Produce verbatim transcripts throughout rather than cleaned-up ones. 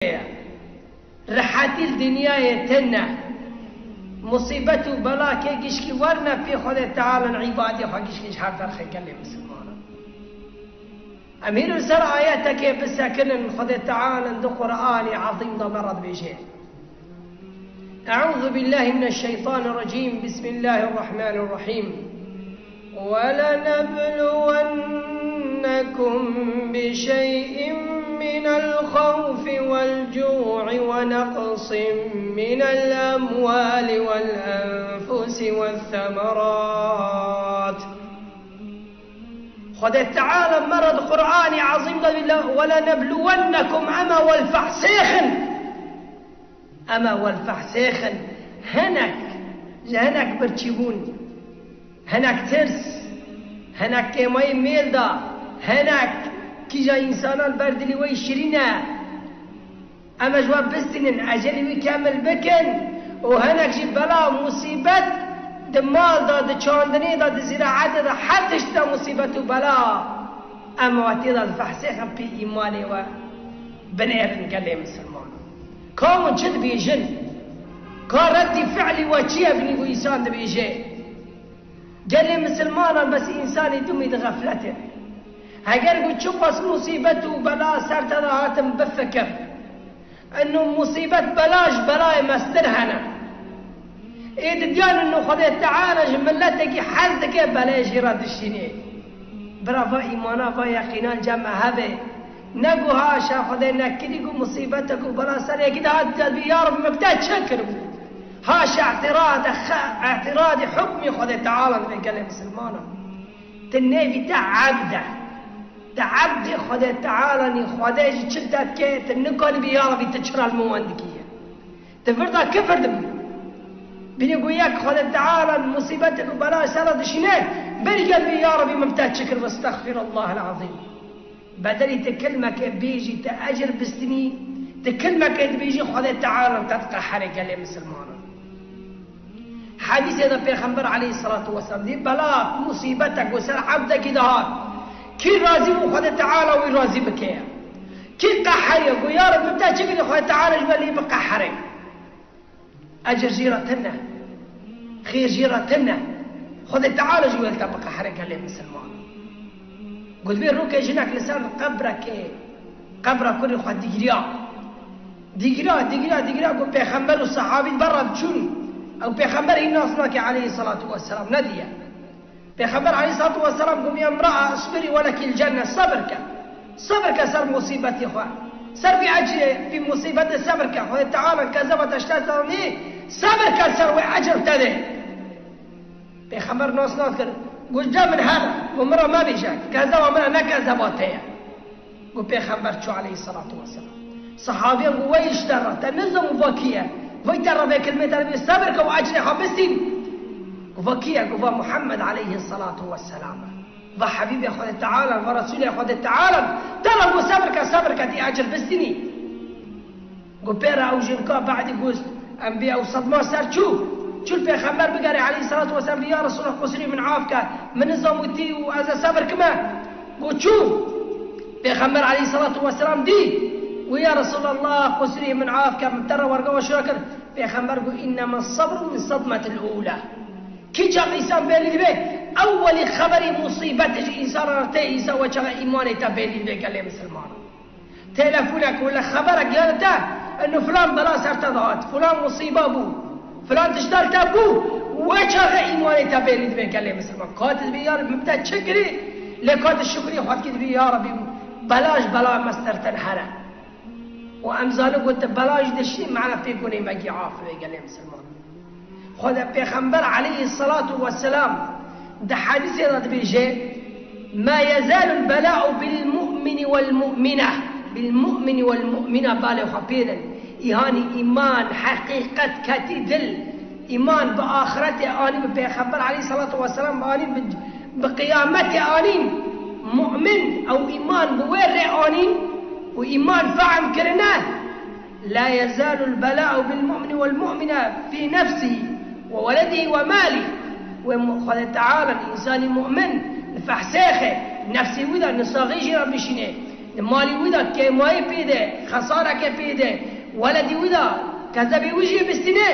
ye. Rehetî li dinyayê tune. Musîbet û bela kê gişkî werne pê Xwedê Teala, îbadê xwe gişkî ji hev derxe gelê misilmanan. Em hîn li ser ayetekê bisekinin, Xwedê Teala di Qur'anê Ezîm de me re dibêje. أعوذ بالله من الشيطان الرجيم. بسم الله الرحمن الرحيم. ولنبلونكم بشيء من الخوف والجوع ونقص من الأموال والأنفس والثمرات. Xwedê Teala me re di Qur'anê Ezîm de dibêje, ولنبلونكم, em ê we li fehsêxin. Em ê we li fehsêxin. Hinek, ji hinek birçîbûn, hinek tirs, hinek kêmayî mêl de, hinek kîja însanan ber dilî wê şirîn e. Em ê ji we bistînin, ecelê wî kemil bikin û hinek jî bela, musîbet di mal de, di çandinê de, di zîraetê de, her tişt de musîbet û bela. Em ê we tê de li fehsêxin pê îmanê we binêrin gelê misilman. Ka hûn çi dibêjin? Ka reddî fi'lî we çi ye binî ku însan dibêje? Gelê misilmanan bes însanê dumî di xefletê. Heger ku çiqas musîbet û bela ser te de hatin bifikir. Ino musîbet bela ji belayê mestir hene. Ê didiyan ino Xwedê Teala ji miletekî hez dike belê jî re dişînê. Bira va îmana, va yeqînan cem me hebe. Ne ku haşa Xwedê nekirî ku musîbetek û bela ser yekî de hat dibî, ya Reb, min bi te çi kiribû? Haşa îtîrade xe-, îtîradê hukmî Xwedê Teala dibe gelê misilmanan. Ti nêvî te ebd e. Te ebdê Xwedê Teala nî, Xwedê jî çi te dike, ti nikanî bî, ya Rebî, ti çira li min wan dikî ye? Ti vir de kifir dibî. Binî ku yek Xwedê Teala musîbetin û bela ser re dişîne, berî gel bî, ya Rebî, min bi te çi kir, estexfirullah el-azîm. Bedelî ti kilmekê bêjî, ti ecir bistînî, ti kilmekê dibêjî, Xwedê Teala te diqeherê gelê misilmanan. Hedîsê de Pêxember aleyhissalatu vesselam dî, bela, musîbetek ku ser ebdekî dihat, kî razî bû, Xwedê Teala wî razî bike. Kî qeheriye, ku ya Reb, min bi te çi kirî, Xwedê Teala ji we lê biqehere. Ecir jî re tune, xêr jî re tune. Xwedê Teala jî wê li te biqehere gelê misilman. Got, vê rokê jinek li ser qebrekê, qebra kurê xwe digiriya. Digiriya, digiriya, digiriya, got, Pêxember û sehabî ber re diçûn. Ew Pêxember hîn nas nake aleyhissalatu vesselam, nediye. Pêxember aleyhissalatu vesselam got, "Ya imra'a, isbiri ve lekil cenne, sebir ke. Sebir ke ser musîbetê xwe. Ser vî ecrê, vî musîbetê sebir ke. Xwedê Teala kezeba te ji te zanî, sebir ke ser wê ecr te dê." Pêxember nas nas kir. Got, "Ca min her, got, min re mebêje, kezeba min e, ne kezeba te ye." Got, Pêxember çû aleyhissalatu vesselam. Sehabiyan got, "Wey ji te re, te nizam û va kî ye? Wey te re vê kilmê te re bê, sebir ke û ecrê xwe bistîn." Got, "Va kî ye?" Got, "Va Muhammed aleyhissalatu vesselam e. Va Habîbê Xwedê Teala, va Resûlê Xwedê Teala. Te re got sebir ke, sebir ke, tê ecir bistînî." Got, pê re ew jinka badî got, em bê ew sedma ser çû. Çû li Pêxember bigere aleyhissalatu vesselam, bê, "Ya Resûlullah, qusirî min af ke, min nizam û tî û ez ê sebir kime." Got, çû. Pêxember aleyhissalatu vesselam dî. Got, "Ya Resûlullah, qusirî min af ke, min te re werga we şûra kir." Pêxember got, "Înnema sebru min sedmetil ûla." Kî çax însan bêlî dibe, ewwelî xeberî musîbetê ji însan re tê, însan we çaxa îmanê te bêlî dibe gelê misilmanan. Telefonek wele xeberek ya te, eno filan bela ser te dihat, filan musîba bû, filan tişta li te bû, we çaxe îmanê te bêlî dibe gelê misilman. Ka tu dibî, ya Reb, min bi te çi kirî? Lê ka tu şukrî xwe dikî, dibî, ya Rebî, bela ji bela mestirtir here. Û em zanin ku tu bela jî dişî, mena pê ku nêmegî af dibe gelê misilman. Xwedê Pêxember aleyhissalatu vesselam di hedîsê de dibêje, "Ma yezalul bela'u bil mu'mini wel mu'mine." Bil mu'mini wel mu'mine, balê xwe pêdin. Îhanî îman, heqîqet ketî dil. Îman bi axiretê anî, bi Pêxember aleyhissalatu vesselam anî, bi, bi qiyametê anîn. Mu'min ew îman bi wê rê anîn û îman fehm kirine. "La yezalul bela'u bil mu'mini wel mu'mine fî nefsihi ve weledihi ve malihi." Wê mu-, Xwedê Teala însanî mu'min li fehsêxê, nefsê wî de nisaxî jî re bişîne, Malî wî de kêmayî pê de, xesareke pê de, weledî wî de kezebê wî jî bistîne.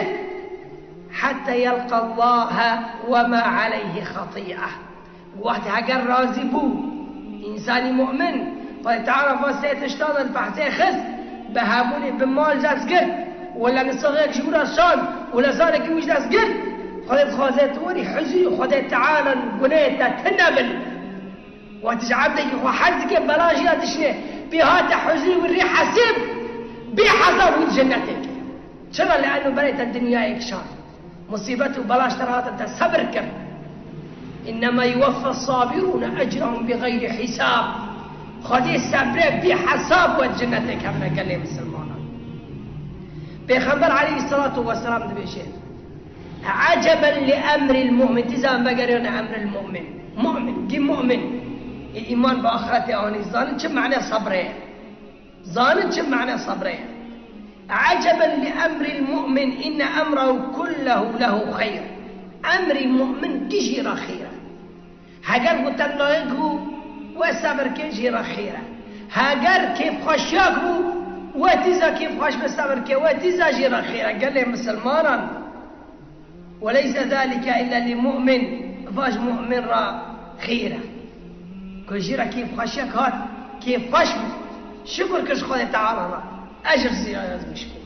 Hetta yelqa Allahe ve ma aleyhi xatî'e. Wextê heger razî bû, însanî mu'min, Xwedê Teala va sê tiştan li behsê xist, bi hebûnê bi mal dest girt, wela nisexek ji wî re şand, wela zareke wî ji dest girt, Xwedê dixwaze tu werî huzurî Xwedê Teala gunehê te tune bin. Wextî ji ebdekî xwe hez dike, bela jî ya dişine, pê hate huzurî wî rê hesêb, bê hesab wî di cennetê kir. Çira? Li eno berê te dinyayê kişand. Musîbet û bela ji te re hatin, te sebir kir. Înnema yuweffe sabirûne ecrahum bi xeyrî hîsab. Xwedê sebrê bê hesab wê di cennetê kevne gelê misilmanan. Pêxember aleyhisselatu vesselam dibêje, Eceben li emril mu'min. Tîza em vegeriyane emril mu'min. Mu'min, gî mu'min. Ê îman bi axretê anî. Zanin çi mane sebrê ye. Zanin çi mane sebrê ye. Eceben li emril mu'min, inne emrehu kullehu lehu xeyr. Emrî mu'min gişî re xêr e. Heger ku tengayek bû, we sebir ke jê re xêr e. Heger kêfxweşiyek bû, we tîza kêfxweş be sebir ke, we tîza jê re xêr e. Gelê misilmanan. Weleyse zalike illa li mu'min, va ji mu'min re xêr e. Ku jê re kêfxweşiyek hat, kêfxweş bû, şukur kir ji Xwedê Teala re, ecir jê re yazmiş bû.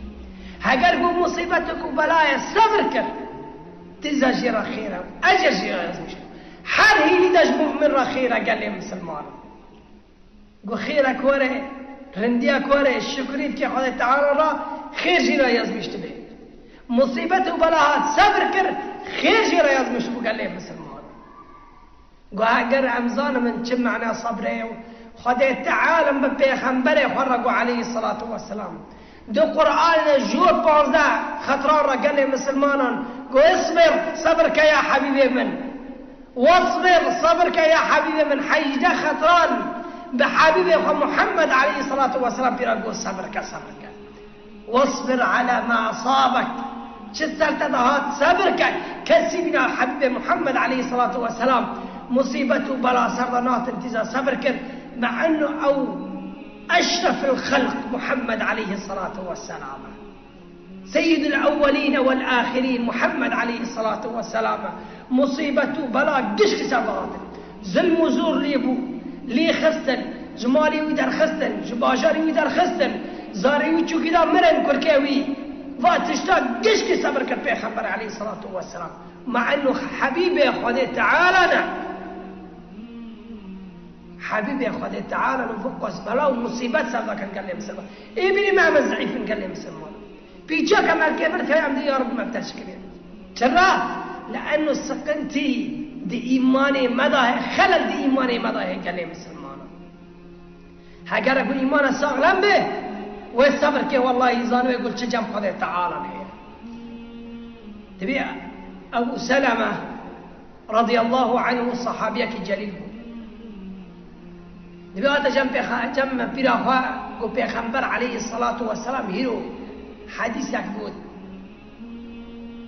Heger ku musîbetek û belayê sebir kir, tîza jê re xêr e, ecir jê re yazmiş bû. Her hînî de ji mu'min re xêr e gelê misilmanan. Got, xêrek were, rindiyek were, şukrî dike Xwedê Teala re, xêr jî re yazmiş dibe. Musîbet û bela hat, sebir kir, xêr jî re yazmiş bû gelê misilman. Got, heger em zanimin çi mane sebrê ye û Xwedê Teala bi pêxemberê xwe re got aleyhisselatu vesselam. Di Qur'anê de ji panzdeh xetran re gelê misilmanan got, isbir, sebir ke ya hebîbê min. Wasbir, sebir ke ya hebîbê min. Hejdeh xetran bi hebîbê xwe Muhammed aleyhisselatu vesselam pîra got, sebir ke, sebir ke. Wasbir ala ma asabek. Çi ser te de hat, sebir ke. Kesî bîna hebîbê Muhammed aleyhisselatu vesselam musîbet û bela ser de natin tîza sebir kir. Me ennu ew eşrefil xelq Muhammed aleyhisselatu vesselam. Seyyidul ewwelîne wel âxirîn Muhammed aleyhisselatu vesselam e. Musîbet û bela gişkî ser de hatin. Zilm û zor lê bû. Lê xistin, ji malê wî derxistin, ji bajarê wî derxistin, zarê wî çûkî da mirin kurkê wî. Va tişta gişkî sebir kir Pêxember aleyhisselatu vesselam. Ma ennu hebîbê Xwedê Teala ne. Hebîbê Xwedê Teala li vir qas bela û musîbet ser de kin gelê misilman. Ê bîrî me em zîf in gelê misilman. Pîçek em erkê vir tê em dê ya Rabbi me bi te şikirê. Çira? Li eno siqintî di îmanê me de heye, xelel di îmanê me de heye gelê misilmanan. Heger ku îmana saxlem be, wê sebir ke wellahî zanibê ku çi cem Xwedê Teala heye. Dibê Ebu Seleme radiyallahu anhu sahabiyekî celîl bû. Dibê hate cem pêxa-, cem pîra xwe ku Pêxember aleyhisselatu vesselam hîro hedîsek got.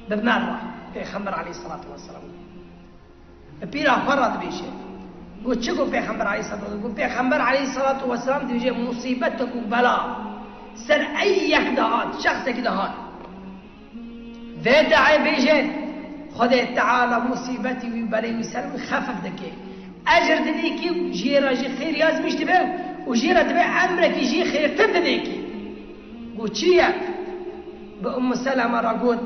Bi me re Pêxember aleyhisselatu vesselam. Bi pîra xwe re dibêje. Got çi got Pêxember aleyhisselatu vesselam? Got Pêxember aleyhisselatu vesselam dibêje musîbetek û bela ser ey yek de hat, şexsekî de hat. Vê deê bêje, Xwedê Teala musîbetî wî, belê wî ser wî xefif dike. Ecir didê kî û jê re jî xêr yazmîş dibe û jê re dibe emrekî jî xêrtir didê kî. Got çi ye? Bi Ummu Seleme re got,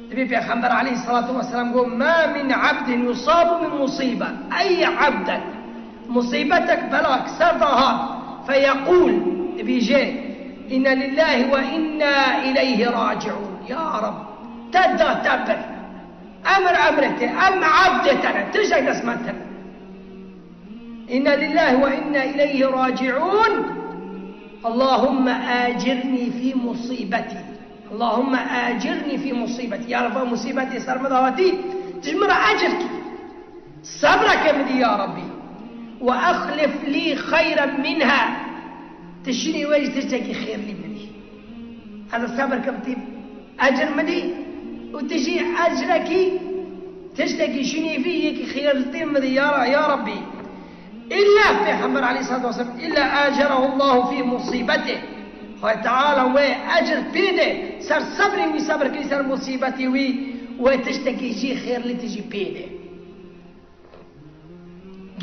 dibê Pêxember aleyhisselatu vesselam got, "Ma min abdin yusabu min musibe." Ey abdek Musîbetek, belak ser de hat, feyeqûl, dibêje, "Inna lillahi ve inna ileyhi raciun." Ya Rab, te da te bir. Emir emrê te, em abdê te ne, tiştek dest me tine. "Inna lillahi ve inna ileyhi raciun. Allahumme acirni fi musîbetî. Allahumme acirni fi musîbetî." Ya Rab, va musîbetê ser min de hatî, tu ji min re ecir kî. Sebreke min dî ya Rabbî. "Ve exlif lî xeyren minha." Tu şûnê wê jî tiştekî xêrlî min dî. Ez ê sebir kim tî ecir min dî û tu jî ecrekî tiştekî şûnê vî yekî xêrtir min dî ya, ya Rabbî. Îlla Pêxember aleyhissalatu vesselam, îlla ecerahu Allahu fî musîbetih. Xwedê Teala wê ecir pê de, ser sebrê wî, sebr kirî ser musîbetê wî, wê tiştekî jî xêrlî tijî pê de.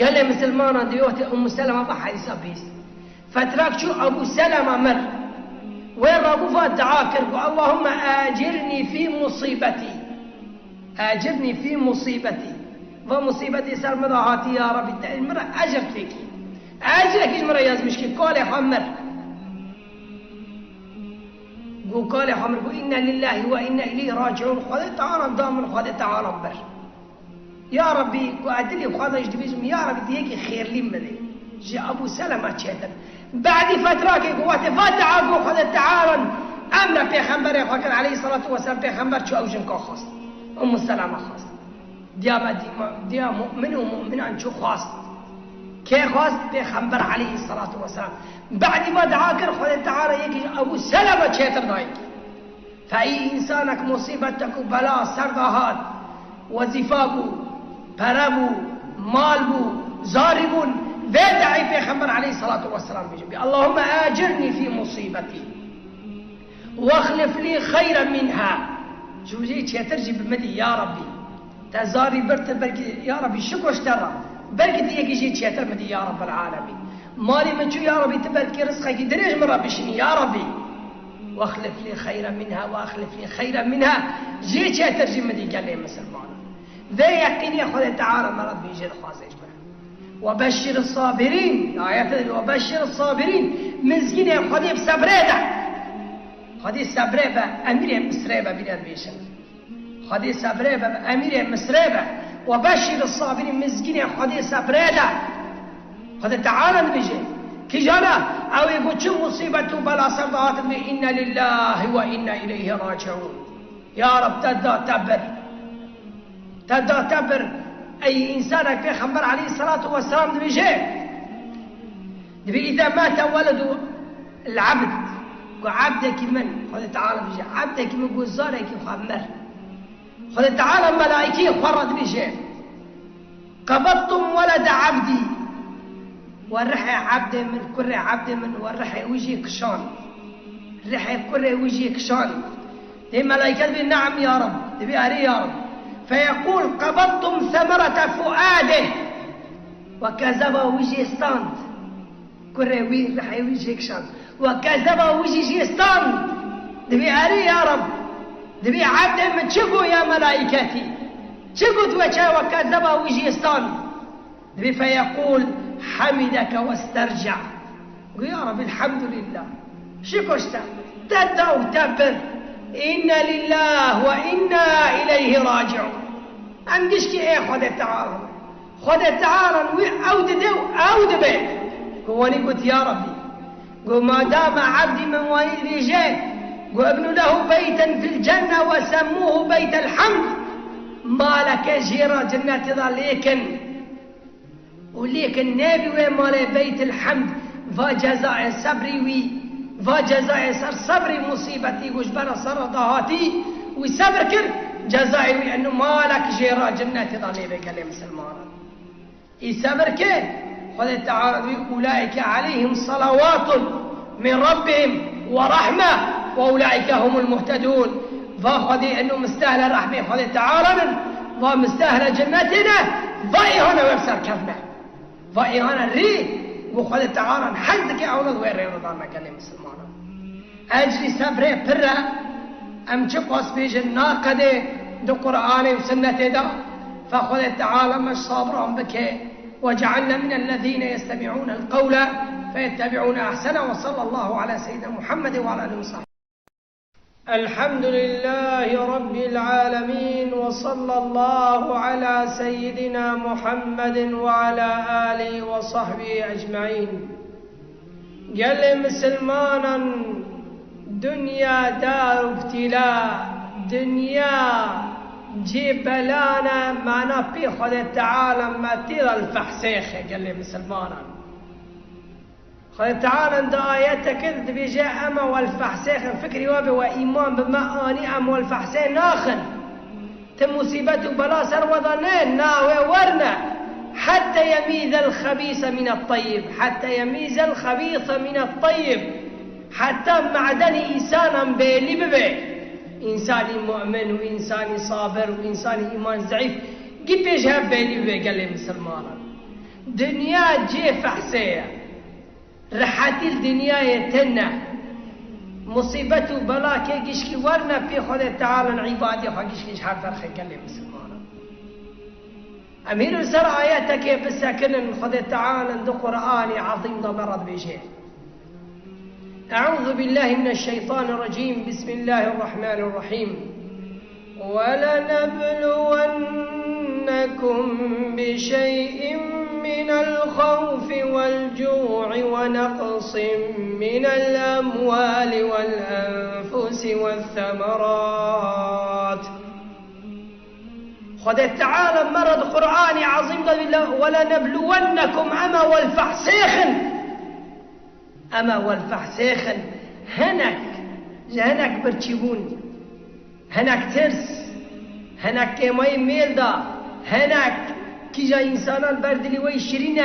Gelê misilmanan di wê wextê Ummu Selema bi hedîsa bihîst. Fetrak çû Ebû Selema mir. Wê rabû va dua kir, got, "Allahümme acirni fî musîbetî." Acirni fî musîbetî. Va musîbetê ser min de hatî, ya Rabbî, te min re ecir têkî. Ecrekî ji min re yazmiş kî, kalê xwe mir. Got, kalê xwe mir, got, "Inna lillahi ve inna ileyhi raciun." Xwedê Teala da min, Xwedê Teala bir. Ya Rabbî, ku ez dilê xwe de jî dibêjim, ya Rabbî, tu yekî xêrlî min bidê. Ji Ebû Selema çêtir. Badî fetrakê ku wextê va dua ku Xwedê Teala emre pêxemberê xwe kir, aleyhissalatu vesselam, pêxember çû ew jinka xwest. Ummu Selema xwest. Diya me dîma, diya mu'min û mu'minan çû xwest. Kê xwest? Pêxember aleyhissalatu vesselam. Badî va dua kir, Xwedê Teala yekî ji Ebû Selema çêtir dayî. Fe î însanek musîbetek û bela ser de hat, wezîfa bû, pere bû, mal bû, zarî bûn, vê de'î Pêxember aleyhissalatu vesselam bêje, bê, "Allahümme acirni fî musîbetî, ve exlif lî xeyren minha." Ji wî çêtir jî bi min dî, ya Rabbî. Te zarî birtir, belkî, ya Rabbî, şiko ji te re. Belkî tu yekî jî çêtir min dî, ya Rabbel alemîn. Malê min çû, ya Rabbî, tu belkî rizqekî dirêj min re bişînî, ya Rabbî. Wexlif lî xeyren minha, wexlif lî xeyren minha. Jê çêtir jî min dî gelê misilmanan. Vê yeqînê Xwedê Teala me re dibêje, dixwaze ji me. Webeşşir sabirîn. Ayete dibê, webeşşir sabirîn. Mizgînê Xwedê bi sebrê de. Xwedê sebrê be, emîrê Misrê be, bîne dibêjin. Xwedê sebrê be, emîrê Misrê be. Webeşşir sabirîn, mizgînê Xwedê sebrê de. Xwedê Teala dibêje. Kîjana, ew ê ku çi musîbet û bela ser de hatin, bê, "Inna lillahi ve inna ileyhi raciun." Ya Reb, te da te bir. Te da te bir. Ey însanek, Pêxember aleyhissalatu vesselam dibêje. Dibê, "Îza mate weledu l-abd." Ku ebdekî min, Xwedê Teala dibêje, ebdekî min ku zarekî xwe mir. Xwedê Teala melaîkeyê xwe re dibêje, "Qebedtum welede abdî." We rihê ebdê min, kurê ebdê min, we rihê wî jê kişand. Rihê kurê wî jê kişand. Dê melaîke dibê, "Neam ya Reb." Dibê, "Erê ya Reb." Feyeqûl, "Qebedtum semerete fuadih." We kezeba wî jê stand. Kurê wî, rihê wî jê kişand. We kezeba wî jî jê stand. Dibê, "Erê ya Reb." Dibê, "Ebdê min çi got ya melaîketî? Çi got we çawa kezeba wî jê stand?" Dibê, "Feyeqûl, hemideke westerca." Got, "Ya Reb, elhamdülillah. Şiko ji te. Te da û te bir. İnna lillah ve inna ileyhi raciun." Em gişkî ê Xwedê Teala. Xwedê Teala wî ew dide û ew dibe. Ku wanî got, "Ya Rabbî." Got, "Ma dama ebdî min wanî dibêje, got, ibnu lehu beyten fil cenne ve semmuhu beytel hamd." Maleke jê re cennetê de lêkin. Û lêkin nêbî wê malê Beytil Hemd, va cezayê sebrî wî, va cezayê ser sebrî musîbetî ku ji bera ser re dahatî, wî sebr kir, cezayê wî eno malek jê re cinnetê de lê be gelê misilmanan. Î sebr ke, Xwedê Teala dibê, "Ulaîke aleyhim salawatun min rabbihim ve rahme ve ulaîke humul muhtedûn." Va Xwedê eno mistehle rehmê Xwedê Teala nin, va mistehle cennetê ne, va îhane wê bi ser kevne. Va îhane rê, û Xwedê Teala hez dike ewna wê rê re dane gelê misilmanan. Ecrî sebrê pir e, em çiqas bêjin naqedê di Qur'anê û Sunnetê de, fe Xwedê Teala me ji sabiran bike. وجعلنا من الذين يستمعون القول فيتبعون أحسنه وصلى الله على سيدنا محمد وعلى آله وصحبه. الحمد لله رب العالمين وصلى الله على سيدنا محمد وعلى آله وصحبه أجمعين. Gelê misilmanan, dinya dar ibtîla, dinya cê belan e, mana pê Xwedê Teala me tê de li fehsêxe gelê misilmanan. Xwedê Teala di ayeteke de dibêje, ema we li fehsêxin, fikrî we be we îman bi me anî, em we li fehsê naxin. Ti musîbet û bela ser we de ne, na wê werne. حتى يميز الخبيث من الطيب، حتى يميز الخبيث من الطيب. Heta madenî însanan bêlî bibe. Însanî mu'min û însanî sabir û însanî îman zeîf gî pêş hev bêlî bibe gelê misilmanan. Dinya cihê fehsê ye. Rehetî li dinyayê tune. Musîbet û bela kê gişkî werine pê Xwedê Teala, îbadê xwe gişkî ji hev derxe gelê misilmanan. Em hîn li ser ayetekê bisekinin, Xwedê Teala di Qur'anê Ezîm de me re dibêje. أعوذ بالله من الشيطان الرجيم. بسم الله الرحمن الرحيم. ولنبلونكم بشيء من الخوف والجوع ونقص من الأموال والأنفس والثمرات. Xwedê Teala me re di Qur'anê Ezîm de dibêje, "Welenebluwennekum", ema welfehsêxin. Ema welfehsêxin. Hinek, ji hinek birçîbûn, hinek tirs, hinek kêmayî mêl de, hinek kîja însanan ber dilî wê şirîn e.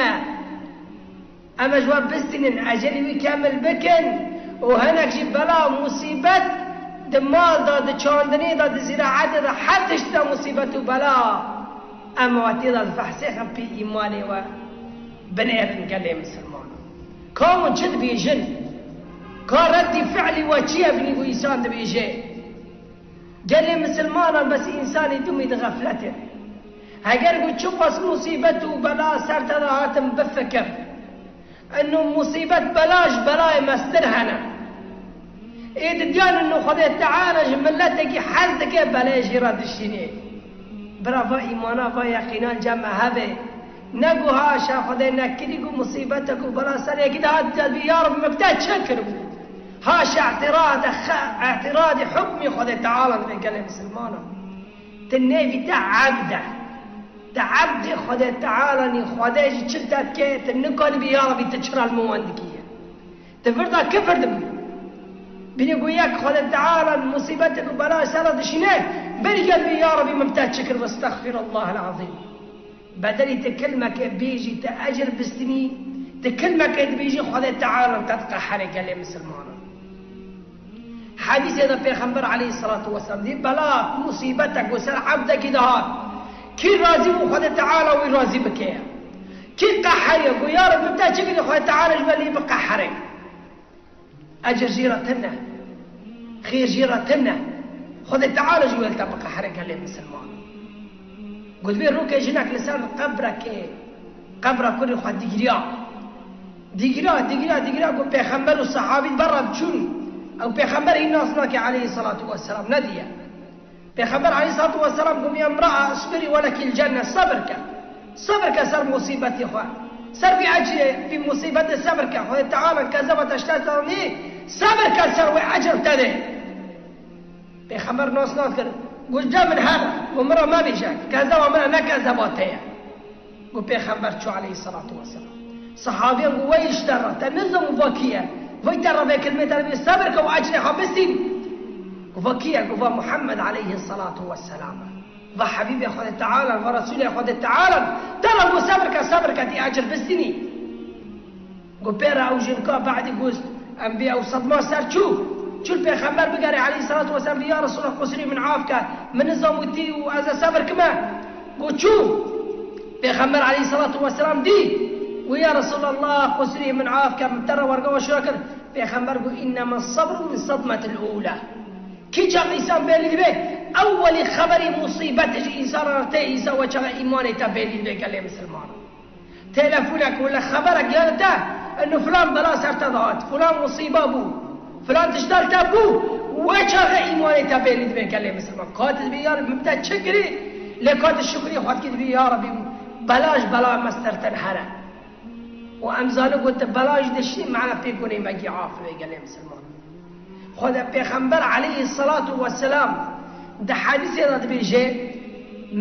Em ê ji we bistînin, ecelî wî kemil bikin û hinek jî bela û musîbet di mal de, di çandinê de, di zîraetê de, her tişt de musîbet û bela. Em we tê de difehsêxin pê îmanê we binêrin gelê misilmanan. Ka hûn çi dibêjin? Ka reddî fi'lî we çi ye binî ku însan dibêje? Gelê misilmanan bes însanî dumî di xefletê. Heger ku çiqas musîbet û bela ser te de hatin bifikir. Eno musîbet bela ji belayê mestir hene. Ê didiyan eno Xwedê Teala ji miletekî hez dike belê jî re dişînê. Bira va îmana va yeqînan cem me hebe. Ne ku haşa Xwedê nekirî ku musîbetek û bela ser yekî de hat dibî ya Reb min bi te çi kiribû? Haşa îtirade xe-, îtiradî hukmî Xwedê Teala dibe gelê misilmanan. Ti nêvî te ebd e. Te ebdê Xwedê Teala nî, Xwedê jî çi te dike, ti nikanî bî ya Rebî ti çira li min wan dikî ye. Ti vir de kifir dibî. Bînî ku yek Xwedê Teala musîbetek û bela ser re dişîne, berî gel bî ya Rebî min bi te çi kir, estexfirullah el-azîm. Bedelî ti kilmekê bêjî, ti ecir bistînî, ti kilmekê dibêjî, Xwedê Teala te diqeherê gelê misilmanan. Hedîsê de Pêxember aleyhisselatu vesselam dî, bela, musîbetek ku ser ebdekî dihat, kî razî bû, Xwedê Teala wî razî bike. Kî qeheriye, ku ya Reb, min te çi kirî, Xwedê Teala ji we lê biqehere. Ecir jî re tune, xêr jî re tune. Xwedê Teala jî wê li te biqehire gelê misilman. Got, vê rokê jinek li ser qebrekê, qebra kurê xwe digiriya. Digiriya, digiriya, digiriya, got, pêxember û sehabî berre diçûn. Ew pêxember hîn nas nake aleyhisselatu vesselam, nediye. Pêxember aleyhissalatu vesselam got, "Ya imra'a, isbiri ve lekil cenne", sebir ke. Sebir ke ser musîbetê xwe. Ser vî ecrê, vî musîbetê sebir ke. Xwedê Teala kezeba te ji te zanî, sebir ke ser wê ecr te dê. Pêxember nas nas kir. Got, "Ce min hebe, got, min re mebêje, kezeba min e, ne kezeba te ye." Got, Pêxember çû aleyhissalatu vesselam. Sehabiyan got, "Wey ji te re, te nizam û va kî ye? Vay te re vê kilmê te re bê sebir ke û ecrê xwe bistîn." Got, "Va kî ye?" Got, "Va Muhammed aleyhissalatu vesselam e. Va Habîbê Xwedê Teala, va Resûlê Xwedê Teala. Te re got sebir ke, sebir ke tî ecr bistînî." Got, pê re ew jinka badî got, em bê ew sedma ser çû. Çû li Pêxember bigerê aleyhissalatu vesselam, bê, "Ya Resûlullah, qusirî min af ke, min nizam û tî û ez ê sebir kime." Got, çû. Pêxember aleyhissalatu vesselam dî. Got, "Ya Resûlullah, qusirî min af ke, min te re werga we şûra kir." Pêxember got, "Innema sabru min sadmetil ula." Kî çax însan bêlî dibe, ewwelî xeberî musîbetê ji însan re tê, însan we çaxa îmanê te bêlî dibe gelê misilman. Telefonek wele xeberek ya te, eno filan bela ser te dihat, filan musîba bû, filan tişta li te bû, we çaxe îmanê te bêlî dibe gelê misilman. Ka tu dibî, ya Rebî, min te çi kirî? Lê ka tu şukrî xwe dikî, dibî, ya Rebî, bela ji bela me sertir here. Û em zanin ku tu bela jî dişî, mena pê ku nê me gî af be gelê misilman. Xwedê Pêxember aleyhissalatu vesselam di hedîsê de dibêje,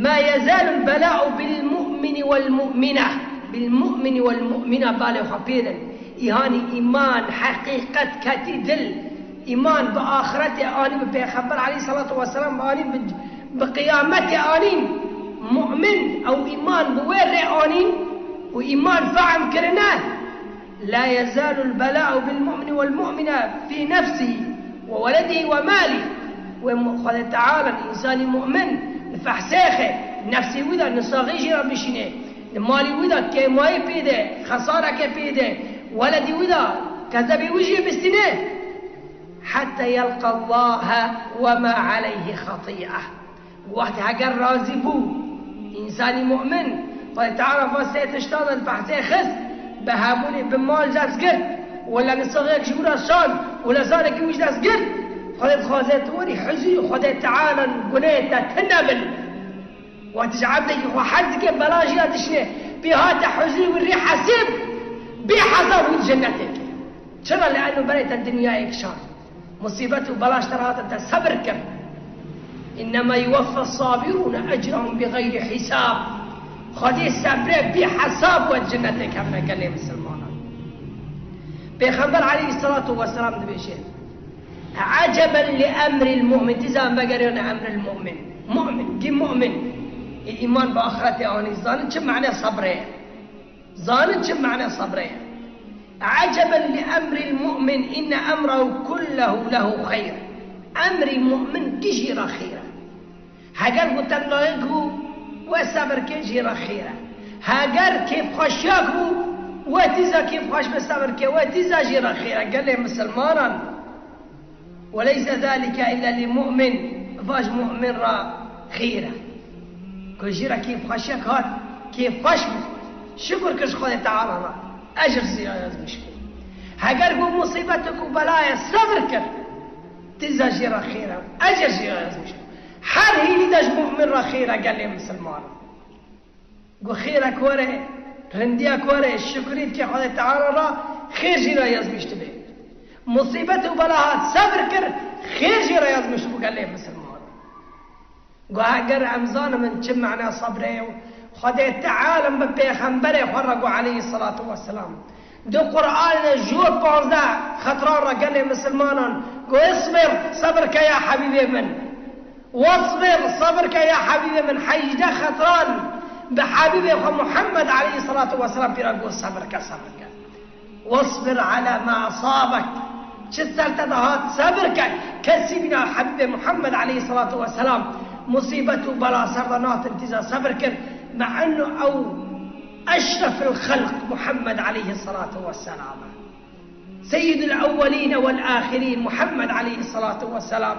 "Ma yezalul bela'u bil mu'mini wel mu'mine." Bil mu'mini wel mu'mine, balê xwe pê din. Îhanî îman, heqîqet ketî dil. Îman bi axiretê anî, bi Pêxember aleyhissalatu vesselam anî, bi, bi qiyametê anî. Mu'min ew îman bi wê rê anîn û îman fehm kirine, لا يزال البلاء بالمؤمن والمؤمنة في نفسه وولده وماله. Wê mu-, Xwedê Teala însanî mu'min li fehsêxê, nefsê wî de nisaxî jî re bişîne, li malî wî de kêmayî pê de, xesarekê pê de, weledî wî de kezebê wî jî bistîne. حتى يلقى الله وما عليه خطيئة. Wextê heger razî bû, însanî mu'min, Xwedê Teala va sê tişta li behsê xist, bi hebûnê bi mal dest girt, wela nisaxek ji wî re şand, wela zarekî wî ji dest girt, Xwedê dixwaze tu werî huzurî Xwedê Teala, gunehê te tune bin. Wextê ji ebdekî xwe hez dike, bela jî ya dişine, pê hate huzurî wî rê hesib, bê hesab wî cennetê kir. Çira? Li eno berê te dinyayek şand. Musîbet û bela ji te re hatin, te sebir kir. إنما يوفى الصابرون أجرهم بغير حساب. Xwedê sebrê bê hesab we cennetê kevne gelê misilmanan. Pêxember aleyhisselatu vesselam dibêje, عجبا لأمر المؤمن. Tîza em vegeriyane emril mu'min. Mu'min, kî mu'min? Ê îman bi axretê anî, zanin çi mane sebrê ye. Zanin çi mane sebrê ye. عجبا لأمر المؤمن إن أمره كله له خير. Emrî mu'min gişî re xêr e. Heger ku tengayek bû, we sebir kê jî re xêr e. Heger kêfxweşiyek bû, we tîza kêfxweş bi sebir kê, we tîza jî re xêr e. Gelê misilmanan. وليس ذلك إلا للمؤمن. Va ji mu'min re xêr e. Ku jî re kêfxweşiyek hat, kêfxweş bû. Şukir kir ji Xwedê Teala re. Ecir jî re yazmiş bû. Heger ku musîbetek û belayê sebir kir, tîza jî re xêr e. Ecir jî re yazmiş bû. Her hînî de ji mu'min re xêr e gelê misilman. Got, xêrek were, rindiyek were, şukrî dike Xwedê Teala re, xêr jî re yazmiş dibe. Musîbet û bela hat, sebir kir, xêr jî re yazmiş bû gelê misilman. Got, heger em zanimin çi mane sebrê ye, Xwedê Teala bi pêxemberê xwe re got, aleyhisselatu vesselam. Di Qur'anê de ji panzdeh xetran re gelê misilmanan got, اصبر, sebir ke ya hebîbê min. واصبر, sebir ke ya hebîbê min. Hejdeh xetran bi hebîbê xwe Muhammed aleyhisselatu vesselam pîra got, sebir ke, sebir ke. واصبر على ما أصابك. Çi ser te dihat, sebir ke. Kesî bîna hebîbê Muhammed aleyhisselatu vesselam musîbet û bela ser de natin tîza sebir kir. مع أنه أو أشرف الخلق محمد عليه الصلاة والسلام. Seyyidul Ewwelîne wel Âxirîn Muhammed aleyhisselatu vesselam,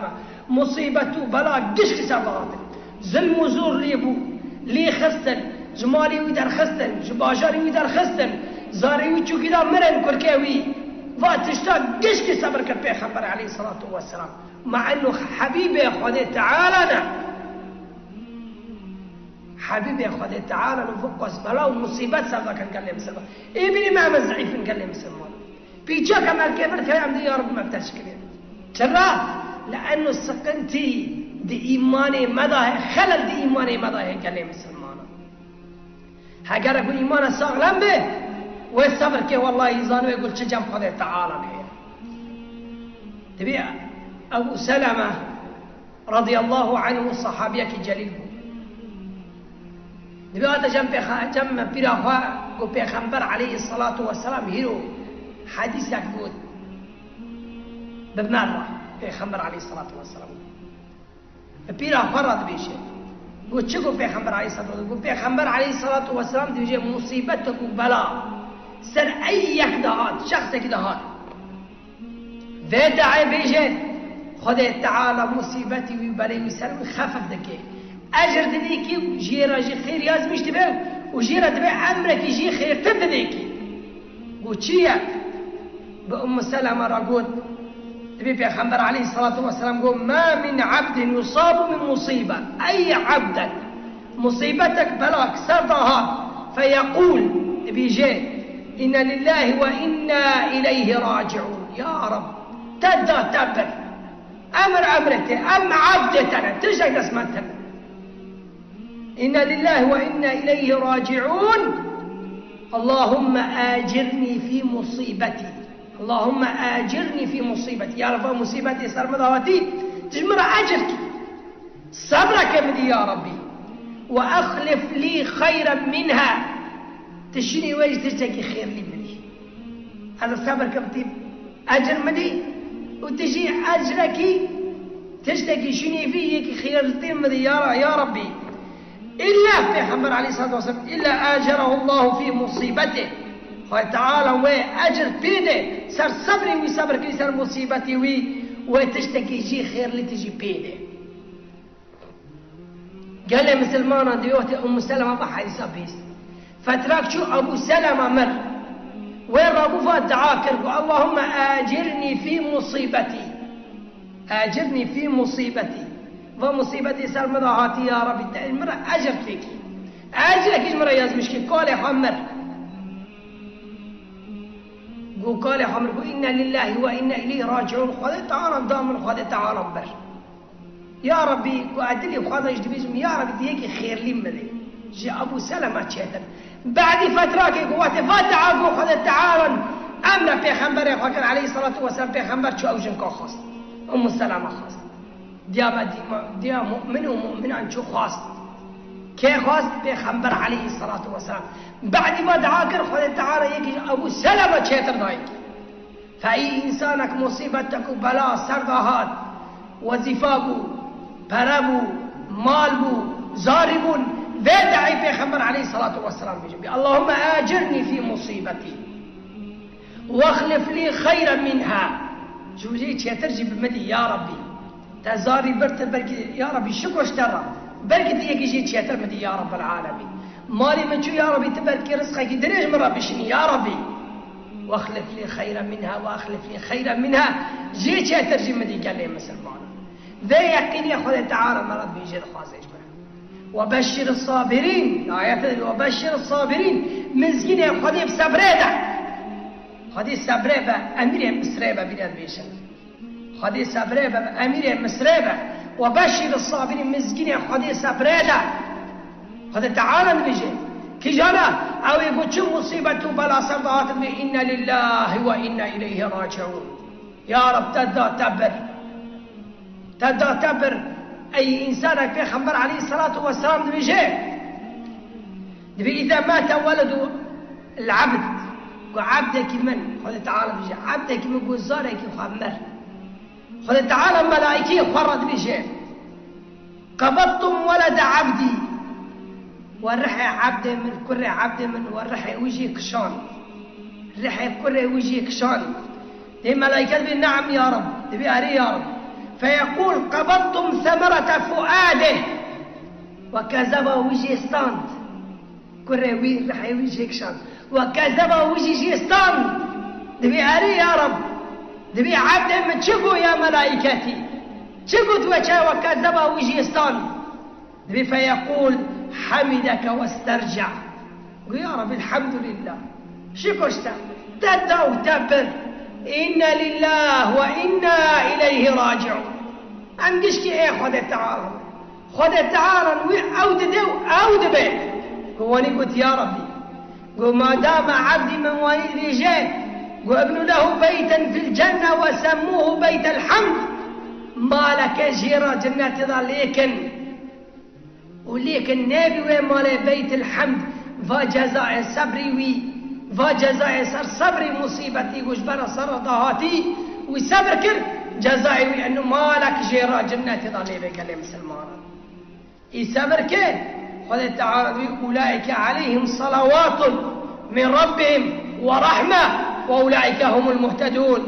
musîbet û bela giştî ser de hatin. Zilm û zor lê bû, lê xistin, ji malê wî derxistin, ji bajarê wî derxistin, zarê wî çûkî da mirin, kurkê wî. Va tişta giştî sebir kir Pêxember aleyhisselatu vesselam. Ma eno Hebîbê Xwedê Teala ne. Hebîbê Xwedê Teala li vir qas bela û musîbet ser de ket gelê misilman. Ê bînî me em zîf in gelê misilman. Pîçek em erkê vir keye em dê ya Rabbi me bi te şikirê. Çira? Li eno siqintî di îmanê me de heye, xelel di îmanê me de heye gelê misilmanan. Heger ku îmana saxlem be, wê sebir ke, wellahî zanibê ku çi cem Xwedê Teala heye. Dibê Ebu Seleme radiyallahu anhu sahabiyekî celîl bû. Dibê hate cem pêxa-, cem pîra xwe ku Pêxember aleyhisselatu vesselam hîro hedîsek got. Bi me re Pêxember aleyhisselatu vesselam. Bi pîra xwe re dibêje. Got çi got Pêxember aleyhisselatu vesselam? Got Pêxember aleyhisselatu vesselam dibêje musîbetek û bela ser ey yek de hat, şexsekî de hat. Vê dayê bêje, Xwedê Teala musîbetî wî, belê wî ser wî xefif dike. Ecir didê kî, jê re jî xêr yazmîş dibe û jê re dibe emrekî jî xêrtir didê kî. Got çi ye? Bi Ummu Seleme re got, dibê Pêxember aleyhisselatu vesselam got, ما من عبد يصاب بمصيبة، ey ebdek musîbetek, belak ser de hat, فيقول, dibêje, إنا لله وإنا إليه راجعون. Ya Rab, te da te bir. Emir emrê te, em ebdê te ne, tiştek dest me tune. إنا لله وإنا إليه راجعون. اللهم آجرني في مصيبتي. اللهم آجرني في مصيبتي. Ya Rab, va musîbetê ser min de hatî, tu ji min re ecir kî. Sebra ke min dî ya Rabbî. وأخلف لي خيرا منها. Tu şûnê wê jî tiştekî xêrlî bidî. Ez ê sebir kim, tu ecir min dî û tu jî ecrekî tiştekî şûnê vî yekî xêrtir min dî, ya, ya Rebbî. إلا Pêxember aleyhissalatu vesselam, إلا آجره الله في مصيبته. Xwedê Teala wê ecir pê de ser sebrê wî sebir kirî ser musîbetê wî, wê tiştekî jî xêrlî tu jî pê de. Gelê misilmanan di wê wextê Ummu Selema bi hedîsa bihîst. Fetrak çû Ebu Selema mir. Wê rabû va dua kir ku اللهم آجرني في مصيبتي. آجرني في مصيبتي. Va musîbetê ser min de hatî, ya Rebbî, te min re ecir fêkî. Ecrekî ji min re yazmîş kî, kalê xwe mir. Got kalê xwe mir, got, إنا لله وإنا إليه راجعون. Xwedê Teala da min, Xwedê Teala bir. Ya Rebbî, ku ez dilê xwe de jî dibêjim, ya Rebbî, tu yekî xêrlî min dê. Ji Ebu Selema çêtir. Badî fetrakê ku wextê va dua got Xwedê Teala emre pêxemberê xwe kir, aleyhissalatu vesselam, pêxember çû ew jinka xwest. Ummu Selema xwest. Diya me dîma, diya mu'min û mu'minan çû xwest. Kê xwest? Pêxember aleyhissalatu vesselam. Badî va dua kir Xwedê Teala yekî ji Ebu Selema çêtir dayî. Fe î însanek musîbetek û bela ser de hat, wezîfa bû, pere bû, mal bû, zarî bûn, vê de'î Pêxember aleyhissalatu vesselam bêje, bi اللهم آجرني في مصيبتي واخلف لي خيرا منها. Ji wî jî çêtir jî bi min dî, ya Rebbî. Te zarî bir, te belkî, ya Rebbî, şiko ji te re. Belkî tu yekî jî çêtir min dî, ya Rebbel Alemîn. Malê min çû, ya Rebbî, tu belkî rizqekî dirêj min re bişînî, ya Rebbî. Wexlif lî xeyren minha, wexlif lî xeyren minha. Jê çêtir jî min dî gelê misilmanan. Vê yeqînê Xwedê Teala me re dibêje, dixwaze ji me. Webeşşir sabirîn. Ayete de webeşşir sabirîn. Mizgînê Xwedê bi sebrê de. Xwedê sebrê be, emîrê Misrê be, bîne dibêjin. Xwedê sebrê be, emîrê Misrê be. Webeşşir sabirîn, mizgînê Xwedê sebrê de. Xwedê Teala dibêje, kîjana ew ê ku çi musîbet û bela ser de hatin bê, inna lillahi ve inna ileyhi raciun. Ya Reb, te da te bir. Te da te bir. Ey însanek, Pêxember aleyhissalatu vesselam dibêje, dibê, "Îza mate weledu l-ebd." Ku ebdekî min, Xwedê Teala dibêje, ebdekî min ku zarekî xwe mir. Xwedê Teala melaîkeyê xwe re dibêje, "Qebedtum welede ebdî." We rihê ebdê min, kurê ebdê min, we rihê wî jî kişand. Rihê kurê wî jî kişand. Dê melaîke dibê, "Neam ya Reb." Dibê, "Erê ya Reb." Feyeqûl, "Qebedtum semerete fuadih." We kezeba wî jê stand. Kurê wî, rihê wî jê kişand. We kezeba wî jî jê stand. Dibê, "Erê ya Reb." Dibê, "Ebdê min çi got ya melaîketî? Çi got we çawa kezeba wî jê stand?" Dibê, "Feyeqûl, hemideke westerca." Got, "Ya Rebî, elhamdulillah. Şiko ji te. Te da û te bir. Inna lillah ve inna ileyhi raciun." Em gişkî ê Xwedê Teala. Xwedê Teala wî ew dide û ew dibe. Got, wanî got, "Ya Rebî." Got, "Madama ebdî min wanî dibêje, got, ibnu lehu beyten fil cenne ve semmuhu beytel hamd." Maleke jê re cennetê de lêkin. Û lêkin nebî wê malê Beytil Hemd, va cezayê sebrî wî, va cezayê ser sebrî musîbetî ku ji bera ser re dahatî, wî sebir kir, cezayê wî eno malek jê re cinnetê de lê bê gelê misilmanan. Î sebir kir, Xwedê Teala wî, "Ulaîke aleyhim salawatun min Rabbihim ve rahme ve ulaîke humul muhtedûn."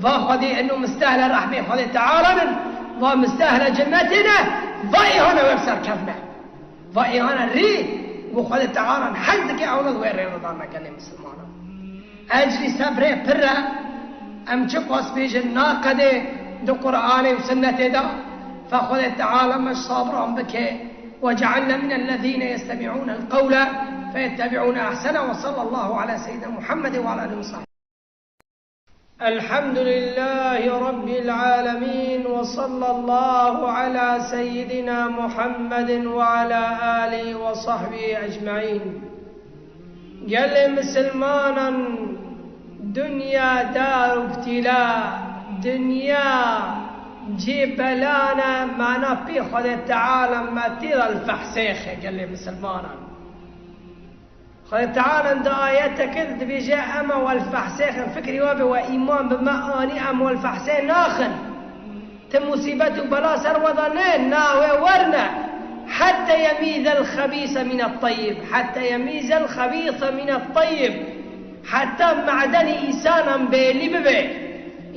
Va Xwedê eno mistehle rehmê Xwedê Teala nin, va mistehle cennetê ne, va êhana wê bi ser kevne. Va êhana rê ku Xwedê Teala hez dike ewna di wê rê re dane gelê misilmanan. Ecrî sebrê pir e, em çi qas bêjin naqedê di Qur'anê û Sunnetê de, fe Xwedê Teala me ji sabiran bike. وجعلنا من الذين يستمعون القول فيتبعون أحسنه، وصلى الله على سيدنا محمد وعلى آله وصحبه. الحمد لله رب العالمين، وصلى الله على سيدنا محمد وعلى آله وصحبه أجمعين. Gelê misilmanan, dinya dar û ibtîla, dinya Cê belane mana pê Xwedê Teala me tê de li fehsêxe gelê misilmanan. Xwedê Teala di ayeteke de dibêje, ema we li fehsêxin, fikrî we be we îman bi me anî, em we li fehsê naxin. Ti musîbet û bela ser we de ne, na wê werne. Hette yemîzel xebîse mînet teyyib. Hette yemîzel xebîse mînet teyyib. Heta me'denî însanan bêlî bibe.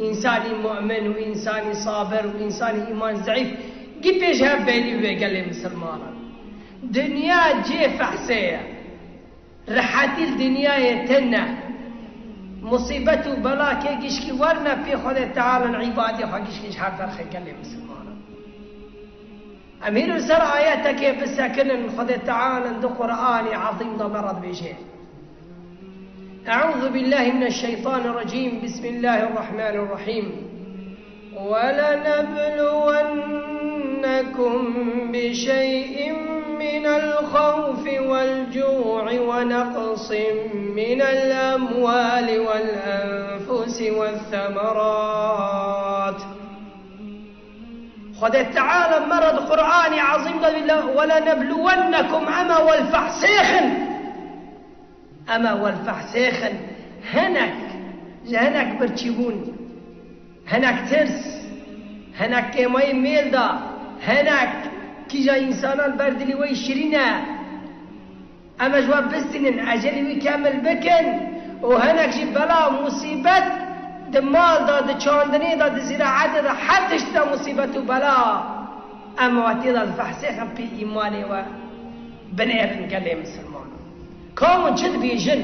Însanî mu'min û însanî sabir û însanî îman zeîf gî pêş hev bêlî bibe gelê misilmanan. Dinya cê fehsê ye. Rehetî li dinyayê tune. Musîbet û bela kê gişkî werne pê Xwedê Teala, îbadê xwe gişkî ji hev derxe gelê misilmanan. Em hîn li ser ayetekê bisekinin, Xwedê Teala di Qur'anê Ezîm de me re dibêje. أعوذ بالله من الشيطان الرجيم. بسم الله الرحمن الرحيم. ولنبلونكم بشيء من الخوف والجوع ونقص من الأموال والأنفس والثمرات. Xwedê Teala me re di Qur'anê Ezîm de dibêje, "Welenebluwennekum", ema we li fehsêxin. Ema we li fehsêxin. Hinek, ji hinek birçîbûn, hinek tirs, hinek kêmayî mêl de, hinek kîja însanan ber dilî wê şirîn e. Em ji we bistînin, ecelî wî kemil bikin û hinek jî bela û musîbet di mal de, di çandinê de, di zîraetê de, her tişt de musîbet û bela. Em we tê de difehsêxin pê îmanê we binêrin gelê misilmanan. Ka hûn çi dibêjin?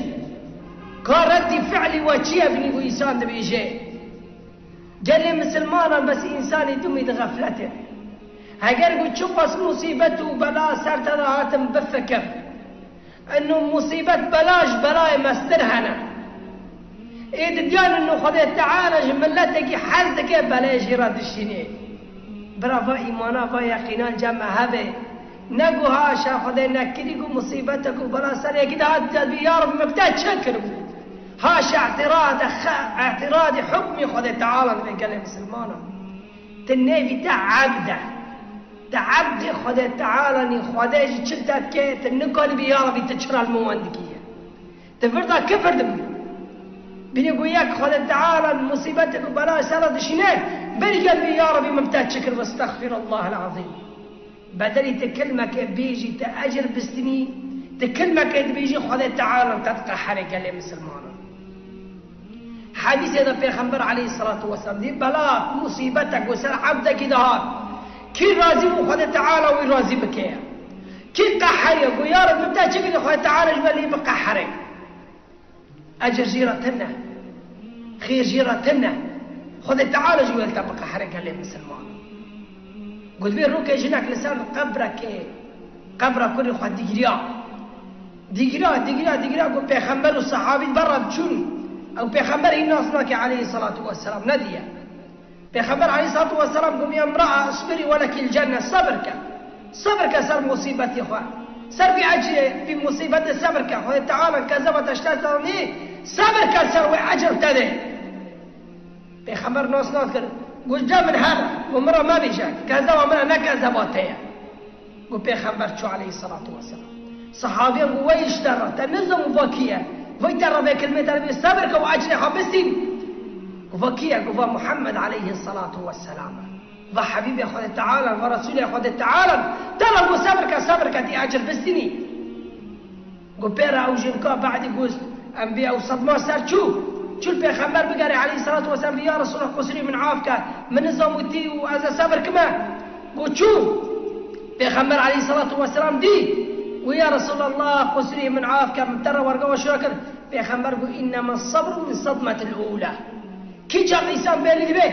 Ka reddî fi'lî we çi ye binî ku însan dibêje? Gelê misilmanan bes însanî dumî di xefletê. Heger ku çiqas musîbet û bela ser te de hatin bifikir. Eno musîbet bela ji belayê mestir hene. Ê didiyan eno Xwedê Teala ji miletekî hez dike belê jî re dişînê. Bira va îmana va yeqînan cem me hebe. Ne ku haşa Xwedê nekirî ku musîbetek û bela ser yekî de hat dibî ya Reb min bi te çi kiribû? Haşa îtîrade xe-, îtîradî hukmî Xwedê Teala dibe gelê misilmanan. Ti nêvî te ebd e. Te ebdê Xwedê Teala nî, Xwedê jî çi te dike, ti nikanî bî ya Rebî ti çira li min wan dikî ye. Ti vir de kifir dibû. Bînî ku yek Xwedê Teala musîbetek û bela ser re dişîne, berî gel bî ya Rebî min bi te çi kir, estexfirullah el-azîm. Bedelî ti kilmeke bêjî, ti ecir bistînî, ti kilmeke dibêjî Xwedê Teala te diqehere gelê misilmanan. Hedîsê de Pêxember aleyhisselatu vesselam dî bela musîbetek ku ser ebdekî dihat. Kî razî bû Xwedê Teala wî razî bike. Kî qeheriye ku ya Reb min te çi kirî Xwedê Teala ji me lê biqehere. Ecir jî re tune. Xêr jî re tune. Xwedê Teala jî wê li te biqehire gelê misilman. Got vê rokê jinek li ser qebrekê, qebra kurê xwe digiriya. Digiriya, digiriya, digiriya ku pêxember û sehabî berre diçûn. Ew pêxember hîn nas nake aleyhisselatu vesselam, nediye. Pêxember aleyhisselatu vesselam got, "Ya imra'a, isbiri ve lekil cenne", sebir ke. Sebir ke ser musîbetê xwe. Ser vî ecrê, vî musîbetê sebir ke. Xwedê Teala kezeba te ji te zanî, sebir ke ser wê ecr te dê. Pêxember nas nas kir. Got, "Ce min here, got, min re mebêje, kezeba min e, ne kezeba te ye." Got, "Pêxember çû aleyhisselatu vesselam." Sehabiyan got, "Wey ji te re, te nizam û va kî ye? Vay te re vê kilmê te re bê sebir ke û ecrê xwe bistîn." Got, "Va kî ye?" Got, "Va Muhammed aleyhisselatu vesselam e. Va Habîbê Xwedê Teala, va Resûlê Xwedê Teala, te re got sebir ke, sebir ke tî ecir bistînî." Got, pê re ew jinka badî got, em bê ew sedma ser çû. Çû li Pêxember bigerê aleyhisselatu vesselam, bê ya Resûlullah, qusirî min af ke, min nizam û tî û ez ê sebir kime. Got, çû. Pêxember aleyhisselatu vesselam dî. Got, ya Resûlullah, qusirî min af ke, min te re werga we şiya kir. Pêxember got, "Innema sabru min sadmetil ula." Kî çax însan bêlî dibe,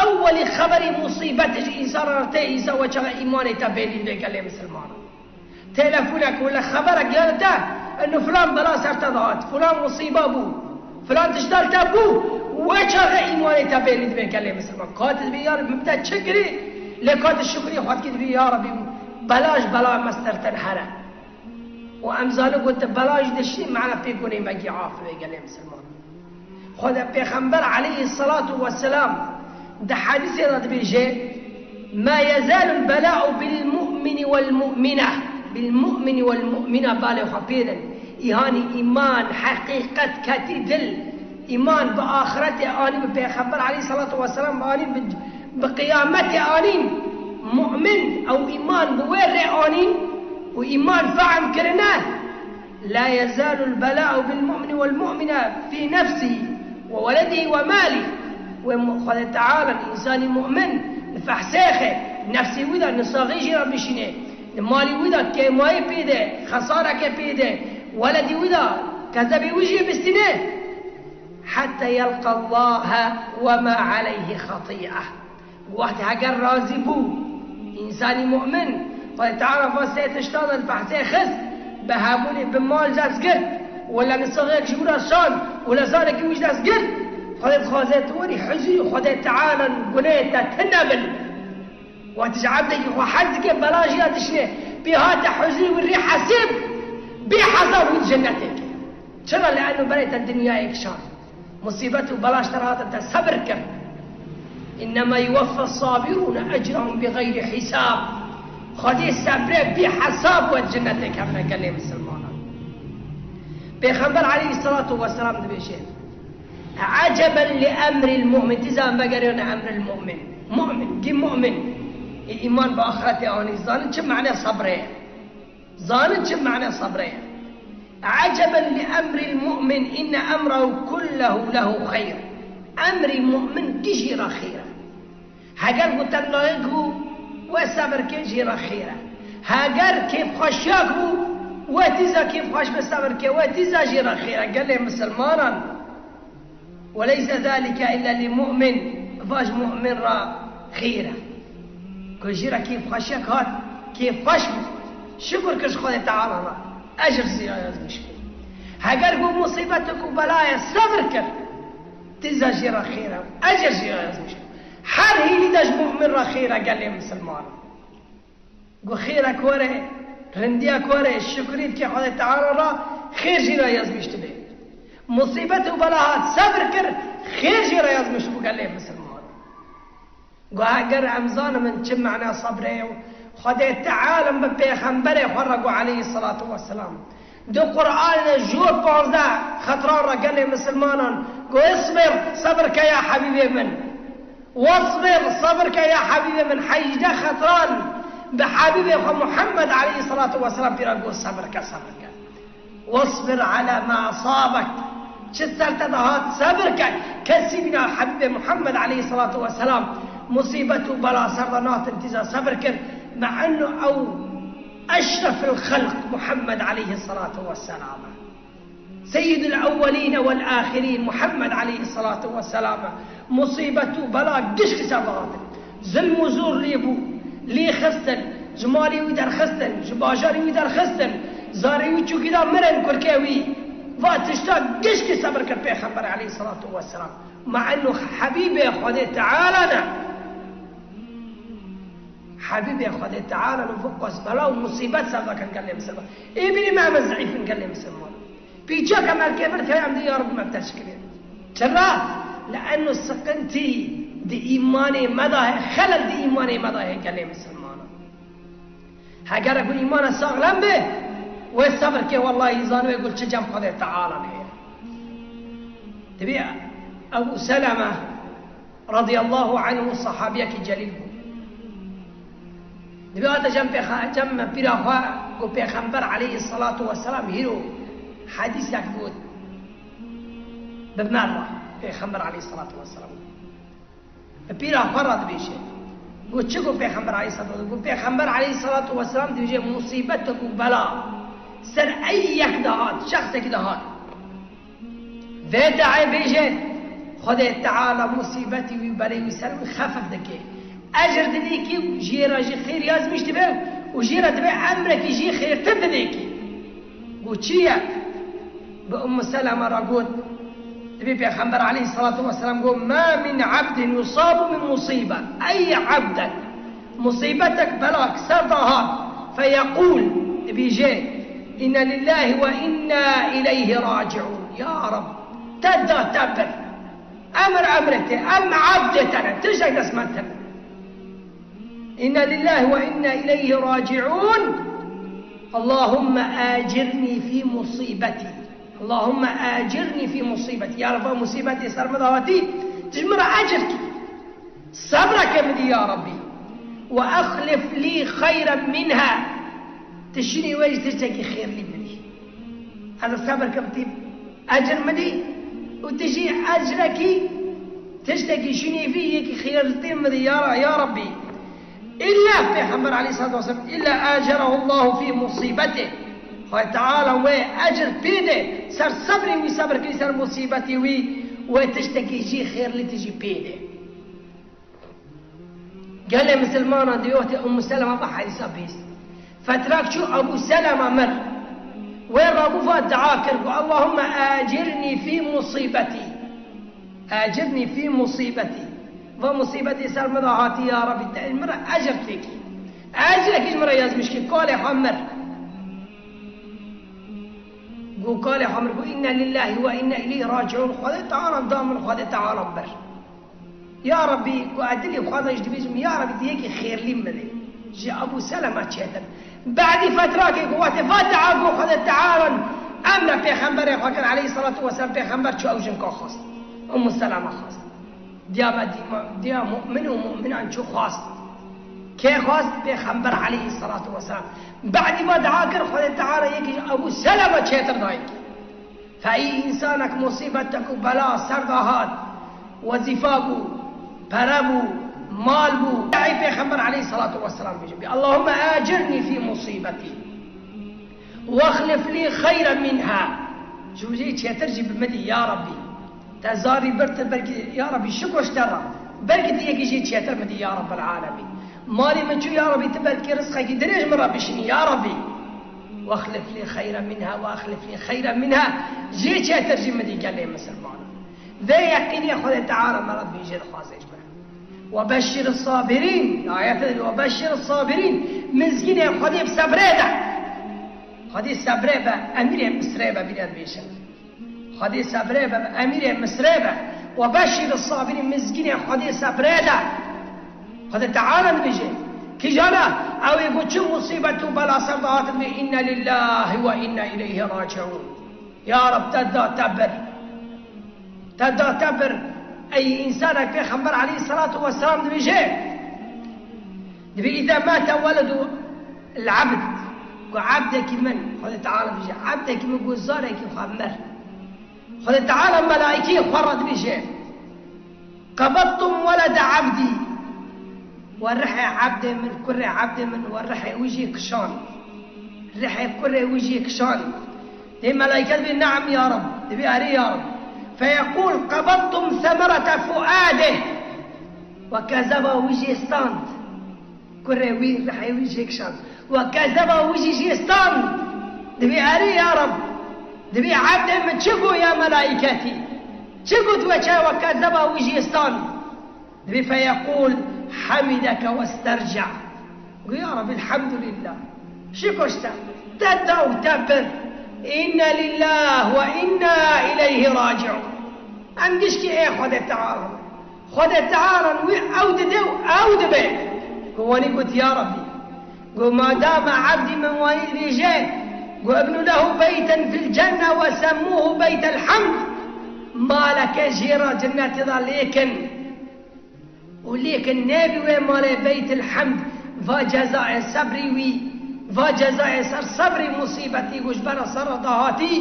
ewwelî xeberî musîbetê ji însanan re tê, însan we çaxa îmanê te bêlî dibe gelê misilmanan. Telefonek wele xeberek gere te, eno filan bela ser te dihat, filan musîba bû, filan tişta li te bû, we çaxa îmanê te bêlî dibe gelê misilman. Ka tu dibî ya Rebî min te çi kirî, lê ka tu şukrî xwe dikî dibî ya Rebî bela ji bela me ser te here. Û em zanin ku te bela jî dişî, mena pê ku nêmegî af bê gelê misilman. Xwedê Pêxember aleyhisselatu vesselam di hedîsê de dibêje, ما يزال البلاء بالمؤمن والمؤمنة، بالمؤمن والمؤمنة، balê xwe pê din. Îhanî îman, heqîqet ketî dil. Îman bi axretê anî, bi Pêxember aleyhisselatu vesselam anî, bi, bi qiyametê anîn. Mu'min ew îman bi wê rê anîn û îman fehm kirine. لا يزال البلاء بالمؤمن والمؤمنة في نفسه وولده وماله. Wê mu-, Xwedê Teala însanî mu'min li fehsêxê, nefsê wî de nisaxê jî re bişîne, li malî wî de kêmayî pê de, xesarekê pê de, weledî wî de kezebê wî jî bistîne. حتى يلقى الله وما عليه خطيئة. Wextê heger razî bû, însanî mu'min, Xwedê Teala va sê tişta de li fehsê xist, bi hebûnê, bi mal dest girt, wela nisaxek ji wî re şand, wela zarekî wî ji dest girt, Xwedê dixwaze tu werî huzurî Xwedê Teala, gunehê te tune bin. Wextê ji ebdekî xwe hez dike, bela jî ya dişine, pê hate huzurî wî rê hesêb, bê hesab wî di cennetê ke. Çira? Li eno berê te dinyayek şand. Musîbet û belaş te re hatin, te sebir kir. إنما يوفى الصابرون أجرهم بغير حساب. Xwedê sebrê bê hesab we cennetê kevne gelê misilmanan. Pêxember aleyhisselatu vesselam dibêje, عجبا لأمر المؤمن. Tîza em vegeriyane emril mu'min. Mu'min, gî mu'min. Ê îman bi axretê anî, zanin çi mane sebrê ye. Zanin çi mane sebrê ye. عجبا لأمر المؤمن إن أمره كله له خير. Emrî mu'min gişî re xêr e. Heger ku tengayek bû, we sebir ke jê re xêr e. Heger kêfxweşiyek bû, we tîza kêfxweş be sebir ke, we tîza jê re xêr e. Gelê misilmanan. وليس ذلك إلا للمؤمن. Vaş mu'min re xêr e. Ku jî re kêfxweşiyek hat, kêfxweş bû. Şukur kir ji Xwedê Teala re. Ecr jî re yazmiş bû. Heger ku musîbetek û belayê sebir kir, tîza jî re xêr e. Ecr jî re yazmiş bû. Her hîlî de ji mu'min re xêr e gelê misilman. Got, xêrek were, rindiyek were, şukrî dike Xwedê Teala re, xêr jî re yazmiş dibe. Musîbet û bela hat, sebir kir, xêr jî re yazmiş bû gelê misilman. Got, heger em zanimin çi mane sebrê ye, Xwedê Teala bi pêxemberê xwe re got aleyhisselatu vesselam. Di Qur'anê de ji panzdeh xetran re gelê misilmanan got, اصبر, sebir ke ya hebîbê min. واصبر, sebir ke ya hebîbê min. Hejdeh xetran bi hebîbê xwe Muhammed aleyhisselatu vesselam pîra got, sebir ke, sebir ke. واصبر على ما أصابك. Çi ser te de hat, sebir ke. Kesî bîna hebîbê Muhammed aleyhisselatu vesselam musîbet û bela ser de natin tîza sebir kir. مع أنه أو أشرف الخلق محمد عليه الصلاة والسلام. سيد الأولين والآخرين محمد عليه الصلاة والسلام. Musîbet û bela gişkî ser de hatin. Zilm û zor lê bû. Lê xistin, ji malê wî derxistin, ji bajarê wî derxistin, zarê wî çûkî da mirin kurkê wî. Va tişta gişkî sebir kir Pêxember aleyhisselatu vesselam. مع أنه hebîbê Xwedê Teala ne. Hebîbê Xwedê Teala li vir qas bela û musîbet ser de kin gelê misilman. Ê bînî me em zîf in gelê misilman. Pîçek em erkê vir keye em dê ya Reb me bi te şikirê. Çira? Li eno siqintî di îmanê me de heye, xelel di îmanê me de heye gelê misilmanan. Heger ku îmana saxlem be, wê sebir ke, wellahî zanibê ku çi cem Xwedê Teala heye. Dibê Ebu Seleme radiyallahu anhu sahabiyekî celîl bû. Dibê hate cem pêxa-, cem pîra xwe ku Pêxember aleyhisselatu vesselam hîro hedîsek got. Bi me re Pêxember aleyhisselatu vesselam. Bi pîra xwe re dibêje. Got, çi got Pêxember aleyhisselatu vesselam? Got, Pêxember aleyhisselatu vesselam dibêje, musîbetek û bela ser ey yek de hat, şexsekî de hat. Vê dayê bêje, Xwedê Teala musîbetî wî, belê wî ser wî xefif dike. Ecr didê kî, jê re jî xêr yazmîş dibe û jê re dibe emrekî jî xêrtir didê kî. Got, çi ye? Bi Ummu Seleme re got, dibê Pêxember aleyhisselatu vesselam got, ما من عبد يصاب بمصيبة. Ey ebdek, musîbetek, belak ser de hat, فيقول, dibêje, إنا لله وإنا إليه راجعون. Ya Reb, te da te bir. Emir emrê te, em ebdê te ne, tiştek dest me tune. إنا لله وإنا إليه راجعون. اللهم آجرني في مصيبتي. اللهم آجرني في مصيبتي. Ya Rabbi, musîbetê ser min de hatî, tu ji min re ecir kî. Sebra ke min dî ya Rabbî. وأخلف لي خيرا منها. Tu şinî wê jî tiştekî xêrlî min dî. Ez ê sebir kim tî ecir min dî û tu jî ecrekî tiştekî şinî vî yekî xêrlî min dî ya, ya Rabbî. إلا Pêxember aleyhissalatu vesselam, إلا آجره الله في مصيبته. Xwedê Teala wê ecir pê de ser sebrê wî, sebir kî ser musîbetê wî, wê tiştekî jî xêrlî tu jî pê de. Gelê misilmanan di wextê Ummu Selema bi hadîsa bihîst. Fetrak çû Ebu Selema mir. Wê rabû va dua kir ku, اللهم آجرني في مصيبتي. آجرني في مصيبتي. Va musîbetê ser min de hatî ya Rabbî, te min re ecir têkî. Ecrekî ji min re yazmiş kî, kalê xwe mir. Got kalê xwe mir, got, إنا لله وإنا إليه راجعون. Xwedê Teala da min, Xwedê Teala bir. Ya Rabbî, ku ez dilê xwe de jî dibêjim, ya Rabbî, tu yekî xêrlî min bidê. Ji Ebû Selema çêtir. Badî fetrakê ku wextê va dua ku Xwedê Teala emre pêxemberê xwe kir, aleyhissalatu vesselam, pêxember çû ew jinka xwest. Ummu Selema xwest. Diya me dîma, diya mu'min û mu'minan çû xwest. Kê xwest? Pêxember aleyhissalatu vesselam. Badî va dua kir, Xwedê Teala yekî ji Ebû Selema çêtir dayî. Fe î însanek musîbetek û bela ser de hat, wezîfa bû, pere bû, mal bû. Ey Pêxember aleyhissalatu vesselam bêje, bi, اللهم آجرني في مصيبتي واخلف لي خيرا منها. Ji wî jî çêtir jî bi min dî, ya Rabbî. Te zarî birtir, belkî, ya Rabbî, şiko ji te re. Belkî tu yekî jî çêtir min dî, ya Rabbel alemîn. Malê min çû, ya Rabbî, tu belkî rizqekî dirêj min re bişînî, ya Rabbî. وأخلف لي خيرا منها، وأخلف لي خيرا منها. Jê çêtir jî min dî gelê misilmanan. Vê yeqînê Xwedê Teala me re dibêje, dixwaze ji me. وبشر الصابرين. Ayet وبشر الصابرين. Mizgînê Xwedê bi sebrê de. Xwedê sebrê be, emîrê Misrê be, bîne dibêjin. Xwedê sebrê be, emîrê Misrê be. وبشر الصابرين. Mizgînê Xwedê sebrê de. Xwedê Teala dibêje, kîjana, ew ê ku çi musîbet û bela ser de hatin, dibê, إنا لله وإنا إليه راجعون. Ya Reb, te da te bir. Te da te bir. Ey însanek, Pêxember aleyhissalatu vesselam dibêje, dibê, إذا مات ولد العبد. Ku ebdekî min, Xwedê Teala dibêje, ebdekî min ku zarekî xwe mir. Xwedê Teala melaîkeyê xwe re dibêje, قبضتم ولد عبدي. We rihê ebdê min, kurê ebdê min, we rihê wî jê kişand. Rihê kurê wî jê kişand. Dê melaîke dibê, نعم يا رب. Dibê, erê ya Reb. فيقول قبضتم ثمرة فؤاده. We kezeba wî jê stand. Kurê wî, rihê wî jê kişand. We kezeba wî jî jê stand. Dibê, erê ya Reb. Dibê, ebdê min çi got ya melaîketî? Çi got we çawa kezeba wî jê stand? Dibê, فيقول حمدك واسترجع. Got, ya Reb, elhamdulillah. Şiko ji te. Te da û te bir. إنا لله وإنا إليه راجعون. Em gişkî ê Xwedê Teala. Xwedê Teala wî ew dide û ew dibe. Ku wanî got, ya Rabbî, ku madama ebdî min wanî dibêje, ku ابنوا له بيتا في الجنة وسموه بيت الحمد. Maleke jê re cennetê de lêkin. Û lêkin nebî wê malê Beytil Hemd, va cezayê sebrî wî, va cezayê ser sebrî musîbetî ku ji bera ser re dahatî,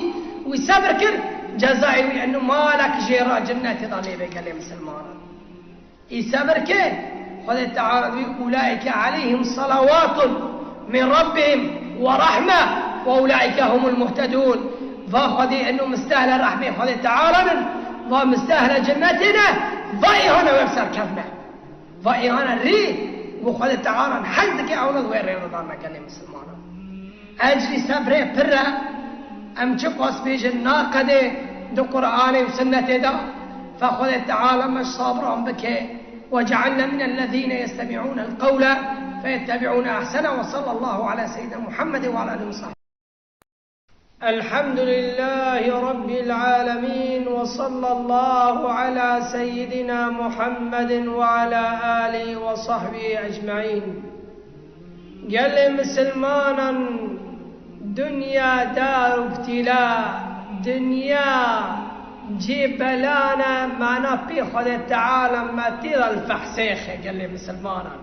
wî sebr kir, cezayê wî eno malek jê re cennetê de lê be gelê misilmanan. Î sebir ke, Xwedê Teala dibê, "Ulaîke aleyhim salawatun min Rabbihim ve rahme ve ulaîke humul muhtedûn." Va Xwedê eno mistehle rehmê Xwedê Teala nin, va mistehle cennetê ne, va îhana wê bi ser kevne. Va îhana rî, û Xwedê Teala hez dike ewna di wê rê re dane gelê misilmanan. Ecrî sebrê pir e, em çiqas bêjin naqedê di Qur'anê û Sunnetê de, fe Xwedê Teala me ji sabiran bike. وجعلنا من الذين يستمعون القول فيتبعون أحسنه وصلى الله على سيدنا محمد وعلى آله وصحبه. الحمد لله رب العالمين، وصلى الله على سيدنا محمد وعلى آله وصحبه أجمعين. Gelê misilmanan, dinya dar ibtila, dinya cê bela ne, mana pê Xwedê Teala me tê de li fehsêxe gelê misilmanan.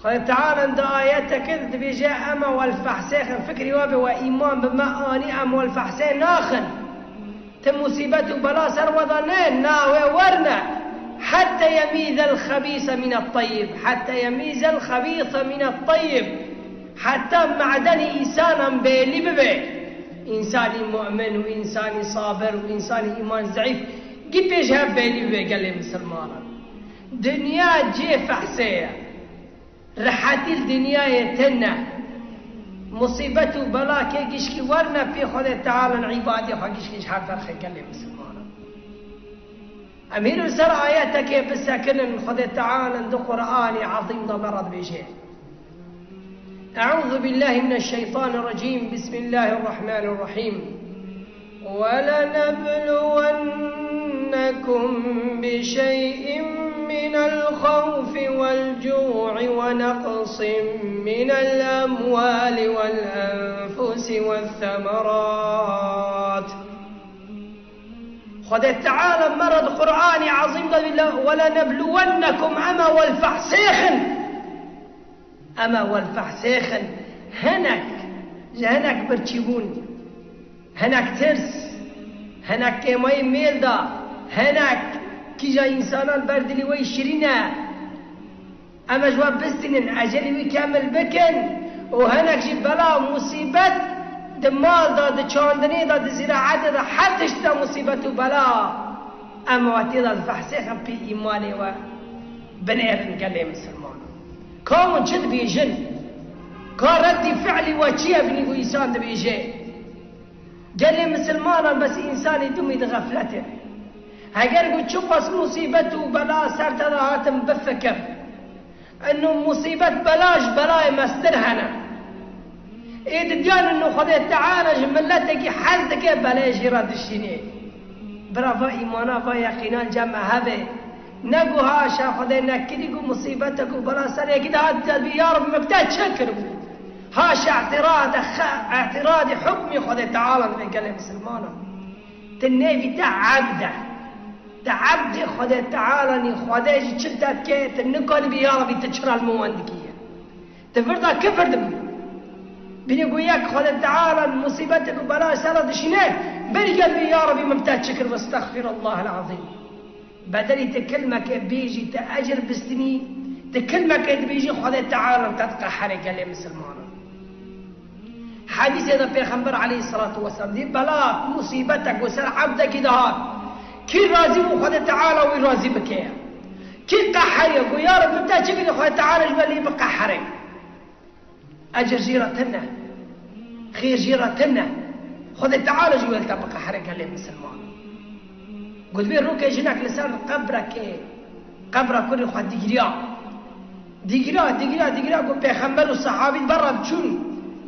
Xwedê Teala di ayeteke de dibêje, ema we li fehsêxin, fikrî we be we îman bi me anî, em we li fehsê naxin. Ti musîbet û bela ser we de ne, na wê werne. Hette yemîzel xebîse mînet teyyib. Hette yemîzel xebîse mînet teyyib. Heta me'denî însanan bêlî bibe. Însanî mu'min û însanî sabir û însanî îman zeîf, gî pêş hev bêlî bibe gelê misilmanan. Dinya cê fehsê ye. Rehetî li dinyayê tune. Musîbet û bela kê gişkî werne pê Xwedê Teala, îbadê xwe gişkî ji hev derxe gelê misilmanan. Em hîn li ser ayetekê bisekinin, Xwedê Teala di Qur'anê Ezîm de me re dibêje. أعوذ بالله من الشيطان الرجيم. بسم الله الرحمن الرحيم. ولنبلونكم بشيء من الخوف والجوع ونقص من الأموال والأنفس والثمرات. Xwedê Teala me re di Qur'anê Ezîm de dibêje, ولنبلونكم, ema we li fehsêxin. Ema we li fehsêxin, hinek, ji hinek birçîbûn, hinek tirs, hinek kêmayî mêl de, hinek kîja însanan ber dilî wê şirîn e. Em ji we bistînin, ecelî wî kemil bikin û hinek jî bela û musîbet di mal de, di çandinê de, di zîraetê de, her tişt de musîbet û bela. Em we tê de li fehsêxin pê îmanê we binêrin gelê misilman. Ka hûn çi dibêjin? Ka reddî fi'lî we çi ye binî ku însan dibêje? Gelê misilmanan bes însanî dimî di xefletê. Heger ku çiqas musîbet û bela ser te de hatin bifikir. Ino musîbet bela ji belayê mestir hene. Ê didiyan ino Xwedê Teala ji miletekî hez dike belê jî re dişînê. Bira va îmana, va yeqînan cem me hebe. Ne ku haşa Xwedê nekirî ku musîbetek û bela ser yekî de hat, te dibî, ya Reb, min bi te çi kiribû? Haşa îtirade, xe-, îtiradî hukmî Xwedê Teala dibe gelê misilmanan. Ti nêvî te ebd e. Ti ebdê Xwedê Teala nî, Xwedê jî çi te dike, ti nikanî bî, ya Rebî, ti çira li min wan dikî ye? Ti vir de kifir dibî. Bînî ku yek Xwedê Teala musîbetek û bela ser re dişîne, berî gel bî, ya Rebî, min bi te çi kir, estexfirullah el-azîm. Bedelî ti kilmeke bêjî, ti ecir bistînî, ti kilmeke dibêjî, Xwedê Teala te diqeherê gelê misilmanan. Hedîsê de Pêxember aleyhisselatu vesselam dî, bela, musîbetek ku ser ebdekî dihat, kî razî bû, Xwedê Teala wî razî bike. Kî qeheriye, ku ya Reb, min te çi kirî, Xwedê Teala ji we lê biqehere. Ecir jî re tune, xêr jî re tune. Xwedê Teala jî wê li te biqehire gelê misilman. Got, vê rokê jinek li ser qebrekê, qebra kurê xwe digiriya. Digiriya, digiriya, digiriya, got, pêxember û sehabî berre diçûn.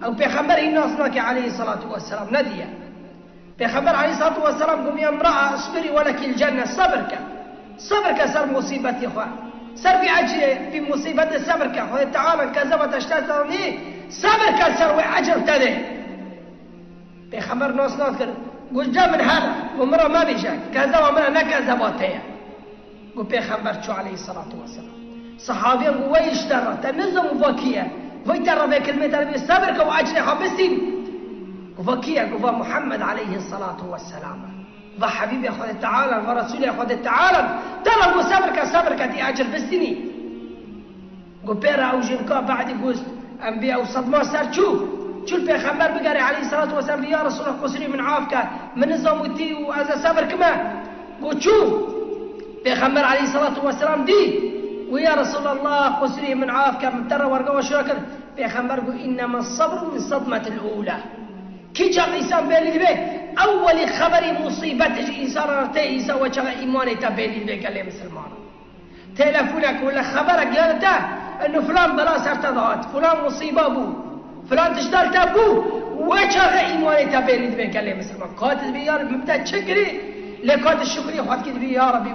Ew pêxember hîn nas nake aleyhisselatu vesselam, nediye. Pêxember aleyhisselatu vesselam got, ya imra'a, isbiri ve lekil cenne, sebir ke. Sebir ke ser musîbetê xwe. Ser vî ecrê, vî musîbetê sebir ke. Xwedê Teala kezeba te ji te zanî, sebir ke ser wê ecr te dê. Pêxember nas nas kir. Got, ce min here, got, min re mebêje, kezeba min e, ne kezeba te ye. Got, pêxember çû aleyhisselatu vesselam. Sehabiyan got, wey ji te re, te nizam û va kî ye? Wey te re vê kilmê te re bê, sebir ke û ecrê xwe bistîn. Got, va kî ye? Got, va Muhammed aleyhisselatu vesselam e. Va Habîbê Xwedê Teala, va Resûlê Xwedê Teala, te re got sebir ke, sebir ke, tî ecir bistînî. Got pê re ew jinka, badî got, em bê ew sedma ser çû. Çû li Pêxember bigerê aleyhisselatu vesselam, bê ya Resûlullah, qusirî min af ke, min nizam û tî û ez ê sebir kime. Got çû. Pêxember aleyhisselatu vesselam dî. Got ya Resûlullah, qusirî min af ke, min te re werga we şûre kir. Pêxember got, innema sebru min sedmetil ûla. Kî çax însan bêlî dibe, ewwelî xeberî musîbetê ji însan re tê, însan we çaxa îmanê te bêlî dibe gelê misilmanan. Telefonek wele xeberek gere te, eno filan bela ser te dihat, filan musîba bû, filan tişta li te bû, Wê çaxê îmanê te bêrî dibe gelê misilman. Ka tu dibî, ya Rebî, min te çi kirî? Lê ka tu şukrî xwe dikî, dibî, ya Rebî,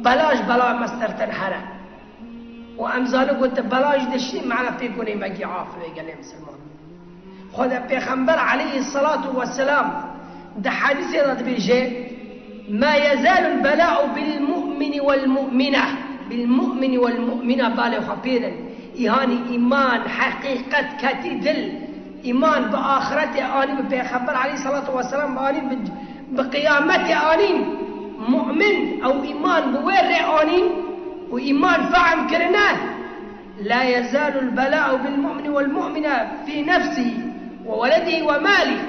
bela ji bela me sertin here. Û em zanin ku tu bela jî dişî, mane pê ku nêmegî af bê gelê misilman. Xwedê Pêxember aleyhisselatu vesselam di hedîsê de dibêje, "Ma yezalul bela'u bil mu'mini wel mu'mine." Bil mu'mini wel mu'mine, balê xwe pê din. Îhanî îman, heqîqet ketî dil, îman bi axiretê anî, bi Pêxember aleyhisselatu vesselam anî, bi, bi qiyametê anîn. Mu'min ew îman bi wê rê anîn û îman fehm kirine. "La yezalul bela'u bil mu'mini wel mu'mine fi nefsihi ve weledihi ve malihi."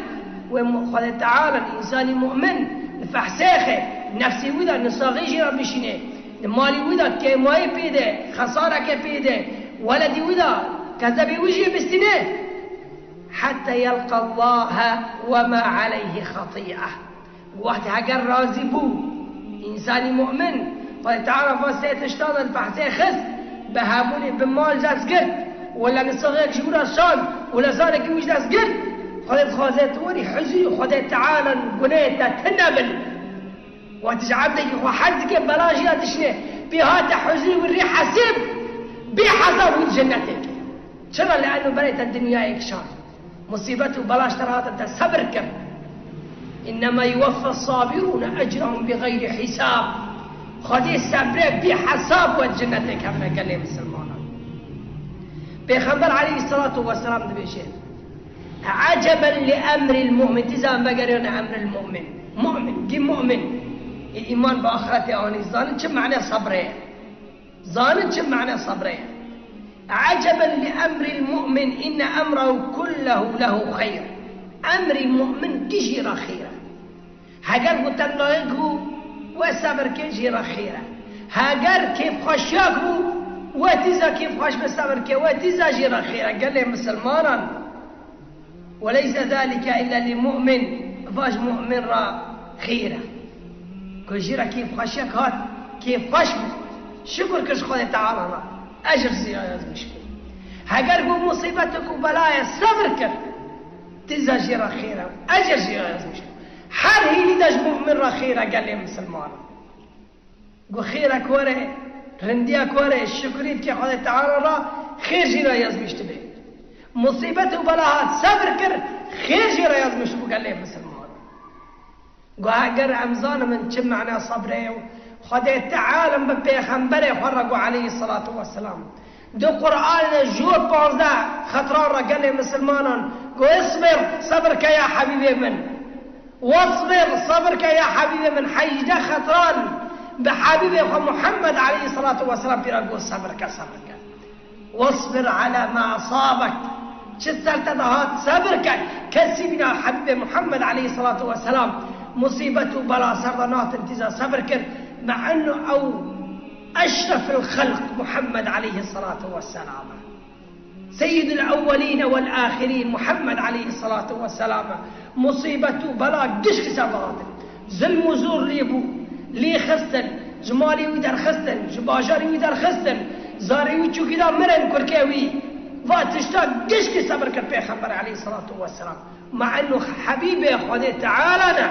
Wê mu-, Xwedê Teala însanî mu'min li fehsêxê, nefsê wî de nisaxî jî re bişîne, li malî wî de kêmayî pê de, xesarekê pê de, weledî wî de kezebê wî jî bistîne. "Hetta yelqa Allahe ve ma aleyhi xatî'e." Wextê heger razî bû, însanî mu'min, Xwedê Teala va sê tiştan li behsê xist, bi hebûnê bi mal dest girt, wela nisaxek ji wî re şand, wela zarekî wî ji dest girt, Xwedê dixwaze tu werî huzurî Xwedê Teala gunehê te tune bin. Wextî ji ebdekî xwe hez dike, bela jî ya dişine, pê hate huzurî wî rê hesib, bê hesab wî cennetê ke. Çira? Li eno berê te dinyayek şand. Musîbet û belaş te re hatin, te sebir kir. "Innema yuweffe sabirûne ecrahum bi xeyrî hîsab." Xwedê sebrê bê hesab we cennetê kevne gelê misilmanan. Pêxember aleyhisselatu vesselam dibêje, "Eceben li emril mu'min." Tîza em vegeriyane emril mu'min. Mu'min, gî mu'min. Ê îman bi axiretê anî, zanin çi mane sebrê ye. Zanin çi mane sebrê ye. "Eceben li emril mu'min, inne emrehu kullehu lehu xeyr." Emrî mu'min gişî re xêr e. Heger ku tengayek bû, we sebir ke jê re xêr e. Heger kêfxweşiyek bû, we tîza kêfxweş be sebir ke, we tîza jê re xêr e. Gelê misilmanan. "Ve leyse zalike illa li mu'min." Va ji mu'min re xêr e. Ku jî re kêfxweşiyek hat, kêfxweş bû. Şukur kir ji Xwedê Teala re. Ecr jî yazmiş bû. Heger ku musîbetek û belayê sebir kir, tîza jê re xêr e. Ecr jî yazmiş bû. Her hînî de ji mu'min re xêr e gelê misilmanan. Ku xêrek were, rindiyek were, şukrî dike Xwedê Teala re, xêr jî re yazmiş dibe. Musîbet û bela hat, sebir kir, xêr jî re yazmiş bû gelê misilman. Ku heger em zanin çi mane sebrê ye, Xwedê Teala bi pêxemberê xwe re got aleyhisselatu vesselam. Di Qur'anê de ji panzdeh xetran re gelê misilmanan got, "Isbir, sebir ke ya Habîbê min." "Wasbir, sebir ke ya Habîbê min." Hejdeh xetran bi Habîbê xwe Muhammed aleyhisselatu vesselam pîra got, "Sebir ke, sebir ke." "Wasbir ala ma asabek." Çi ser te de hat, sebir ke. Kesî bîna Habîbê Muhammed aleyhisselatu vesselam musîbet û bela ser de natin tîza sebir kir. Me enno ew eşrefil xelq Muhammed aleyhisselatu vesselam. Seyyidul ewwelîne wel âxirîn Muhammed aleyhisselatu vesselam, musîbet û bela gişkî ser de hatin. Zilm û zor lê bû, lê xistin, ji malê wî derxistin, ji bajarê wî derxistin, zarê wî çûkî da mirin kurkê wî. Va tişta gişkî sebir kir Pêxember aleyhisselatu vesselam. Ma enno Habîbê Xwedê Teala ne.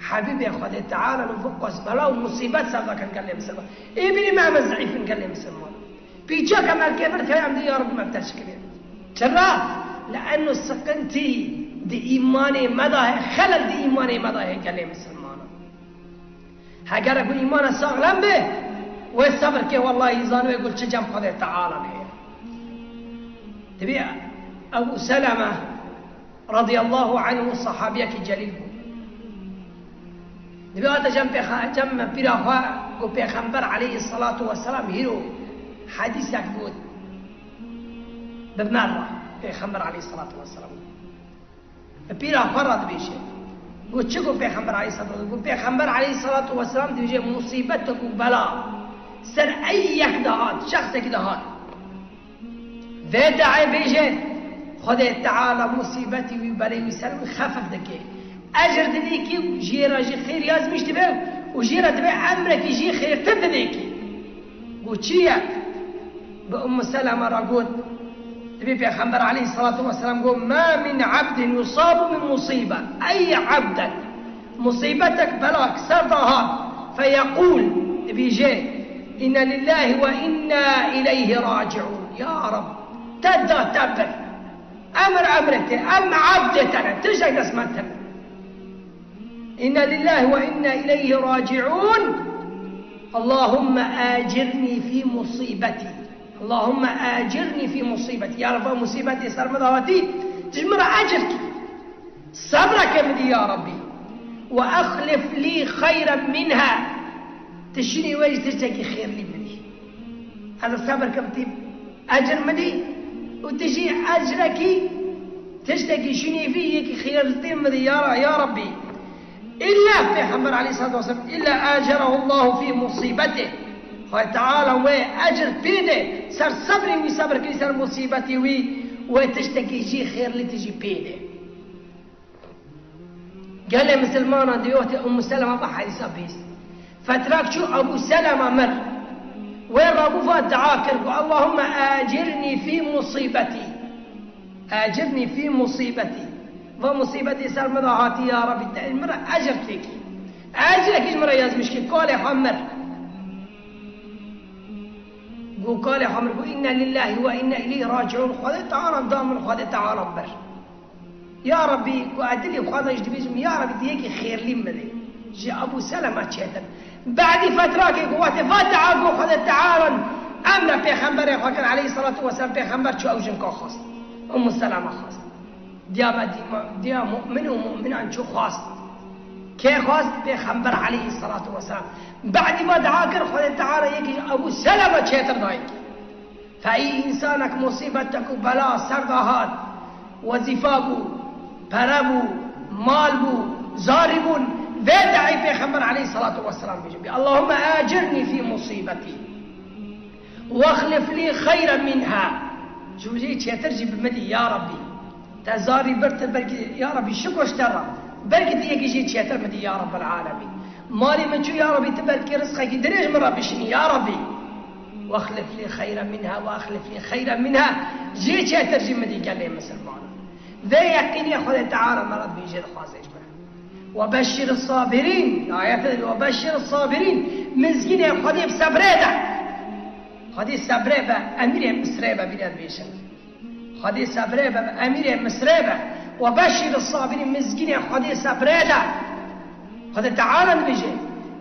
Habîbê Xwedê Teala li vir qas bela û musîbet ser dakin gelê misilman. Ê bînî me em zîf in gelê misilman. Pîçek em erkê vir keye em dê ya Rebî me bi te şikirê. Çira? Li enno siqintî di îmanê me de heye, xelel di îmanê me de heye gelê misilmanan. Heger ku îmana saxlem be, wê sebir ke, wellahî zanibê ku li çi cem Xwedê Teala heye. Dibê Ebu Seleme radiyallahu anhu sahabiyekî celîl bû. Dibê hate cem pêxa-, cem pîra xwe ku Pêxember aleyhisselatu vesselam hîro hedîsek got. Bi me re Pêxember aleyhisselatu vesselam. Bi pîra xwe re dibêje. Got çi got Pêxember aleyhisselatu vesselam? Got Pêxember aleyhisselatu vesselam dibêje musîbetek û bela ser ey yek de hat, şexsekî de hat. Vê daê bêje, Xwedê Teala musîbetî wî, belê wî ser wî xefif dike. Ecr didê kî, jê re jî xêr yazmîş dibe û jê re dibe emrekî jî xêrtir didê kî. Got çi ye? Bi Ummu Seleme re got, Pêxember aleyhissalatu vesselam got: "Ma min abdin yusabu min musibe." Ey abdek, musibetek, belak ser de hat, feyekul, dibêje: "İnne lillahi ve inna ileyhi raciun." Ya Rab, te da te bir. Emir emrê te, em abdê te ne, tiştek dest me tune. "İnne lillahi ve inna ileyhi raciun. Allahümme acirni fi musibeti. Allahümme acirni fi musibeti." Ya Rabbi, musibetê ser min de hatî, tu ji min re ecir kî. Sebrekê min dî ya Rabbi. "Ve ahlif li xeyren minha." Tu şinî wê jî tiştekî xêrlî min dî. Ez ê sebir kim tî ecir min dî û tu jî ecrekî tiştekî şinî vî yekî xêrlî min dî ya Ra-, ya Rabbi. Îlla Pêxember aleyhissalatu vesselam, "Îlla acerahu Allahu fi musibetih." Xwedê Teala wê ecir pê de ser sebrê wî, sebir kir ser musîbetê wî, wê tiştekî jî xêrlî tijî pê de. Gelê misilmanan di wextê Ummu Selema bi hadîsa bihîst. Fetrak çû Ebu Selema mir. Wê rabû va dua kir ku, "Allahümme acirni fi musîbetî." Acirni fi musîbetî. Va musîbetî ser min de hatî ya Rabbi, te min re ecir têkî. Ecrekî ji min re yazmiş kî, kalê xwe mir. Got kalê xwe mir, got, "İnne lillahi ve inne ileyhi raciun." Xwedê Teala da min, Xwedê Teala bir. Ya Rabbi, got, ez dilê xwe de jî dibêjim, ya Rabbi, tu yekî xêrlî min bidî. Ji Ebu Selema çêtir. Badî fetrakê ku wextê va dua got Xwedê Teala emre pêxemberê xwe kir, aleyhissalatu vesselam, pêxember çû ew jinka xwest. Ummu Selama xwest. Diya me dîma, diya mu'min û mu'minan çû xwest. Kê xwest? Pêxember aleyhissalatu vesselam. Badî va dua kir, Xwedê Teala yekî ji Ebu Selama çêtir dayî. Fe ey însanek musîbetek û bela ser de hat, wezîfa bû, pere bû, mal bû, zarî bûn, vê de'î Pêxember aleyhissalatu vesselam bêjin. Allahümme acirni fi musîbetî. Wexlif lî xeyren minha. Ji wî çêtir jî bi min dî, ya Rabbî. Te zarî bir, te belkî, ya Rabbî, şiko ji te re. Belkî tu yekî jî çêtir min dî, ya Rabbel alemîn. Malê min çû, ya Rabbî, tu belkî rizqekî dirêj min re bişînî, ya Rabbî. Wexlif lî xeyren minha, wexlif lî xeyren minha. Jê çêtir jî min dî, gelê misilmanan. Vê yeqînê Xwedê Teala me re dibêje, dixwaze ji me. Webeşşir sabirîn. Ayet, webeşşir sabirîn. Mizgînê Xwedê bi sebrê de. Xwedê sebrê be, emîrê Misrê be, bîne dibêjin. Xwedê sebrê be, emîrê Misrê be. Webeşşir sabirîn, mizgînê Xwedê sebrê de. Xwedê Teala dibêje.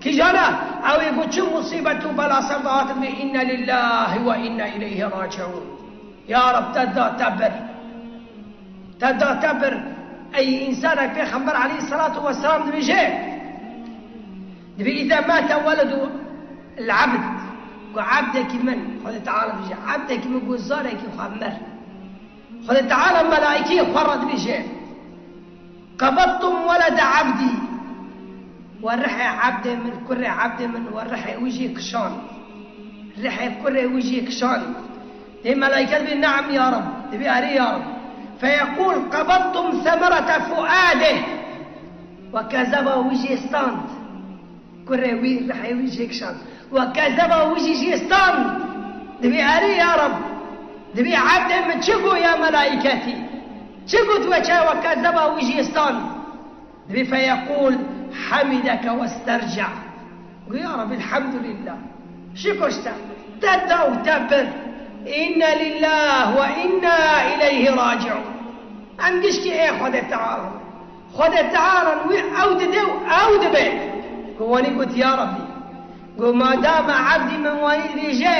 Kîjana, ew ê ku çi musîbet û bela ser de hatin, bê inne lillahi ve inne ileyhi raciun. Ya Rab, te da te bir. Te da te bir. Ey însanek, Pêxember aleyhissalatu vesselam dibêje, dibê, "Îza mate weledu l-abd." Ku ebdekî min, Xwedê Teala dibêje, ebdekî min ku zarekî xwe mir. Xwedê Teala melaîkeyê xwe re dibêje, "Qebedtum welede abdî." We rihê ebdê min, kurê ebdê min, we rihê wî jê kişand. Rihê kurê wî jê kişand. Dê melaîke dibê, "Neam ya Rab." Dibê, "Erê ya Rab." Feyeqûl, "Qebedtum semerete fuadih." We kezeba wî jê stand. Kurê wî, rihê wî jê kişand. We kezeba wî jî jê stand. Dibê, "Erê ya Rab." Dibê, "Ebdê min çi got ya melaîketî? Çi got we çawa kezeba wî jê stand?" Dibê, "Feyeqûl, hemideke westerca." Got, "Ya Rabbi, elhamdülillah." Şiko ji te. Te da û te bir. İnna lillah ve inna ileyhi raciun. Em gişkî ê Xwedê Teala. Xwedê Teala wî ew dide û ew dibe. Got, wanî got, "Ya Rabbi." Got, "Ma dame abdî min wanî dibêje."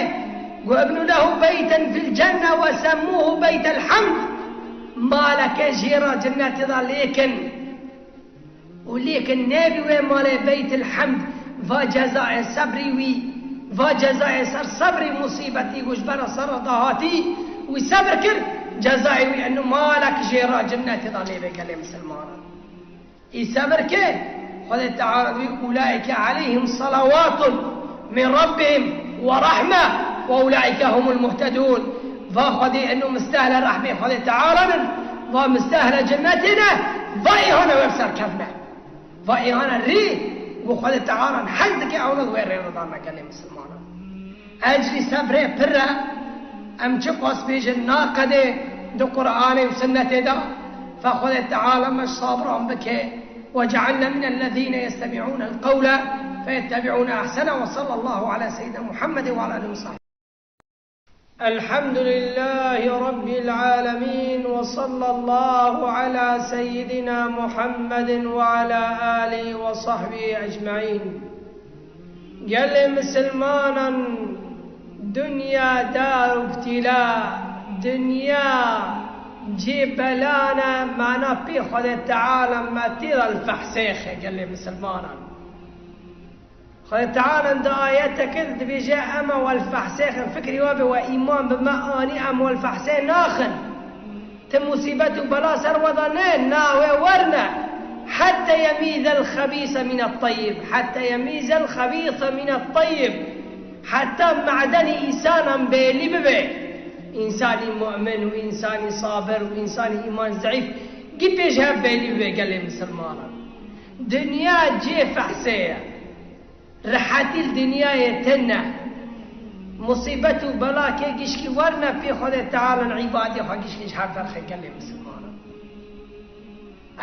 Got, "Ibnu lehu beyten fil cenne ve semmuhu beytel hamd." Maleke jê re cennetê de lêkin. Û lêkin nebî wê malê Beytil Hemd, va cezayê sebrî wî, va cezayê ser sebrî musîbetî ku ji bera ser re dahatî, wî sebr kir, cezayê wî eno malek jê re cinnetê de lê bê gelê misilmanan. Î sebr kir, Xwedê Teala wî, "Ulaike aleyhim salawatun min rabbihim ve rahme ve ulaike humul muhtedun." Va Xwedê eno mistehle rehmê Xwedê Teala nin, va mistehle cennetê ne, va îhana wer serkevne. Va îhana rî, û Xwedê Teala hez dike ewna wê rê re dane gelê misilmanan. Ecrî sebrê pir e, Em çi qas bêjin naqedê di Qur'anê û Sunnetê de, fe Xwedê Teala me ji sabiran bike. وجعلنا من الذين يستمعون القول فيتبعون أحسنه، وصلى الله على سيدنا محمد وعلى آله وصحبه. الحمد لله رب العالمين، وصلى الله على سيدنا محمد وعلى آله وصحبه أجمعين. Gelê misilmanan, dinya dar ibtîla, dinya cê belan e, mana pê Xwedê Teala me tê de li fehsêxe gelê misilmanan. Xwedê Teala di ayeteke de dibêje, ema wel fehsêxin, fikrî we be we îman bi me anî, em wel fehsê naxin. Ti musîbet û bela ser we de ne, na wê werne. حتى يميز الخبيث من الطيب، حتى يميز الخبيث من الطيب. Heta medenî însanan bêlî bibe. Însanî mu'min û însanî sabir û însanî îman zeîf, gî pêş hev bêlî bibe gelê misilmanan. Dinya cê fehsê ye. Rehetî li dinyayê tune. Musîbet û bela kê gişkî werne pê Xwedê Teala, îbadê xwe gişkî ji hev derxe gelê misilmanan.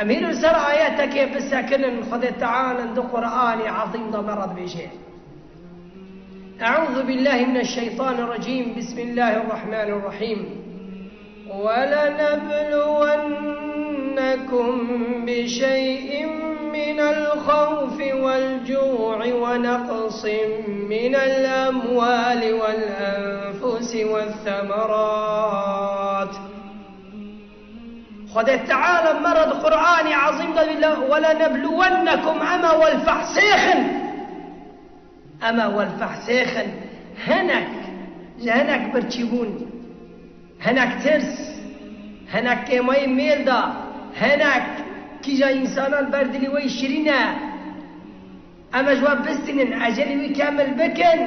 Em hîn li ser ayetekê bisekinin, Xwedê Teala di Qur'anê Ezîm de me re dibêje. أعوذ بالله من الشيطان الرجيم. بسم الله الرحمن الرحيم. ولنبلونكم بشيء من الخوف والجوع ونقص من الأموال والأنفس والثمرات. Xwedê Teala me re di Qur'anê Ezîm de dibêje, ولنبلونكم، ema wel fehsêxin. Ema wel fehsêxin, hinek, ji hinek birçîbûn, hinek tirs, hinek kêmayî mêl de, hinek kîja însanan ber dilî wê şirîn e. Em ji we bistînin, ecelî wî kemil bikin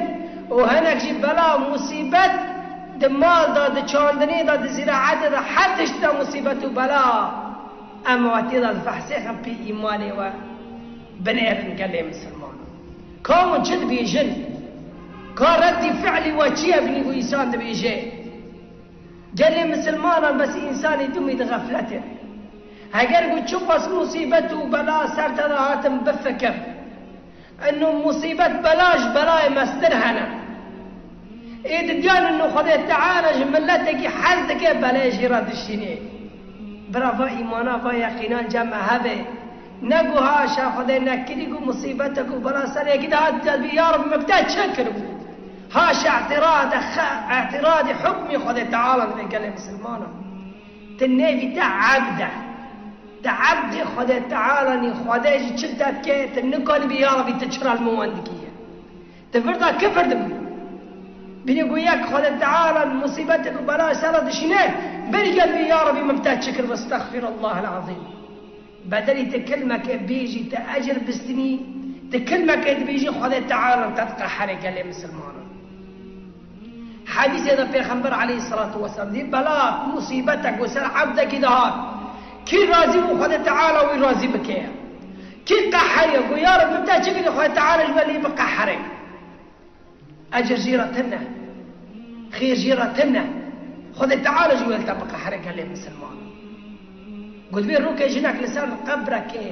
û hinek jî bela û musîbet di mal de, di çandinê de, di zîraetê de, her tişt de musîbet û bela. Em we tê de li fehsêxin pê îmanê we binêrin gelê misilmanan. Ka hûn çi dibêjin? Ka reddî fi'lî we çi ye binî ku însan dibêje? Gelê misilmanan bes însanî dimî di xefletê. Heger ku çiqas musîbet û bela ser te de hatin bifikir. Ino musîbet bela ji belayê mestir hene. Ê didiyan ino Xwedê Teala ji miletekî hez dike belê jî re dişînê. Bira va îmana, va yeqînan cem me hebe. Ne ku haşa Xwedê nekirî ku musîbetek û bela ser yekî de hat dibî, ya Reb, min bi te çi kiribû? Haşa îtirade xe-, îtiradê hukmî Xwedê Teala dibe gelê misilmanan. Ti nêvî te ebd e. Te ebdê Xwedê Teala nî, Xwedê jî çi te dike, ti nikanî bî, ya Rebî, ti çira li min wan dikî ye? Ti vir de kifir dibî. Binê ku yek Xwedê Teala musîbetek û bela ser re dişîne, berî gel bî, ya Rebî, min bi te çi kir, estexfirullah el-azîm. Bedelî ti kilmeke bêjî, ti ecir bistînî, ti kilmeke dibêjî, Xwedê Teala te diqeherê gelê misilmanan. Hedîsê de Pêxember aleyhisselatu vesselam dî bela musîbetek ku ser ebdekî dihat, kî razî bû Xwedê Teala wî razî bike. Kî qeheriye ku ya Reb min te çi kirî, Xwedê Teala ji we lê biqehere. Ecir jî re tune, xêr jî re tune. Xwedê Teala ji we li te biqehere gelê misilman. Got vê rokê jinek li ser qebrekê,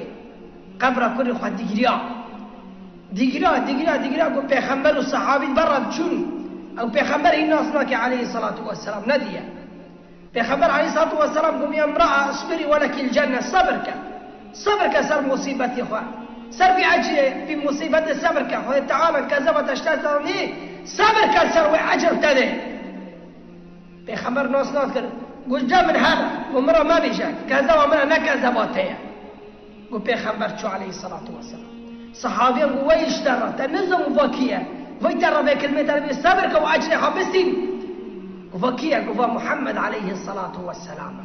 qebra kurê xwe digiriya. Digiriya, digiriya, digiriya ku pêxember û sehabî berre diçûn. Ew pêxember hîn nas nake aleyhisselatu vesselam, nediye. Pêxember aleyhisselatu vesselam got, "Ya imra'a, isbiri ve lekil cenne, sebir ke. Sebir ke ser musîbetê xwe. Ser vî ecrê, vî musîbetê sebir ke. Xwedê Teala kezeba te ji te zanî, sebir ke ser wê ecr te dê." Pêxember nas nas kir. Got, "Ca min her, got, min re mebêje, kezeba min e, ne kezeba te ye." Got, Pêxember çû aleyhisselatu vesselam. Sehabiyan got, "Wey ji te re, te nizam û va kî ye? Vay te re vê kilmê te re bê sebir ke û ecrê xwe bistîn." Got, "Va kî ye?" Got, "Va Muhammed aleyhisselatu vesselam e.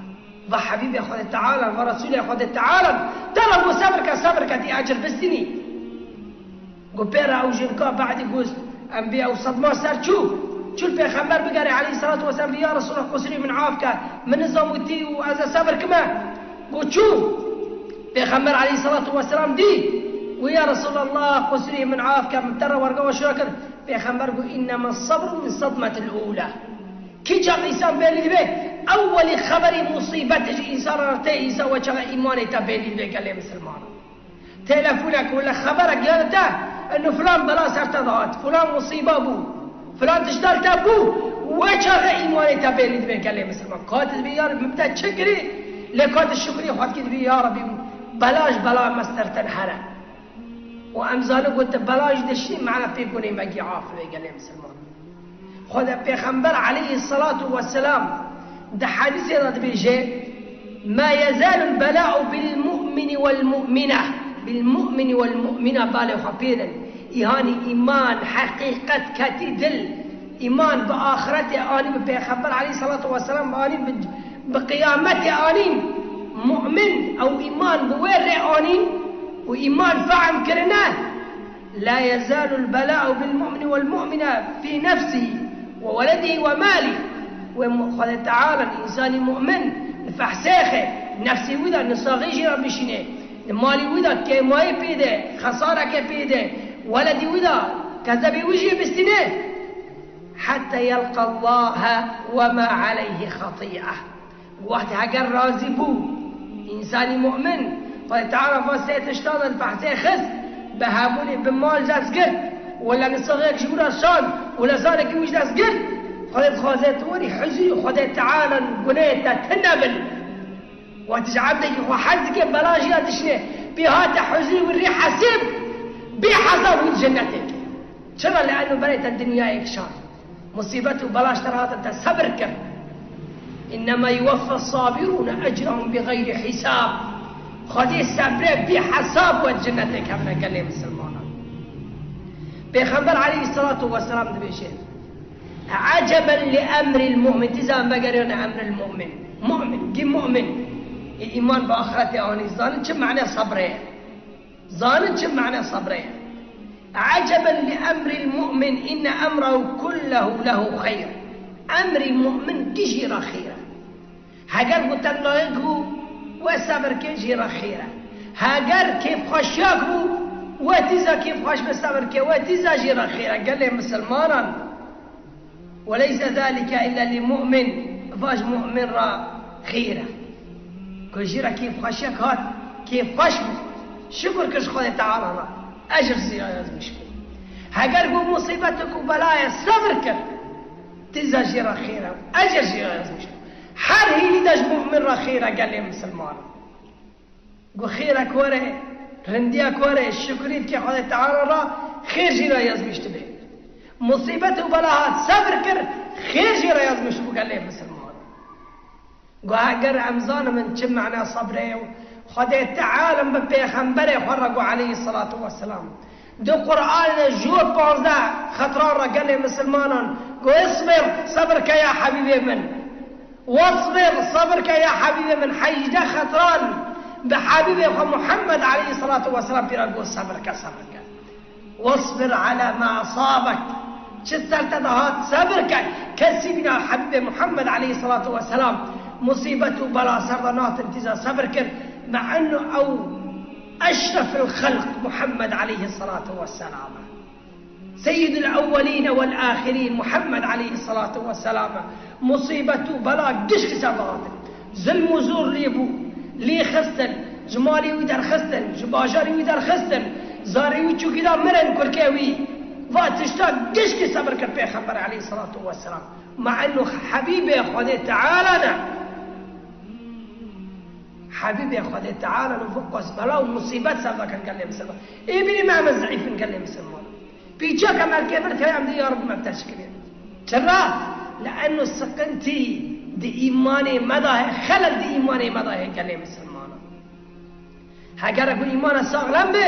Va Habîbê Xwedê Teala, va Resûlê Xwedê Teala, te re got sebir ke, sebir ke tî ecr bistînî." Got, pê re ew jinka be'dî got, em bê ew sedma ser çû. Çû li Pêxember bigerê aleyhisselatu vesselam, bê, "Ya Resulallah, qusirî min af ke, min nizam û tî û ez ê sebir kime." Got, çû. Pêxember aleyhisselatu vesselam dî. Got, "Ya Resulallah, qusirî min af ke, min te re werga we şûra kir." Pêxember got, "Innema sabru min sadmetil ula." Kî çax însan bêlî dibe, ewwelî xeberî musîbetê ji însan re tê, însan we çaxa îmanê te bêlî dibe gelê misilmanan. Telefonek wele xeberek gere te, eno filan bela ser te dihat, filan musîba bû, filan tişta li te bû, we çaxa îmanê te bêlî dibe gelê misilman. Ka tu dibî ya Reb min bi te çi kirî, lê ka tu şukrî xwe dikî dibî ya Rebî bela ji bela me ser te here. Û em zanin ku tu bela jî dişî, mana pê gunê me gî af be gelê misilman. Xwedê Pêxember aleyhisselatu vesselam di hedîsê de dibêje, "Ma yezalul bela'u bil mu'mini wel mu'mine." Bil mu'mini wel mu'mine balê xwe pê din. Îhanî îman, heqîqet ketî dil. Îman bi axretê anî, bi Pêxember aleyhisselatu vesselam anî, bi, bi qiyametê anîn. Mu'min ew îman bi wê rê anîn û îman fehm kirine. La yezalul bela'u bil mu'mini wel mu'mine fî nefsihî we weledihî we malî. Wê mu-, Xwedê Teala însanî mu'min li fehsêxê nefsî wî de nisaxî jî re bişîne, li malî wî de kêmayî pê de, xesareke pê de, weledî wî de kezebê wî jî bistîne. Hetta yelqa Allahe we ma aleyhî xetî'e. Wext heger razî bû, însanî mu'min, Xwedê Teala va sê tiştan li behsê xist, bi hebûnê bi mal dest girt, wele nisaxek ji wî re şand, wele zanekî wî ji dest girt, Xwedê dixwaze tu werî huzurî Xwedê Teala gunehê te tune bin. Wextî ji ebdekî xwe hez dike, bela jî ya dişine, pê hate huzurî wî rê hesêb, bê hesab wî cennetê ke. Çira? Li eno berê te dinyayek şand. Musîbet û belaş te re hatin, te sebir kir. "Innema yuweffe sabirûne ecrahum bi xeyrî hisab." Xwedê sebrê bê hesab we cennetê kevne gelê misilmanan. Pêxember aleyhisselatu vesselam dibêje, "Eceben li emril mu'min." Tîza em vegeriyane emril mu'min. Mu'min, gî mu'min. Ê îman bi axretê anî, zanin çi mane sebrê ye. Zanin çi mane sebrê ye. "Eceben li emril mu'min, inne emrehu kullehu lehu xeyr." Emrî mu'min gişî re xêr e. Heger ku tengayek bû, we sebir ke jî re xêr e. Heger kêfxweşiyek bû, we tîza kêfxweş be sebir ke, we tîza jî re xêr e. Gelê misilmanan. "Weleyse zalike illa li mu'min", va ji mu'min re xêr e. Ku jî re kêfxweşiyek hat, kêfxweş bû. Şukur kir ji Xwedê Teala re. Ecr jî ya yazmiş bû. Heger ku musîbetek û belayê sebir kir, tîza jî re xêr e. Ecr jî ya yazmiş bû. Her hînî de ji mu'min re xêr e gelê misilman. Ku xêrek were, rindiyek were, şukrî dike Xwedê Teala re, xêr jî re yazmiş dibe. Musîbet û bela hat, sebir kir, xêr jî re yazmiş bû gelê misilman. Ku heger em zanin çi mena sebrê ye û Xwedê Teala bi pêxemberê xwe re got aleyhisselatu vesselam. Di Qur'anê ji panzdeh xetran re gelê misilmanan got, "Isbir, sebir ke ya hebîbê min." "Wasbir, sebir ke ya hebîbê min." Hejdeh xetran bi hebîbê xwe Muhammed aleyhisselatu vesselam pîra got, "Sebir ke, sebir ke." "Wasbir ala ma asabek." Çi ser te dihat, sebir ke. Kesî bîna hebîbê Muhammed aleyhisselatu vesselam musîbet û bela ser de natin tîza sebir kir. Me enno ew eşrefil xelq Muhammed aleyhisselatu vesselam. Seyyidul ewwelîne wel âxirîn Muhammed aleyhisselatu vesselam e. Musîbet û bela gişkî ser dihatin. Zilm û zor lê bû, lê xistin, ji malê wî derxistin, ji bajarê wî derxistin, zarê wî çûkî da mirin kurkê wî. Va tişta gişkî sebir kir Pêxember aleyhisselatu vesselam. Ma enno Hebîbê Xwedê Teala ne. Hebîbê Xwedê Teala li vir qas bela û musîbet ser dikin gelê misilman. Ê bînî me em zîf in gelê misilman. Pîçek em erkê vir keye em dê ya Reb me teşkirê. Çira? Li enno siqintî di îmanê me de heye, xelel di îmanê me de heye gelê misilmanan. Heger ku îmana saxlem be,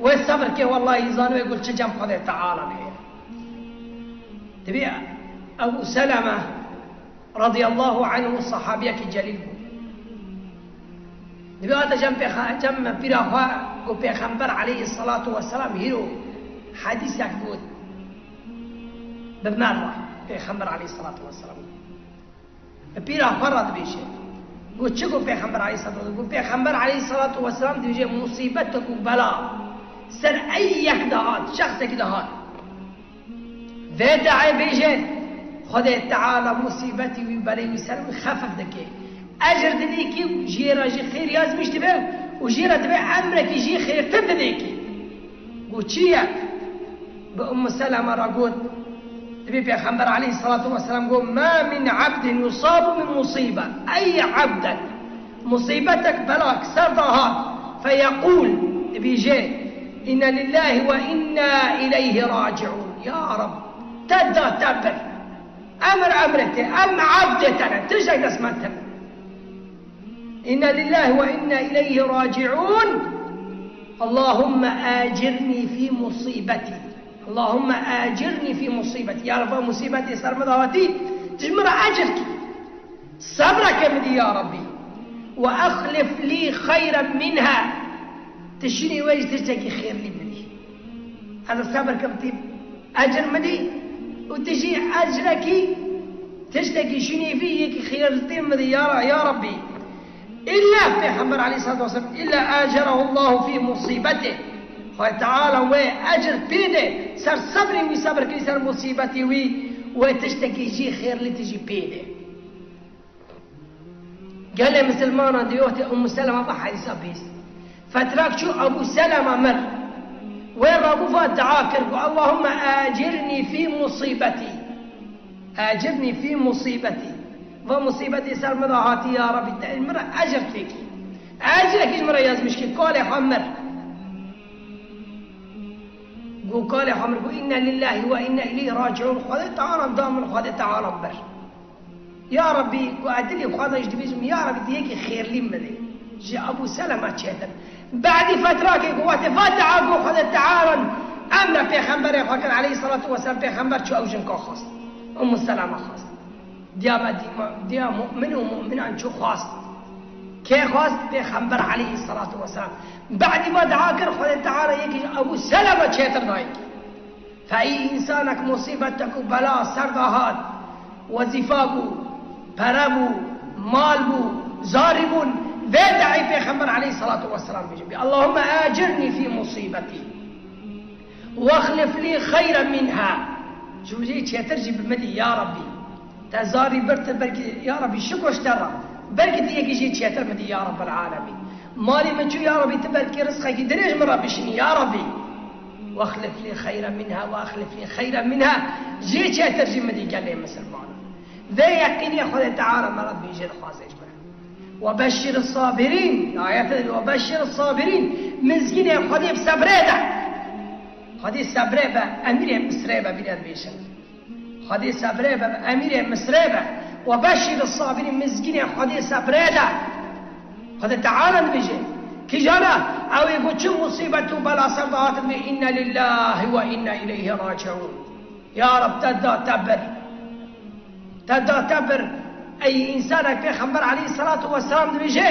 wê sebir ke, wellahî zanibê ku çi cem Xwedê Teala heye. Dibê Ebu Seleme radiyallahu anhu sahabiyekî celîl bû. Dibê hate cem pêxa-, cem pîra xwe ku Pêxember aleyhisselatu vesselam hîro hedîsek got. Bi me re Pêxember aleyhisselatu vesselam. Bi pîra xwe re dibêje. Got çi got Pêxember aleyhisselatu vesselam? Got Pêxember aleyhisselatu vesselam dibêje musîbetek û bela ser ey yek dihat, şexsekî dihat. Vê dayê bêje, Xwedê Teala musîbetî wî, belê wî ser wî xefif dike. Ecir dinêkî û jê re jî xêr yazmîş dibe û jê re dibe emrekî jî xêrtir dinêkî. Got, çi ye? Bi Ummu Seleme re got, dibê Pêxember aleyhisselatu vesselam got, "Ma min abdin yusabu min musibe." Ey abdek, musîbetek, belak ser de hat, feyekûl, dibêje, "Inna lillahi ve inna ileyhi raciun." Ya Rab, te da te bir. Emir emrê te, em abdê te ne, tiştek dest me tune. Inna lillahi ve inna ileyhi raciun. Allahümme acirni fi musibeti. Allahümme acirni fi musibeti. Ya Rabbi, musibetê ser min de hatî, tu ji min re ecir kî. Sebra ke min dî ya Rabbî. Ve exlif lî xeyren minha. Tu şinî wê jî tiştekî xêrlî min dî. Ez ê sebir kim tî ecir min dî û tu jî ecrekî tiştekî şinî vî yekî xêrlî min dî ya, ya Rabbî. Îlla Pêxember aleyhissalatu vesselam, îlla acerahu Allahu fî musîbetih. Xwedê Teala wê ecir pê de ser sebrê wî, sebir kirî ser musîbetê wî, wê tiştekî jî xêrlî tijî pê de. Gelê misilmanan di wextê Ummu Selema bi hedîsa bîst. Fetrak çû Ebu Selema mir. Wê rabû va dua kir ku Allahümme acirni fî musîbetî. Acirni fî musîbetî. Va musîbetê ser min de hatî ya Rabbî, te min re ecir têkî. Ecrekî ji min re yazmîş kî, kalê xwe mir. Got kalê xwe mir, got, "Inna lillahi ve inna ileyhi raciun." Xwedê Teala da min, Xwedê Teala bir. Ya Rabbî, ku ez dilê xwe de jî dibêjim, ya Rabbî, tu yekî xêrlî min bidê. Ji Ebû Selema çêtir. Badî fetrakê ku wextê va dua ku Xwedê Teala emre pêxemberê xwe kir, aleyhissalatu vesselam, pêxember çû ew jinka xwest. Ummu Selema xwest. Diya me dîma, diya mu'min û mu'minan çû xwest. Kê xwest? Pêxember aleyhissalatu vesselam. Badî va dua kir, Xwedê Teala yekî ji Ebû Selema çêtir dayî. Fe î însanek musîbetek û bela ser de hat, wezîfa bû, pere bû, mal bû, zarî bûn, vê de'î Pêxember aleyhissalatu vesselam bêje bî, "Allahümme acirni fî musîbetî, wexlif lî xeyren minha." Ji wî çêtir jî bi min dî, ya Rabbî. Te zarî bir tu belkî, ya Rabbî, şikir ji te re. Belkî tu yekî jî çêtir min dî, ya Rabbel alemîn. Malê min çû, ya Rabbî, tu belkî rizqekî dirêj min re bişînî, ya Rabbî. Wexlif lî xeyren minha, wexlif lî xeyren minha. Jê çêtir jî min dî gelê misilmanan. Vê yeqînê Xwedê Teala me re dibêje, dixwaze ji me. Ve beşşir sabirîn. Ayet de ve beşşir sabirîn. Mizgînê Xwedê bi sebrê de. Xwedê sebrê be, emîrê Misrê be, bîne dibêjin. Xwedê sebrê be, emîrê Misrê be. Ve beşşîr sabirîn, mizgînê Xwedê sebrê de. Xwedê Teala dibêje, kîjana ew ê ku çi musîbet û bela ser de hatin, dibê, "Inna lillahi ve inna ileyhi raciun." Ya Rab, te da te bir. Te da te bir. Ey însanek, Pêxember aleyhissalatu vesselam dibêje,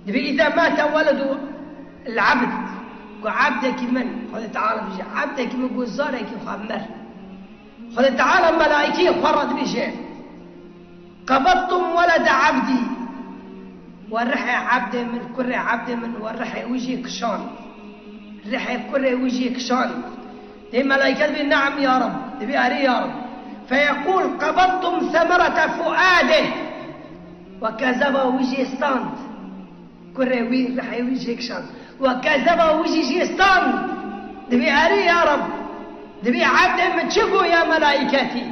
dibê, "Îza mate weledu l-abd." Ku ebdekî min, Xwedê Teala dibêje, ebdekî min ku zarekî xwe mir. Xwedê Teala melaîkeyê xwe re dibêje, "Qebedtum welede abdî." We rihê ebdê min, kurê ebdê min, we rihê wî jê kişand. Rihê kurê wî jê kişand. Dê melaîke dibê, "Neam ya Rab." Dibê, "Erê ya Rab." Feyeqûl, "Qebedtum semerete fuadih." We kezeba wî jê stand. Kurê wî, rihê wî jê kişand. We kezeba wî jî jê stand. Dibê, "Erê ya Rab." Dibê, "Ebdê min çi got ya melaîketî?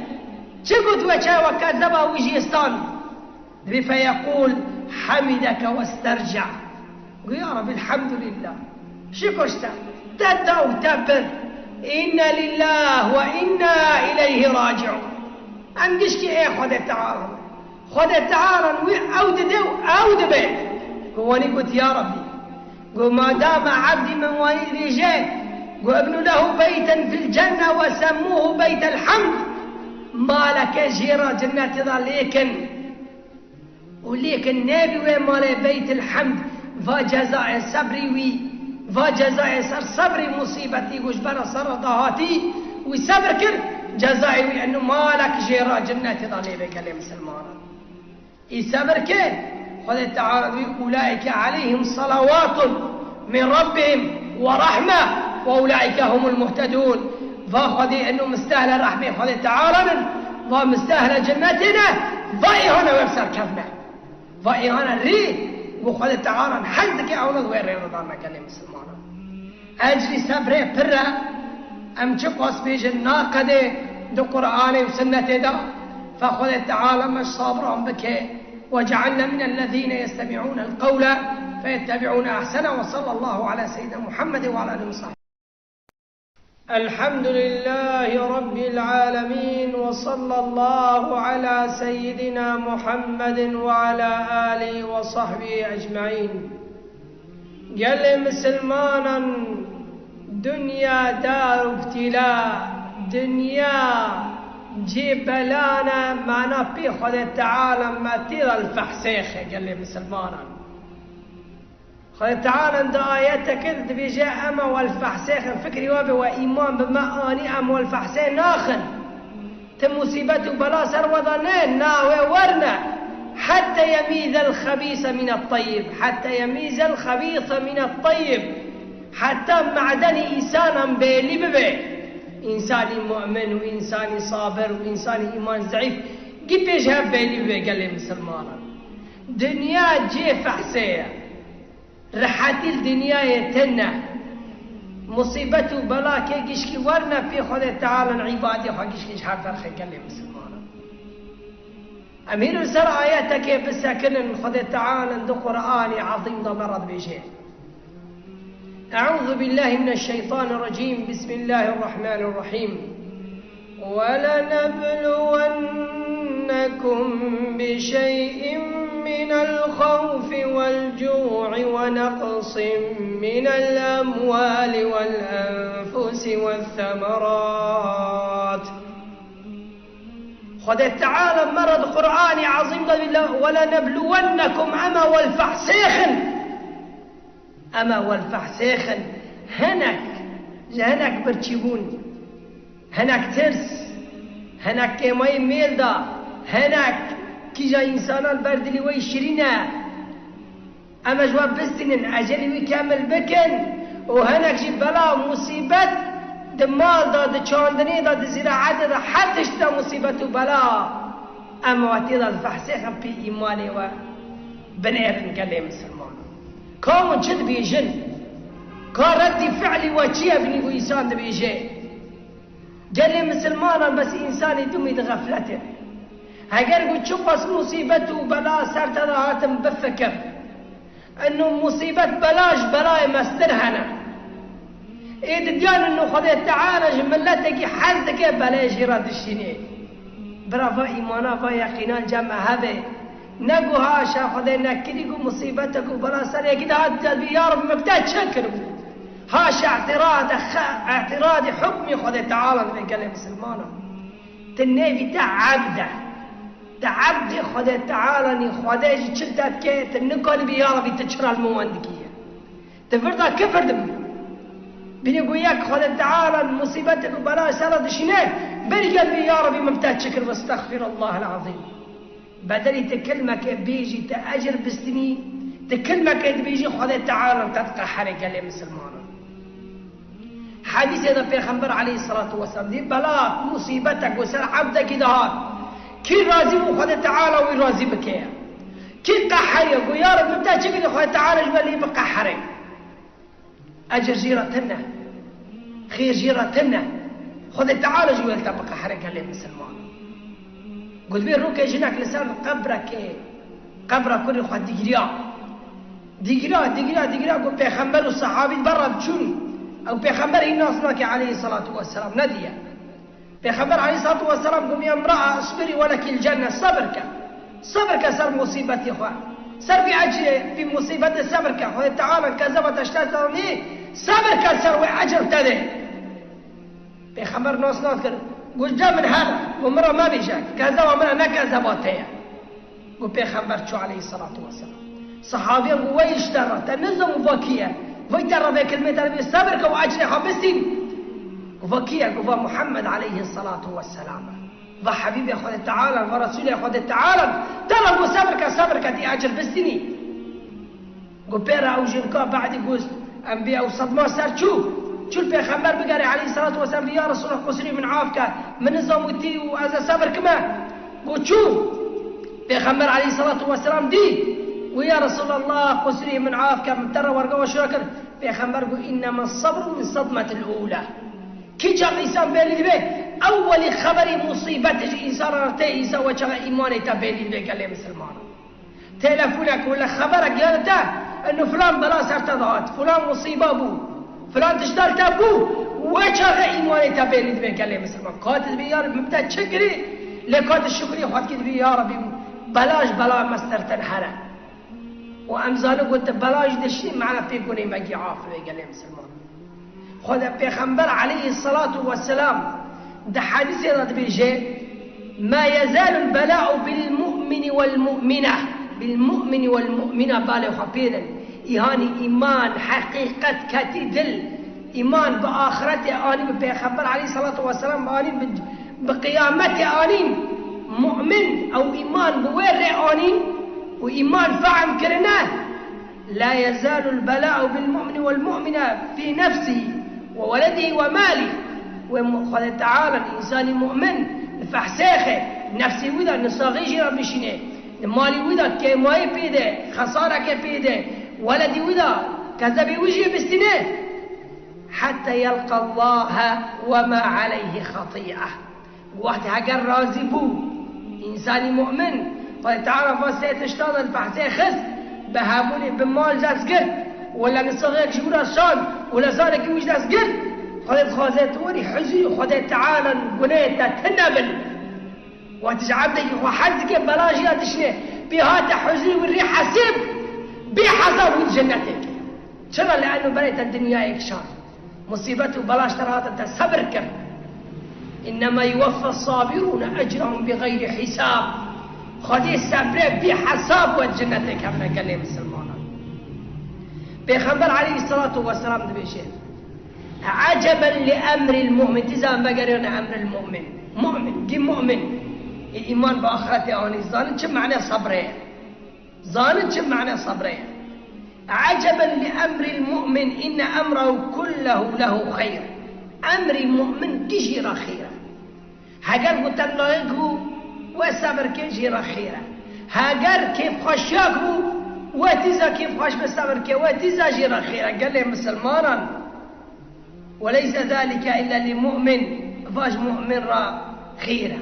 Çi got we çawa kezeba wî jê stand?" Dibê, "Feyeqûl, hemideke westerca." Got, "Ya Rabbi, elhamdülillah. Şikir ji te. Te da û te bir. İnne lillah ve inna ileyhi raciun." Em gişkî ê Xwedê Teala. Xwedê Teala wî ew dide û ew dibe. Got, wanî got, "Ya Rabbi." Got, "Madama ebdî min wanî dibêje, got, ibnu lehu beyten fil cenne ve semmuhu beytel hamd." Maleke jê re cennetê de lêkin. Û lêkin nebî wê malê Beytil Hemd, va cezayê sebrî wî, va cezayê ser sebrî musîbetî ku ji bera ser re dahatî, wî sebir kir, cezayê wî eno malek jê re cinnetê de lê be gelê misilmanan. Î sebir kir, Xwedê Teala dibê, "Ulaike aleyhim salawatun min rabbihim ve rahme ve ulaike humul muhtedun." Va Xwedê eno mistehla rehmê Xwedê Teala in, va mistehla cennetê ne, va êhana we bi ser kevne. Va êhana rê ku Xwedê Teala hez dike ewna di wê rê de dane gelê misilmanan. Ecrî sebrê pir e, em çiqas bêjin naqedê di Qur'anê û Sinnetê de, fe Xwedê Teala me ji sabiran bike. وجعلنا من الذين يستمعون القول فيتبعون أحسنه وصلى الله على سيدنا محمد وعلى آله وصحبه. الحمد لله رب العالمين وصلى الله على سيدنا محمد وعلى آله وصحبه أجمعين. Gelê misilmanan, dinya dar ibtîla, dinya cê belan e, mana pê Xwedê Teala me tê de li fehsêxe gelê misilmanan. Xwedê Teala di ayeteke de dibêje, ema wel fehsêxin, fikrî we be we îman bi me anî, em wel fehsê naxin. Ti musîbet û bela ser we de ne, na wê werne. Hette yemîzel xebîse mînet teyyib. Hette yemîzel xebîse mînet teyyib. Heta me'denî însanan bêlî bibe. Însanî mu'min û însanî sabir û însanî îman zeîf gî pêş hev bêlî bibe gelê misilmanan. Dinya cê fehsê ye. Rehetî li dinyayê tune. Musîbet û bela kê gişkî werne pê Xwedê Teala îbadê xwe gişkî ji hev derxe gelê misilmanan. Em hîn li ser ayetekê bisekinin, Xwedê Teala di Qur'anê Ezîm de me re dibêje. أعوذ بالله من الشيطان الرجيم. بسم الله الرحمن الرحيم. ولنبلونكم بشيء من الخوف والجوع ونقص من الأموال والأنفس والثمرات. Xwedê Teala me re di Qur'anê Ezîm de dibêje, ولنبلونكم, ema wel fehsêxin. Ema wel fehsêxin, hinek, ji hinek birçîbûn, hinek tirs, hinek kêmayî mêl da, hinek kîja însanan ber dilî wê şirîn e. Em ê ji we bistînin, ecelî wî kemil bikin û hinek jî bela û musîbet di mal de, di çandinê de, di zîraetê de, her tişt de musîbet û bela. Em we tê de difehsêxin pê îmanê we binêrin gelê misilmanan. Ka hûn çi dibêjin? Ka reddî fi'lî we çi ye binî ku însan dibêje? Gelê misilmanan bes însanê dumî di xefletê. Heger ku çiqas musîbet û bela ser te de hatin bifikir. Eno musîbet bela ji belayê mestir hene. Ê didiyan eno Xwedê Teala ji miletekî hez dike belê jî re dişînê. Bira va îmana, va yeqînan cem me hebe. Ne ku haşa Xwedê nekirî ku musîbetek û bela ser yekî de hat dibî, ya Reb, min bi te çi kiribû? Haşa îtirade xe-, îtiradê hukmî Xwedê Teala divê gelê misilmanan. Ti nêvî te ebd e. Te ebdê Xwedê Teala nî, Xwedê jî çi te dike, ti nikanî bî, ya Rebî, ti çira li min wan dikî ye? Ti vir de kifir dibî. Binê ku yek Xwedê Teala musîbetek û bela ser re dişîne, berî gel bî, ya Rebî, min bi te çi kir, westexfirullah el-azîm. Bedelî ti kilmeke bêjî, ti ecir bistînî, ti kilmeke dibêjî, Xwedê Teala te diqehere gelê misilmanan. Hedîsê de Pêxember aleyhisselatu vesselam dî, bela, musîbetek ku ser ebdekî dihat, kî razî bû, Xwedê Teala wî razî bike. Kî qeheriye, ku ya Reb, min te çi kirî, Xwedê Teala ji we lê biqehere. Ecir jî re tune, xêr jî re tune. Xwedê Teala jî wê li te biqehire gelê misilman. Got, vê rokê jinek li ser qebrekê, qebra kurê xwe digiriya. Digiriya, digiriya, digiriya, got, pêxember û sehabî ber re diçûn. Ew pêxember hîn nas nake aleyhisselatu vesselam, nediye. Pêxember aleyhisselatu vesselam got, "Ya imra'a, isbiri ve lekil cenne, sebir ke. Sebir ke ser musîbetê xwe. Ser vî ecrê, vî musîbetê sebir ke. Xwedê Teala kezeba te ji te zanî, sebir ke ser wê ecr te dê." Pêxember nas nakir. Got, "Cem min hebe, got, min re mebêje, kezeba min e, ne kezeba te ye." Got, Pêxember çû aleyhisselatu vesselam. Sehabiyan got, "Wey ji te re, te nizam û va kî ye? Wey te re vê kilmê te re bê sebir ke û ecrê xwe bistîn." Got, "Va kî ye?" Got, "Va Muhammed aleyhisselatu vesselam e. Va Habîbê Xwedê Teala, va Resûlê Xwedê Teala, te re got sebir ke, sebir ke, tî ecr bistînî." Got, pê re ew jinka be'dî got, em bê ew sedma ser çû. Çû li Pêxember bigerê aleyhisselatu vesselam, ya Resulallah, qusirî min af ke, min nizam û tî û ez ê sebir kime. Got çû. Pêxember aleyhisselatu vesselam dî. Got ya Resulallah, qusirî min af ke, min te re werga we şûra kir. Pêxember got, "Innema sabru min sadmetil ula." Kî çax însan bêlî dibe, ewwelî xeberî musîbetê ji însan re tê, însan we çaxa îmanê te bêlî dibe gelê misilmanan. Telefonek wele xeberek ya te, eno filan bela ser te dihat, filan musîba bû, filan tişta li te bû, we çaxe îmanê te bêlî dibe gelê misilman. Ka tu dibî ya Rebî min te çi kirî, lê ka tu şukrî xwe dikî dibî ya Rebî bela ji bela me ser te here. Û em zanin ku tu bela jî dişî, mane pê gunê me gî af be gelê misilman. Xwedê Pêxember aleyhisselatu vesselam di hedîsê de dibêje, "Ma yezalul bela'u bil mu'mini wel mu'mine." Bil mu'mini wel mu'mine, balê xwe pê din. Îhanî îman, heqîqet ketî dil. Îman bi axiretê anî, bi Pêxember aleyhisselatu vesselam anî, bi, bi qiyametê anîn. Mu'min ew îman bi wê rê anîn û îman fehm kirine. La yezalul bela'u bil mu'mini wel mu'mine fî nefsihî we weledihî we malî. Wê mu-, Xwedê Teala însanî mu'min li fehsêxê nefsî wî de nisaxî jî re bişîne, li malî wî de kêmayî pê de, xesareke pê de, weledî wî de kezebî wî jî bistîne. Heta yelqa Allahe we ma aleyhî xetî'e. Wext heger razî bû, însanî mu'min, Xwedê Teala va sê tiştan li behsê xist, bi hebûnê bi mal dest girt, wele nisaxek ji wî re şand, wele zarek wî ji dest girt, Xwedê dixwaze tu werî huzûrî Xwedê Teala gunehê te tune bin. Wextî ji ebdekî xwe hez dike, bela jî ya dişine, pê hate huzûrî wî rê hesêb, bê hesab wî di cennetê ke. Çira? Li eno berê te dinyayek şand. Musîbet û belaş te re hatin, te sebir kir. "Innema yuweffa sabirûne ecrahum bi xeyrî hisab." Xwedê sebrê bî hesab we cennetê kevne gelê misilmanan. Pêxember aleyhisselatu vesselam dibêje, "Eceben li emril mu'min." Tîza em vegeriyane emril mu'min. Mu'min, gî mu'min. Ê îman bi axiretê anî, zanin çi mane sebrê ye. Zanin çi mane sebrê ye. "Eceben li emril mu'min, inne emrehu kullehu lehu xeyr." Emrî mu'min gî jî re xêr e. Heger ku tengayek bû, we sebir ke jî re xêr e. Heger kêfxweşiyek bû, we tîza kêfxweş be sebir ke, we tîza jî re xêr e. Gelê misilmanan. "Ve leyse zalike illa li mu'min." Va ji mu'min re xêr e.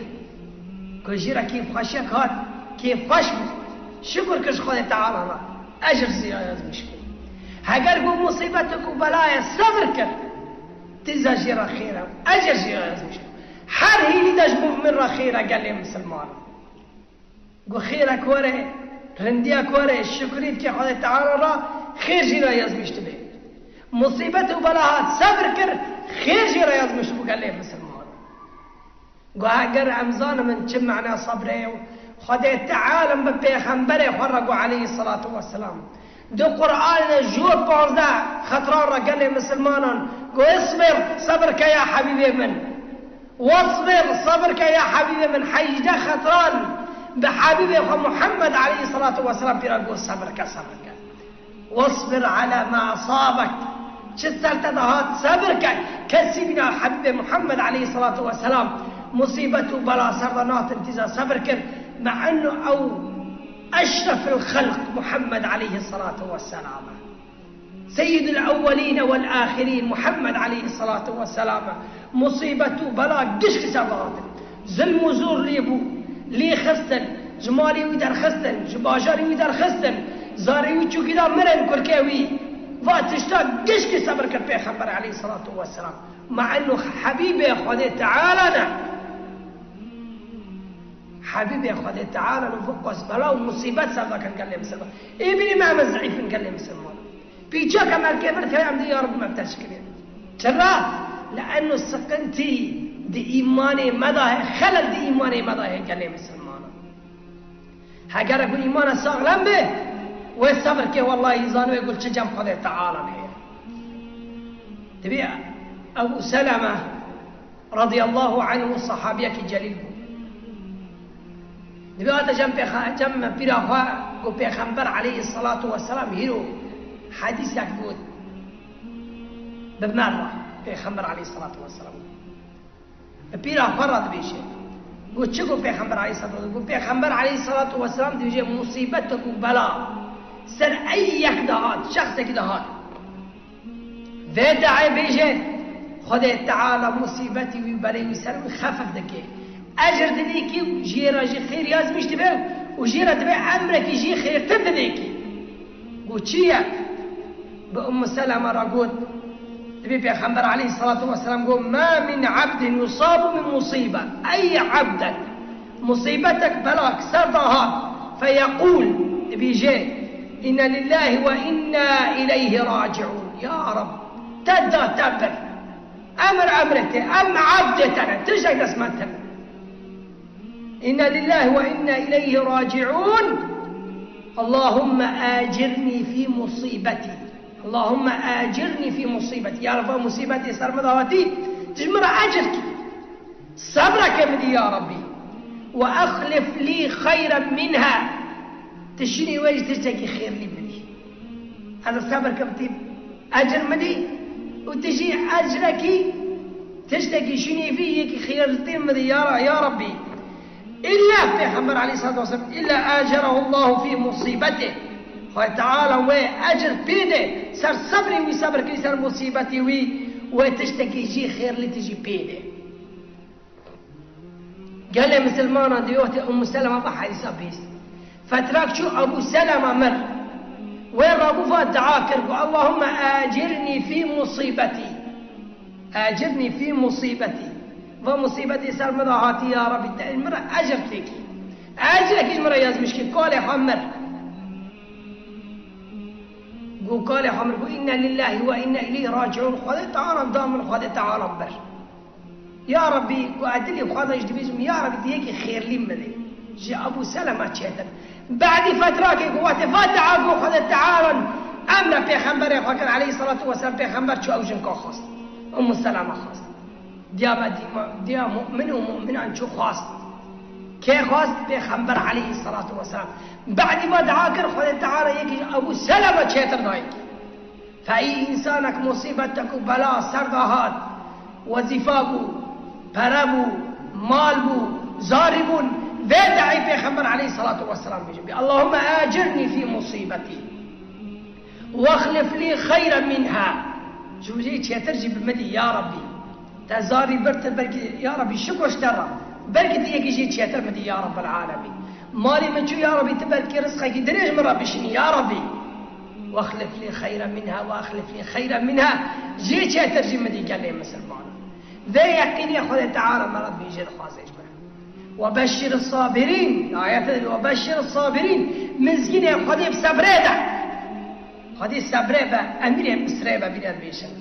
Ku jî re kêfxweşiyek hat, kêfxweş bû. Şukur kir ji Xwedê Teala re. Ecr jî re yazmiş bû. Heger ku musîbetek û belayê sebir kir, tîza jî re xêr e. Ecr jî re yazmiş bû. Her hînî de ji mu'min re xêr e gelê misilman. Ku xêrek were, rindiyek were, şukrî dike Xwedê Teala re, xêr jî re yazmiş dibe. Musîbet û bela hat, sebir kir, xêr jî re yazmiş bû gelê misilman. Ku heger em zanimin çi mane sebrê ye û Xwedê Teala bi pêxemberê xwe re got aleyhisselatu vesselam. Di Qur'anê de ji panzdeh xetran re gelê misilmanan got, "Isbir, sebir ke ya hebîbê min." "Wasbir, sebir ke ya hebîbê min." Hejdeh xetran bi hebîbê xwe Muhammed aleyhisselatu vesselam pîra got, "Sebir ke, sebir ke." "Wasbir ala ma asabek." Çi ser te dihat, sebir ke. Kesî bîna hebîbê Muhammed aleyhisselatu vesselam musîbet û bela ser de natin tîza sebir kir. Me enno ew eşrefil xelq Muhammed aleyhisselatu vesselam. Seyyidul ewwelîne wel âxirîn Muhammed aleyhisselatu vesselam e. Musîbet û bela gişkî ser dihatin. Zilm û zor lê bû, lê xistin, ji malê wî derxistin, ji bajarê wî derxistin, zarê wî çûkî da mirin kurkê wî. Va tişta gişkî sebir kir Pêxember aleyhisselatu vesselam. Ma enno hebîbê Xwedê Teala ne. Hebîbê Xwedê Teala li vir qas bela û musîbet ser dikin gelê misilman. Ê bînî me em zîf in gelê misilman. Pîçek em erkê vir tê em dê ya Rebî me bi te şikirê. Çira? Li enno siqintî di îmanê me de heye, xelel di îmanê me de heye gelê misilmanan. Heger ku îmana saxlem be, wê sebir ke, wellahî zanibê ku li çi cem Xwedê Teala heye. Dibê Ebu Seleme radiyallahu anhu sahabiyekî celîl bû. Dibê hate cem pêxa-, cem pîra xwe ku Pêxember aleyhisselatu vesselam hîro hedîsek got bi me re. Pêxember aleyhissalatu vesselam. Bi pîra xwe re dibêje. Got, çi got Pêxember aleyhissalatu vesselam? Got, Pêxember aleyhissalatu vesselam dibêje, musîbetek û bela ser ey yek de hat, şexsekî de hat. Vê deê bêje, Xwedê Teala musîbetî wî, belê wî ser wî xefif dike. Ecir didê kî û jê re jî xêr yazmîş dibe û jê re dibe emrekî jî xêrtir didê kî. Got, çi ye? Bi Ummu Seleme re got, dibê Pêxember aleyhissalatu vesselam got, "Ma min abdin yusabu min musibe." Ey abdek, musîbetek, belak ser de hat, feyeqûl, dibêje, "Inna lillahi ve inna ileyhi raciun." Ya Rab, te da te bir. Emir emrê te, em abdê te ne, tiştek dest me tune. "Inna lillahi ve inna ileyhi raciun. Allahümme acirni fi musibeti. Allahümme acirni fi musibeti." Ya Rab, va musîbetê ser min de hatî, tu ji min re ecir kî. Sebreke min dî ya Rabbî. "Ve exlif lî xeyren minha." Tu şûnê wê jî tiştekî xêrlî min dî. Ez ê sebir kim tî ecir min dî û tu jî ecrekî tiştekî şûnê vî yekî xêrtir min dî ya, ya Rabbî. Îlla Pêxember aleyhissalatu vesselam, "Îlla acerahu Allahu fi musîbetê." Xwedê Teala wê ecir pê de ser sebrê wî, sebir kir ser musîbetê wî, wê tiştekî jî xêrlî tu jî pê de. Gelê misilmanan dê wextê Ummu Selema bi hedîsa bihîst. Fetrak çû Ebû Selema mir. Wê rabû va dua kir ku, "Allahümme acirni fi musîbetî." Acirni fi musîbetî. Va musîbetê ser min de hatî ya Rabbî, te min re ecir têkî. Ecrekî ji min re yazmîş kî, kalê xwe mir. Got kalê xwe mir, got, "Inna lillahi ve inna ileyhi raciun." Xwedê Teala da min, Xwedê Teala bir. Ya Rabbî, ku ez dilê xwe de jî dibêjim, ya Rabbî, diyekî xêrlî min bidê. Ji Ebû Selema çêtir. Badî fetrakê ku wextê va dua ku Xwedê Teala emre pêxemberê xwe kir, aleyhissalatu vesselam, pêxember çû ew jinka xwest. Ummu Selema xwest. Diya me dîma, diya mu'min û mu'minan çû xwest. Kê xwest? Pêxember aleyhissalatu vesselam. Badî va dua kir, Xwedê Teala yekî ji Ebû Selema çêtir dayî. Fe ey însanek musîbetek û bela ser de hat, wezîfa bû, pere bû, mal bû, zarî bûn, vê deê Pêxember aleyhissalatu vesselam bêje bî, "Allahümme acirni fî musîbetî, wexlif lî xeyren minha." Ji wî çêtir jî bi min dî, ya Rabbî. Te zarî bir, te belkî, ya Rabbî, şiko ji te re. Belkî tu yekî jê çêtir min dî, ya Rabbel alemîn. Malê min çû, ya Rabbî, tu belkî rizqekî dirêj min re bişînî, ya Rabbî. Wexlif lî xeyren minha, wexlif lî xeyren minha. Jê çêtir jî min dî gelê misilmanan. Vê yeqînê Xwedê Teala me re dibêje, dixwaze ji me. Webeşşir sabirîn. Ayete de webeşşir sabirîn. Mizgînê Xwedê bi sebrê de. Xwedê sebrê be, emîrê Misrê be, bîne dibêjin.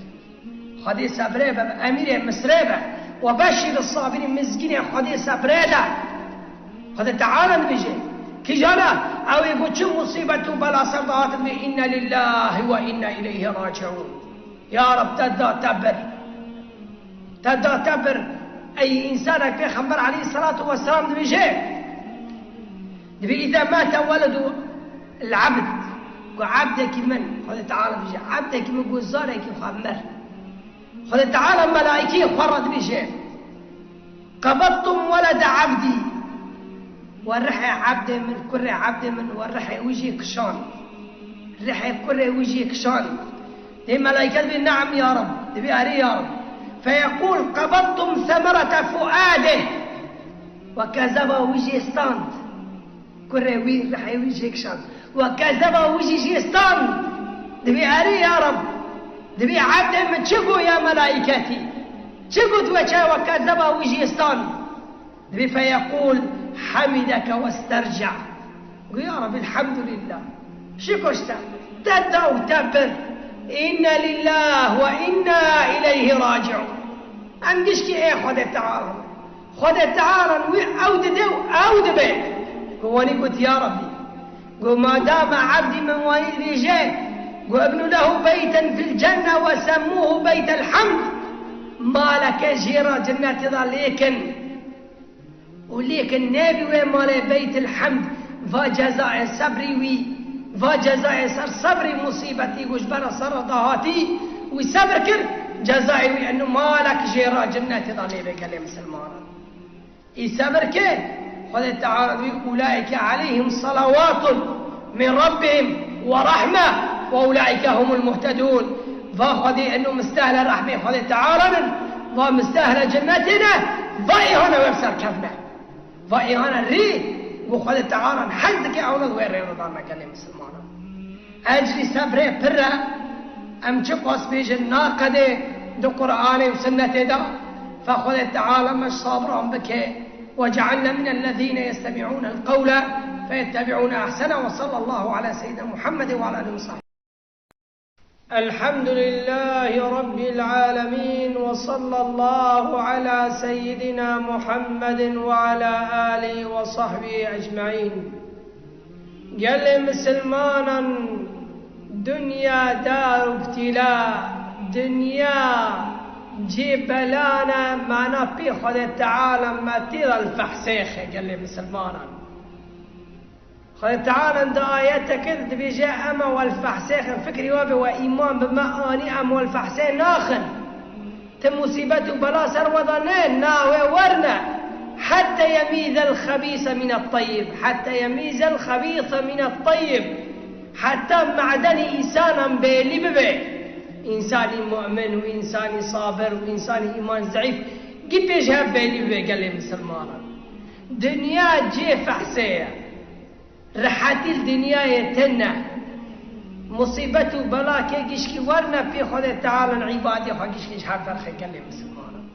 Xwedê sebrê be, emîrê Misrê be. Webeşşir sabirîn, mizgînê Xwedê sebrê de. Xwedê Teala dibêje, kîjana, ew ê ku çi musîbet û bela ser de hatin, dibê, "Inna lillahi ve inna ileyhi raciun." Ya Rab, te da te bir. Te da te bir. Ey însanek, Pêxember aleyhissalatu vesselam dibêje, dibê, "Îza mate weledu el-abd." Ku ebdekî min, Xwedê Teala dibêje, ebdekî min ku zarekî xwe mir. Xwedê Teala melaîkeyê xwe re dibêje, "Qebedtum welede ebdî." We rihê ebdê min, kurê ebdê min, we rihê wî jê kişand. Rihê kurê wî jê kişand. Dê melaîke dibê, "Neam ya Rab." Dibê, "Erê ya Rab." Feyeqûl, "Qebedtum semerete fuadih." We kezeba wî jê stand. Kurê wî, rihê wî jê kişand. We kezeba wî jî jê stand. Dibê, "Erê ya Rab." Dibê, "Ebdê min çi got ya melaîketî? Çi got we çawa kezeba wî jê stand?" Dibê, "Feyeqûl, hemideke westerca." Got, "Ya Rabbi, elhamdülillah. Şiko ji te. Te da û te bir. İnna lillah ve inna ileyhi raciun." Em gişkî ê Xwedê Teala. Xwedê Teala wî ew dide û ew dibe. Ku wanî got, "Ya Rabbî." Got, "Madama ebdî min wanî dibêje, got, 'Ibnu lehu beyten fil cenne ve semmuhu beytel hamd.'" Maleke jê re cennetê de lêkin. Û lêkin nebî wê malê Beytil Hemd, va cezayê sebrî wî, va cezayê ser sebrî musîbetî ku ji bera ser re dahatî, wî sebr kir, cezayê wî eno malek jê re cennetê de lê be gelê misilmanan. Î sebir ke, Xwedê Teala dibî, "Ulaîke aleyhim salawatun min rabbihim ve rahme ve ulaîke humul muhtedûn." Va Xwedê eno mistehle rehmê Xwedê Teala nin, va mistehle cennetê ne, va îhana wê bi ser kevne. Va îhana rî, û Xwedê Teala hez dike ewna wê rê re dane gelê misilmanan. Ecrî sebrê pir e, em çiqas bêjin naqedê di Qur'anê û Sunnetê de, fe Xwedê Teala me ji sabiran bike. وجعلنا من الذين يستمعون القول فيتبعون أحسنه وصلى الله على سيدنا محمد وعلى آله وصحبه. الحمد لله رب العالمين وصلى الله على سيدنا محمد وعلى آله وصحبه أجمعين. Gelê misilmanan, dinya dar û btîla, dinya cê belan e, mana pê Xwedê Teala me tê de li fehsêxe gelê misilmanan. Xwedê Teala di ayeteke dibêje, ema wel fehsêxin, fikrî we be we îman bi me anî, em wel fehsê naxin. Ti musîbet û bela ser we de ne, na wê werne. Hette yemîzel xebîse mînet teyyib. Hette yemîzel xebîse mînet teyyib. Heta me'denî însanan bêlî bibe. Însanî mu'min û însanî sabir û însanî îman zeîf gî pêş hev bêlî bibe gelê misilmanan. Dinya cê fehsê ye. Rehetî li dinyayê tune. Musîbet û bela kê gişkî werne pê Xwedê Teala îbadê xwe gişkî ji hev derxe gelê misilmanan.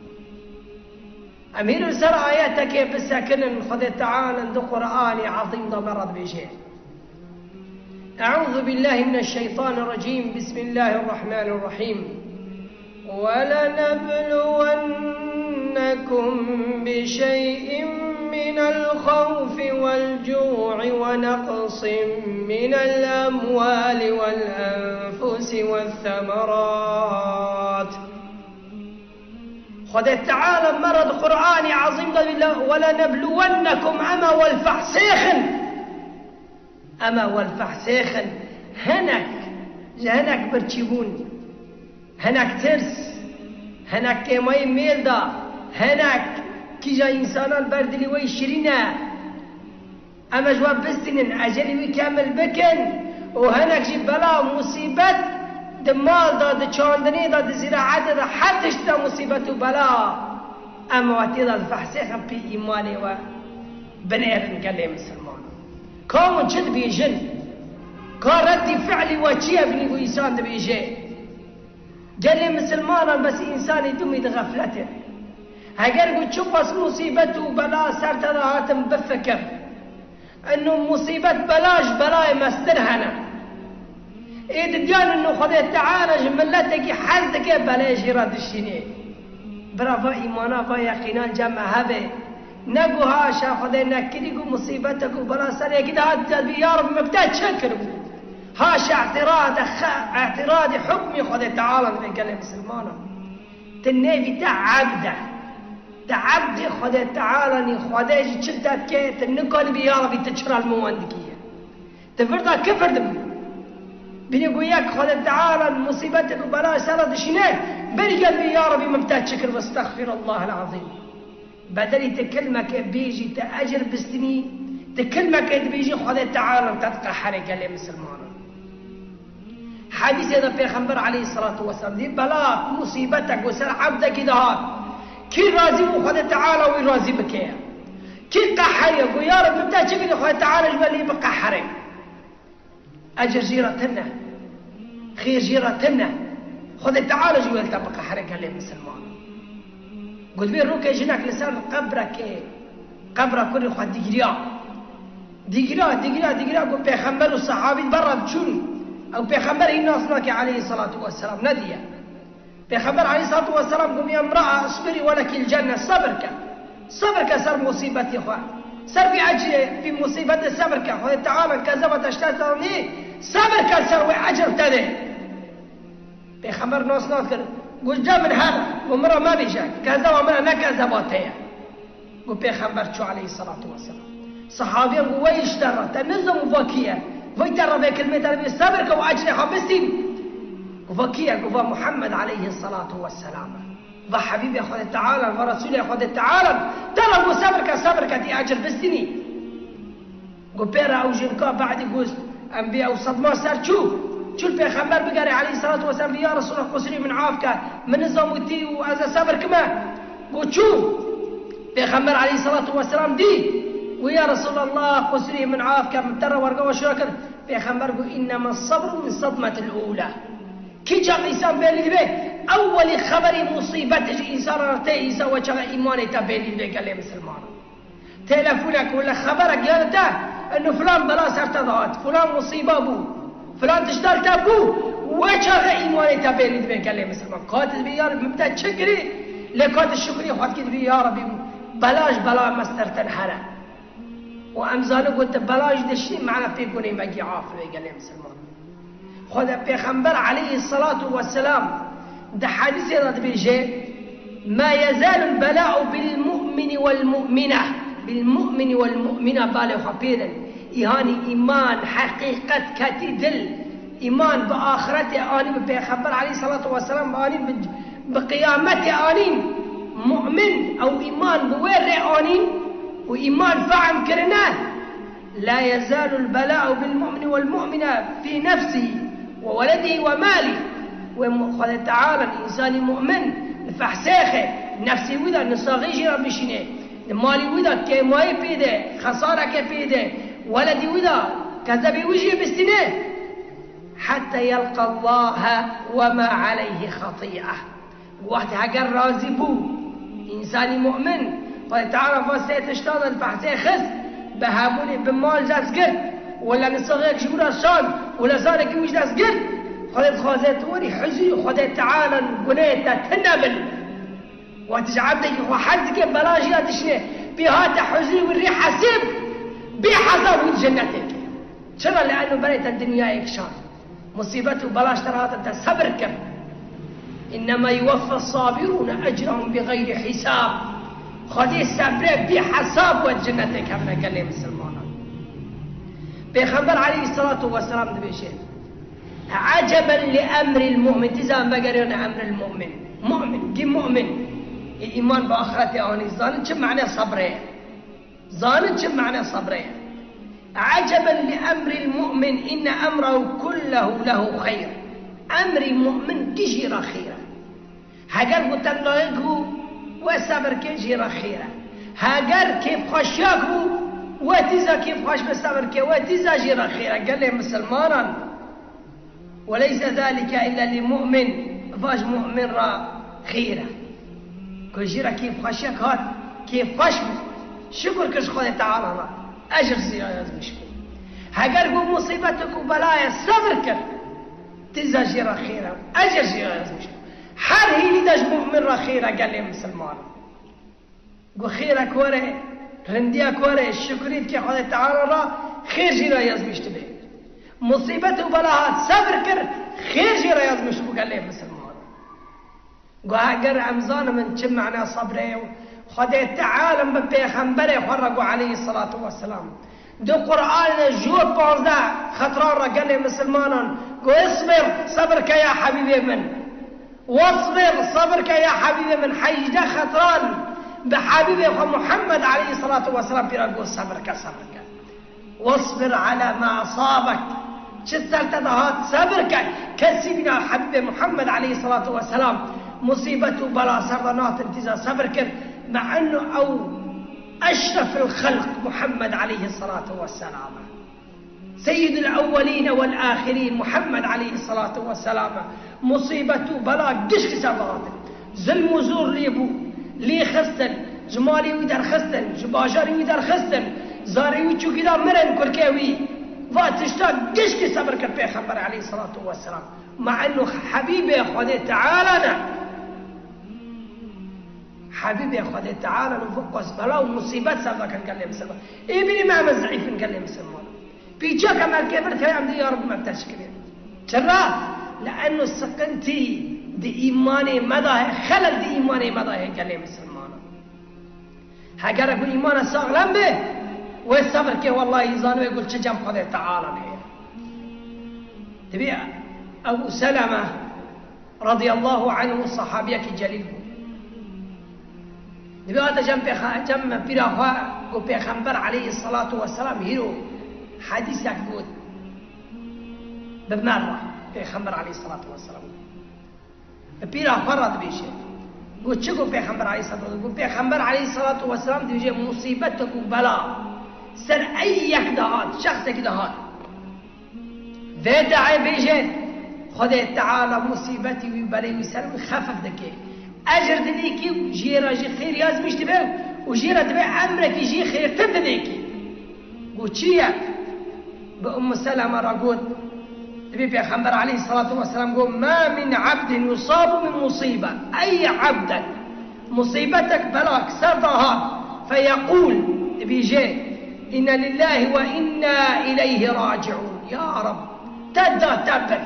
Em hîn li ser ayetekê bisekinin, Xwedê Teala di Qur'anê Ezîm de me re dibêje. أعوذ بالله من الشيطان الرجيم. بسم الله الرحمن الرحيم. ولنبلونكم بشيء من الخوف والجوع ونقص من الأموال والأنفس والثمرات. Xwedê Teala me re di Qur'anê Ezîm de dibêje, "Welenebluwennekum", ema wel fehsêxin. Ema wel fehsêxin. Hinek, ji hinek birçîbûn, hinek tirs, hinek kêmayî mêl de, hinek kîja însanan ber dilî wê şirîn e. Em ê ji we bistînin, ecelî wî kemil bikin û hinek jî bela û musîbet di mal de, di çandinê de, di zîraetê de, her tişt de musîbet û bela. Em we tê de difehsêxin pê îmanê we binêrin gelê misilmanan. Ka hûn çi dibêjin? Ka reddî fi'lî we çi ye binî ku însan dibêje? Gelê misilmanan bes însanî dumî di xefletê. Heger ku çiqas musîbet û bela ser te de hatin bifikir. Eno musîbet bela ji belayê mestir hene. Ê didiyan eno Xwedê Teala ji miletekî hez dike belê jê re dişînê. Bira va îmana va yeqînan cem me hebe. Ne ku haşa Xwedê nekirî ku musîbetek û bela ser yekî de hat dibî, ya Reb, min bi te çi kiribû? Haşa îtîrade xe-, îtîradî hukmî Xwedê Teala dibe gelê misilmanan. Ti nêvî te ebd e. Te ebdê Xwedê Teala nî, Xwedê jî çi te dike, ti nikanî bî, ya Rebî, ti çira li min wan dikî ye? Ti vir de kifir dibî. Bînî ku yek Xwedê Teala musîbetek û bela ser re dişîne, berî gel bî, ya Rebî, min bi te çi kir, westexfirullah el-azîm. Bedelî ti kilmeke bêjî, ti ecir bistînî, ti kilmeke dibêjî, Xwedê Teala te diqeherê gelê misilmanan. Hedîsê de Pêxember aleyhisselatu vesselam dî, bela, musîbetek ku ser ebdekî dihat, kî razî bû, Xwedê Teala wî razî bike. Kî qeheriye, ku ya Reb, min te çi kirî, Xwedê Teala ji we lê biqehere. Ecir jî re tune, xêr jî re tune. Xwedê Teala jî wê li te biqehire gelê misilman. Got, vê rokê jinek li ser qebrekê, qebra kurê xwe digiriya. Digiriya, digiriya, digiriya, got, pêxember û sehabî berre diçûn. Ew pêxember hîn nas nake aleyhisselatu vesselam, nediye. Pêxember aleyhissalatu vesselam got, "Ya imra'a, isbiri ve lekil cenne", sebir ke. Sebir ke ser musîbetê xwe. Ser vî ecrê, vî musîbetê sebir ke. Xwedê Teala kezeba te ji te zanî, sebir ke ser wê ecr te dê. Pêxember nas nas kir. Got, "Ce min her, got, min re mebêje, kezeba min e, ne kezeba te ye." Got pêxember çû aleyhissalatu vesselam. Sehabiyan got, "Wey ji te re, te nizam û vakî ye. Wey te re vê kilmê te re bê sebir ke û ecrê xwe bistîn." Va kî ye? Got, va Muhammed aleyhisselatu vesselam. Va Habîbê Xwedê Teala, va Resûlê Xwedê Teala, te re got sebir ke, sebir ke, tî ecir bistînî. Got pê re ew jinka be'dî got, em bê ew sedma ser çû. Çû li Pêxember bigerê aleyhisselatu vesselam, bê ya Resûlullah, qusirî min af ke, min nizam û tî û ez ê sebir kime. Got çû. Pêxember aleyhisselatu vesselam dî. Got ya Resûlullah, qusirî min af ke, min te re werga we şûra kir. Pêxember got, "Innema sabru min sadmetil ula." Kî çax însan bêlî dibe, ewwelî xeberî musîbetê ji însan re tê, însan we çaxa îmanê te bêlî dibe gelê misilmanan. Telefonek wele xeberek ya te, eno filan bela ser te dihat, filan musîba bû, filan tişta li te bû, we çaxa îmanê te bêlî dibe gelê misilman. Ka tu dibî ya Reb min te çi kirî, lê ka tu şukrî xwe dikî dibî ya Rebî bela ji bela me ser te here. Û em zanin ku tu bela jî dişî, mana pê gunê me gî af be gelê misilman. Xwedê Pêxember aleyhisselatu vesselam di hedîsê de dibêje, "Ma yezalul bela'u bil mu'mini wel mu'mine." Bil mu'mini wel mu'mine, balê xwe pê din. Îhanî îman, heqîqet ketî dil. Îman bi axiretê anî, bi Pêxember aleyhisselatu vesselam anî, bi, bi qiyametê anîn. Mu'min ew îman bi wê rê anîn û îman fehm kirine. La yezalul bela'u bil mu'mini wel mu'mine fî nefsî we weledî we malî. Wê mu-, Xwedê Teala însanî mu'min li fehsêxê, nefsî wî de nisaxî jî re bişîne. Li malî wî de kêmayî pê de, xesarekê pê de, weledî wî de kezebê wî jî bistîne. Hetta yelqa Allahe we ma aleyhi xetî'e. Wextê heger razî bû, însanî mu'min, Xwedê Teala va sê tişta de li behsê xist, bi hebûnê bi mal dest girt, wele nisaxek ji wî re şand, wele zarekî wî ji dest girt, Xwedê dixwaze tu werî huzurî Xwedê Teala gunehê te tune bin. Wextî ji ebdekî xwe hez dike, bela jî ya dişine, pê hate huzurî wî rê hesib, bê hesab wî cennetê ke. Çira? Li eno berê te dinyayek şand. Musîbet û bela ji te re hatin, te sebir kir. Innema yuweffe sabirûne ecrahum bi xeyrî hisab. Xwedê sebrê bê hesab we cennetê kevne gelê misilmanan. Pêxember aleyhisselatu vesselam dibêje, Eceben li emril mu'min. Tîza em vegeriyane emril mu'min. Mu'min, kî mu'min? Ê îman bi axiretê anî, zanin çi mane sebrê ye. Zanin çi mane sebrê ye. Eceben li emril mu'min, inne emrehu kullehu lehu xeyr. Emrî mu'min gişî re xêr e. Heger ku tengayek bû, we sebir ke jî re xêr e. Heger kêfxweşiyek bû, we tîza kêfxweş be sebir ke, we tîza jî re xêr e. Gelê misilmanan. Weleyse zalike illa li mu'min, va ji mu'min re xêr e. Ku jî re kêfxweşiyek hat, kêfxweş bû. Şukur kir ji Xwedê Teala re. Ecr jî re yazmiş bû. Heger ku musîbetek û belayê sebir kir, tîza jî re xêr e. Ecr jî re yazmiş bû. Her hînî de ji mu'min re xêr e gelê misilman. Got xêrek were, rindiyek were, şukrî dike Xwedê Teala re, xêr jî re yazmiş dibe. Musîbet û bela hat, sebir kir, xêr jî re yazmiş bû gelê misilman. Got heger em zanimin çi mena sebrê ye, Xwedê Teala bi pêxemberê xwe re got aleyhisselatu vesselam. Di Qur'anê ji panzdeh xetran re gelê misilmanan got, "Isbir, sebir ke ya Habîbê min." Wasbir, sabir ke ya Habîbê min, hejdeh xetran bi Habîbê xwe Muhammed aleyhisselatu vesselam pîra got, sabir ke, sabir ke. Wasbir ala ma asabek. Çi ser te dihat, sabir ke. Kesî bîna Habîbê Muhammed aleyhisselatu vesselam musîbet û bela ser de natin tîza sabir kir. Me enno ew eşrefil xelq Muhammed aleyhisselatu vesselam. Seyyidul ewwelîne wel âxirîn Muhammed aleyhisselatu vesselam, musîbet û bela gişkî ser dihatin. Zilm û zor lê bû, lê xistin, ji malê wî derxistin, ji bajarê wî derxistin, zarê wî çûkî da mirin kurkê wî. Va tişta gişkî sebir kir Pêxember aleyhisselatu vesselam. Ma enno Habîbê Xwedê Teala ne. Habîbê Xwedê Teala li vir qas bela û musîbet ser dikin gelê misilman. Ê bînî me em zîf in gelê misilman. Pîçek em erkê vir tê em dê ya Reb me teşkirê. Çira? Li enno siqintî di îmanê me de heye, xelel di îmanê me de heye gelê misilmanan. Heger ku îmana saxlem be, wê sebir ke wellahî zanibê ku çi cem Xwedê Teala heye. Dibê Ebu Seleme radiyallahu anhu sahabiyekî celîl bû. Dibê hate cem pêxa-, cem pîra xwe, got, Pêxember aleyhissalatu vesselam hîro hedîsek got. Bi me re Pêxember aleyhissalatu vesselam got. Bi pîra xwe re dibêje. Got, çi got Pêxember aleyhissalatu vesselam? Got, Pêxember aleyhissalatu vesselam dibêje, musîbetek û bela ser ey yek de hat, şexsekî de hat. Vê deê bêje, Xwedê Teala musîbetî wî, belê wî ser wî xefif dike. Ecir dinêkî û jê re jî xêr yazmîş dibe û jê re dibe emrekî jî xêrtir dinêkî. Got, çi ye? Bi Ummu Seleme re got, dibê Pêxember aleyhissalatu vesselam got, "Ma min abdin yusabu min musibe." Ey ebdek, musîbetek, belak ser de hat, feyekûl, dibêje, "Inna lillahi ve inna ileyhi raciun." Ya Rab, te da te bir.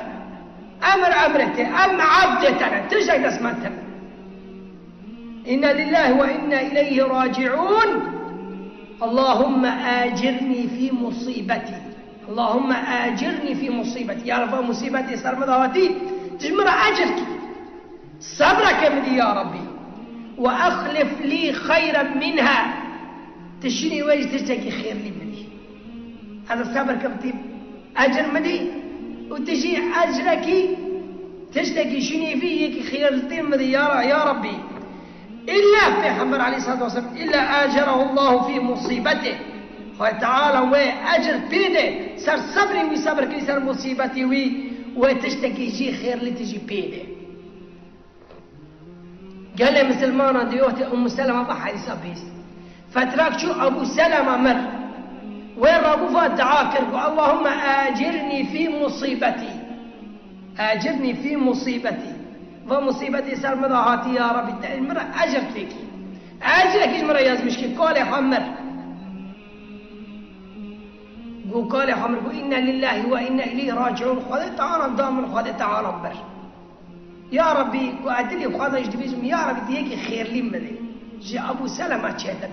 Emir emrê te, em ebdê te ne, tiştek dest me tune. "Inna lillahi ve inna ileyhi raciun. Allahümme acirni fi musibeti. Allahümme acirni fi musibeti." Ya Rab, va musîbetê ser min de hatî, tu ji min re ecir kî. Sebreke min dî ya Rabbî. "Ve exlif lî xeyren minha." Tu şûnî wê jî tiştekî xêrlî min dî. Ez ê sebir kim tî ecir min dî û tu jî ecrekî tiştekî şûnî vî yekî xêrtir min dî ya Ra-, ya Rabbî. Îlla Pêxember aleyhissalatu vesselam, "Îlla acerahu Allahu fî musîbetê." Xwedê Teala wê ecir pê de ser sebrê wî, sebir kirî ser musîbetê wî, wê tiştekî jî xêrlî tijî pê de. Gelê misilmanan di wextê Ummu Selema bi hedîsa bihîst. Fetrak çû Ebu Selema mir. Wê rabû va dua kir ku, "Allahümme acirni fî musîbetî." Acirni fî musîbetî. Va musîbetê ser min de hatî, ya Rabbî, te min re ecir têkî. Ecrekî ji min re yazmîş kî, kalê xwe mir. Got kalê xwe mir, got, "Inna lillahi ve inna ileyhi raciun." Xwedê Teala da min, Xwedê Teala bir. Ya Rabbî, got, ez dilê xwe de jî dibêjim, ya Rabbî, tu yekî xêrlî min dê. Ji Ebu Selema çêtir.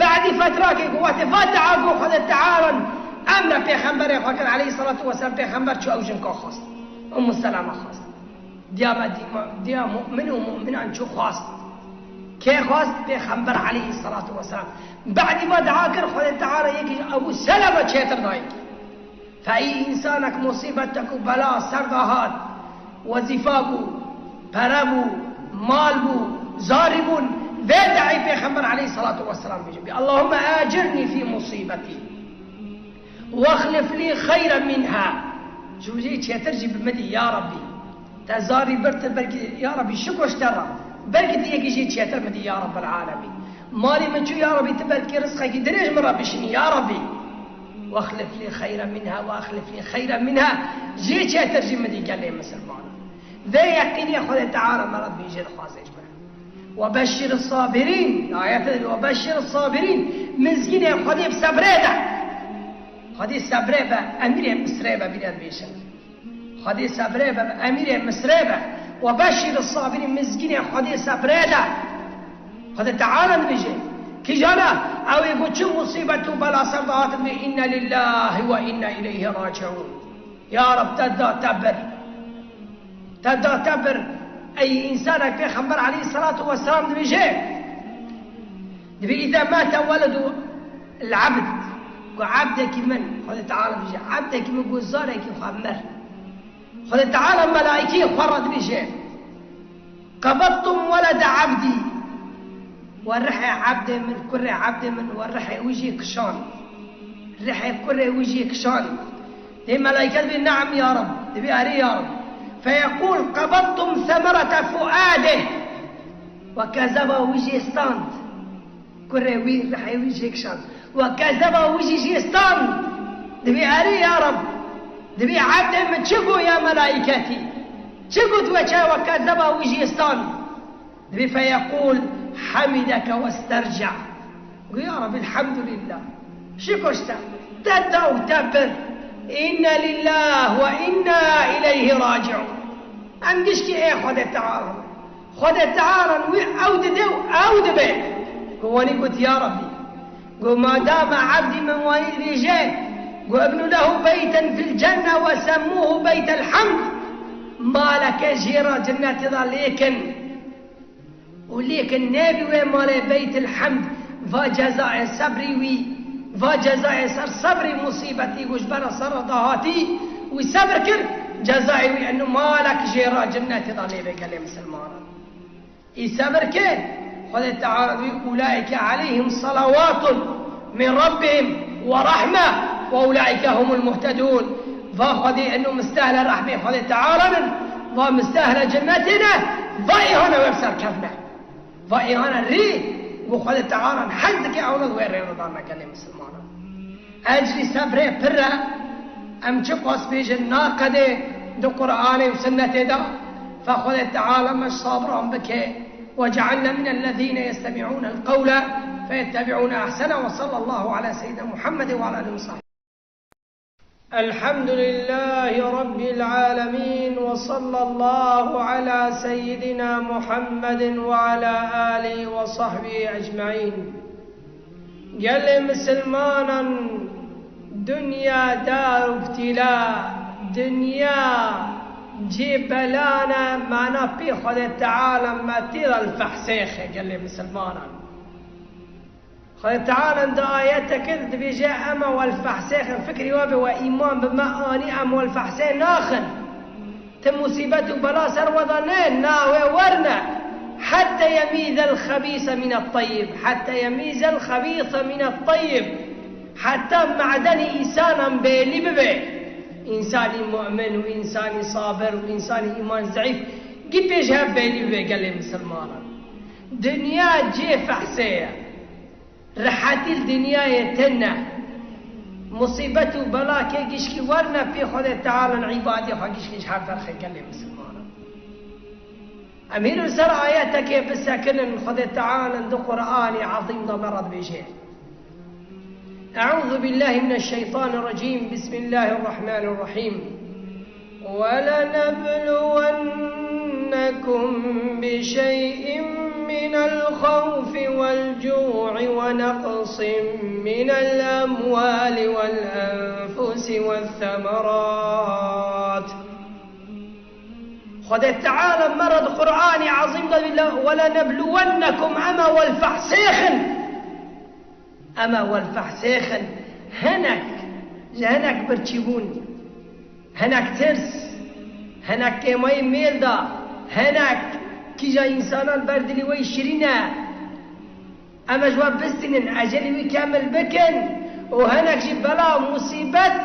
Badî fetrakê got, wextê va dua got, Xwedê Teala emre pêxemberê xwe kir, aleyhissalatu vesselam, pêxember çû ew jinka xwest. Ummu Selema xwest. Diya me dîma, diya mu'min û mu'minan çû xwest. Kê xwest? Pêxember aleyhissalatu vesselam. Badî va dua kir, Xwedê Teala yekî ji Ebu Selema çêtir dayî. Fe ey însanek musîbetek û bela ser de hat, wezîfa bû, pere bû, mal bû, zarî bûn, vê deê Pêxember aleyhissalatu vesselam bêje, bê, "Allahümme acirni fî musîbetî, wexlif lî xeyren minha." Ji wî jî çêtir jî bi min dî, ya Rabbî. Te zarî birtir, belkî, ya Rabbî, şiko ji te re. Belkî tu yekî jî çêtir min dî, ya Rabbel alemîn. Malî min çû, ya Rabbî, tu belkî rizqekî dinê ji min re bişînî, ya Rabbî. Wexlif lî xeyren minha, wexlif lî xeyren minha. Jê çêtir jî min dî gelê misilmanan. Vê yeqînê Xwedê Teala me re dibêje, dixwaze ji me. Webeşşir sabirîn. Ayet dibê, webeşşir sabirîn. Mizgînê Xwedê bi sebrê de. Xwedê sebrê be, emîrê Misrê be, bîne dibêjin. Xwedê sebrê be, emîrê Misrê be. Webeşşir sabirîn, mizgînê Xwedê sebrê de. Xwedê Teala dibêje, kîjan e? Ew ê ku çi musîbet û bela ser de hatin, bê, "Inna lillahi ve inna ileyhi raciun." Ya Rab, te da te bir. Te da te bir. Ey însanek, Pêxember aleyhissalatu vesselam dibêje, dibê, "Îza mate weledu l-abd." Ku ebdekî min, Xwedê Teala dibêje, ebdekî min ku zarekî xwe mir. Xwedê Teala melaîkeyê xwe re dibêje, "Qebedtum welede abdî." We rihê ebdê min, kurê ebdê min, we rihê wî jê kişand. Rihê kurê wî jê kişand. Dê melaîke dibê, "Neam ya Rab." Dibê, "Erê ya Rab." Feyeqûl, "Qebedtum semerete fuadih." We kezeba wî jê stand. Kurê wî, rihê wî jê kişand. We kezeba wî jî jê stand. Dibê, "Erê ya Rab." Dibê, "Ebdê min çi got ya melaîketî? Çi got we çawa kezeba wî jê stand?" Dibê, "Feyeqûl, hemideke westerca." Got, "Ya Rabbi, elhamdülillah. Şiko ji te. Te da û te bir. Inna lillah ve inna ileyhi raciun." Em gişkî ê Xwedê Teala. Xwedê Teala wî ew dide û ew dibe. Ku wanî got, "Ya Rabbi." Got, "Madama ebdî min wanî dibêje, got, ibnu lehu beyten fil cenne ve semmuhu beytel hamd." Maleke jê re cinnetê de lêkin. Û lêkin nebî wê malê Beytil Hemd va cezayê sebrî wî, va cezayê ser sebrî musîbetî ku ji ber ser re dahatî, wî sebr kir, cezayê wî eno malek jê re cinnetê de lê bê gelê misilmanan. Î sebr ke, Xwedê Teala dibî, "Ulaîke aleyhim salawatun min rabbihim ve rahme ve ulaîke humul muhtedûn." Va Xwedê eno mistehle rehmê Xwedê Teala nin, va mistehle cennetê ne, va îhana wê bi ser kevne. Va îhana rê ku Xwedê Teala hez dike ewna wê rê re dane gelê misilmanan. Ecrî sebrê pir e, em çi qas bêjin naqedê di Qur'anê û Sunnetê de, fe Xwedê Teala me ji sabiran bike, وجعلنا من الذين يستمعون القول فيتبعون أحسنه، وصلى الله على سيدنا محمد وعلى آله وصحبه. الحمد لله رب العالمين، وصلى الله على سيدنا محمد وعلى آله وصحبه أجمعين. Gelê misilmanan, dinya dar ibtîla, dinya cê belan e, mana pê Xwedê Teala me tê de li fehsêxe gelê misilmanan. Xwedê Teala di ayeteke de dibêje, "Ema wel fehsêxin", fikrî we be we îman bi me anî, em wel fehsê naxin. Ti musîbet û bela ser we de ne, na wê werne. Hette yemîzel xebîse mîne teyib. Hette yemîzel xebîse mîne teyib. Heta me'denî însanan bêlî bibe. Însanî mu'min û însanî sabir û însanî îman zeîf gî pêş hev bêlî bibe gelê misilmanan. Dinya cê fehsê ye. Rehetî li dinyayê tune. Musîbet û bela kê gişkî werne pê Xwedê Teala û îbadê xwe gişkî ji hev derxe gelê misilmanan. Em hîn li ser ayetekê bisekinin, Xwedê Teala di Qur'anê Ezîm de me re dibêje. أعوذ بالله من الشيطان الرجيم. بسم الله الرحمن الرحيم. ولنبلونكم بشيء من الخوف والجوع ونقص من الأموال والأنفس والثمرات. Xwedê Teala me re di Qur'anê Ezîm de dibêje, "Welenebluwennekum", ema wel fehsêxin. Ema wel fehsêxin, hinek, ji hinek birçîbûn, hinek tirs, hinek kêmayî mêl da, hinek kîja însanan ber dilî wê şirîn e. Em ji we bistînin, ecelî wî kemil bikin û hinek jî bela û musîbet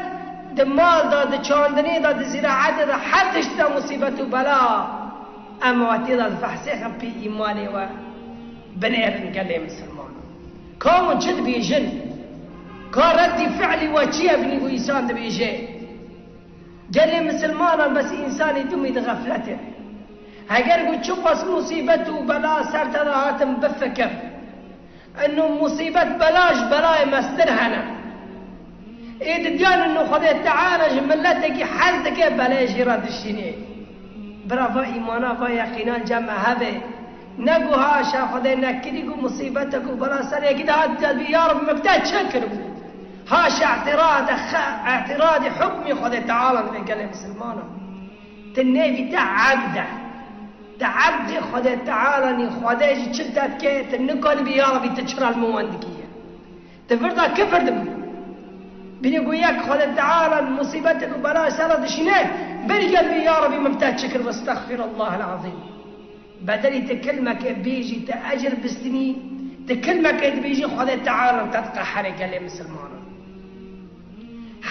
di mal de, di çandinê de, di zîraetê de, her tişt de musîbet û bela. Em we tê de difehsêxin pê îmanê we. Binêrin gelê misilmanan. Ka hûn çi dibêjin? Ka reddî fi'lî we çi ye binî ku însan dibêje? Gelê misilmanan bes însanî dumî di xefletê. Heger ku çiqas musîbet û bela ser te de hatin bifikir. Eno musîbet bela ji belayê mestir hene. Ê didiyan eno Xwedê Teala ji miletekî hez dike belê jî re dişînê. Bira va îmana va yeqînan cem me hebe. Ne ku haşa Xwedê nekirî ku musîbetek û bela ser yekî de hat dibî, "Ya Reb, min bi te çi kiribû?" Haşa îtirade xe-, îtiradê hukmî Xwedê Teala dibe gelê misilmanan. Ti nêvî te ebd e. Te ebdê Xwedê Teala nî, Xwedê jî çi te dike, ti nikanî bî, "Ya Rebî, ti çira li min wan dikî ye?" Ti vir de kifir dibî. Binê ku yek Xwedê Teala musîbetek û bela ser re dişîne, berî gel bî, "Ya Rebî, min bi te çi kir, estexfirullah el-azîm." Bedelî ti kilmeke bêjî, ti ecir bistînî, ti kilmeke dibêjî, Xwedê Teala te diqeherê gelê misilmanan.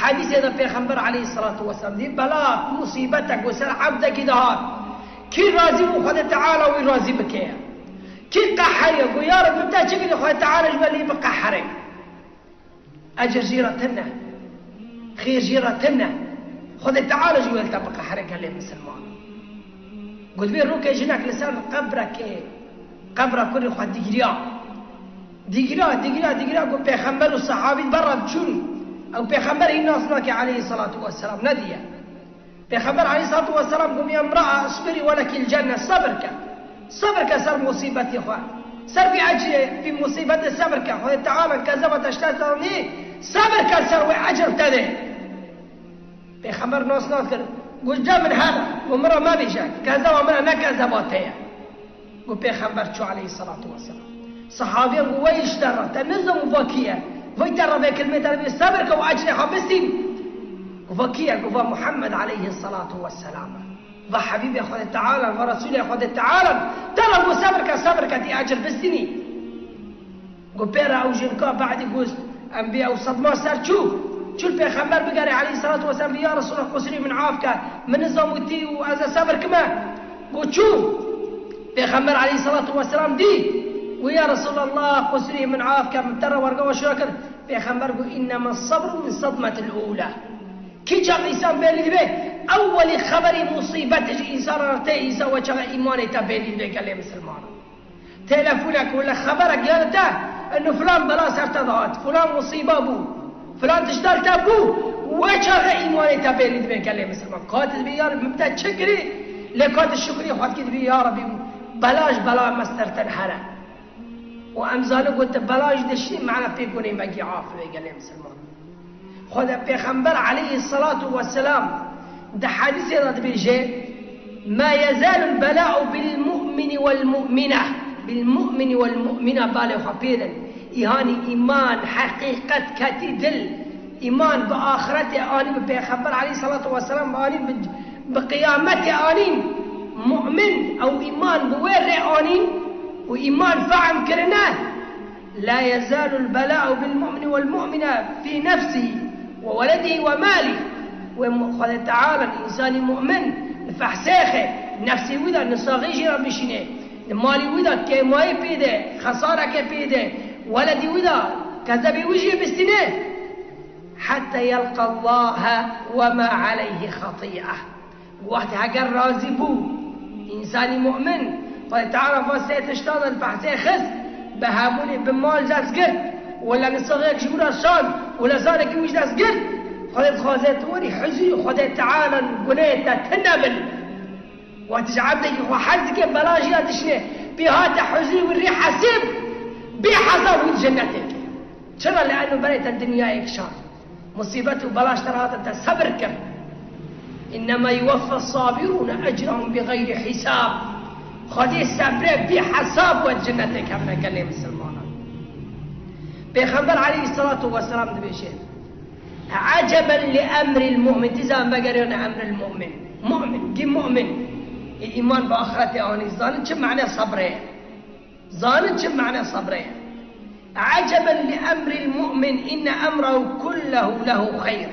Hedîsê de Pêxember aleyhissalatu vesselam dî, bela, musîbetek ku ser ebdekî dihat, kî razî bû, Xwedê Teala wî razî bike. Kî qeheriye, ku ya Reb, min te çi kirî, Xwedê Teala ji we lê biqehere. Ecir jî re tune, xêr jî re tune. Xwedê Teala jî wê li te biqehere gelê misilman. Gotibê rokê jinek li ser qebrekê, qebra kurê xwe digiriya. Digiriya, digiriya, digiriya ku pêxember û sehabî berre diçûn. Ew pêxember hîn nas nake aleyhissalatu vesselam, nediye. Pêxember aleyhissalatu vesselam gotiye, "Emraa, isbirî welekîl cenne", sebir ke. Sebir ke ser musîbetê xwe. Ser vî ecrê, vî musîbetê sebir ke. Xwedê Teala kezebet eşte zanî, sebir ke ser wê ecr te dê. Pêxember nas nas kir. Got, "Ca min here, got, min re mebêje, kezeba min e, ne kezeba te ye." Got, Pêxember çû aleyhisselatu vesselam. Sehabiyan got, "Wey ji te re, te nizam û va kî ye? Vay te re vê kilmê te re bê sebir ke û ecrê xwe bistîn." Got, "Va kî ye?" Got, "Va Muhammed aleyhisselatu vesselam e. Va Habîbê Xwedê Teala, va Resûlê Xwedê Teala, te re got sebir ke, sebir ke, tê ecr bistînî." Got, pê re ew jinka be'dî got, em bê ew sedma ser çû. Çû li Pêxember bigerê aleyhisselatu vesselam, bê, "Ya Resûlullah, qusirî min af ke, min nizam û tî û ez ê sebir kime." Got, çû. Pêxember aleyhisselatu vesselam dî. Got, "Ya Resûlullah, qusirî min af ke, min te re werga we şûra kir." Pêxember got, "Înnema sebru min sedmetil ûla." Kî çax însan bêlî dibe, ewwelî xeberî musîbetê ji însan re tê, însan we çaxa îmanê te bêlî dibe gelê misilmanan. Telefonek wele xeberek ya li te, eno filan bela ser te dihat, filan musîba bû, filan tişta li te bû, we çaxê îmanê te bêlî dibe gelê misilman. Ka tu dibî ya Rebî min te çi kirî, lê ka tu şukrî xwe dikî dibî ya Rebî bela ji bela me ser te here. Û em zanin ku tu bela jî dişî, mane pê gunê me gî af dibe gelê misilman. Xwedê Pêxember aleyhisselatu vesselam di hedîsê de dibêje, "Ma yezalul bela'u bil mu'mini wel mu'mine." Bil mu'mini wel mu'mine, balê xwe pê din. Îhanî îman, heqîqet ketî dil. Îman bi axretê anî, bi Pêxember aleyhisselatu vesselam anî, bi, bi qiyametê anîn. Mu'min, ew îman bi wê rê anîn û îman fehm kirine. "La yezalul bela'u bil mu'mini wel mu'mine fî nefsî we weledî we malî." Wê mu-, Xwedê Teala însanî mu'min li fehsêxê, nefsî wî de nisaxî jî re bişînê, li malî wî de kêmayî pê de, xesarekê pê de, weledî wî de kezebî wî jî bistînê. "Hetta yelqa Allahe we ma aleyhi xatî'e." Wextê heger razî bû, însanî mu'min, Xwedê Teala va sê tiştan li behsê xist, bi hebûnê bi mal dest girt, wela nisaxek ji wî re şand, wela zanekî wî ji dest girt, Xwedê dixwaze tu werî huzurî Xwedê Teala gunehê te tune bin. Wextî ji ebdekî xwe hez dike, bela jî ya dişinê, pê hate huzurî wî rê hesêb, bê hesab wî di cennetê ke. Çira? Li eno berê te dinyayek şand. Musîbet û belaş te re hatin, te sebir kir. "Înnema yuweffe sabirûne ecrahum bi xeyrî hîsab." Xwedê sebrê bî hesab we cennetê kevne gelê misilmanan. Pêxember aleyhisselatu vesselam dibêje, "Eceben li emril mu'min." Tîza em vegeriyane emril mu'min. Mu'min, gî mu'min. Ê îman bi axretê anî, zanin çi mane sebrê ye. Zanin çi mane sebrê ye. "Eceben li emril mu'min, inne emrehu kullehu lehu xeyr."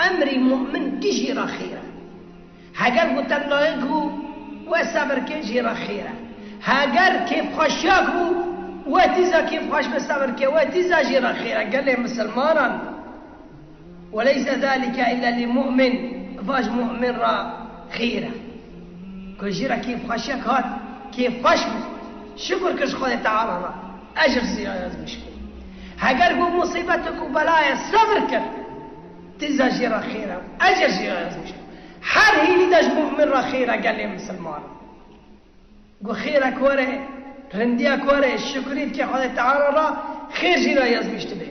Emrî mu'min gijî re xêr e. Heger ku tengayek bû, we sebir ke jî re xêr e. Heger kêfxweşiyek bû, we tîza kêfxweş be sebir ke, we tîza jî re xêr e. Gelê misilmanan. "Ve leyse zalike illa li mu'min." Va ji mu'min re xêr e. Ku jî re kêfxweşiyek hat, kêfxweş bû. Şukur kir ji Xwedê Teala re. Ecr jî re yazmiş bû. Heger ku musîbetek û belayê sebir kir, tîza jî re xêr e. Ecr jî re yazmiş bû. Her hînî de ji mu'min re xêr e gelê misilman. Got, xêrek were, rindiyek were, şukrî dike Xwedê Teala re, xêr jî re yazmiş dibe.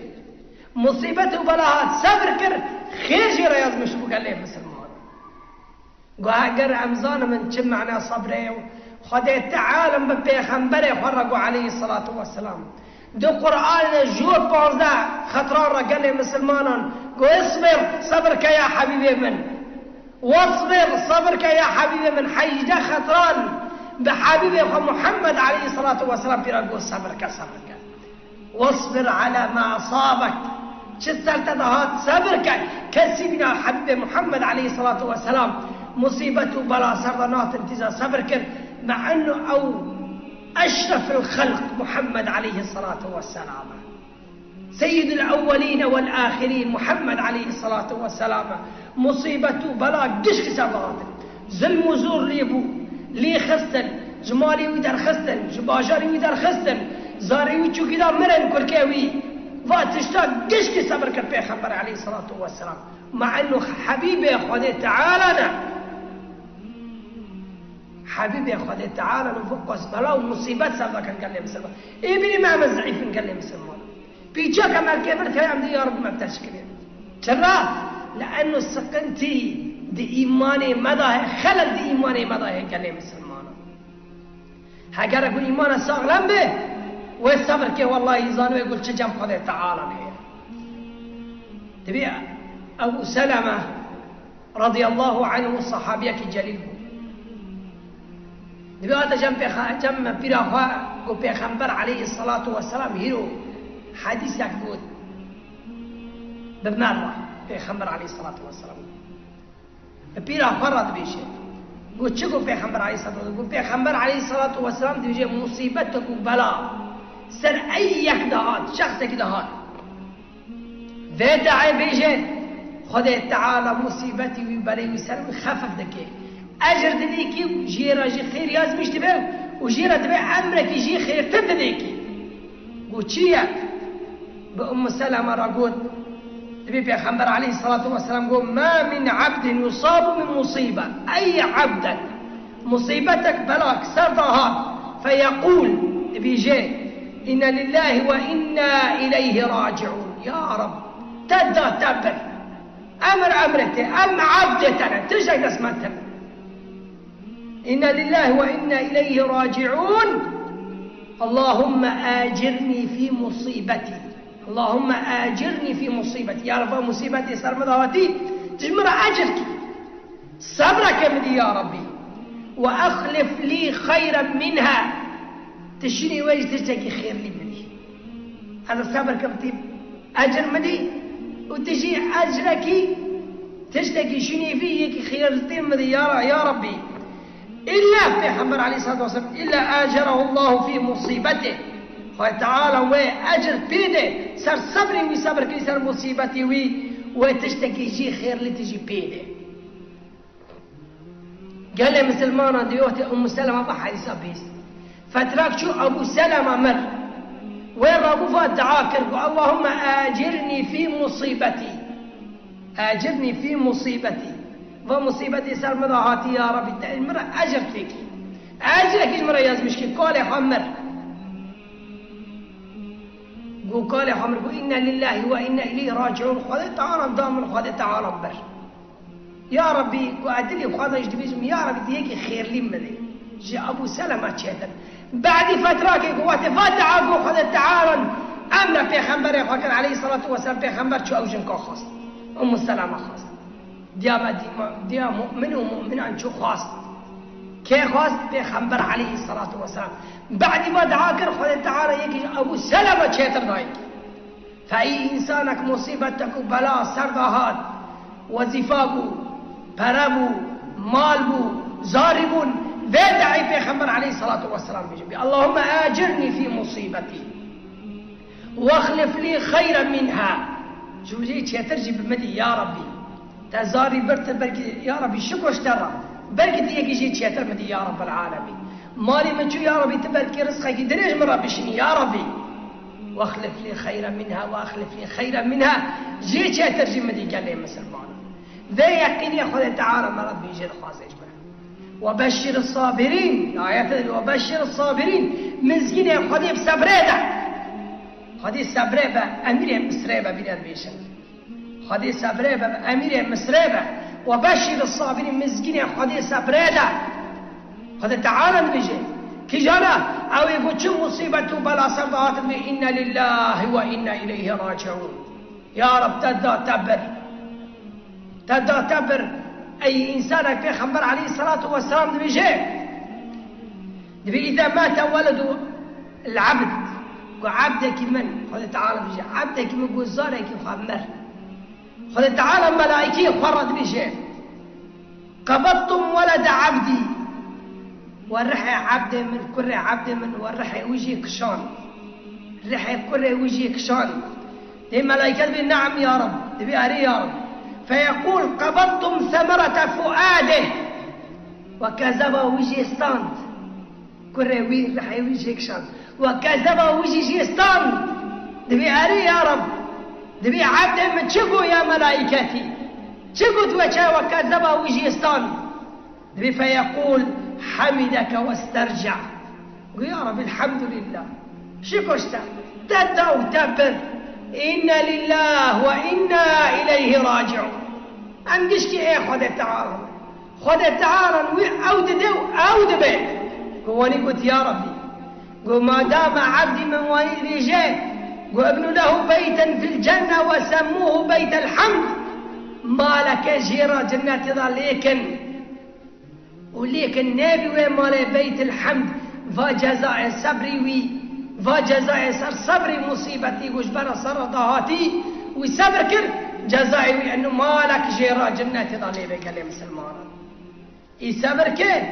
Musîbet û bela hat, sebir kir, xêr jî re yazmiş bû gelê misilman. Got, heger em zanimin çi mena sebrê ye û Xwedê Teala bi pêxemberê xwe re got aleyhisselatu vesselam. Di Qur'anê ji panzdeh xetran re gelê misilmanan got, "Isbir, sebir ke ya Habîbê min." "Wasbir, sabir ke ya Habîbê min." Hejdeh xetran bi Habîbê xwe Muhammed aleyhisselatu vesselam pîra got, "Sabir ke, sabir ke." "Wasbir ala ma asabek." Çi ser te dihat, sabir ke. Kesî bîna Habîbê Muhammed aleyhisselatu vesselam musîbet û bela ser de natin tîza sabir kir. Me enno ew eşrefil xelq Muhammed aleyhisselatu vesselam. Seyyidul ewwelîne wel âxirîn Muhammed aleyhisselatu vesselam e. Musîbet û bela gişkî ser dihatin. Zilm û zor lê bû, lê xistin, ji malê wî derxistin, ji bajarê wî derxistin, zarê wî çûkî da mirin kurkê wî. Va tişta gişkî sebir kir Pêxember aleyhisselatu vesselam. Ma enno Habîbê Xwedê Teala ne. Habîbê Xwedê Teala li vir qas bela û musîbet ser dikin gelê misilman. Ê bînî me em zîf in gelê misilman. Pîçek em erkê vir tê em dê ya Rebî me bi te şikirê. Çira? Li eno siqintî Di îmanê me de heye, xelel di îmanê me de heye gelê misilmanan. Heger ku îmana saxlem be, wê sebir ke, wellahî zanibê ku çi cem Xwedê Teala heye. Dibê Ebu Seleme radiyallahu anhu sahabiyekî celîl bû. Dibê hate cem pêxa-, cem pîra xwe ku Pêxember aleyhissalatu vesselam hîro hedîsek got. Bi me re Pêxember aleyhissalatu vesselam bi pîra xwe re dibêje. Got, çi got Pêxember aleyhissalatu vesselam? Got, Pêxember aleyhissalatu vesselam dibêje, musîbetek û bela ser ey yek dihat, şexsekî dihat. Vê deê bêje, Xwedê Teala musîbetî wî, belê wî ser wî xefif dike. Ecir didî kî, jê re jî xêr yazmîş dibe û jê re dibe emrekî jî xêrtir didê kî. Got, çi ye? Bi Ummu Seleme re got, dibê Pêxember aleyhissalatu vesselam got, "Ma min abdin yusabu min musîbe." Ey abdek, musîbetek, belak ser de hat, feyekûl, dibêje, "Inna lillahi ve inna ileyhi raciun." Ya Reb, te da te bir. Emir emrê te, em abdê te ne, tiştek dest me tune. "Inna lillahi ve inna ileyhi raciun. Allahümme acirni fi musibeti. Allahümme acirni fi musibeti." Ya Reb, va musîbetê ser min de hatî, tu ji min re ecir kî. Sebra ke min dî ya Rebbî. "Ve exlif lî xeyren minha." Tu şûnê wê jî tiştekî xêrlî min dî. Ez ê sebir kim tî ecir min dî û tu jî ecrekî tiştekî şûnê vî yekî xêrtir min dî ya, ya Rebbî. Îlla Pêxember aleyhissalatu vesselam, "Îlla acerahu Allahu fi musîbetih." Xwedê Teala wê ecir pê de ser sebrê wî, sebir kir ser musîbetê wî, wê tiştekî jî xêrlî tu jî pê de. Gelê misilmanan di wextê Ummu Seleme ve hedîsa bihîst. Fetrak çû Ebu Seleme mir. Wê rabû va dua kir ku, "Allahümme acirni fi musîbetî." "Acirni fi musîbetî." Va musîbetê ser min de hatî, ya Rebbî, te min re ecir têkî. Ecrekî ji min re yazmîş kî, kalê xwe mir. Got, kalê xwe mir got, "Inna lillahi ve inna ileyhi raciun." Xwedê Teala da min, Xwedê Teala bir. Ya Rebbî, ku ez dilê xwe de jî dibêjim, ya Rebbî, tu yekî xêrlî min bidê. Ji Ebû Selema çêtir. Badî fetrakê ku wextê va dua ku Xwedê Teala emre pêxemberê xwe kir, aleyhissalatu vesselam, pêxember çû ew jinka xwest. Ummu Selema xwest. Diya me dîma, diya mu'min û mu'minan çû xwest. Kê xwest? Pêxember aleyhissalatu vesselam. Badî va dua kir, Xwedê Teala yekî ji Ebû Selema çêtir dayî. Fe ey însanek musîbetek û bela ser de hat, wezîfa bû, pere bû, mal bû, zarî bûn, vê deê Pêxember aleyhissalatu vesselam bêje bî, "Allahümme acirni fî musîbetî, wexlif lî xeyren minha." Ji wî çêtir jî bi min dî, ya Rebbî. Te zarî bir, te belkî, ya Rebbî, şikir ji te re. Belkî tu yekî jê çêtir bidî, ya Rebbel alemîn. Malê min çû, ya Rebbî, tu belkî rizqekî dirêj min re bişînî, ya Rebbî. Wexlif lî xeyren minha, wexlif lî xeyren minha. Jê çêtir jî min dî gelê misilmanan. Vê yeqînê Xwedê Teala me re dibêje, dixwaze ji me. Webeşşir sabirîn. Ayete de webeşşir sabirîn. Mizgînê Xwedê bi sebrê de. Xwedê sebrê be, emirê Misrê be, bîne dibêjin. Xwedê sebrê be, emirê Misrê be. Webeşşir sabirîn, mizgînê Xwedê sebrê de. Xwedê Teala dibêje, kîjan e? Ew ê ku çi musîbet û bela ser de hatin, dibê, "Inna lillahi ve inna ileyhi raciun." Ya Reb, te da te bir. Te da te bir. Ey însanek, Pêxember aleyhissalatu vesselam dibêje, dibê, "Îza mate weledu l-ebd." Ku ebdekî min, Xwedê Teala dibêje, ebdekî min ku zarekî xwe mir. Xwedê Teala melaîkeyê xwe re dibêje, "Qebedtum welede ebdî." We rihê ebdê min, kurê ebdê min, we rihê wî jê kişand. Rihê kurê wî jê kişand. Dê melaîke dibê, "Neam ya Reb." Dibê, "Erê ya Reb." Feyeqûl, "Qebedtum semerete fuadih." We kezeba wî jê stand. Kurê wî, rihê wî jê kişand. We kezeba wî jî jê stand. Dibê, "Erê ya Reb." Dibê, "Ebdê min çi got ya melaîketî? Çi got we çawa kezeba wî jê stand?" Dibê, "Feyeqûl, hemideke westerca." Got, "Ya Reb, elhamdulillah. Şikir ji te. Te da û te bir. Inna lillah ve inna ileyhi raciun." Em gişkî ê Xwedê Teala ne. Xwedê Teala wî ew dide û ew dibe. Ku wanî got, ya Rebbî, ku madama ebdî min wanî dibêje, ku ibnu lehu beyten fil cenne ve semmuhu beytel hamd, maleke jê re cennetê de lêkin. Û lêkin nêbî wê malê Beytil Hemd, va cezayê sebrî wî, va cezayê ser sebrî musîbetî ku ji ber re ser re dahatî, wî sebr kir, cezayê wî eno malek jê re cinnetê de lê be gelê misilmanan. Î sebr kir,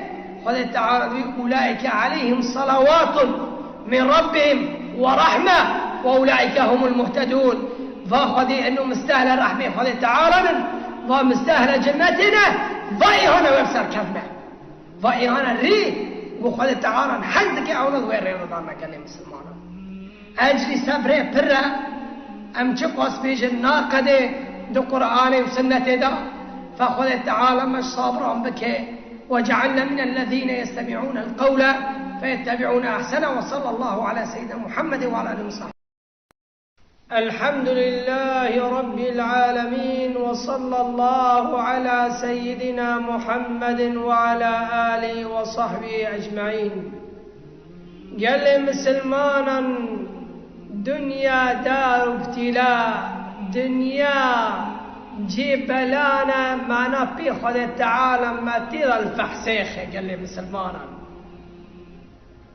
Xwedê Teala wî, ulaîke aleyhim salawatun min Rabbihim ve rahme ve ulaîke humul muhtedûn. Va Xwedê eno mistehle rehmê Xwedê Teala nin, va mistehle cennetê ne, va îhana wê bi ser kevme. Va îhana rî, ku Xwedê Teala hez dike ew ne wê rê re dane gelê misilmanan. Ecrî sebrê pir e, em çiqas bêjin naqedê di Qur'anê û Sinnetê de, fe Xwedê Teala me ji sabiran bike. وجعلنا من الذين يستمعون القول فيتبعون أحسنه، وصلى الله على سيدنا محمد وعلى آله وصحبه. الحمد لله رب العالمين، وصلى الله على سيدنا محمد وعلى آله وصحبه أجمعين. Gelê misilmanan, dinya dar û ibtîla, dinya cê bela ne, mana pê Xwedê Teala me tê de li fehsêxe gelê misilmanan.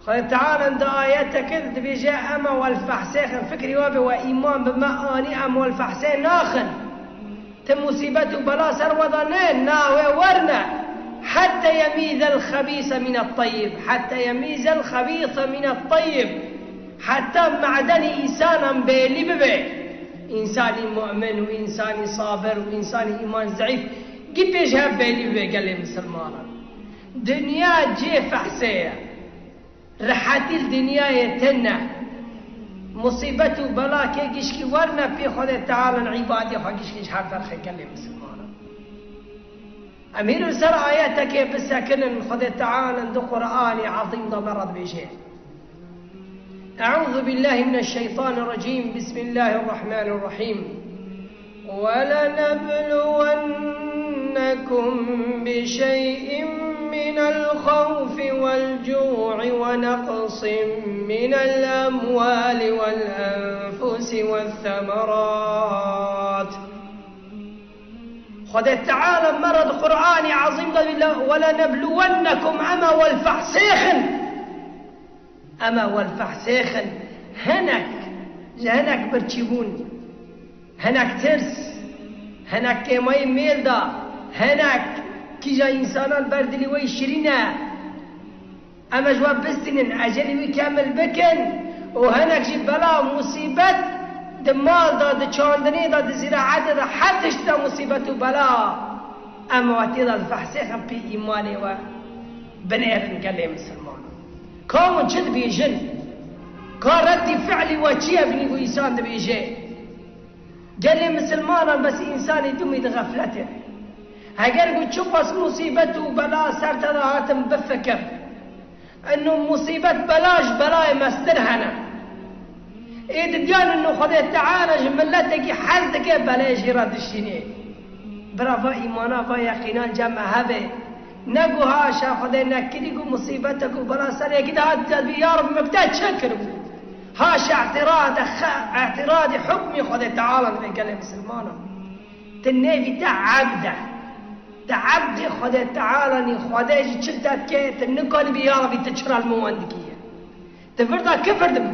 Xwedê Teala di ayeteke de dibêje, ema we li fehsêxin, fikrê we be we îman bi me anî, em we li fehsê naxin. Ti musîbet û bela ser we de ne, na wê werne. Hette yemîzel xebîse mînet teyib. Hette yemîzel xebîse mînet teyib. Heta me'denî însanan bêlî bibe. Însanî mu'min û însanî sabir û însanî îman zeîf, gî pêş hev bêlî bibe gelê misilmanan. Dinya cê fehsê ye. Rehetî li dinyayê tune. Musîbet û bela kê gişkî werne pê Xwedê Teala, îbadê xwe gişkî ji hev derxe gelê misilmanan. Em hîn li ser ayetekê bisekinin, Xwedê Teala di Qur'anê Ezîm de me re dibêje. أعوذ بالله من الشيطان الرجيم. بسم الله الرحمن الرحيم. ولنبلونكم بشيء من الخوف والجوع ونقص من الأموال والأنفس والثمرات. Xwedê Teala me re di Qur'anê Ezîm de dibêje, ولنبلونكم, em ê we li fehsêxin. Em ê we li fehsêxin. Hinek, ji hinek birçîbûn, hinek tirs, hinek kêmayî mêl de, hinek kîja însanan ber dilî wê şirîn e. Em ê ji we bistînin, ecelî wî kemil bikin û hinek jî bela û musîbet di mal de, di çandinê de, di zîraetê de, her tişt de musîbet û bela. Em ê we tê de li fehsêxin pê îmanê we binêrin gelê misilmanan. Ka hûn çi dibêjin? Ka reddî fi'lî we çi ye binî ku însan dibêje? Gelê misilmanan bes însanî dimî di xefletê. Heger ku çiqas musîbet û bela ser te de hatin bifikir. Eno musîbet bela ji belayê mestir hene. Ê didiyan eno Xwedê Teala ji miletekî hez dike belê jê re dişînê. Bira va îmana, va yeqînan cem me hebe. Ne ku haşa Xwedê nekirî ku musîbetek û bela ser yekî de hat dibî, ya Reb, min bi te çi kiribû? Haşa îtîrade xe-, îtîradî hukmî Xwedê Teala dibe gelê misilmanan. Ti nêvî te ebd e. Ti ebdê Xwedê Teala nî, Xwedê jî çi te dike, ti nikanî bî, ya Rebî, ti çira li min wan dikî ye? Ti vir de kifir dibî.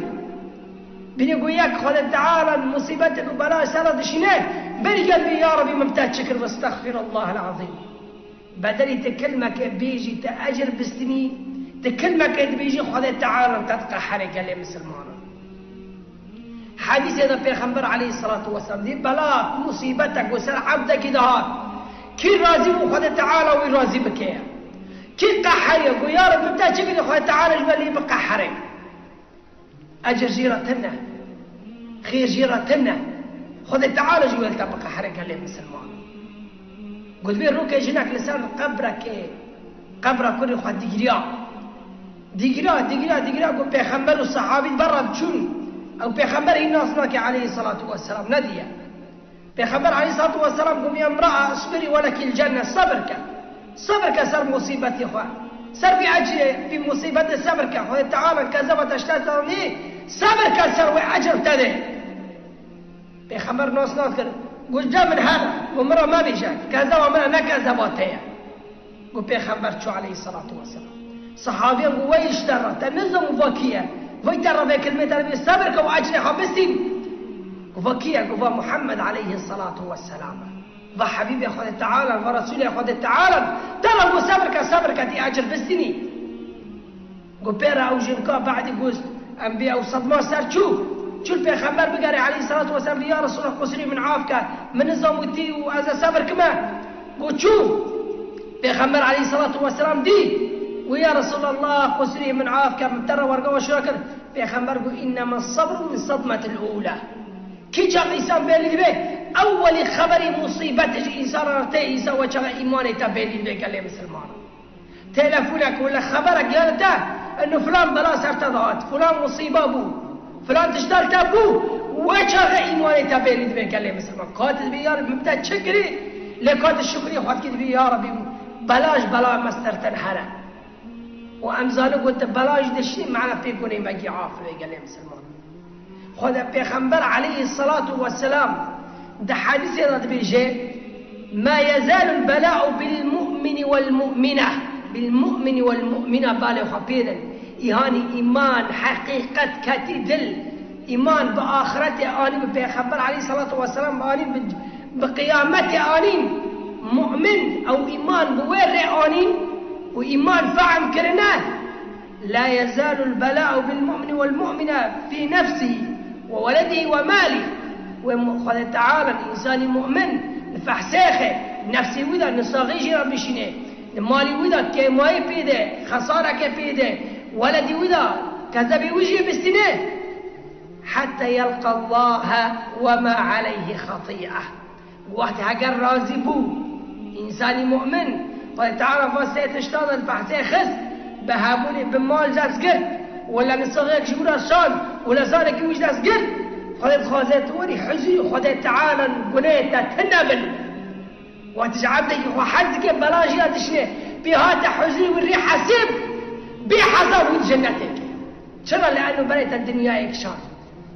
Bînî ku yek Xwedê Teala musîbetek û bela ser re dişîne, berî gel bî, ya Rebî, min bi te çi kir, estexfirullah el-azîm. Bedelî ti kilmeke bêjî, ti ecir bistînî, ti kilmeke dibêjî, Xwedê Teala te diqeherê gelê misilmanan. Hedîsê de Pêxember aleyhisselatu vesselam dî bela, musîbetek ku ser ebdekî dihat, kî razî bû Xwedê Teala wî razî bike. Kî qeheriye ku ya Reb min te çi kirî, Xwedê Teala ji we lê biqehere. Ecir jê re tune. Xêr jê re tune. Xwedê Teala jî wê li te biqehire gelê misilman. Got vê rokê jinek li ser qebrekê, qebra kurê xwe digiriya. Digiriya, digiriya, digiriya ku pêxember û sehabî berre diçûn. Ew pêxember hîn nas nake aleyhisselatu vesselam, nediye. Pêxember aleyhissalatu vesselam got, "Ya imra'a, isbiri ve lekil cenne." Sebir ke. Sebir ke ser musîbetê xwe. Ser vî ecrê, vî musîbetê sebir ke. Xwedê Teala kezeba te ji te danî, sebir ke ser wê ecr te dê. Pêxember nas nas kir. Got, "Cem min hene." Got, "Min re mebêje. Kezeba min e, ne kezeba te ye." Got, "Pêxember çû aleyhissalatu vesselam." Sahabiyan got, "Wey ji te re, te nizam û va kî ye? Wey te re vê kilmê te re vê sebir ke û ecrê xwe bistîn." Got, "Va kî ye?" Got, "Va Muhammed aleyhissalatu vesselam e. Va Habîbê Xwedê Teala, va Resûlê Xwedê Teala. Te re got sebir ke, sebir ke tî ecr bistînî." Got, pê re ew jin ka badî got, em bê ew sedma ser çû. Çû li Pêxember bigerê aleyhissalatu vesselam, "Ya Resulallah, qusirî min af ke, min nizam û tî û ez ê sebir kime." Got, çû. Pêxember aleyhissalatu vesselam dî. Got, "Ya Resulallah, qusirî min af ke, min te re werga we şiya kir." Pêxember got, "Innema sabru min sadmetil ula." Kî çax însan bêlî dibe, ewwelî xeberî musîbetê ji însan re tê, însan we çaxa îmanê te bêlî dibe gelê misilmanan. Telefonek wele xeberek ya te, eno filan bela ser te dihat, filan musîba bû, filan tiştar te bû, we çaxe îmanê te bêlî dibe gelê misilman. Ka tu dibî ya Rabbi, min te çi kirî? Lê ka tu şukrî xwe dikî dibî ya Rabbi, bela ji bela me serten here. Û em zanin ku tu bela jî dişî, mane pê gunê me gî afirê gelê misilman. Xwedê Pêxember aleyhissalatu vesselam di hedîsê de dibêje, "Ma yezalul bela'u bil mu'mini wel mu'mine." Bil mu'mini wel mu'mine, balê xwe pê din. Îhanî îman, heqîqet ketî dil. Îman bi axiretê anî, bi Pêxember aleyhissalatu vesselam anî, bi, bi qiyametê anîn. Mu'min ew îman bi wê rê anîn û îman fehm kirine. La yezalul bela'u bil mu'mini wel mu'mine fî nefsî we weledî we malî. Wê mu-, Xwedê Teala însanî mu'min li fehsêxê, nefsê wî de nisaxî jî re bişîne, li malî wî de kêmayî pê de, xesarekê pê de, weledî wî de kezebê wî jî bistîne. Hetta yelqa Allahe we ma aleyhi xetî'e. Wext heger razî bû, însanî mu'min, Xwedê Teala va sê tiştan li behsê xist, bi hebûnê bi mal dest girt, wela nisaxek ji wî re şand, wela zarekî wî ji dest girt, Xwedê dixwaze tu werî huzurî Xwedê Teala gunehê te tune bin. Wextî ji ebdekî xwe hez dike, bela jî ya dişine, pê hate huzurî wî rê hesib, bê hesab wî di cennetê ke. Çira? Le'eno berê te dinyayek şand.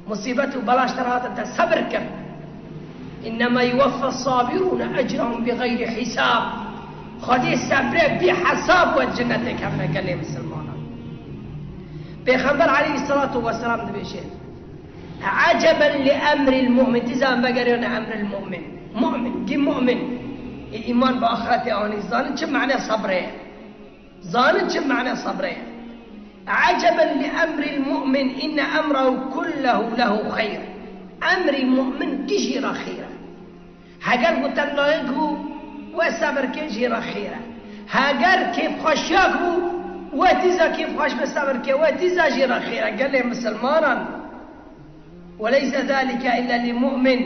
Musîbet û belaş te re hatin, te sebir kir. "Innema yuweffe sabirûne ecrahum bi xeyrî hîsab." Xwedê sebrê bî hesab we cennetê kevne gelê misilmanan. Pêxember aleyhissalatu vesselam dibêje, "Eceben li emril mu'min." Tîza em vegeriyane emril mu'min. Mu'min, gî mu'min. Ê îman bi axiretê anî, zanin çi mane sebrê ye. Zanin çi mane sebrê ye. "Eceben li emril mu'min, inne emrehu kullehu lehu xeyr." Emrî mu'min gişî re xêr e. Heger ku tengayek bû, we sebir ke jî re xêr e. Heger kêfxweşiyek bû, we tîza kêfxweş be sebir ke, we tîza jî re xêr e. Gelê misilmanan. "Ve leyse zalike illa li mu'min."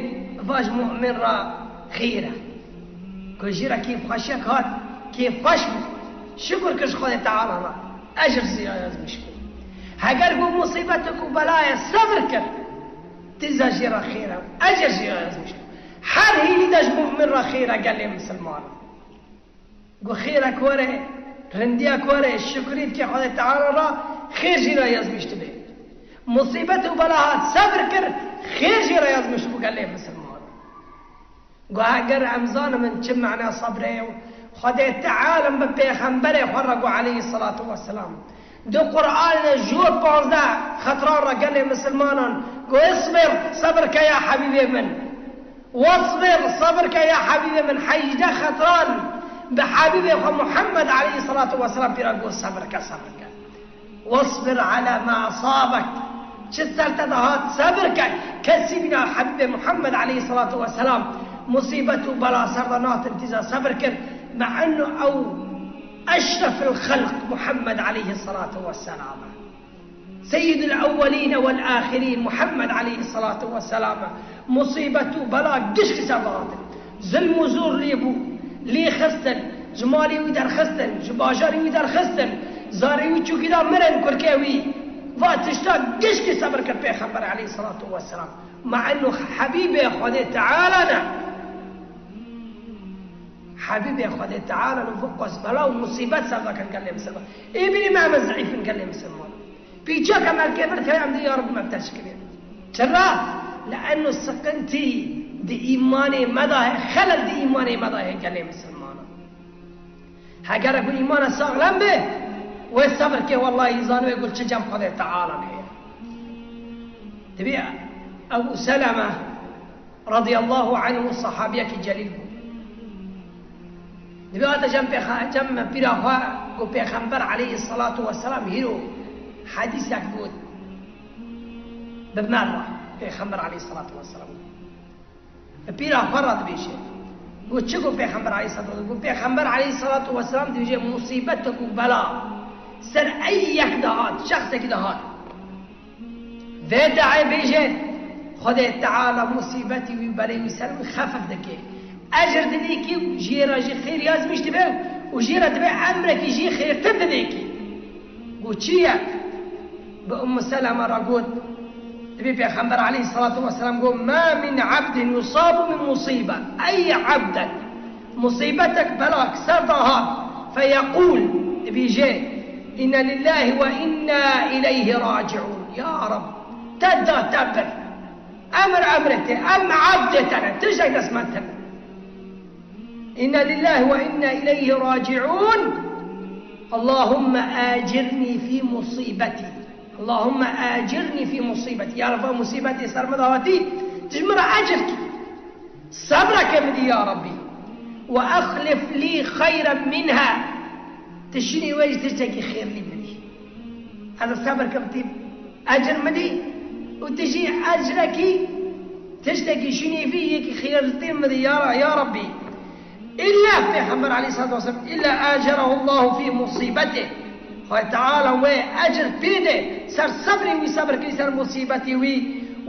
Va ji mu'min re xêr e. Ku jî re kêfxweşiyek hat, kêfxweş bû. Şukur kir ji Xwedê Teala re. Ecr jî ya yazmiş bû. Heger ku musîbetek û belayê sebir kir, tîza jî re xêr e. Ecr jî ya yazmiş bû. Her hînî de ji mu'min re xêr e gelê misilman. Got, xêrek were, rindiyek were, şukrî dike Xwedê Teala re, xêr jî re yazmiş dibe. Musîbet û bela hat, sebir kir, xêr jî re yazmiş bû gelê misilman. Got, heger em zanin çi mane sebrê ye, Xwedê Teala bi pêxemberê xwe re got aleyhisselatu vesselam. Di Qur'anê jor panzdeh xetran re gelê misilmanan got, "Isbir, sebir ke ya Habîbê min." "Wasbir, sebir ke ya Habîbê min." Hejdeh xetran bi Habîbê xwe Muhammed aleyhisselatu vesselam pîra got, "Sebir ke, sebir ke." "Wasbir ala ma asabek." Çi ser te dihat, sebir ke. Kesî bîna Habîbê Muhammed aleyhisselatu vesselam musîbet û bela ser de natin tîza sebir kir. Me enno ew eşrefil xelq Muhammed aleyhisselatu vesselam. Seyyidul ewwelîne wel âxirîn Muhammed aleyhisselatu vesselam, musîbet û bela gişkî ser dihatin. Zilm û zor lê bû, lê xistin, ji malê wî derxistin, ji bajarê wî derxistin, zarê wî çûkî da mirin kurkê wî. Va tişta gişkî sebir kir Pêxember aleyhisselatu vesselam. Ma eno Hebîbê Xwedê Teala ne. Hebîbê Xwedê Teala ne, vê qas bela û musîbet ser dakin gelê misilman. Ê bînî me heme zeîf in gelê misilman. Pîçek em erkê vir keye em dê ya Reb me bi te şikirê. Çira? Li eno siqintî di îmanê me de heye, xelel di îmanê me de heye gelê misilmanan. Heger ku îmana saxlem be, wê sebir ke, wellahî zanibê ku çi cem Xwedê Teala heye. Dibê Ebu Seleme radiyallahu anhu sahabiyekî celîl bû. Dibê hate cem pêxa-, cem pîra xwe ku Pêxember aleyhissalatu vesselam hîro hedîsek got. Bi me re Pêxember aleyhissalatu vesselam. Bi pîra xwe re dibêje. Got çi got Pêxember aleyhissalatu vesselam? Got Pêxember aleyhissalatu vesselam dibêje, musîbetek û bela ser ey yek de hat, şexsekî de hat. Vê deê bêje, Xwedê Teala musîbetî wî, belê wî ser wî xefif dike. Ecir didê kî, jê re jî xêr yazmîş dibe û jê re dibe emrekî jî xêrtir didê kî. Got çi ye? Bi Ummu Seleme re got, dibê Pêxember aleyhissalatu vesselam got, "Ma min abdin yusabu min musibe." Ey abdek, musîbetek, belak ser de hat, feyekûl, dibêje, "Inna lillahi ve inna ileyhi raciun." Ya Reb, te da te bir. Emir emrê te, em abdê te ne, tiştek dest me tune. Inna lillahi ve inna ileyhi raciun. Allahümme acirni fi musibeti. Allahümme acirni fi musibeti. Ya Reb, va musîbetê ser min de hatî, tu ji min re ecir kî. Sebra ke min dî ya Rabbî. Ve exlif lî xeyren minha. Tu şinî wê jî tiştekî xêrlî min dî. Ez ê sebir kim tî ecir min dî û tu jî ecrekî tiştekî şinî vî yekî xêrlî min dî ya Ra-, ya Rabbî. Îlla Pêxember aleyhissalatu vesselam, îlla acerahu Allahu fî musîbetih. Xwedê Teala wê ecir pê de ser sebrê wî, sebir kir ser musîbetê wî,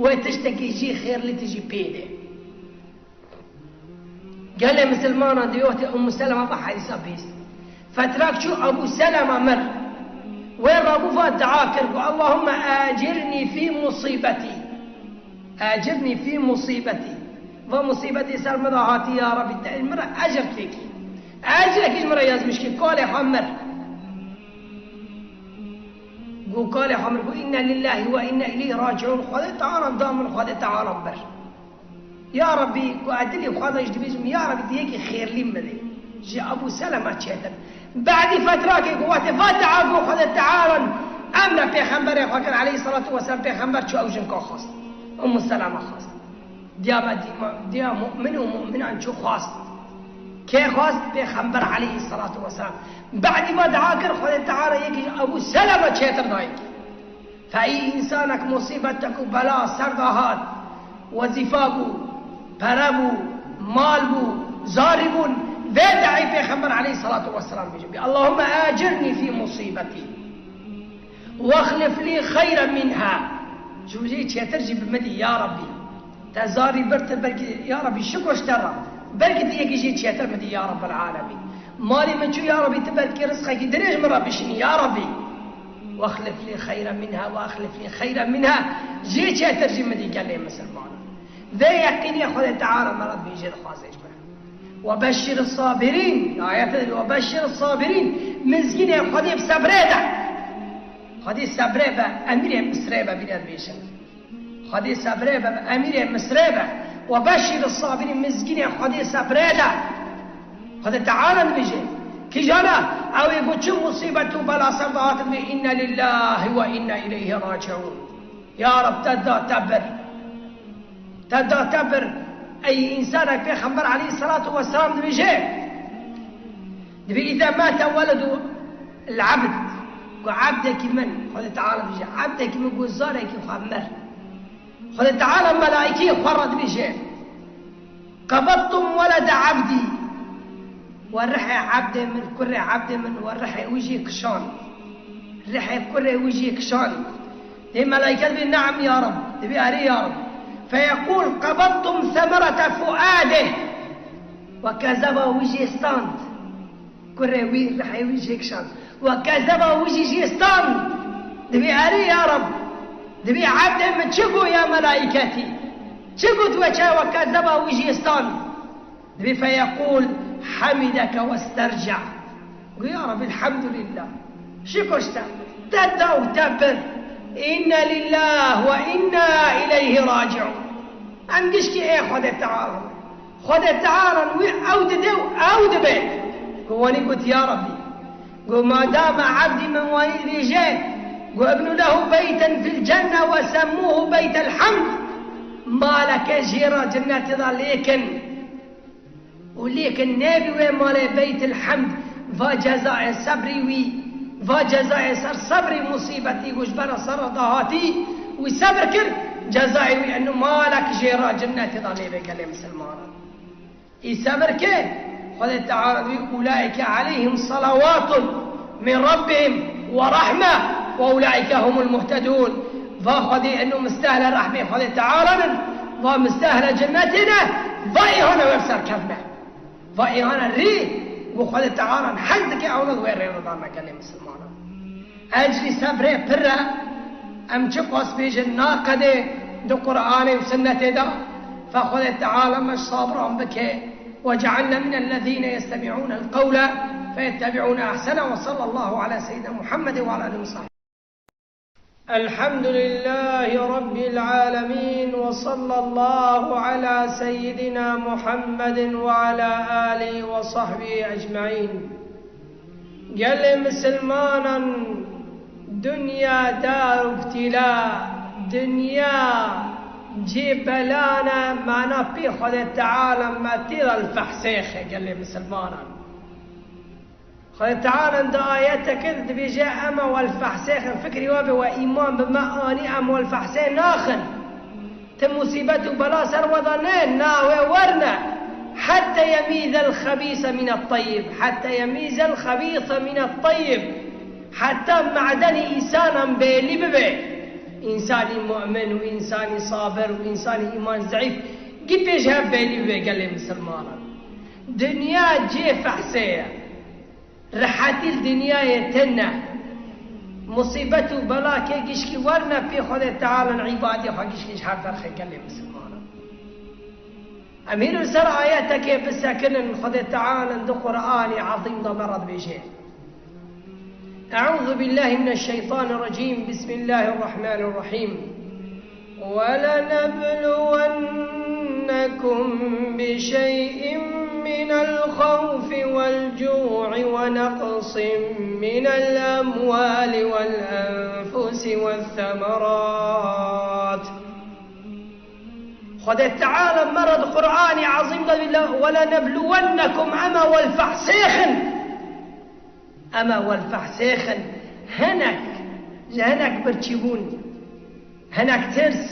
wê tiştekî jî xêrlî tijî pê de. Gelê misilmanan dê wextê Ummu Seleme bi hedîsa bihîst. Fetrak çû Ebu Seleme mir. Wê rabû va dua kir ku Allahümme acirni fî musîbetî. Acirni fî musîbetî. Va musîbetê ser min de hatî ya Rabbî, te min re ecir têkî. Ecrekî ji min re yazmîş kî, kalê xwe mir. Got kalê xwe mir, got, "Inna lillahi ve inna ileyhi raciun." Xwedê Teala da min, Xwedê Teala bir. Ya Rabbî, got, ez dilê xwe de jî dibêjim, ya Rabbî, tu yekî xêrlî min dê. Ji Ebu Seleme çêtir. Badî fetrakê ku wextê va dua got Xwedê Teala emre pêxemberê xwe kir, aleyhissalatu vesselam, pêxember çû ew jinka xwest. Ummu Seleme xwest. Diya me dîma, diya mu'min û mu'minan çû xwest. Kê xwest? Pêxember aleyhissalatu vesselam. Badî va dua kir, Xwedê Teala yekî ji Ebu Seleme çêtir dayî. Fe î însanek musîbetek û bela ser de hat, wezîfa bû, pere bû, mal bû, zarî bûn, vê deê Pêxember aleyhissalatu vesselam bêje, "Allahümme acirni fî musîbetî, ve exlif lî xeyren minha." Ji wî çêtir jî bi min dî, ya Rabbî. Te zarî bir, tu belkî, ya Rabbî, şiko ji te re. Belkî tu yekî jî çêtir min dî, ya Rabbel alemîn. Malê min çû, ya Rabbî, tu belkî rizqekî dirêj min re bişînî, ya Rabbî. Wexlif lî xeyren minha, wexlif lî xeyren minha. Jê çêtir jî min dî gelê misilmanan. Vê yeqînê Xwedê Teala me re dibêje, dixwaze ji me. Webeşşir sabirîn. Ayet de, webeşşir sabirîn. Mizgînê Xwedê bi sebrê de. Xwedê sebrê be, emîrê Misrê be, bîne dibêjin. Xwedê sebrê be, emîrê Misrê be. Webeşşir sabirîn, mizgînê Xwedê sebrê de. Xwedê Teala dibêje, kîjana, ew ê ku çi musîbet û bela ser de hatin, bê inna lillahi ve inna ileyhi raciun. Ya Reb, te da te bir. Te da te bir. Ey însanek, Pêxember aleyhissalatu vesselam dibêje, dibê, "Îza mate weledu l-abd." Ku ebdekî min, Xwedê Teala dibêje, ebdekî min ku zarekî xwe mir. Xwedê Teala melaîkeyê xwe re dibêje, "Qebedtum welede abdî." We rihê ebdê min, kurê ebdê min, we rihê wî jî kişand. Rihê kurê wî jî kişand. Dê melaîke dibê, "Neam ya Reb." Dibê, "Erê ya Reb." Feyeqûl, "Qebedtum semerete fuadih." We kezeba wî jê stand. Kurê wî, rihê wî jê kişand. We kezeba wî jî jê stand. Dibê, "Erê ya Reb." Dibê, "Ebdê min çi got ya melaîketî?" Çi got we çawa kezeba wî jî stand? Dibî feyeqûl, "Hamideke westerca." Got, "Ya Rabbi, elhamdulillah. Şikir ji te. Te da û te bir. İnna lillah ve inna ileyhi raciun." Em gişkî ê Xwedê Teala. Xwedê Teala wî ew dide û ew dibe. Got, wanî got, "Ya Rabbi." Got, "Madama evdî min wanî dibêje, got, ibnu lehu beyten fil cenne ve semmuhu beytel hamd." Maleke jê re cennetê de lêkin. Û lêkin nebî wê malê Beytil Hemd, va cezayê sebrî wî, va cezayê ser sebrî musîbetî ku ji bera ser re dahatî, wî sebr kir, cezayê wî eno malek jê re cennetê de lê bê gelê misilmanan. Î sebr kir, Xwedê Teala wî, "Ulaike aleyhim salawatun min rabbihim ve rahme ve ulaike humul muhtedun." Va Xwedê eno mistehle rehmê Xwedê Teala nin, va mistehle cennetê ne, va êhana wer serkevne. Va êhana rê, û Xwedê Teala hez dike ewna wê rê re dane gelê misilmanan. Ecrî sebrê pir e, em çi qas bêjin naqedê di Qur'anê û Sunnetê de, fe Xwedê Teala me ji sabiran bike, وجعلنا من الذين يستمعون القول فيتبعون أحسنه، وصلى الله على سيدنا محمد وعلى آله وصحبه. الحمد لله رب العالمين، وصلى الله على سيدنا محمد وعلى آله وصحبه أجمعين. Gelê misilmanan, dinya dar ibtîla, dinya cê belan e, mana pê Xwedê Teala me tê de li fehsêxe gelê misilmanan. Xwedê Teala di ayeteke de dibêje, "Ema wel fehsêxin", fikrî we be we îman bi me anî, em wel fehsê naxin. Ti musîbet û bela ser we de ne, na wê werne. Hette yemîzel xebîse mînet teyyib. Hette yemîzel xebîse mînet teyyib. Heta medenî însanan bêlî bibe. Însanî mu'min û însanî sabir û însanî îman zeîf gî pêş hev bêlî bibe gelê misilmanan. Dinya cê fehsê ye. Rihetî li dinyayê tune. Musîbet û bela kê gişkî werne pê Xwedê Teala û îbadê xwe gişkî ji hev derxe gelê misilmanan. Em hîn li ser ayetekê bisekinin, Xwedê Teala di Qur'anê Ezîm de me re dibêje. أعوذ بالله من الشيطان الرجيم. بسم الله الرحمن الرحيم. ولنبلونكم بشيء من الخوف والجوع ونقص من الأموال والأنفس والثمرات. Xwedê Teala me re di Qur'anê Ezîm de dibêje, "Welenebluwennekum", ema wel fehsêxin. Ema wel fehsêxin, hinek, ji hinek birçîbûn, hinek tirs,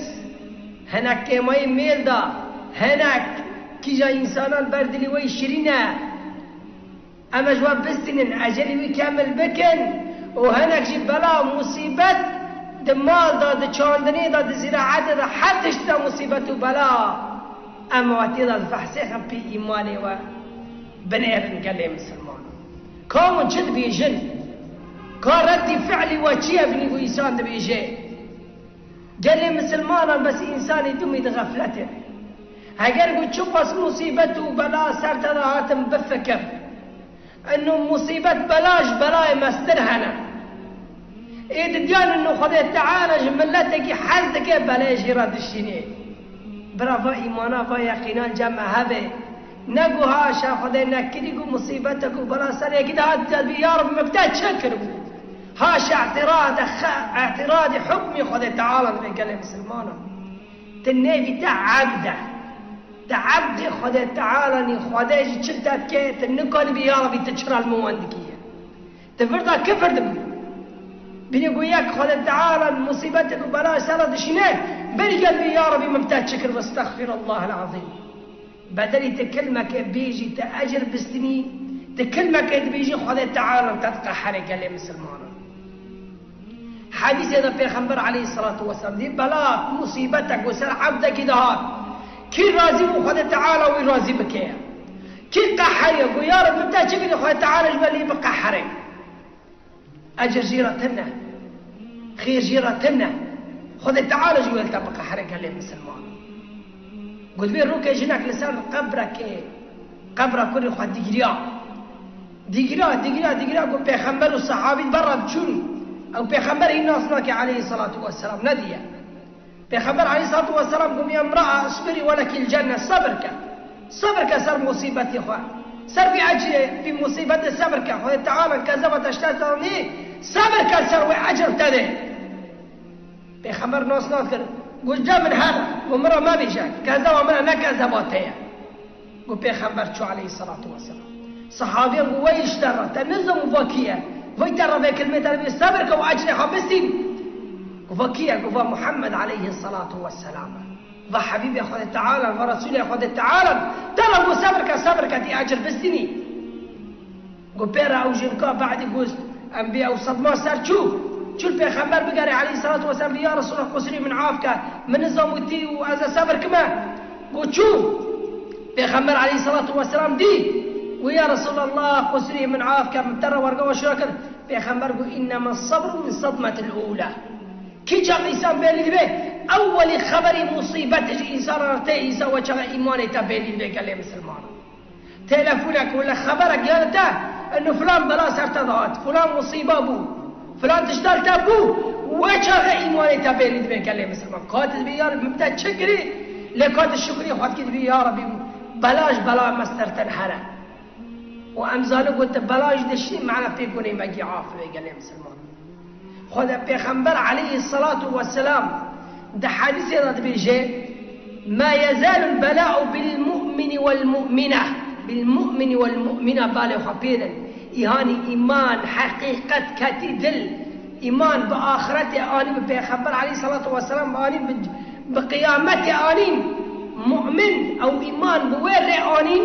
hinek kêmayî mêl da, hinek kîja însanan ber dilî wê şirîn e. Em ji we bistînin, ecelî wî kemil bikin û hinek jî bela, musîbet di mal de, di çandinê de, di zîraetê de, her tişt de musîbet û bela. Em we tê de difehsêxin pê îmanê we binêrin gelê misilmanan. Ka hûn çi dibêjin? Ka reddî fiilî we çi ye binî ku însan dibêje? Gelê misilmanan bes însanî dumî di xefletê. Heger ku çiqas musîbet û bela ser te de hatin bifikir. Ino musîbet bela ji belayê mestir hene. Ê didiyan ino Xwedê Teala ji miletekî hez dike belê jî re dişînê. Bira va îmana va yeqînan cem me hebe. Ne ku haşa Xwedê nekirî ku musîbetek û bela ser yekî de hat dibî, ya Rabbi, min bi te çi kiribû? Haşa îtîrade xe-, îtîradî hukmî Xwedê Teala dibe gelê misilmanan. Ti nêvî te ebd e. Te ebdê Xwedê Teala nî, Xwedê jî çi te dike, ti nikanî bî, ya Rabbi, ti çira li min wan dikî ye? Ti vir da kifir dibî. Binê ku yek Xwedê Teala musîbetek û bela ser re dişîne, berî gel bî, ya Rabbi, min bi te çi kir, estexfirullah el-azîm. Bedelî ti kilmeke bêjî, ti ecir bistinî, ti kilmeke dibêjî, Xwedê Teala te diqeherê gelê misilmanan. Hedîsê de Pêxember aleyhisselatu vesselam dî, bela, musîbetek ku ser ebdekî dihat, kî razî bû, Xwedê Teala wî razî bike. Kî qeheriye, ku ya Rabbi, te çi kirî, Xwedê Teala ji we lê biqehere. Ecir jî re tune, xêr jî re tune. Xwedê Teala jî wê li te biqehire gelê misilman. Got, vê rokê jinek li ser qebrekê, qebra kurê xwe digiriya. Digiriya, digiriya, digiriya, got, pêxember û sehabî berre çûn. Ew pêxember hîn nas nake aleyhissalatu vesselam, nediye. Pêxember aleyhissalatu vesselam got, "Ya imra'a, isbiri ve lekil cenne, sebir ke. Sebir ke ser musîbetê xwe. Ser vî ecrê, vî musîbetê sebir ke. Xwedê Teala kezeba te ji te zanî, sebir ke ser wê ecr te dê." Pêxember nas nakir. Got, "Ca min hebe, got, min re mebêje, kezeba min e, ne kezeba te ye." Got, Pêxember çû aleyhissalatu vesselam. Sehabiyan got, "Wey ji te re, te nizam û va kî ye? Wey te re vê kilmê te re bê, sebir ke û ecrê xwe bistîn." Got, "Va kî ye?" Got, "Va Muhammed aleyhissalatu vesselam e. Va Habîbê Xwedê Teala, va Resûlê Xwedê Teala. Te re got sebir ke, sebir ke tê ecr bistînî." Got, pê re ew jinka be'dî got, em bê ew sedma ser çû. Çû li Pêxember bigerê aleyhissalatu vesselam, bê, "Ya Resulallah, qusirî min af ke, min nizam û tî û ez ê sebir kime." Got, çû. Pêxember aleyhissalatu vesselam dî. Got, "Ya Resulallah, qusirî min af ke, min te re werga we şûra kir." Pêxember got, "Innema sabru min sadmetil ula." Kî çax însan bêlî dibe, ewwelî xeberî musîbetê ji însan re tê, însan we çaxa îmanê te bêlî dibe, gelê misilmanan. Telefonek wele xeberek gere te, eno filan bela ser te dihat, filan musîba bû, filan tişta li te bû, we çaxe îmanê te bêlî dibe, gelê misilman. Ka tu dibê, "Ya Rabbi, min te çi kirî?" Lê ka tu şukrî xwe dikî, dibê, "Ya Rabbi, bela ji bela me ser te here." Û em zanin ku tu bela jî dişî, mane pê gunê me gî afibe, gelê misilman. Xwedê Pêxember aleyhissalatu vesselam di hedîsê de dibêje, "Ma yezalul bela'u bil mu'mini wel mu'mine." Bil mu'mini wel mu'mine, balê xwe pê din. Îhanî îman, heqîqet ketî dil. Îman bi axiretê anî, bi Pêxember aleyhissalatu vesselam anî, bi, bi qiyametê anîn. Mu'min ew îman bi wê rê anîn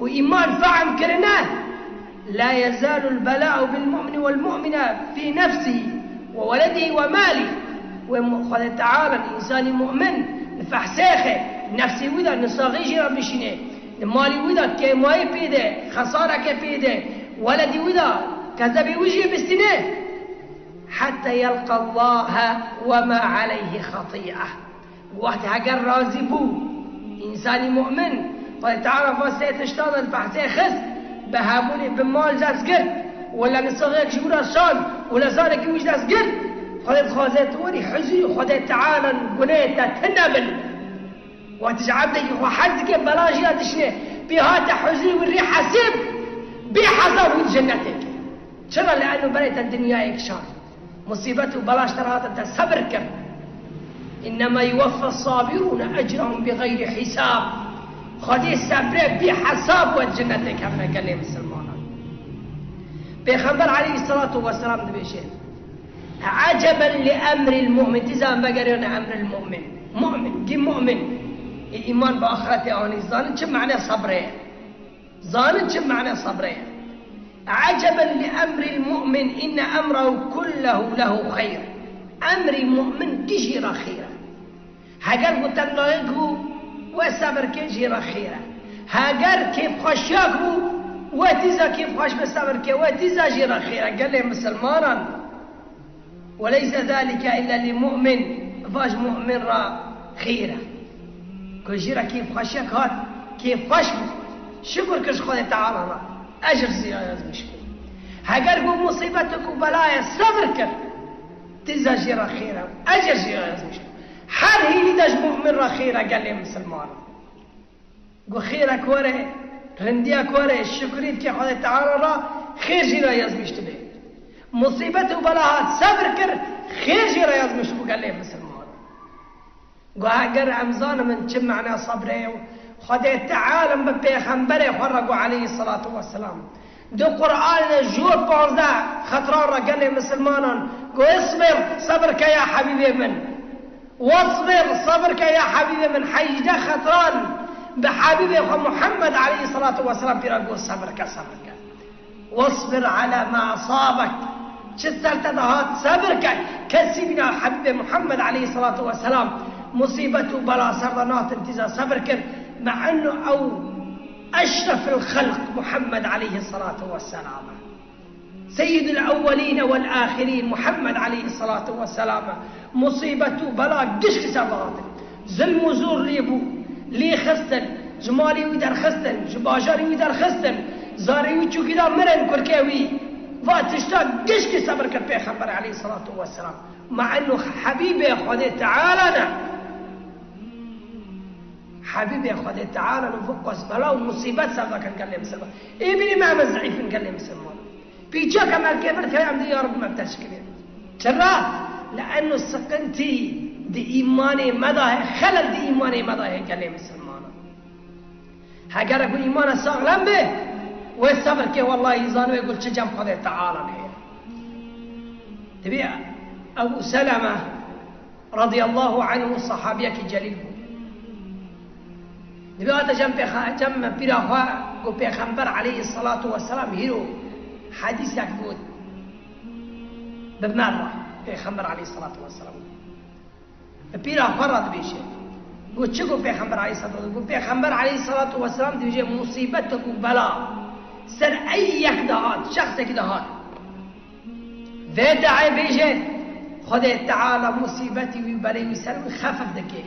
û îman fehm kirine. La yezalul bela'u bil mu'mini wel mu'mine fî nefsî we weledî we malî. Wê mu-, Xwedê Teala însanî mu'min li fehsêxê, nefsî wî de nisaxî jî re bişîne, li malî wî de kêmayî pê de, xesareke pê de, weledî wî de, kezebê wî jî bistîne. Hetta yelqa Allahe we ma aleyhi xetî'e. Wext heger razî bû, însanî mu'min, Xwedê Teala va sê tiştan li behsê xist, bi hebûnê, bi mal dest girt, wele nisaxek ji wî re şand, wele zarek ji wî dest girt, Xwedê dixwaze tu werî huzurî Xwedê Teala, gunehê te tune bin. Wextî ji ebdekî xwe hez dike, bela jî ya dişine, pê hate huzurî wî rê hesêb, bê hesab wî di cennetê ke. Çira? Li eno berê te dinyayek şand. Musîbet û bela ji te re hatin, te sebir kir. Innema yuweffa sabirûne ecrahum bi xeyrî hîsab. Xwedê sebrê bî hesab we cennetê kevne, gelê misilmanan. Pêxember aleyhissalatu vesselam dibêje, "Eceben li emril mu'min." Tîza em vegeriyane emril mu'min. Mu'min, gî mu'min. Ê îman bi axiretê anî, zanin çi mane sebrê ye. Zanin çi mane sebrê ye. Eceben li emril mu'min, inne emrehu kullehu lehu xeyr. Emrî mu'min gî jî re xêr e. Heger ku tengayek bû, we sebir ke, jî re xêr e. Heger kêfxweşiyek bû, we tîza kêfxweş be, sebir ke, we tîza jî re xêr e. Gelê misilmanan. "Weleyse zalike illa li mu'min." Va ji mu'min re xêr e. Ku jî re kêfxweşiyek hat, kêfxweş bû. Şukur kir ji Xwedê Teala re. Ecir jî ya yazmiş bû. Heger ku musîbetek û belayê sebir kir, tîza jî re xêr e. Ecir jî ya yazmiş bû. Her hînî de ji mu'min re xêr e, gelê misilmanan. Got, xêrek were, rindiyek were, şukrî dike Xwedê Teala re, xêr jî re yazmiş dibe. Musîbet û bela hat, sebir kir, xêr jî re yazmiş bû, gelê misilman. Got, heger em zanimin çi mane sebrê ye û Xwedê Teala bi pêxemberê xwe re got, aleyhissalatu vesselam, di Qur'anê de ji panzdeh xetran re, gelê misilmanan, got, "Isbir, sebir ke ya Habîbê min." "Wasbir, sebir ke ya Habîbê min." Hejdeh xetran bi Habîbê xwe Muhammed aleyhissalatu vesselam pê re got, "Sebir ke, sebir ke." "Wasbir ala ma asabek." Çi ser te dihat, sebir ke. Kesî bîna Habîbê Muhammed aleyhissalatu vesselam musîbet û bela ser de natin, tîza sebir kir. Me enno ew eşrefil xelq Muhammed aleyhissalatu vesselam. Seyyidul ewwelîne wel âxirîn Muhammed aleyhissalatu vesselam e. Musîbet û bela giş li ser dihatin. Zilm û zor lê bû. lê xistin, ji malê wî derxistin, ji bajarê wî derxistin, zarê wî çûkî da mirin kurkê wî. Va tişta gişkî sebir kir Pêxember aleyhisselatu vesselam. Ma eno Hebîbê Xwedê Teala ne. Hebîbê Xwedê Teala ne, vê qas bela û musîbet ser da kir gelê misilman. Ê bînî me em zîf in gelê misilman. Pîçek em erkê vir keye em dê ya Rabbi me teşkilê. Çira? Li eno siqintî di îmanê me da heye, xelel di îmanê me da heye gelê misilmanan. Heger ku îmana saxlem be, wê sebir ke wellahî zanibê ku çi cem Xwedê Teala heye. Dibê Ebu Seleme radiyallahu anhu sahabiyekî celîl bû. Dibê hate cem pêxa-, cem pîra xwe ku Pêxember aleyhissalatu vesselam hîro hedîsek got. Bi me re Pêxember aleyhissalatu vesselam. Bi pîra xwe re dibêje. Got çi got Pêxember aleyhissalatu vesselam? Got Pêxember aleyhissalatu vesselam dibêje musîbetek û bela ser ey yek de hat, şexsekî de hat. Vê deê bêje, Xwedê Teala musîbetî wî û belê wî ser wî xefif dike.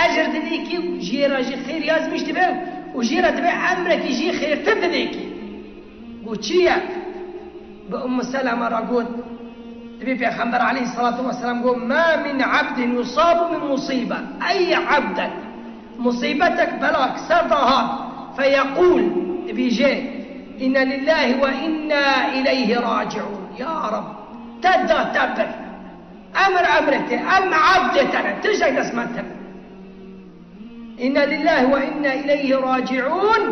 Ecir didê kî û jê re jî xêr yazmîş dibe û jê re dibe emrekî jî xêrtir didê kî. Got çi ye? Bi Ummu Seleme re got, dibê Pêxember aleyhissalatu vesselam got, "Ma min abdin yusabu bi musibe." Ey abdek musîbetek belak ser da hat, feyeqûl, dibêje, "Inna lillahi ve inna ileyhi raciun." Ya Rab, te da te bir. Emir emrê te, em abdê te ne, tiştek dest me tune. "Inna lillahi ve inna ileyhi raciun.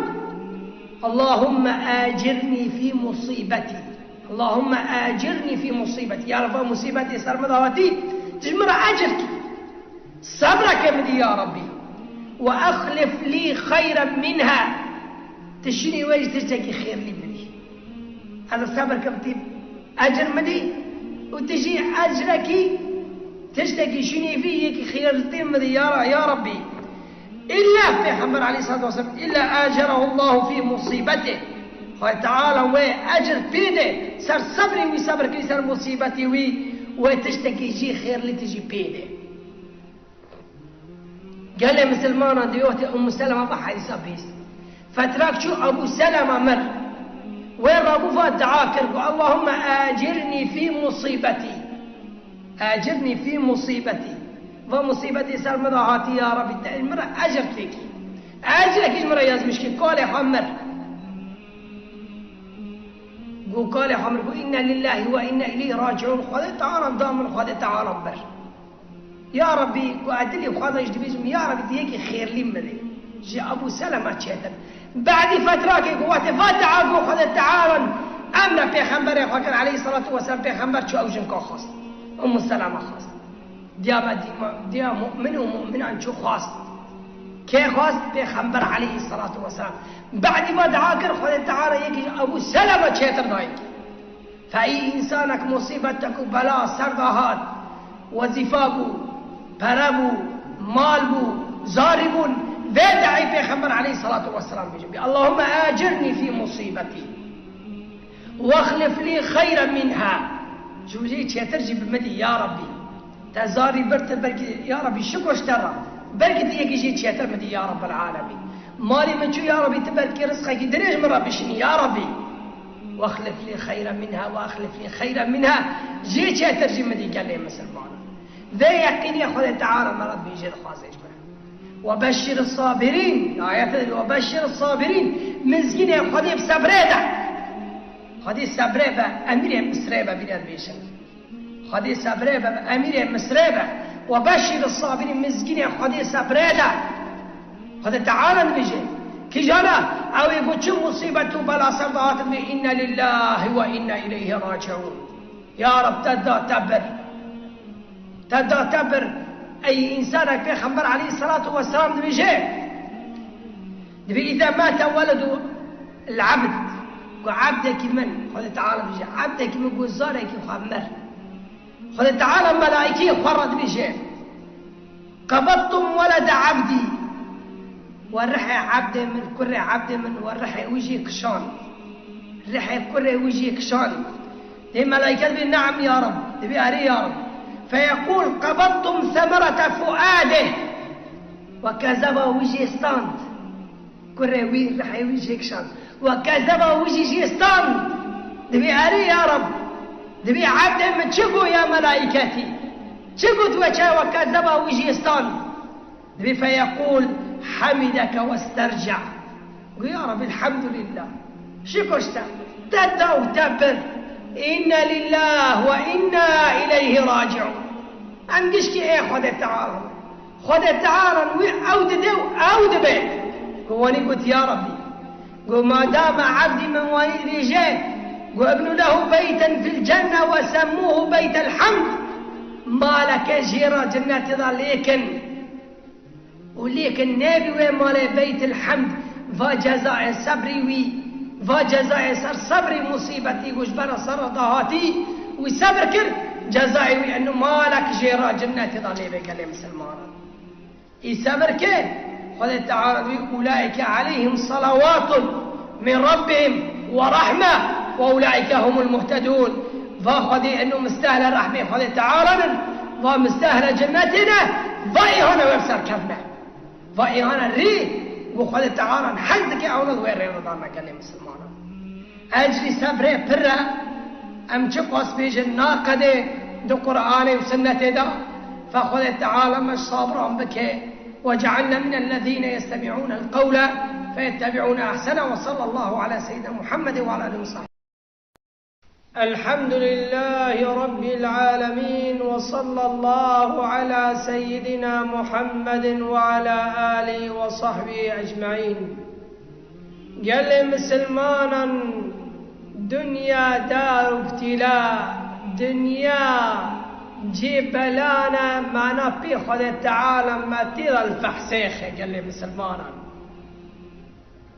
Allahumme acirni fi musibeti. Allahumme acirni fi musibeti." Ya Rab, va musîbetê ser min de hatî, tu ji min re ecir kî. Sebreke min dî ya Rabbî. "Ve exlif lî xeyren minha." Tu şûnê wê jî tiştekî xêrlî min dî. Ez ê sebir kim tî ecir min dî û tu jî ecrekî tiştekî şûnê vî yekî xêrtî min dî ya, ya Rabbî. Îlla Pêxember aleyhissalatu vesselam, "Îlla acerahu Allahu fi musîbetih." Xwedê Teala wê ecir pê de ser sebrê wî, sebir kir ser musîbetê wî, wê tiştekî jî xêrlî tu jî pê de. Gelê misilmanan dibê wextê Ummu Selema va hedîsa bihîst. Fetrak çû Ebu Selema mir. Wê rabû va dua kir ku, "Allahümme acirni fî musîbetî." Acirni fî musîbetî. Va musîbetê ser min de hatî ya Rabbî, te min re ecir têkî. Ecrekî ji min re yazmîş kî, kalê xwe mir. Got kalê xwe mir, got, "Inna lillahi ve inna ileyhi raciun." Xwedê Teala da min, Xwedê Teala bir. Ya Rabbî, ku ez dilê xwe de jî dibêjim, ya Rabbî, tu yekî xêrlî min bidê. Ji Ebû Selema çêtir. Badî fetrakê ku wextê va dua got Xwedê Teala emre pêxemberê xwe kir, aleyhissalatu vesselam, pêxember çû ew jinka xwest. Ummu Selema xwest. Diya me dîma, diya mu'min û mu'minan çû xwest. Kê xwest? Pêxember aleyhissalatu vesselam. Badî va dua kir Xwedê Teala yekî ji Ebû Selema çêtir dayî. Fe ey însanek musîbetek û bela ser de hat, wezîfa bû, pere bû, mal bû, zarî bûn, vê deê Pêxember aleyhissalatu vesselam bêjin. Allahümme acirni fî musîbetî. Wexlif lî xeyren minha. Ji wî çêtir jî bi min dî, ya Rabbî. Te zarî bir tu belkî, ya Rabbî, şiko ji te re. Belkî tu yekî jî çêtir min dî, ya Rabbel alemîn. Malê min çû, ya Rabbî, tu belkî rizqekî dirêj min re bişînî, ya Rabbî. Wexlif lî xeyren minha, wexlif lî xeyren minha. Jê çêtir jî min dî gelê misilmanan. Vê yeqînê Xwedê Teala me re dibêje, dixwaze ji me. Webeşşir sabirîn. Ayete de webeşşir sabirîn. Mizgînê Xwedê bi sebrê de. Xwedê sebrê be, emîrê Misrê be, bîne dibêjin. Xwedê sebrê be, emîrê Misrê be. Webeşşir sabirîn, mizgînê Xwedê sebrê de. Xwedê Teala dibêje. Kîjana, ew ê ku çi musîbet û bela ser de hatin dibê, "Inna lillahi ve inna ileyhi raciun." Ya Rab, te da te bir. Te da te bir. Ey însanek, Pêxember aleyhissalatu vesselam dibêje. Dibê, "Îza mate weledu l-abd." Ku ebdekî min, Xwedê Teala dibêje, ebdekî min ku zarekî xwe mir. Xwedê Teala melaîkeyê xwe re dibêje, "Qebedtum welede abdî." We rihê ebdê min, kurê ebdê min, we rihê wî jê kişand. Rihê kurê wî jê kişand. Dê melaîke dibê, "Neam ya Rab." Dibê, "Erê ya Rab." Feyeqûl, "Qebedtum semerete fuadih." Wekezeba wî jê stand. Kurê wî rihê wî jê kişand. Wekezeba wî jî jê stand. Dibê erê ya Reb. Dibê ebdê min çi got ya melaîketî? Çi got we çawa wekezeba wî jê stand? Dibê feyeqûl hemideke westerca. Got ya Reb, elhamdulillah. Şikir ji te. Te da û te bir. Înne lillah we înna ileyhî raciûn. Em gişkî ê Xwedê Teala ne. Xwedê Teala wî ew dide û ew dibe. Ku wanî got, ya Rabbî, got, madama ebdî min wanî dibêje, got, ibnû lehu beyten fil cenne we semmûhu beytel hemd. Maleke jê re cinnetê de lêkin. Û lêkin nebî wê malê Beytil Hemd, va cezayê sebrî wî, va cezayê ser sebrî musîbetî ku ji bera ser re dahatî, wî sebr kir, cezayê wî eno malek jê re cinnetê de lê be gelê misilmanan. Î sebr kir, Xwedê Teala dibê, ulaîke aleyhim salawatun min Rabbihim ve rahme ve ulaîke humul muhtedûn. Va Xwedê eno mistehle rehmê Xwedê Teala nin, va mistehle cennetê ne, va îhane wê bi ser kevne. Va îhane rî, û Xwedê Teala hez dike ewna li wê rê re dane gelê misilmanan. Ecrî sebrê pir e, em çi qas bêjin naqedê di Qur'anê û Sunnetê de, fe Xwedê Teala me ji sabiran bike. وجعلنا من الذين يستمعون القول فيتبعون أحسنه وصلى الله على سيدنا محمد وعلى آله وصحبه. الحمد لله رب العالمين وصلى الله على سيدنا محمد وعلى آله وصحبه أجمعين. Gelê misilmanan, dinya dar ibtîla, dinya cê belan e, mana pê Xwedê Teala me tê de li fehsêxe gelê misilmanan.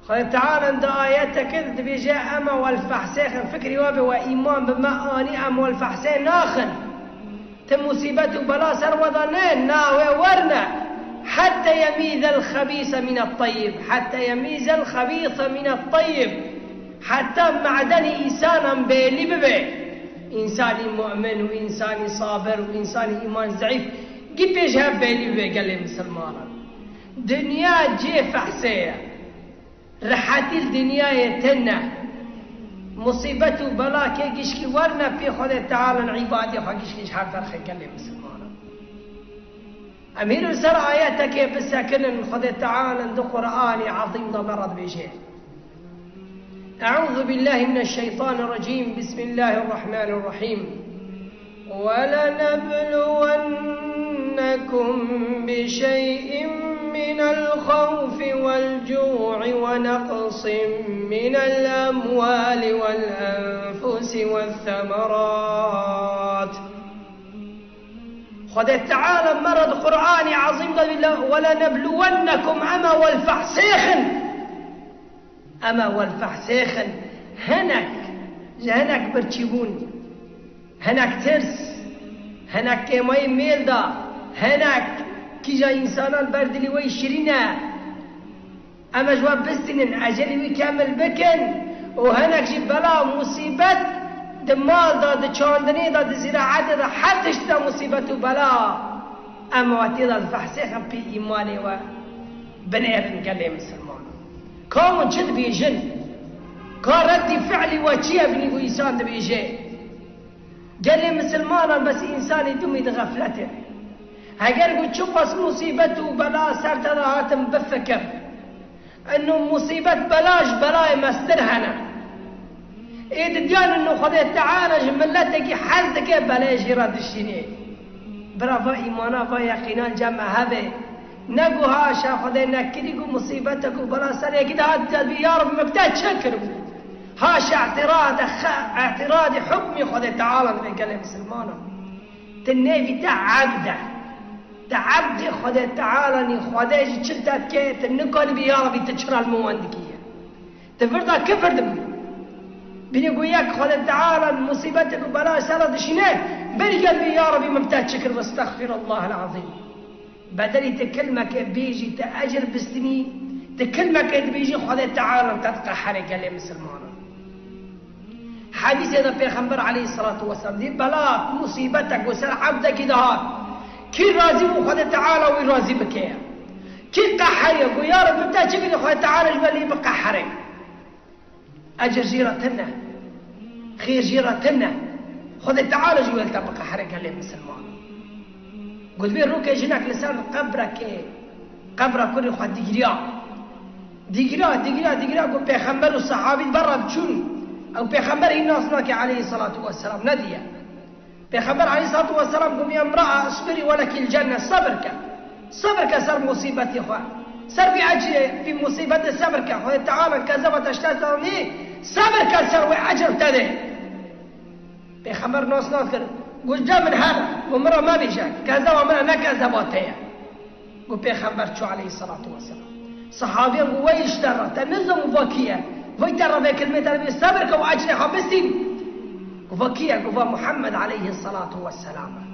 Xwedê Teala di ayeteke de dibêje, ema we li fehsêxin, fikrî we be we îman bi me anî, em we li fehsê naxin. Ti musîbet û bela ser we de ne, na wê werne. Hette yemîzel xebîse mînet teyyib. Hette yemîzel xebîse mînet teyyib. Heta me'denî însanan bêlî bibe. Însanî mu'min û însanî sabir û însanî îman zeîf gî pêş hev bêlî bibe gelê misilmanan. Dinya cê fehsê ye. Rihetî li dinyayê tune. Musîbet û bela kê gişkî werne pê Xwedê Teala îbadê xwe gişkî ji hev derxe gelê misilmanan. Em hîn li ser ayetekê bisekinin, Xwedê Teala di Qur'anê Ezîm de me re dibêje. أعوذ بالله من الشيطان الرجيم. بسم الله الرحمن الرحيم. ولنبلونكم بشيء من الخوف والجوع ونقص من الأموال والأنفس والثمرات. Xwedê Teala me re di Qur'anê Ezîm de dibêje, ولنبلونكم, em ê we li fehsêxin. Em ê we li fehsêxin. Hinek, ji hinek birçîbûn, hinek tirs, hinek kêmayî mêl de, hinek kîja însanan ber dilî wê şirîn e. Em ê ji we bistînin, ecelî wî kemil bikin û hinek jî bela û musîbet di mal de, di çandinê de, di zîraetê de, her tişt de musîbet û bela. Em ê we tê de li fehsêxin pê îmanê we. Binêrin gelê misilman. Ka hûn çi dibêjin? Ka reddî fi'lî we çi ye binî ku însan dibêje? Gelê misilmanan bes însanî dumî di xefletê. Heger ku çiqas musîbet û bela ser te de hatin bifikir. Ino musîbet bela ji belayê mestir hene. Ê didiyan ino Xwedê Teala ji miletekî hez dike belê jê re dişînê. Bira va îmana va yeqînan cem me hebe. Ne ku haşa Xwedê nekirî ku musîbetek û bela ser yekî de hat dibî, ya Reb, min bi te çi kiribû? Haşa îtîrade xe-, îtîradî hukmî Xwedê Teala dibe gelê misilmanan. Ti nêvî te ebd e. Te ebdê Xwedê Teala nî, Xwedê jî çi te dike, ti nikanî bî, ya Rebî, ti çira li min wan dikî ye? Ti vir de kifir dibî. Bînî ku yek Xwedê Teala musîbetek û bela ser re dişîne, berî gel bî, ya Rebî, min bi te çi kir, westexfirullah el-azîm. Bedelî ti kilmeke bêjî, ti ecir bistînî, ti kilmeke dibêjî, Xwedê Teala te diqeherê gelê misilmanan. Hedîsê de Pêxember aleyhisselatu vesselam dî, bela, musîbetek ku ser ebdekî dihat, kî razî bû, Xwedê Teala wî razî bike. Kî qeheriye? Got, ya Reb, min te çi kirî? Xwedê Teala ji we lê biqehere. Ecir jî re tune. Xêr jî re tune. Xwedê Teala ji we li te biqehere gelê misilman. Got, vê rokê jinek li ser qebrekê, qebra kurê xwe digiriya. Digiriya, digiriya, digiriya, got, pêxember û sehabî berra diçûn. Ew pêxember hîn nas nake aleyhisselatu vesselam, nediye. Pêxember aleyhissalatu vesselam got, "Ya imra'a, isbiri ve lekil cenne", sebir ke. Sebir ke ser musîbetê xwe. Ser vî ecrê, vî musîbetê sebir ke. Xwedê Teala kezeba te ji te zanî, sebir ke ser wê ecr te dê. Pêxember nas nas kir. Got, "Ca min here, got, min re mebêje, kezeba min e, ne kezeba te ye." Got, pêxember çû aleyhissalatu vesselam. Sehabiyan got, "Wey ji te re, te nizam û va kî ye? Wey te re vê kilmê te re bê, sebir ke û ecrê xwe bistîn." Got, "Va kî ye?" Got, "Va Muhammed aleyhissalatu vesselam e.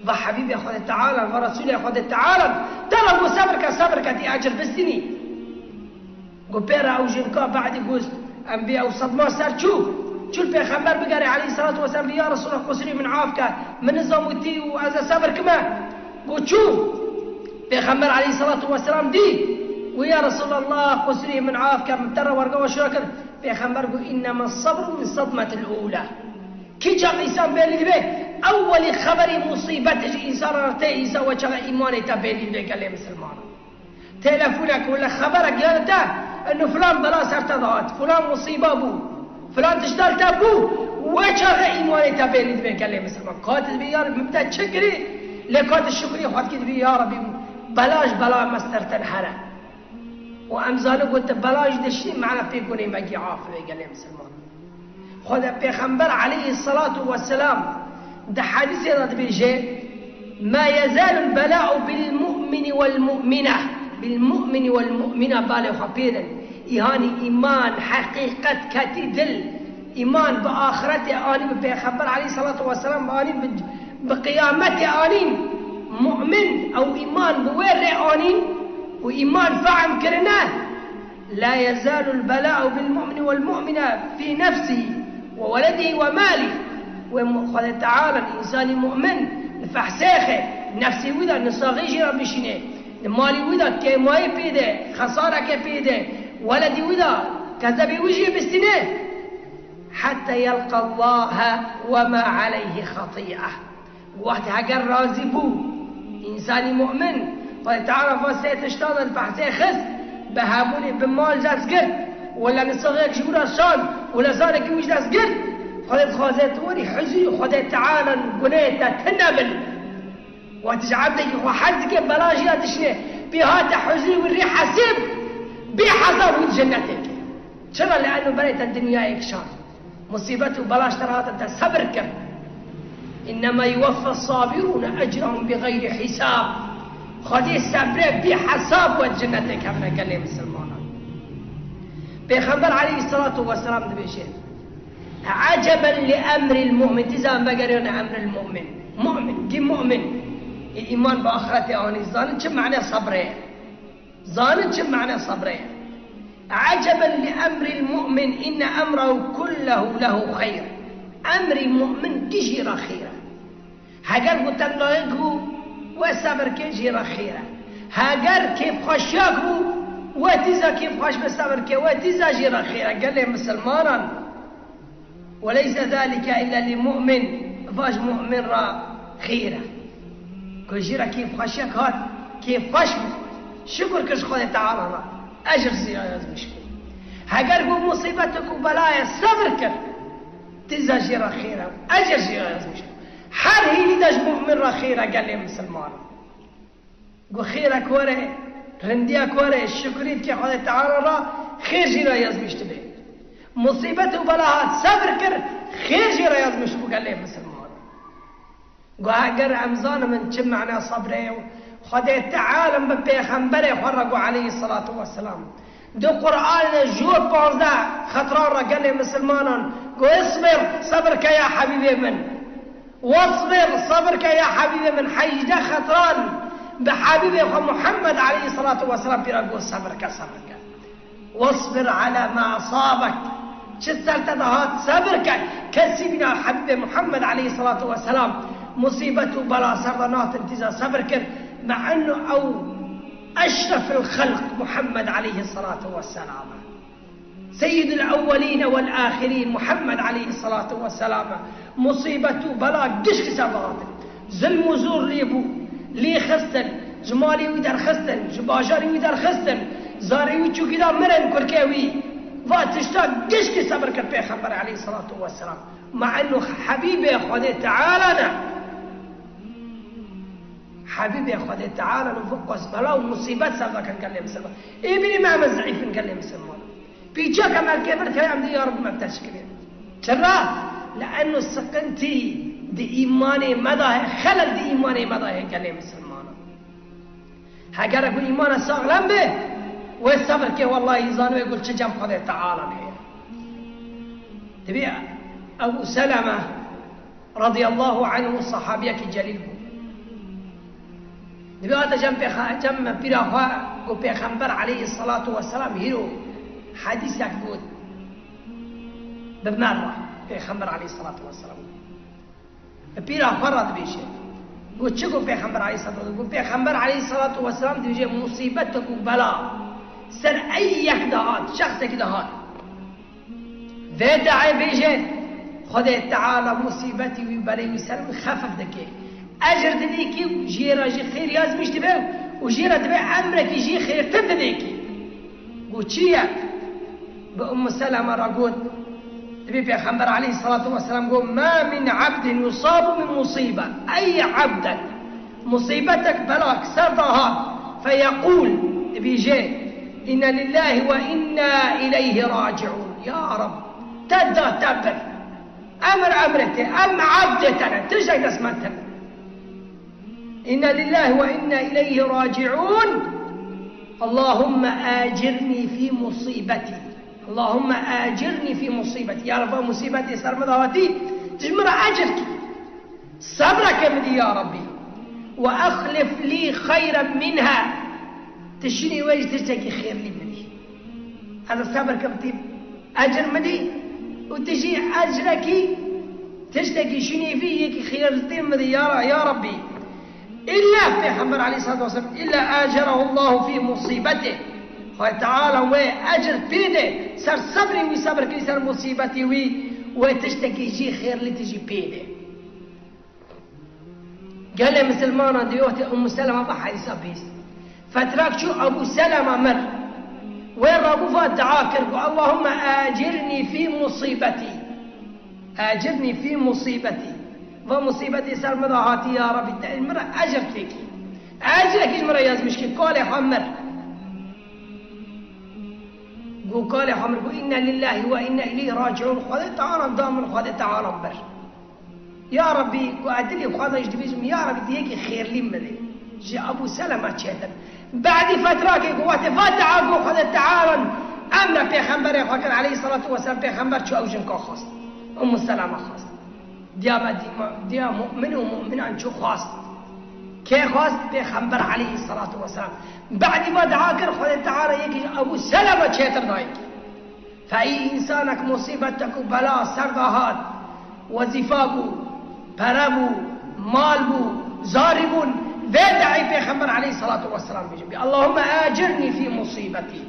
Va Habîbê Xwedê Teala, va Resûlê Xwedê Teala. Te re got sebir ke, sebir ke, tî ecir bistînî." Got, pê re ew jinka badî got, em bê ew sedma ser çû. Çû li pêxember bigerê aleyhissalatu vesselam, bê ya Resûlullah, qusûrê min af ke, min nizam û tî û ez ê sebir kime. Got, çû. Pêxember aleyhissalatu vesselam dî. Got, ya Resûlullah, qusûrê min af ke, min te re werga we şûra kir. Pêxember got, "Innema sabru min sadmetil ula." Kî çax însan bêlî dibe, ewwelî xeberî musîbetê ji însan re tê, însan we çaxa îmanê te bêlî dibe gelê misilmanan. Telefonek wele xeberek ya te, eno filan bela ser te dihat, filan musîba bû, filan tişta li te bû, we çaxa îmanê te bêlî dibe gelê misilman. Ka tu dibî ya Rebî min te çi kirî, lê ka tu şukrî xwe dikî dibî ya Rebî bela ji bela me ser te here. Û em zanin ku tu bela jî dişî, mane pê gunê me gî af be gelê misilman. Xwedê Pêxember aleyhissalatu vesselam di hedîsê de dibêje, "Ma yezalul bela'u bil mu'mini wel mu'mine." Bil mu'mini wel mu'mine balê xwe pê din. Îhanî îman, heqîqet ketî dil. Îman bi axiretê anî, bi Pêxember aleyhissalatu vesselam anî, bi, bi qiyametê anîn. Mu'min ew îman bi wê rê anîn û îman fehm kirine. "La yezalul bela'u bil mu'mini wel mu'mine fî nefsî ve weledî ve malî." Wê mu-, Xwedê Teala însanî mu'min li fehsêxê, nefsî wî de nisaxî jî re bişînê, li malî wî de kêmayî pê de, xesarekê pê de, weledî wî de kezebê wî jî bistînê. "Hetta yelqa Allahe ve ma aleyhi xatî'e." Wextê heger razî bû, însanî mu'min, Xwedê Teala va sê tiştan li behsê xist, bi hebûnê bi mal dest girt, wela nisaxek ji wî re şand, wela zarekî wî ji dest girt, Xwedê dixwaze tu werî huzurî Xwedê Teala gunehê te tune bin. Wextî ji ebdekî xwe hez dike, bela jî ya dişine, pê hate huzurî wî rê hesêb, bê hesab wî di cennetê ke. Çira? Li eno berê te dinyayê kişand. Musîbet û belaş te re hatin, te sebir kir. "Innema yuweffe sabirûne ecrahum bi xeyri hisab." Xwedê sebrê bî hesab we cennetê kevine gelê misilmanan. Pêxember aleyhissalatu vesselam dibêje, "Eceben li emril mu'min." Dîza em vegeriyane emril mu'min. Mu'min, gî mu'min. Ê îman bi axiretê anî, zanin çi mane sebrê ye. Zanin çi mane sebrê ye. "Eceben li emril mu'min, inne emrehu kullehu lehu xeyr." Emrî mu'min gijî re xêr e. Heger ku tengayek bû, we sebir ke jî re xêr e. Heger kêfxweşiyek bû, we dîza kêfxweş be sebir ke, we dîza jî re xêr e. Gelê misilmanan. "Ve leyse zalike illa li mu'min", va ji mu'min re xêr e. Ku jî re kêfxweşiyek hat, kêfxweş bû. Şukur kir ji Xwedê Teala re. Ecir jî ya yazmiş bû. Heger ku musîbetek û belayê sebir kir, dîza jî re xêr e. Ecir jî ya yazmiş bû. Her hînî de ji mu'min re xêr e gelê misilmanan. Got, xêrek were, rindiyek were, şukrî dike Xwedê Teala re, xêr jî re yazmiş dibe. Musîbet û bela hat, sebir kir, xêr jî re yazmiş bû gelê misilman. Got, heger em zanimin çi mane sebrê ye, Xwedê Teala bi pêxemberê xwe re got aleyhisselatu vesselam. Di Qur'anê ji panzdeh xetran re gelê misilmanan got, "Isbir, sebir ke ya Habîbê min." "Wasbir, sabir ke ya Habîbê min." Hejdeh xetran bi Habîbê xwe Muhammed aleyhisselatu vesselam pîra got, "Sabir ke, sabir ke. Wasbir ala ma asabek." Çi ser te dihat, sabir ke. Kesî bîna Habîbê Muhammed aleyhisselatu vesselam musîbet û bela ser de natin tîza sabir kir. Me eno ew Eşrefil xelq Muhammed aleyhisselatu vesselam. Seyyidul ewwelîne vel âxirîn Muhammed aleyhisselatu vesselam. Musîbet û bela gişkî ser ve hatin. Zilm û zor lê bû. Lê xistin. Ji malê wî derxistin. Ji bajarê wî derxistin. Zarê wî çûkî da mirin kurkê wî. Va tişta gişkî sebir kir Pêxember aleyhisselatu vesselam. Ma enno Hebîbê Xwedê Teala ne. Hebîbê Xwedê Teala li vir qas bela û musîbet ser dakin gelê misilman. Ê bînî me em zîf in gelê misilman. Pîçek em erkê vir keye em dê ya Rabbi me teşkirê. Çira? Li enno siqintî di îmanê me de heye, xelel di îmanê me de heye gelê misilmanan. Heger ku îmana saxlem be, wê sebir ke wellahî zanibê ku çi cem Xwedê Teala heye. Dibê Ebu Seleme radiyallahu anhu sahabiyekî celîl bû. Dibê hate cem pêxa-, cem pîra xwe ku Pêxember aleyhisselatu vesselam hîro hedîsek got. Bi me re Pêxember aleyhisselatu vesselam. Bi pîra xwe re dibêje. Got çi got Pêxember aleyhisselatu vesselam? Got Pêxember aleyhisselatu vesselam dibêje musîbetek û bela ser ey yek de hat, şexsekî de hat. Vê deê bêje, Xwedê Teala musîbetî wî belê wî ser wî xefif dike. Ecir didî kî jê re jî xêr yazmîş dibe û jê re dibe emrekî jî xêrtir didê kî. Got çi ye? Bi Ummu Seleme re got, dibê Pêxember aleyhisselatu vesselam got, "Ma min abdin yusabu min musîbe." Ey abdek Musîbetek belak ser de hat, feyekûl, dibêje, "Inna lillahi ve inna ileyhi raciun." Ya Rab, te da te bir. Emir emrê te, em abdê te ne, tiştek dest me tune. "Inna lillahi ve inna ileyhi raciun. Allahümme acirni fi musibeti. Allahümme acirni fi musibeti." Ya Rab, va musîbetê ser min de hatî, tu ji min re ecir kî. Sebreke min dî ya Rabbî. Ve exlif lî xeyren minha. Tu şinî wê jî tiştekî xêrlî min dî. Ez ê sebir kim tî ecir min dî û tu jî ecrekî tiştekî şinî vî yekî xêrtir min dî ya, ya Rabbî. Îlla Pêxember aleyhissalatu vesselam, îlla acerehullahu fî musîbetê. Xwedê Teala wê ecir pê de ser sebrê wî, sebir kir ser musîbetê wî, wê tiştekî jî xêrlî tijî pê de. Gelê misilmanan di wextê Ummu Selema bi hedîsa bihîst. Fetrak çû Ebu Selema mir. Wê rabû va dua kir ku Allahümme acirni fî musîbetî. Acirni fî musîbetî. Va musîbetê ser min de hatî ya Rabbî te min re ecir têkî. Ecrekî ji min re yazmîş kî kalê xwe mir. Got kalê xwe mir got inna lillahi ve inna ileyhi raciun. Xwedê Teala da min Xwedê Teala bir. Ya Rabbî, ku ez dilê xwe de jî dibêjim, ya Rabbî, tu yekî xêrlî min bidî. Ji Ebû Selema çêtir. Badî fetrakê ku wextê va dua ku Xwedê Teala emre pêxemberê xwe kir, aleyhissalatu vesselam, pêxember çû ew jinka xwest. Ummû Selema xwest. Diya me dîma, diya mu'min û mu'minan çû xwest. Kê xwest? Pêxember aleyhissalatu vesselam. Badî va dua kir, Xwedê Teala yekî ji Ebû Selema çêtir dayî. Fe ey însanek musîbetek û bela ser de hat, wezîfa bû, pere bû, mal bû, zarî bûn, vê deê Pêxember aleyhissalatu vesselam bêje, bê, Allahümme acirni fî musîbetî,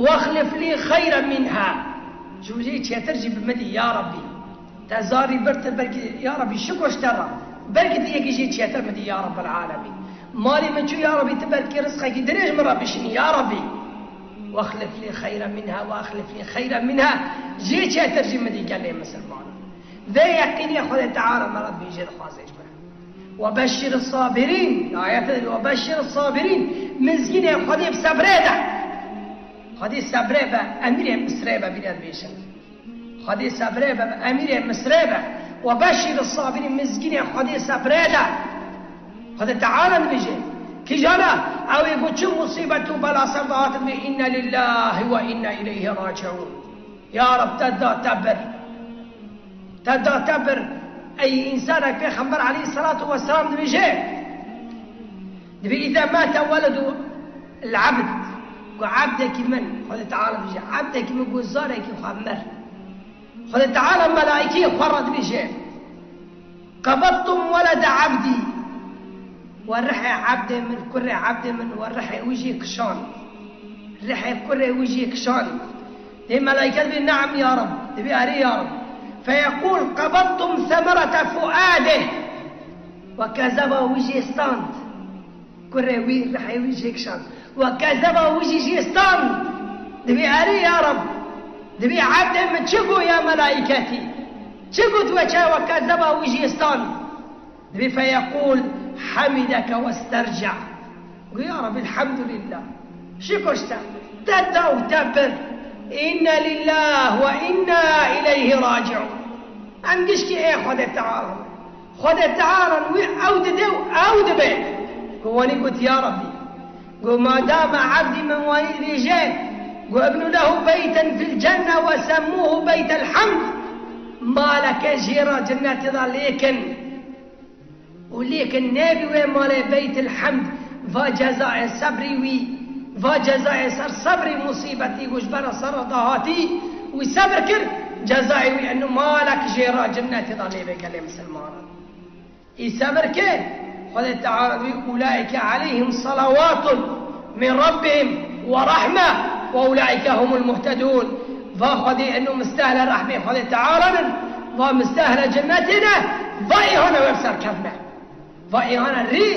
wexlif lî xeyren minha. Ji wî çêtir jî bi min dî, ya Rabbî. Te zarî birtir, belkî, ya Rabbî, şiko ji te re. Belkî tu yekî jî çêtir min dî, ya Rabbel alemîn. Malê min çû, ya Rabbî, tu belkî rizqekî dirêj min re bişînî, ya Rabbî. Wexlif lî xeyren minha, wexlif lî xeyren minha. Jê çêtir jî min dî gelê misilmanan. Vê yeqînê Xwedê Teala me re dibêje, dixwaze ji me. Webeşşir sabirîn. Ayet de webeşşir sabirîn. Mizgînê Xwedê bi sebrê de. Xwedê sebrê be, emîrê Misrê be, bîne dibêjin. Xwedê sebrê be, emîrê Misrê be. Webeşşir sabirîn, mizgînê Xwedê sebrê de. Xwedê Teala dibêje, kîjan e? Ew ê ku çi musîbet û bela ser de hatin, bê inna lillahi ve inna ileyhi raciun. Ya Rab, te da te bir. Te da te bir. Ey însanek Pêxember aleyhissalatu vesselam dibêje, dibê, "Îza mate weledu l-abd." Ku ebdekî min, Xwedê Teala dibêje, ebdekî min ku zarekî xwe mir. Xwedê Teala melaîkeyê xwe re dibêje, "Qebedtum welede abdî." We rihê ebdê min, kurê ebdê min, we rihê wî jî kişand. Rihê kurê wî jî kişand. Dê melaiket bê, "Neam ya Reb." Dibê, "Erê ya Reb." Feyeqûl, "Qebedtum semerete fuadih." We kezeba wî jê stand. Kurê wî, rihê wî jê kişand. We kezeba wî jî jê stand. Dibê, "Erê ya Reb." Dibê, "Ebdê min çi got ya melaiketî? Çi got we çawa kezeba wî jê stand?" Dibê feyeqûl, "Hamideke westerca." Got, "Ya Rabbi, elhamdülillah. Şiko ji te, te da û te bir. İnne lillah ve inna ileyhi raciun." Em gişkî ê Xwedê Teala. Xwedê Teala wî ew dide û ew dibe. Got, wanî got, "Ya Rabbi." Got, "Madama ebdî min wanî dibêje, got, 'Ibnu lehu beyten fil cenne ve semmuhu beytel hamd.'" Maleke jê re cennetê de lêkin. Û lêkin nebî wê malê Beytil Hemd, va cezayê sebrî wî, va cezayê ser sebrî musîbetî ku ji bera ser re dahatî, wî sebr kir, cezayê wî eno malek jê re cennetê de lê be gelê misilmanan. Î sebr ke, Xwedê Teala wî, "Ulaike aleyhim salawatun min rabbihim ve rahme ve ulaike humul muhtedun." Va Xwedê eno mistehle rehmê Xwedê Teala nin, va mistehle cennetê ne, va îhana wê bi ser kevne. Va îhana rî,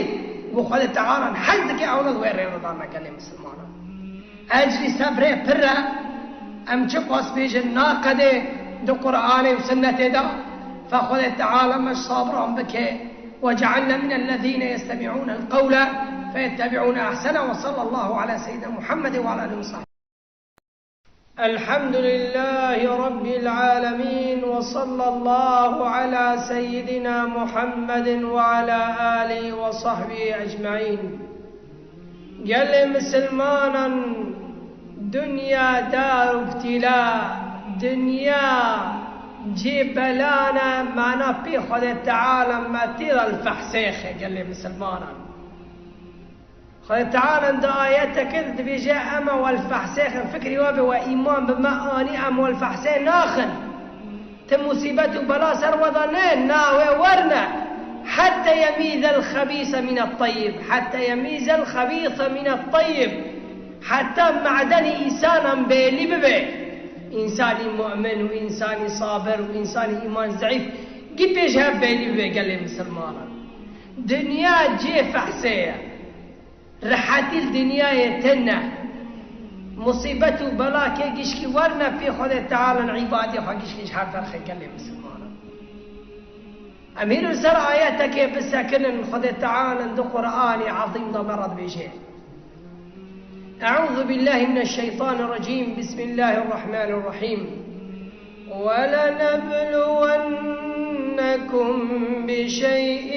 û Xwedê Teala hez dike ew ne wê rê re dane gelê misilmanan. Ecrî sebrê pir e, em çi qas bêjin naqedê di Qur'anê û Sunnetê de, fe Xwedê Teala me ji sabiran bike. وجعلنا من الذين يستمعون القول فيتبعون أحسنه، وصلى الله على سيدنا محمد وعلى آله وصحبه. الحمد لله رب العالمين، وصلى الله على سيدنا محمد وعلى آله وصحبه أجمعين. Gelê misilmanan, dinya dar ibtîla, dinya cê belan e, mana pê Xwedê Teala me tê de li fehsêxe gelê misilmanan. Xwedê Teala di ayeteke de dibêje, ema wel fehsêxin, fikrî we be we îman bi me anî, em wel fehsê naxin. Ti musîbet û bela ser we de ne, na wê werne. Hette yemîzel xebîse mînet teyyib. Hette yemîzel xebîse mînet teyyib. Heta me'denî însanan bêlî bibe. Însanî mu'min û însanî sabir û însanî îman zeîf gî pêş hev bêlî bibe gelê misilmanan. Dinya cê fehsê ye. Rihetî li dinyayê tune. Musîbet û bela kê gişkî werne pê Xwedê Teala û îbadê xwe gişkî ji hev derxe gelê misilmanan. Em hîn li ser ayetekê bisekinin, Xwedê Teala di Qur'anê Ezîm de me re dibêje. أعوذ بالله من الشيطان الرجيم. بسم الله الرحمن الرحيم. ولنبلونكم بشيء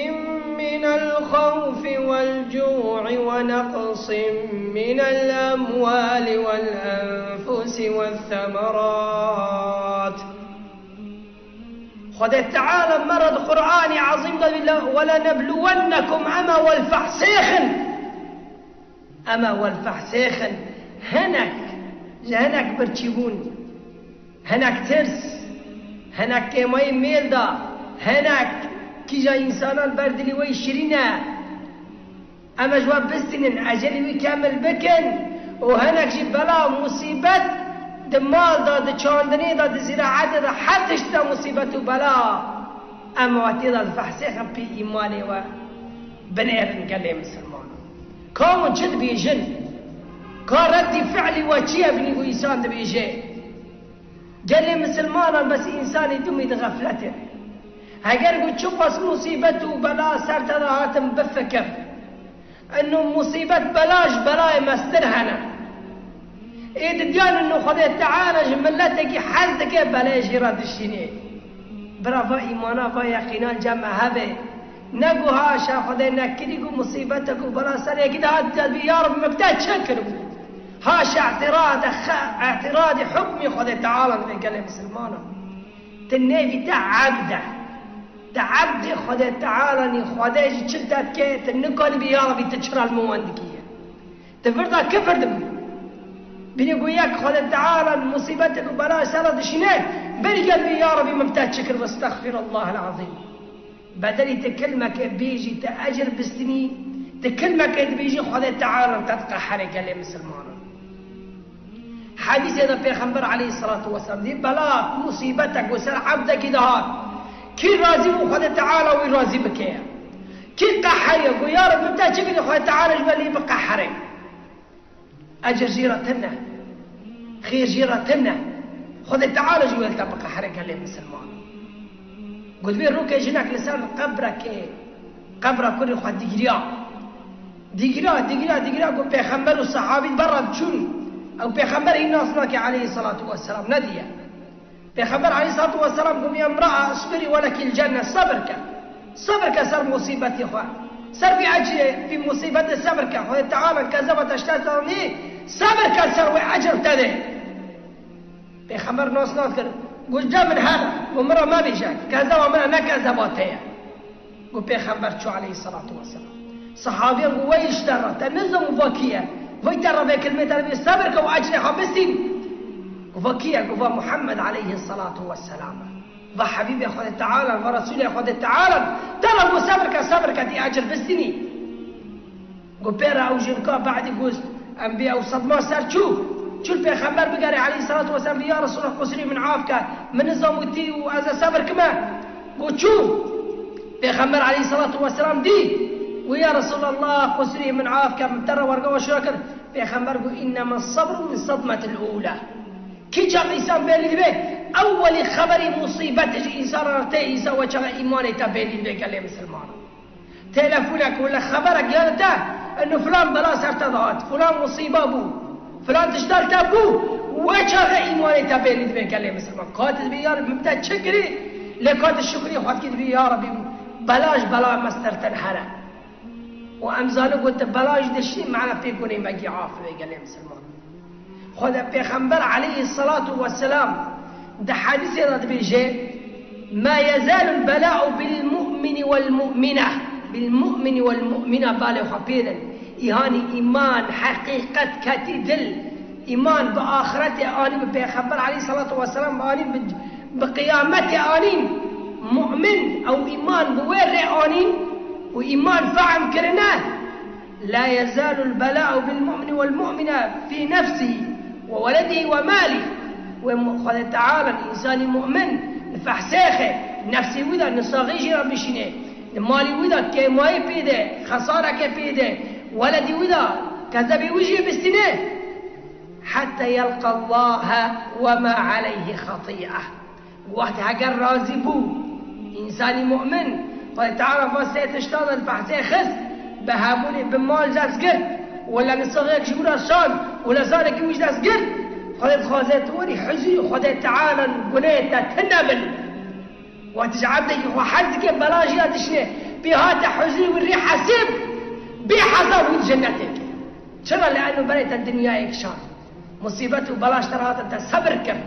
من الخوف والجوع ونقص من الأموال والأنفس والثمرات. Xwedê Teala me re di Qur'anê Ezîm de dibêje, "Welenebluwennekum", ema wel fehsêxin. Ema wel fehsêxin, hinek, ji hinek birçîbûn, hinek tirs, hinek kêmayî mêl de, hinek kîja însanan ber dilî wê şirîn e. Em e ji we bistînin, ecelî wî kemil bikin û hinek jî bela û musîbet di mal de, di çandinê de, di zîraetê de, her tişt de musîbet û bela. Em we tê de difehsêxin pê îmanê we. Binêrin gelê misilmanan. Ka hûn çi dibêjin? Ka reddî fi'lî we çi ye binî ku însan dibêje? Gelê misilmanan bes însanî dumî di xefletê. Heger ku çiqas musîbet û bela ser te de hatin bifikir. Eno musîbet bela ji belayê mestir hene. Ê didiyan ino Xwedê Teala ji miletekî hez dike belê jî re dişînê. Bira va îmana, va yeqînan cem me hebe. Ne ku haşa Xwedê nekirî ku musîbetek û bela ser yekî de hat dibî, ya Rabbi, min bi te çi kiribû? Haşa îtirade xe-, îtiradê hukmî Xwedê Teala dibe gelê misilmanan. Tu nêvî te ebd e. Tu ebdê Xwedê Teala nî, Xwedê jî çi te dike, tu nikanî bî, ya Rabbi, tu çira li min wan dikî ye? Tu vir de kifir dibî. Binê ku yek Xwedê Teala musîbetek û bela ser re dişîne, berî gel bî, ya Rabbi, min bi te çi kir, westexfirullah el-azîm. Bedelî tu kilmeke bêjî, tu ecir bistinî, Di kilmekê dibêjî Xwedê Teala te diqehere gelê misilmanan. Hedîsê de Pêxember aleyhisselatu vesselam dî bela musîbetek ku ser ebdekî dihat. Kî razî bû Xwedê Teala wî razî bike. Kî qeheriye ku ya Reb min te çi bidî Xwedê Teala ji we lê biqehere. Ecir jî re tune. Xêr jî re tune. Xwedê Teala jî wê li te biqehire gelê misilman. Got vê rokê jinek li ser qebrekê, qebra kurê xwe digiriya. Digiriya, digiriya, digiriya ku pêxember û sehabî berre diçûn. Ew pêxember hîn nas nake aleyhisselatu vesselam, nediye. Pêxember aleyhissalatu vesselam got, "Ya imra'a, isbiri ve lekil cenne." Sebir ke. Sebir ke ser musîbetê xwe. Ser vî ecrê, vî musîbetê sebir ke. Xwedê Teala kezeba te ji te zanî, sebir ke ser wê ecr te dê. Pêxember nas nas kir. Got, "Ca min her, got, min re mebêje. Kezeba min e, ne kezeba te ye." Got, Pêxember çû aleyhissalatu vesselam. Sahabiyan got, "Wey ji te re, te nizam û va kî ye? Wey te re vê kilmê te re bê sebir ke û ecrê xwe bistîn." Got, "Va kî ye?" Got, "Va Muhammed aleyhissalatu vesselam e. Va Habîbê Xwedê Teala, va Resûlê Xwedê Teala. Te re got sebir ke, sebir ke tî ecr bistînî." Got, pê re ew jinka badî got, em bê ew sedma ser çû. Çû li Pêxember bigerê aleyhissalatu vesselam, bê ya Resûlullah, qusirî min af ke, min nizam û tî û ez ê sebir kime. Got, çû. Pêxember aleyhissalatu vesselam dî. Got, ya Resûlullah, qusirî min af ke, min te re werga we şûra kir. Pêxember got, "Innema sabru min sadmetil ula." Kî çax însan bêlî dibe, ewwelî xeberî musîbetê ji însan re tê, însan we çaxa îmanê te bêlî dibe gelê misilmanan. Telefonek wele xeberek ya te, eno filan bela ser te dihat, filan musîba bû, filan tişta li te bû, we çaxe îmanê te bêlî dibe gelê misilman. Ka tu dibî ya Rebî min te çi kirî, lê ka tu şukrî xwe dikî dibî ya Rebî bela ji bela me sertir here. Û em zanin ku tu bela jî dişî, mane pê gunê me gî af be gelê misilman. Xwedê Pêxember aleyhissalatu vesselam di hedîsê de dibêje, "Ma yezalul bela'u bil mu'mini wel mu'mine." Bil mu'mini wel mu'mine, balê xwe pê din. Îhanî îman, heqîqet ketî dil. Îman bi axretê anî, bi Pêxember aleyhissalatu vesselam anî, bi, bi qiyametê anîn. Mu'min ew îman bi wê rê anîn û îman fehm kirine. La yezalul bela'u bil mu'mini wel mu'mine fî nefsî we weledî we malî. Wê mu-, Xwedê Teala însanî mu'min li fehsêxê nefsî wî de nisaxî jî re bişîne, li malî wî de kêmayî pê de, xesareke pê de, weledî wî de kezebî wî jî bistîne. Hetta yelqa Allahe we ma aleyhi xetî'e. Wext heger razî bû, însanî mu'min, Xwedê Teala va sê tiştan li behsê xist, bi hebûnê bi mal dest girt, wela nisaxek ji wî re şand, wela zarek wî ji dest girt, Xwedê dixwaze tu werî huzurî Xwedê Teala gunehê te tune bin. Wextî ji ebdekî xwe hez dike, bela jî ya dişine, pê hate huzurî wî rê hesêb, bê hesab wî di cennetê ke. Çira? Li eno berê te dinyayek şand. Musîbet û belaş te re hatin, te sebir kir.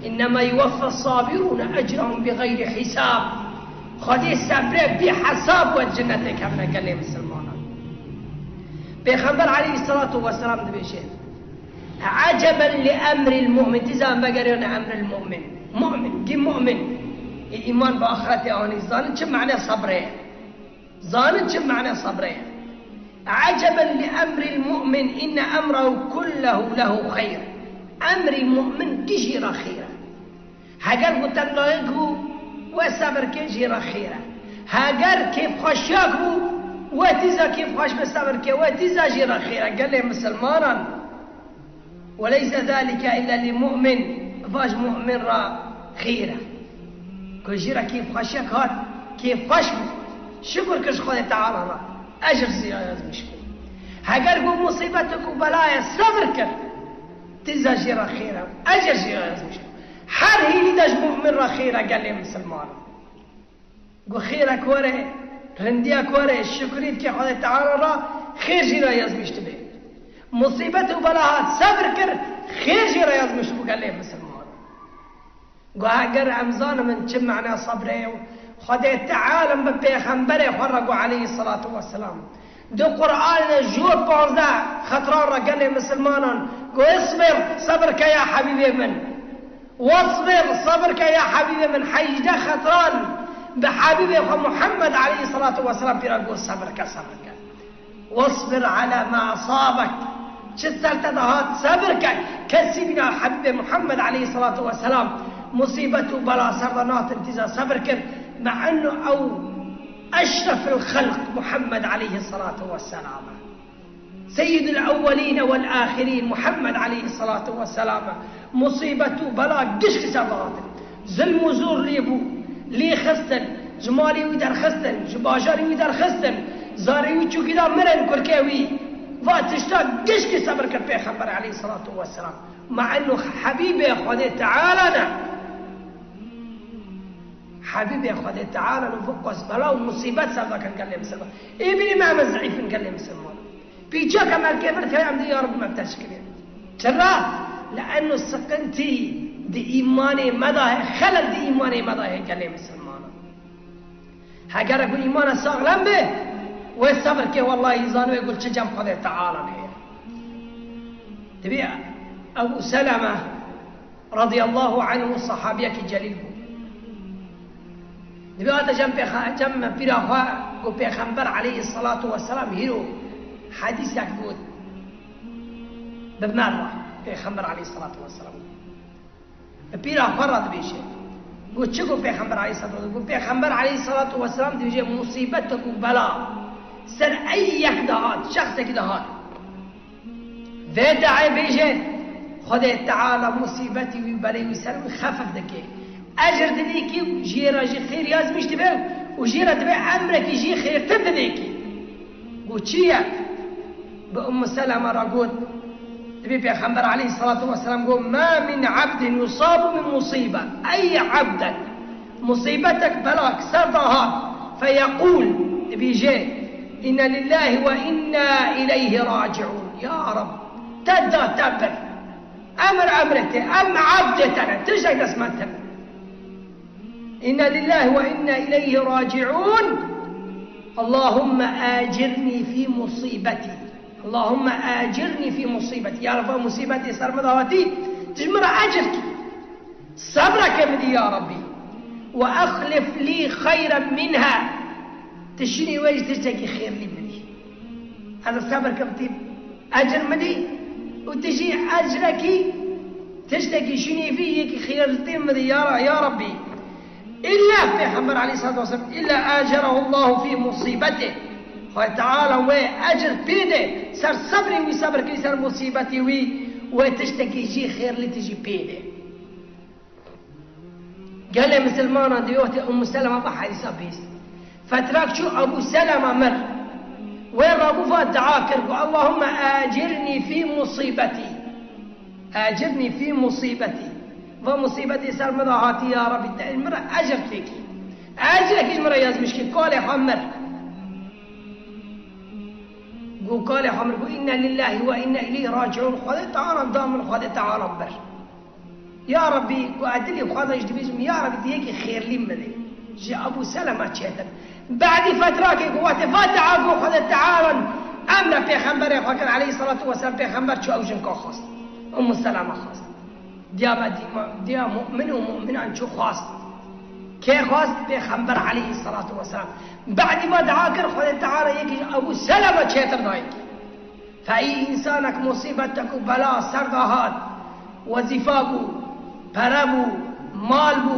"Innema yuweffa sabirûne ecrahum bi xeyrî hisab." Xwedê sebrê bê hesab we cennetê kevne gelê misilmanan. Pêxember aleyhissalatu vesselam dibêje, "Eceben li emril mu'min." Tîza em vegeriyane emril mu'min. Mu'min, gî mu'min. Ê îman bi axretê anî, zanin çi mane sebrê ye. Zanin çi mane sebrê ye. "Eceben li emril mu'min, inne emrehu kullehu lehu xeyr." Emrî mu'min gî jî re xêr e. Heger ku tengayek bû, we sebir ke jî re xêr e. Heger kêfxweşiyek bû, we tîza kêfxweş be sebir ke, we tîza jî re xêr e. Gelê misilmanan. "Ve leyse zalike illa li mu'min." Va ji mu'min re xêr e. Ku jî re kêfxweşiyek hat, kêfxweş bû. Şukur kir ji Xwedê Teala re. Ecr jî re yazmiş bû. Heger ku musîbetek û belayê sebir kir, tîza jî re xêr e. Ecr jî re yazmiş bû. Her hînî de ji mu'min re xêr e gelê misilman. Got, xêrek were, rindiyek were, şukrî dike Xwedê Teala re, xêr jî re yazmiş dibe. Musîbet û bela hat, sebir kir, xêr jî re yazmiş bû gelê misilman. Got, heger em zanimin çi mane sebrê ye, Xwedê Teala bi pêxemberê xwe re got, aleyhisselatu vesselam. Di Qur'anê jor panzdeh xetran re gelê misilmanan got, "Isbir, sebir ke ya Habîbê min." "Wasbir, sebir ke ya Habîbê min." Hejdeh xetran bi Habîbê xwe Muhammed aleyhisselatu vesselam pîra got, "Sebir ke, sebir ke." واصبر على ما أصابك. Çi ser te dihat, sebir ke. Kesî bîna Habîbê Muhammed aleyhissalatu vesselam musîbet û bela ser de natin tîza sebir kir. Me'ennu ew eşrefil xelq Muhammed aleyhissalatu vesselam. Seyyidul ewwelîne wel âxirîn Muhammed aleyhissalatu vesselam. Musîbet û bela gişkî ser dihatin. Zilm û zor lê bû, lê xistin, ji malê wî derxistin, ji bajarê wî derxistin, zarê wî çûkî da mirin kurkê wî. Va tişta gişkî sebir kir Pêxember aleyhissalatu vesselam. Ma ennu Habîbê Xwedê Teala ne. Habîbê Xwedê Teala ne, vê qas bela û musîbet ser dakin gelê misilman. Ê bînî me em zîf in gelê misilman. Pîçek em erkê vir keye em dê ya Rabbi me teşkilê. Çira? Li ennu siqintî di îmanê me de heye, xelel di îmanê me de heye gelê misilmanan. Heger ku îmana saxlem be, wê sebir ke wellahî zanibê ku çi cem Xwedê Teala heye. Dibê Ebu Seleme radiyallahu anhu sahabiyekî celîl bû. Dibê hate cem pêxa-, cem pîra xwe ku Pêxember aleyhissalatu vesselam hîro hedîsek got. Bi me re Pêxember aleyhissalatu vesselam. Bi pîra xwe re dibêje. Got çi got Pêxember aleyhissalatu vesselam? Got Pêxember aleyhissalatu vesselam dibêje musîbetek û bela ser ey yek dihat, şexsekî dihat. Vê deê bêje, Xwedê Teala musîbetî wî, belê wî ser wî xefif dike. Ecir didê kî û jê re jî xêr yazmîş dibe û jê re dibe emrekî jî xêrtir didê kî. Got çi ye? Bi Ummu Seleme re got, dibê Pêxember aleyhissalatu vesselam got, "Ma min abdin yusabu bi musibe." Ey abdek, musîbetek belak ser de hat, feyeqûl, dibêje, "Inne lillahi ve inna ileyhi raciun." Ya Rab, te da te bir. Emir emrê te, em abdê te ne, tiştek dest me tune. "Inne lillahi ve inna ileyhi raciun. Allahumme acirni fi musibeti. Allahumme acirni fi musibeti." Ya Rab, va musîbetê ser min de hatî, tu ji min re ecir kî. Sebra ke min dî ya Rabbî. "Ve exlif lî xeyren minha." Tu şinî wê jî tiştekî xêrlî min dî. Ez ê sebir kim tî ecir min dî û tu jî ecrekî tiştekî şinî vî yekî xêrlî min dî ya, ya Rabbî. Îlla Pêxember aleyhissalatu vesselam, "Îlla acerahu Allahu fi musîbetih." Xwedê Teala wê ecir pê de ser sebrê wî, sebir kir ser musîbetê wî, wê tiştekî jî xêrlî tijî pê de. Gelê misilmanan di wextê Ummu Selema ve hedîsa bîst. Fetrak çû Ebu Selema mir. Wê rabû va dua kir ku Allahümme acirni fi musîbetî. Acirni fi musîbetî. Va musîbetê ser min de hatî ya Rabbî, te min re ecir têkî. Ecrekî ji min re yazmîş kî, kalê xwe mir. Got kalê xwe mir, got, "Inna lillahi ve inna ileyhi raciun." Xwedê Teala da min, Xwedê Teala bir. Ya Rabbî, got, ez dilê xwe de jî dibêjim, ya Rabbî, diyekî xêrlî min bidê. Ji Ebu Selema çêtir. Badî fetrakê got, wextê va dua got, Xwedê Teala emre pêxemberê xwe kir, aleyhissalatu vesselam, pêxember çû ew jinka xwest. Ummu Selema xwest. Diya me dîma, diya mu'min û mu'minan çû xwest. Kê xwest? Pêxember aleyhissalatu vesselam. Badî va dua kir, Xwedê Teala yekî ji Ebu Selema çêtir dayî. Fe ey însanek musîbetek û bela ser de hat, wezîfa bû, pere bû, mal bû,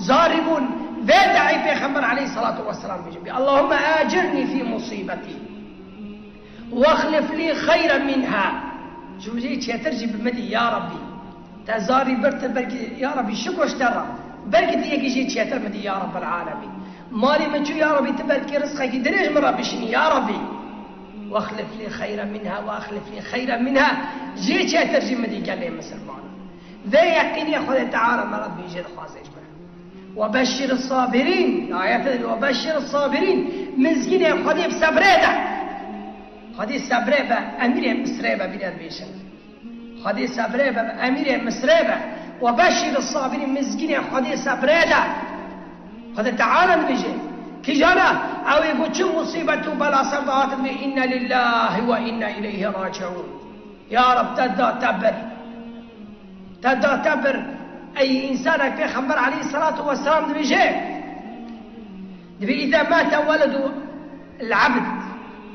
zarî bûn, vê deê Pêxember aleyhissalatu vesselam bêje bî, "Allahümme acirni fi musîbetî, ve exlif lî xeyren minha." Ji wî çêtir jî bi min dî, ya Rabbî. Te zarî birtir, belkî, ya Rabbî, şikir ji te re. Belkî tu yekî jî çêtir min dî, ya Rabbel alemîn. Malê min çû, ya Rabbî, tu belkî rizqekî dirêj min re bişînî, ya Rabbî. Wexlif lî xeyren minha, wexlif lî xeyren minha. Jê çêtir jî min dî gelê misilmanan. Vê yeqînê Xwedê Teala me re dibêje, dixwaze ji me. Webeşşir sabirîn. Ayete de webeşşir sabirîn. Mizgînê Xwedê bi sebrê de. Xwedê sebrê be, emîrê Misrê be, bîne dibêjin. Xwedê sebrê be, emîrê Misrê be. Webeşşir sabirîn, mizgînê Xwedê sebrê de. Xwedê Teala dibêje. Kîjan e? Ew ê ku çi musîbet û bela ser de hatin dibê, "Inna lillahi ve inna ileyhi raciun." Ya Rab, te da te bir. Te da te bir. Ey însanek, Pêxember aleyhissalatu vesselam dibêje. Dibê, "Îza mate weledu l-abd."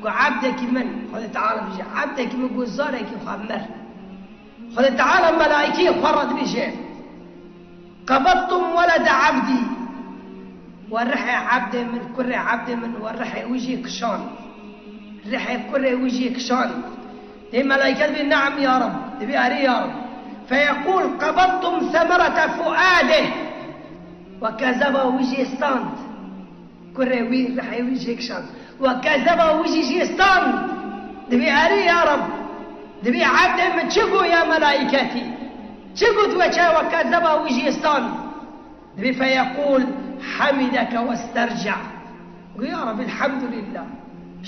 Got, "Ebdekî min", Xwedê Teala dibêje, "Ebdekî min", got, "zarekî xwe mir." Xwedê Teala melaîkeyê xwe re dibêje, "Qebedtum welede ebdî." We rihê ebdê min, kurê ebdê min, we rihê wî jê kişand. Rihê kurê wî jê kişand. Dê melaîke dibê, "Neam ya Reb." Dibê, "Erê ya Reb." Feyeqûl, "Qebedtum semerete fuadih." We kezeba wî jê stand. Kurê wî rihê wî jê kişand. We kezeba wî jî jê stand. Dibê, "Erê ya Reb." Dibê, "Ebdê min çi got ya melaîketî? Çi got we çawa kezeba wî jê stand?" Dibê, "Feyeqûl, hemideke westerca." Got, "Ya Reb, elhamdulillah.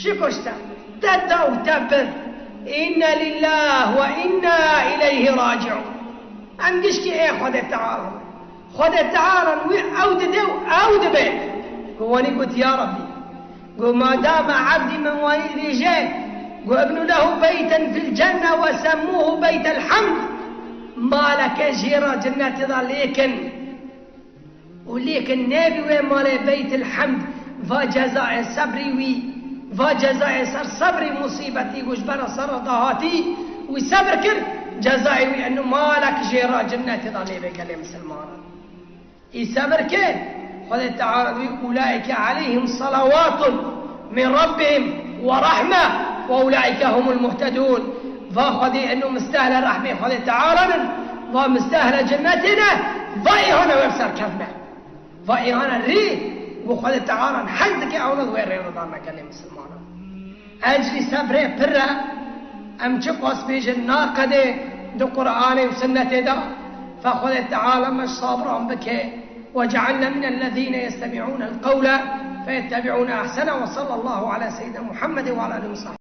Şikir ji te. Te da û te bir. İnne lillah ve inna ileyhi raciun." Em gişkî ê Xwedê Teala ne. Xwedê Teala wî ew dide û ew dibe. Got, wanî got, "Ya Rabbî." Got, "Madama ebdî min wanî dibêje." Got, "Ibnu lehu beyten fil cenne ve semmuhu beytel hamd." Maleke jê re cennetê de lêkin. Û lêkin nebî wê malê Beytil Hemd, va cezayê sebrî wî, va cezayê ser sebrî musîbetî ku ji bera ser re dahatî, wî sebr kir, cezayê wî eno malek jê re cinnetê de lê be gelê misilmanan. Î sebr kir, Xwedê Teala wî, "Ulaike aleyhim salawatun min rabbihim ve rahme ve ulaike humul muhtedun." Va Xwedê eno mistehle rehmê Xwedê Teala nin, va mistehle cennetê ne, va îhana wê bi ser kevne. Va îhana rî, û Xwedê Teala hez dike ewna di wê rê de dane gelê misilmanan. Ecrî sebrê pir e, em çi qas bêjin naqedê di Qur'anê û Sunnetê de, fe Xwedê Teala me ji sabiran bike. وجعلنا من الذين يستمعون القول فيتبعون أحسنه، وصلى الله على سيدنا محمد وعلى آله وصحبه.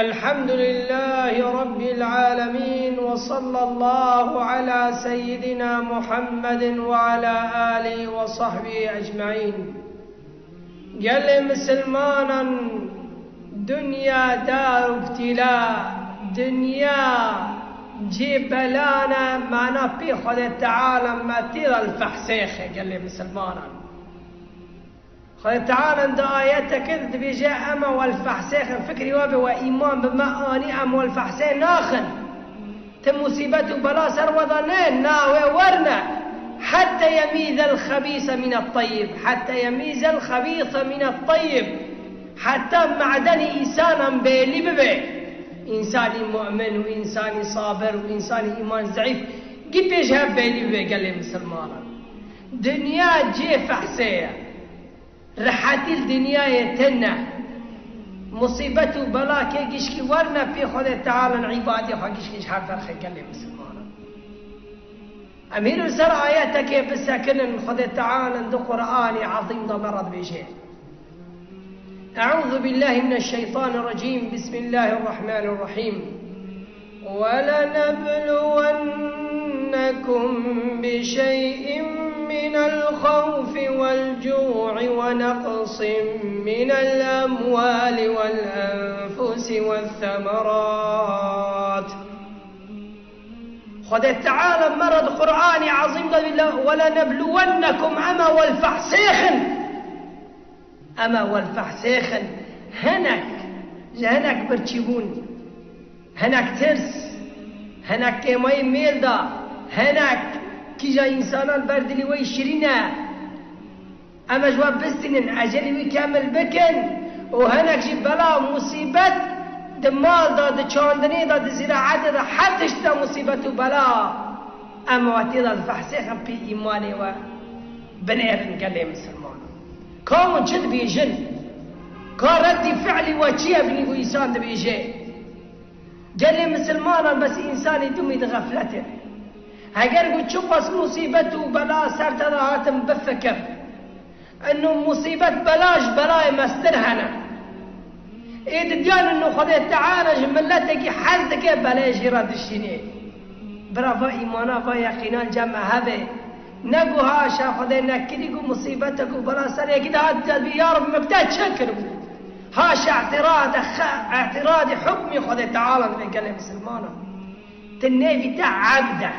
الحمد لله رب العالمين، وصلى الله على سيدنا محمد وعلى آله وصحبه أجمعين. Gelê misilmanan, dinya dar ibtîla, dinya cê belan e, mana pê Xwedê Teala me tê de li fehsêxe gelê misilmanan. Xwedê Teala di ayeteke de dibêje, "Ema wel fehsêxin", fikrî we be we îman bi me anî, em wel fehsê naxin. Ti musîbet û bela ser we de ne, na wê werne. Hette yemîzel xebîse mînet teyyib. Hette yemîzel xebîse mînet teyyib. Heta me'denî însanan bêlî bibe. Însanî mu'min û însanî sabir û însanî îman zeîf gî pêş hev bêlî bibe gelê misilmanan. Dinya cê fehsê ye. Rehetî li dinyayê tune. Musîbet û bela kê gişkî werne pê Xwedê Teala û îbadê xwe gişkî ji hev derxe gelê misilmanan. Em hîn li ser ayetekê bisekinin, Xwedê Teala di Qur'anê Ezîm de me re dibêje. أعوذ بالله من الشيطان الرجيم. بسم الله الرحمن الرحيم. ولنبلونكم بشيء من الخوف والجوع ونقص من الأموال والأنفس والثمرات. Xwedê Teala me re di Qur'anê Ezîm de dibêje, "Welenebluwennekum", ema wel fehsêxin. Ema wel fehsêxin, hinek, ji hinek birçîbûn, hinek tirs, hinek kêmayî mêl da, hinek kîja însanan ber dilî wê şirîn e. Em ji we bistînin, ecelî wî kemil bikin û hinek jî bela û musîbet di mal de, di çandinê de, di zîraetê de, her tişt de musîbet û bela. Em we tê de difehsêxin pê îmanê we. Binêrin gelê misilmanan. Ka hûn çi dibêjin? Ka reddî fi'lî we çi ye binî ku însan dibêje? Gelê misilmanan bes însanî dumî di xefletê. Heger ku çiqas musîbet û bela ser te de hatin bifikir. Eno musîbet bela ji belayê mestir hene. Ê didiyan eno Xwedê Teala ji miletekî hez dike belê jî re dişînê. Bira va îmana, va yeqînan cem me hebe. Ne ku haşa Xwedê nekirî ku musîbetek û bela ser yekî de hat dibî, ya Reb, min bi te çi kiribû? Haşa îtîrade xe-, îtîradî hukmî Xwedê Teala dibe gelê misilmanan. Ti nêbî te ebd e.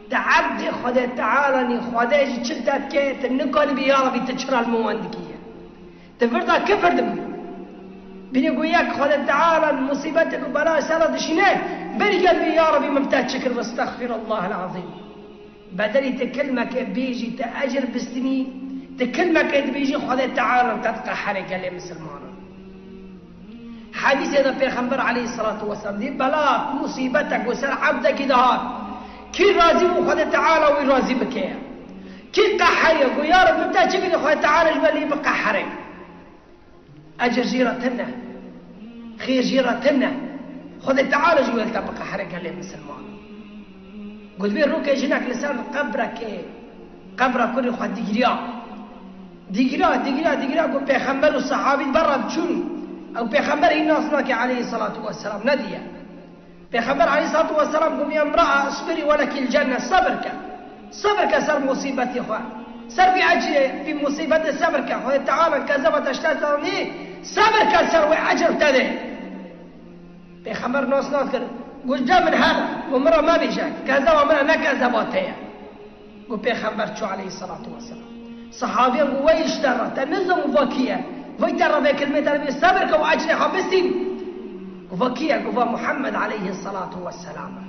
Ti ebdê Xwedê Teala nî, Xwedê jî çi te dike, ti nikanî bî, ya Rebî, ti çira li min wan dikî ye? Ti vir da kifir dibî. Bînî ku yek Xwedê Teala musîbetek û bela ser re dişîne, berî gel bê, ya Rebî, min bi te çi kir, westexfirullah el-azîm. Bedelî ti kilmekê bêjî, te ecir bistinî, ti kilmekê dibêjî, Xwedê Teala te diqeherê gelê misilmanan. Hedîsê de Pêxember aleyhisselatu vesselam dî, bela, musîbetek ku ser ebdekî dihat, kî razî bû, Xwedê Teala wî razî bike. Kî qeheriye, ku ya Rebî, min te çi kirî, Xwedê Teala ji we lê biqehere. Ecir jî re tune, xêr jî re tune. Xwedê Teala jî wê li te biqehire gelê misilman. Got vê rokê jinek li ser qebrekê, qebra kurê xwe digiriya. Digiriya, digiriya, digiriya, got pêxember û sehabî ber re diçûn. Ew pêxember hîn nas nake aleyhisselatu vesselam, nediye. Pêxember aleyhissalatu vesselam got, "Ya imra'a, isbiri ve lekil cenne." Sebir ke. Sebir ke ser musîbetê xwe. Ser vî ecrê, vî musîbetê sebir ke. Xwedê Teala kezeba te ji te zanî, sebir ke ser wê ecr te dê. Pêxember nas nas kir. Got, "Ca min here." Got, "Min re mebêje. Kezeba min e, ne kezeba te ye." Got pêxember çû aleyhissalatu vesselam. Sehabiyan got, "Wey ji te re, te nizam û va kî ye? Vay te re vê kilmê te re bê, sebir ke û ecrê xwe bistîn." Got, "Va kî ye?" Got, "Va Muhammed aleyhissalatu vesselam e.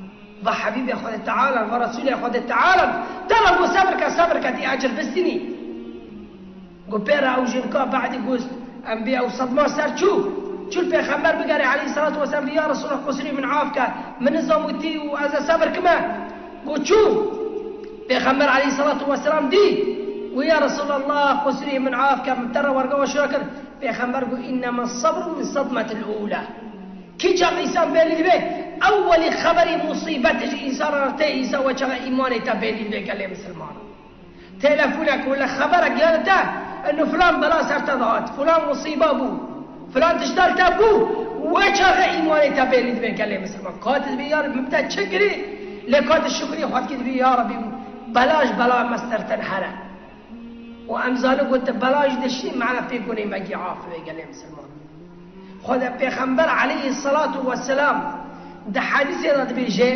Va Habîbê Xwedê Teala, va Resûlê Xwedê Teala. Te re got sebir ke, sebir ke tî ecir bistînî." Got pê re ew jinka badî got, em bê ew sedma ser çû. Çû li Pêxember bigerê aleyhissalatu vesselam, "Ya Resulallah, qusirî min af ke, min nizam û tî û ez ê sebir kime." Got çû. Pêxember aleyhissalatu vesselam dî. Got, "Ya Resulallah, qusirî min af ke, min te re werga we şiya kir." Pêxember got, "İnnema sabru min sadmetil ula." Kî çax însan bêlî dibe, ewwelî xeberî musîbetê ji însan re tê, însan we çaxa îmanê te bêlî dibe gelê misilmanan. Telefonek wele xeberek ya li te, eno filan bela ser te dihat, filan musîba bû, filan tişta li te bû, we çaxê îmanê te bêlî dibe gelê misilman. Ka tu dibî, ya Rebî, min te çi kirî? Lê ka tu şukrî xwe dikî, dibî, ya Rebî, bela ji bela me sertin here. Û em zanin ku tu bela jî dişî, mane pê gunê me gî af be gelê misilman. Xwedê Pêxember aleyhissalatu vesselam di hedîsê de dibêje,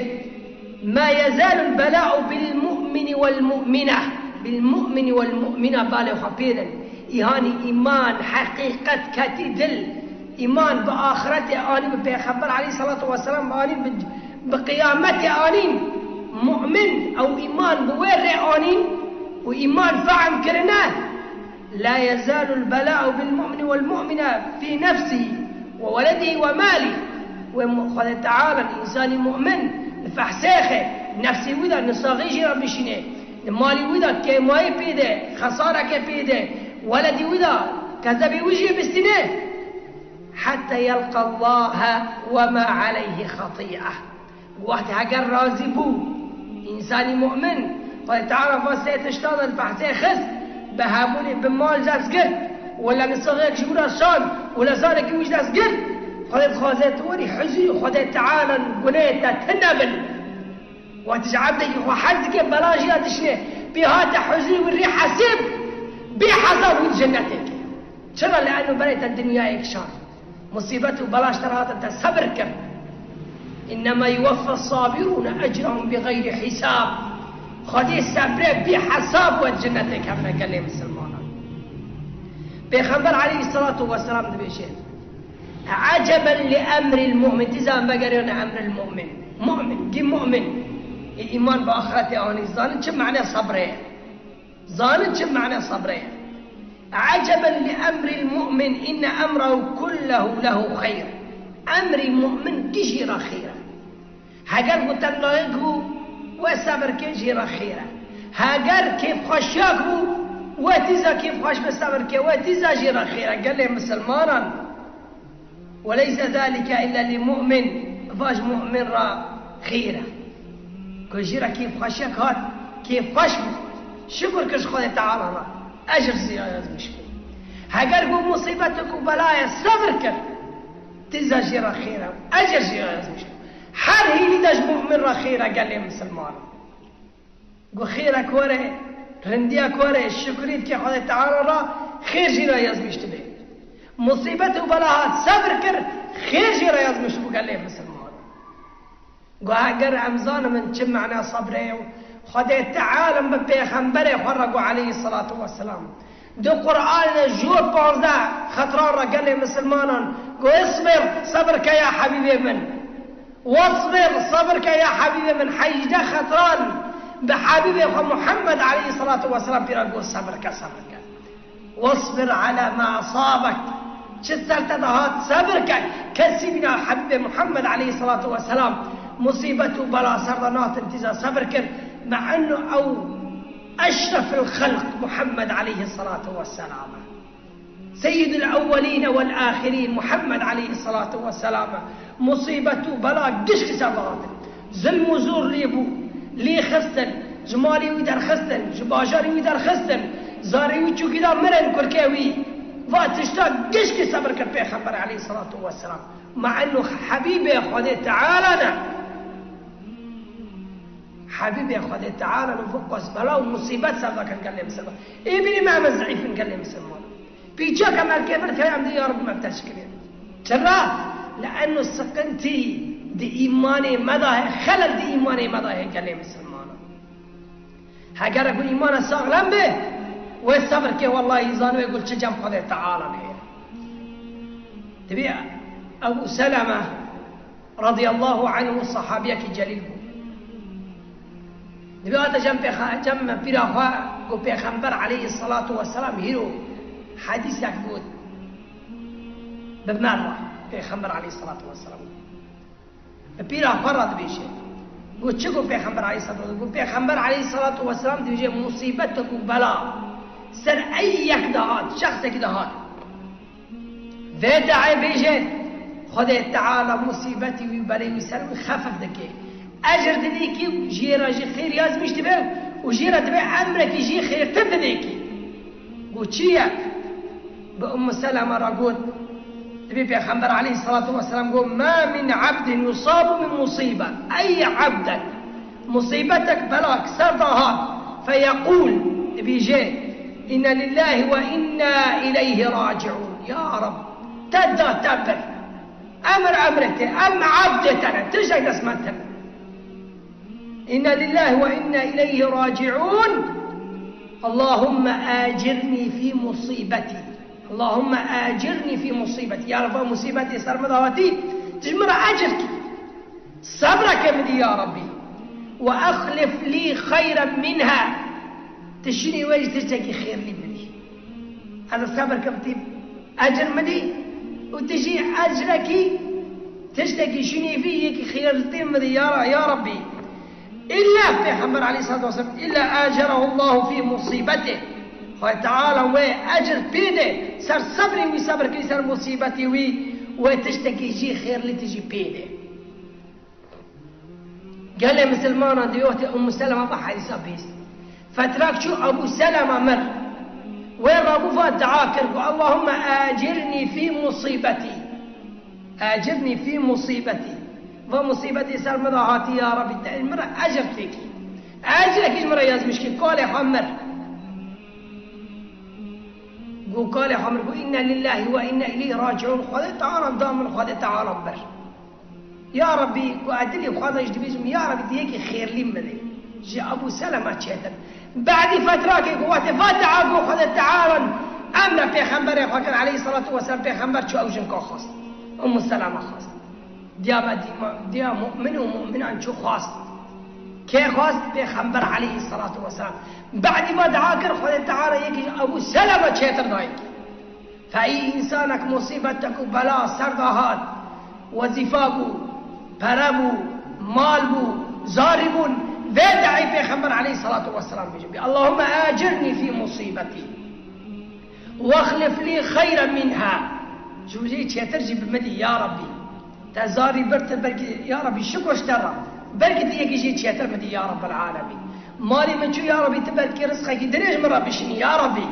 "Ma yezalul bela'u bil mu'mini wel mu'mine." Bil mu'mini wel mu'mine, balê xwe pê din. Îhanî îman, heqîqet ketî dil. Îman bi axiretê anî, bi Pêxember aleyhissalatu vesselam anî, bi, bi qiyametê anîn. Mu'min ew îman bi wê rê anîn û îman fehm kirine. La yezalul bela'u bil mu'mini wel mu'mine fî nefsî we weledî we malî. Wê mu-, Xwedê Teala însanî mu'min li fehsêxê nefsî wî de nisaxî jî re bişîne, li malî wî de kêmayî pê de, xesarekê pê de, weledî wî de kezebî wî jî bistîne. Hetta yelqa Allahe we ma aleyhi xetî'e. Wextê heger razî bû, însanî mu'min, Xwedê Teala va sê tiştan li behsê xist, bi hebûnê bi mal dest girt, wele nisaxek ji wî re şand, wele zanekî wî ji dest girt, Xwedê dixwaze tu werî huzurî Xwedê Teala gunehê te tune bin. Wextê ji ebdekî xwe hez dike, bela jî ya dişine, pê hate huzurî wî rê hesêb, bê hesab wî di cennetê ke. Çira? Li eno berê te dinyayek şand. Musîbet û belaş te re hatin, te sebir kir. "İnnema yuweffa sabirûne ecrahum bi xeyrî hisab." Xwedê sebrê bî hesab we cennetê kevne gelê misilmanan. Pêxember aleyhissalatu vesselam dibêje, "Eceben li emril mu'min." Tîza em vegeriyane emril mu'min. Mu'min, gî mu'min. Ê îman bi axiretê anî, zanin çi mane sebrê ye. Zanin çi mane sebrê ye. "Eceben li emril mu'min, inne emrehu kullehu lehu xeyr." Emrî mu'min gî jî re xêr e. Heger ku tengayek bû, we sebir ke, jî re xêr e. Heger kêfxweşiyek bû, we tîza kêfxweş be, sebir ke, we tîza jî re xêr e. Gelê misilmanan. "Ve leyse zalike illa li mu'min." Va ji mu'min re xêr e. Ku jî re kêfxweşiyek hat, kêfxweş bû. Şukur kir ji Xwedê Teala re. Ecr jî re yazmiş bû. Heger ku musîbetek û belayê sebir kir, tîza jî re xêr e. Ecr jî re yazmiş bû. Her hînî de ji mu'min re xêr e gelê misilman. Got, xêrek were, rindiyek were, şukrî dike Xwedê Teala re, xêr jî re yazmiş dibe. Musîbet û bela hat, sebir kir, xêr jî re yazmiş bû gelê misilman. Got, heger em zanin çi mena sebrê ye û Xwedê Teala bi pêxemberê xwe re got aleyhisselatu vesselam, Di Qur'anê ji panzdeh xetran re gelê misilmanan got, "Isbir, sebir ke ya hebîbê min. Wasbir, sebir ke ya hebîbê min." Hejdeh xetran bi hebîbê xwe Muhammed aleyhisselatu vesselam pîra got, "Sebir ke, sebir ke. Wasbir ala ma asabek." Çi ser te dihat, sebir ke. Kesî bîna hebîbê Muhammed aleyhisselatu vesselam musîbet û bela ser de natin tîza sebir kir. Me enno ew Eşrefil xelq Muhammed aleyhisselatu vesselam. Seyyidul ewwelîne vel ahirîn Muhammed aleyhisselatu vesselam. Musîbet û bela gişkî ser dihatin. Zilm û zor lê bû, lê xistin, ji malê wî derxistin, ji bajarê wî derxistin, zarê wî çûkî da mirin kurkê wî. Va tişta gişkî sebir kir Pêxember aleyhisselatu vesselam. Ma enno Hebîbê Xwedê Teala ne. Hebîbê Xwedê Teala li vir qas bela û musîbet ser dikin gelê misilman. Ê bînî me em zîf in gelê misilman. Pîçek em erkê vir keye em dê ya Rabbî me teşkirê. Çira? Li enno siqintî di îmanê me de heye, xelel di îmanê me de heye gelê misilmanan. Heger ku îmana saxlem be, wê sebir ke wellahî zanibê ku çi cem Xwedê Teala heye. Dibê Ebu Seleme radiyallahu anhu sahabiyekî celîl bû. Dibê hate cem pêxa-, cem pîra xwe ku Pêxember aleyhisselatu vesselam hîro hedîsek got. Bi me re Pêxember aleyhisselatu vesselam. Bi pîra xwe re dibêje. Got çi got Pêxember aleyhisselatu vesselam? Got Pêxember aleyhisselatu vesselam dibêje musîbetek û bela ser ey yek dihat, şexsekî dihat. Vê deê bêje, Xwedê Teala musîbetî wî û belê wî ser wî xefif dike. Ecir didê kî û jê re jî xêr yazmîş dibe û jê re dibe emrekî jî xêrtir didê kî. Got çi ye? Bi Ummu Seleme re got, dibê Pêxember aleyhisselatu vesselam got, "Ma min abdin yusabu bi musibe." Ey abdek musîbetek belak ser de hat, feyekûl, dibêje, "Inne lillahi ve inna ileyhi raciun." Ya Rab, te da te bir. Emir emrê te, em abdê te ne, tiştek dest me tune. "Inne lillahi ve inna ileyhi raciun. Allahumme acirni fi musibeti. Allahumme acirni fi musibeti." Ya Rab, va musîbetê ser min de hatî, tu ji min re ecir kî. Sebreke min dî ya Rabbî. "Ve exlif lî xeyren minha." Tu şinî wê jî tiştekî xêrlî min dî. Ez ê sebir kim tî ecir min dî û tu jî ecrekî tiştekî şinî vî yekî xêrlî min dî ya, ya Rabbî. Îlla Pêxember aleyhisselatu vesselam, "Îlla acerahu Allahu fi musîbetih." Xwedê Teala wê ecir pê de ser sebrê wî sebir kir ser musîbetê wî, wê tiştekî jî xêrlî tijî pê de. Gelê misilmanan dibê wextê Ummu Seleme va hedîsa bihîst. Fetrak çû Ebu Seleme mir. Wê rabû va dua kir ku Allahümme acirni fi musîbetî. Acirni fi musîbetî. Va musîbetê ser min de hatî ya Rabbî te min re ecir têkî. Ecrekî ji min re yazmîş kî kalê xwe mir. Got kalê xwe mir got inna lillahi ve inna ileyhi raciun. Xwedê Teala da min, Xwedê Teala bir. Ya Rabbî, ku ez dilê xwe de jî dibêjim, ya Rabbî, tu yekî xêrlî min bidê. Ji Ebû Seleme çêtir. Badî fetrakê ku wextê va dua got Xwedê Teala emre pêxemberê xwe kir, aleyhisselatu vesselam, pêxember çû ew jinka xwest. Ummu Seleme xwest. Diya me dîma, diya mu'min û mu'minan çû xwest. Kê xwest? Pêxember aleyhisselatu vesselam. Badî va dua kir, Xwedê Teala yekî ji Ebû Seleme çêtir dayî. Fe î însanek musîbetek û bela ser de hat, wezîfa bû, pere bû, mal bû, zarî bûn, vê deê Pêxember aleyhisselatu vesselam bêje bî, Allahümme acirni fî musîbetî, wexlif lî xeyren minha. Ji wî çêtir jî bi min dî, ya Rabbî. Te zarî bir tu belkî, ya Rabbî, şikor ji te re. Belkî tu yekî jî çêtir min dî, ya Rabbel alemîn. Malê min çû, ya Rabbî, tu belkî rizqekî dirêj min re bişînî, ya Rabbî.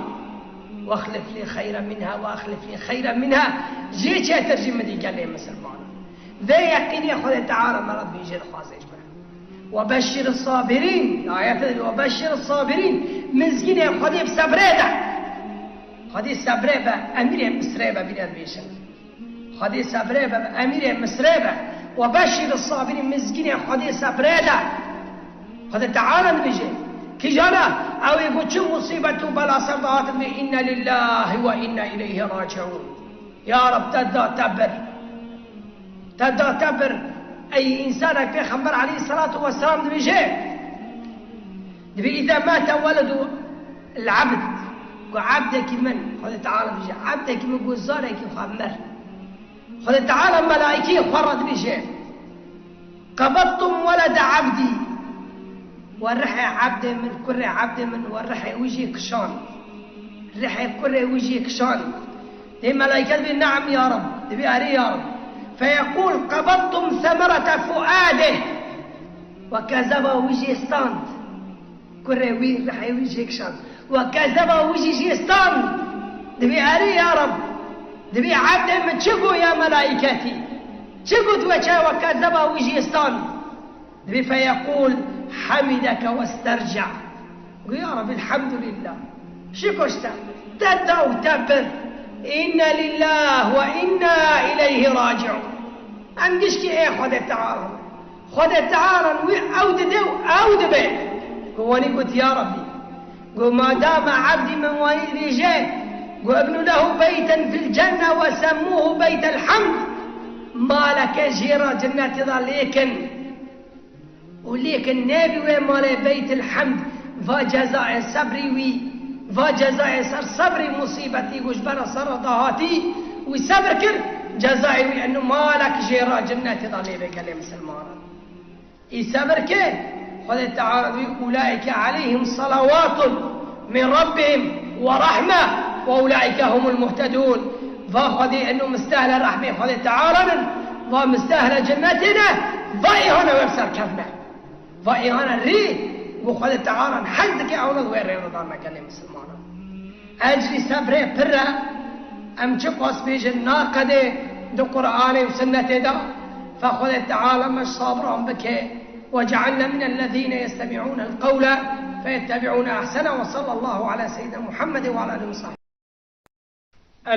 Wexlif lî xeyren minha, wexlif lî xeyren minha. Jê çêtir jî min dî gelê misilmanan. Vê yeqînê Xwedê Teala me re dibêje, dixwaze ji me. Webeşşir sabirîn. Ayet de webeşşir sabirîn. Mizgînê Xwedê bi sebrê de. Xwedê sebrê be, emîrê Misrê be, bîne dibêjin. Xwedê sebrê be, bi emîrê Misrê be. Webeşşir sabirîn, mizgînê Xwedê sebrê de. Xwedê Teala dibêje, Tîjana, ew ê ku çi musîbet û bela ser de hatin, dibê, "Inna lillahi ve inna ileyhi raciun." Ya Reb, te da te bir. Te da te bir. Ey însanek, Pêxember aleyhisselatu vesselam dibêje, dibê, "Îza mate weledu l-ebd." Ku ebdekî min, Xwedê Teala dibêje, ebdekî min ku zarekî xwe mir. Xwedê Teala melaîkeyê xwe re dibêje, "Qebedtum welede ebdî." We rihê ebdê min, kurê ebdê min, we rihê wî jê kişand. Rihê kurê wî jê kişand. Dê melaîke dibê, "Neam ya Reb." Dibê, "Erê ya Reb." Feyeqûl, "Qebedtum semerete fuadih." We kezeba wî jê stand. Kurê wî, rihê wî jê kişand. We kezeba wî jî jê stand. Dibê, "Erê ya Reb." Dibê, "Ebdê min çi got ya melaîketî? Çi got we çawa kezeba wî jê stand?" Dibê, "Feyeqûl, hemideke westerca." Got, "Ya Reb, elhamdulillah. Şiko ji te. Te da û te bir. Inna lillah ve inna ileyhi raciun." Em gişkî ê Xwedê Teala. Xwedê Teala wî ew dide û ew dibe. Ku wanî got, "Ya Rabbî." Got, "Madama ebdî min wanî dibêje, got, ibnu lehu beyten fil cenne ve semmuhu beytel hamd." Maleke jê re cennetê de lêkin. Û lêkin nebî wê malê Beytil Hamd, va cezayê sebrî wî, va cezayê ser sebrî musîbetî ku ji bera ser re dahatî, wî sebr kir, cezayê wî eno malek jê re cennetê de lê be gelê misilmanan. Î sebr ke, Xwedê Teala dibê, "Ulaîke aleyhim salawatun min rabbihim ve rahme ve ulaîke humul muhtedûn." Va Xwedê eno mistehle rehmê Xwedê Teala nin, va mistehle cennetê ne, va ê hane wê bi ser kevne. Va ê hane rê, ku Xwedê Teala hez dike ew ne wê rê re dane gelê misilmanan. Ecrî sebrê pir e, em çiqas bêjin naqedê di Qur'anê û Sunnetê de, fe Xwedê Teala me ji sabiran bike. وجعلنا من الذين يستمعون القول فيتبعون أحسنه وصلى الله على سيدنا محمد وعلى آله وصحبه.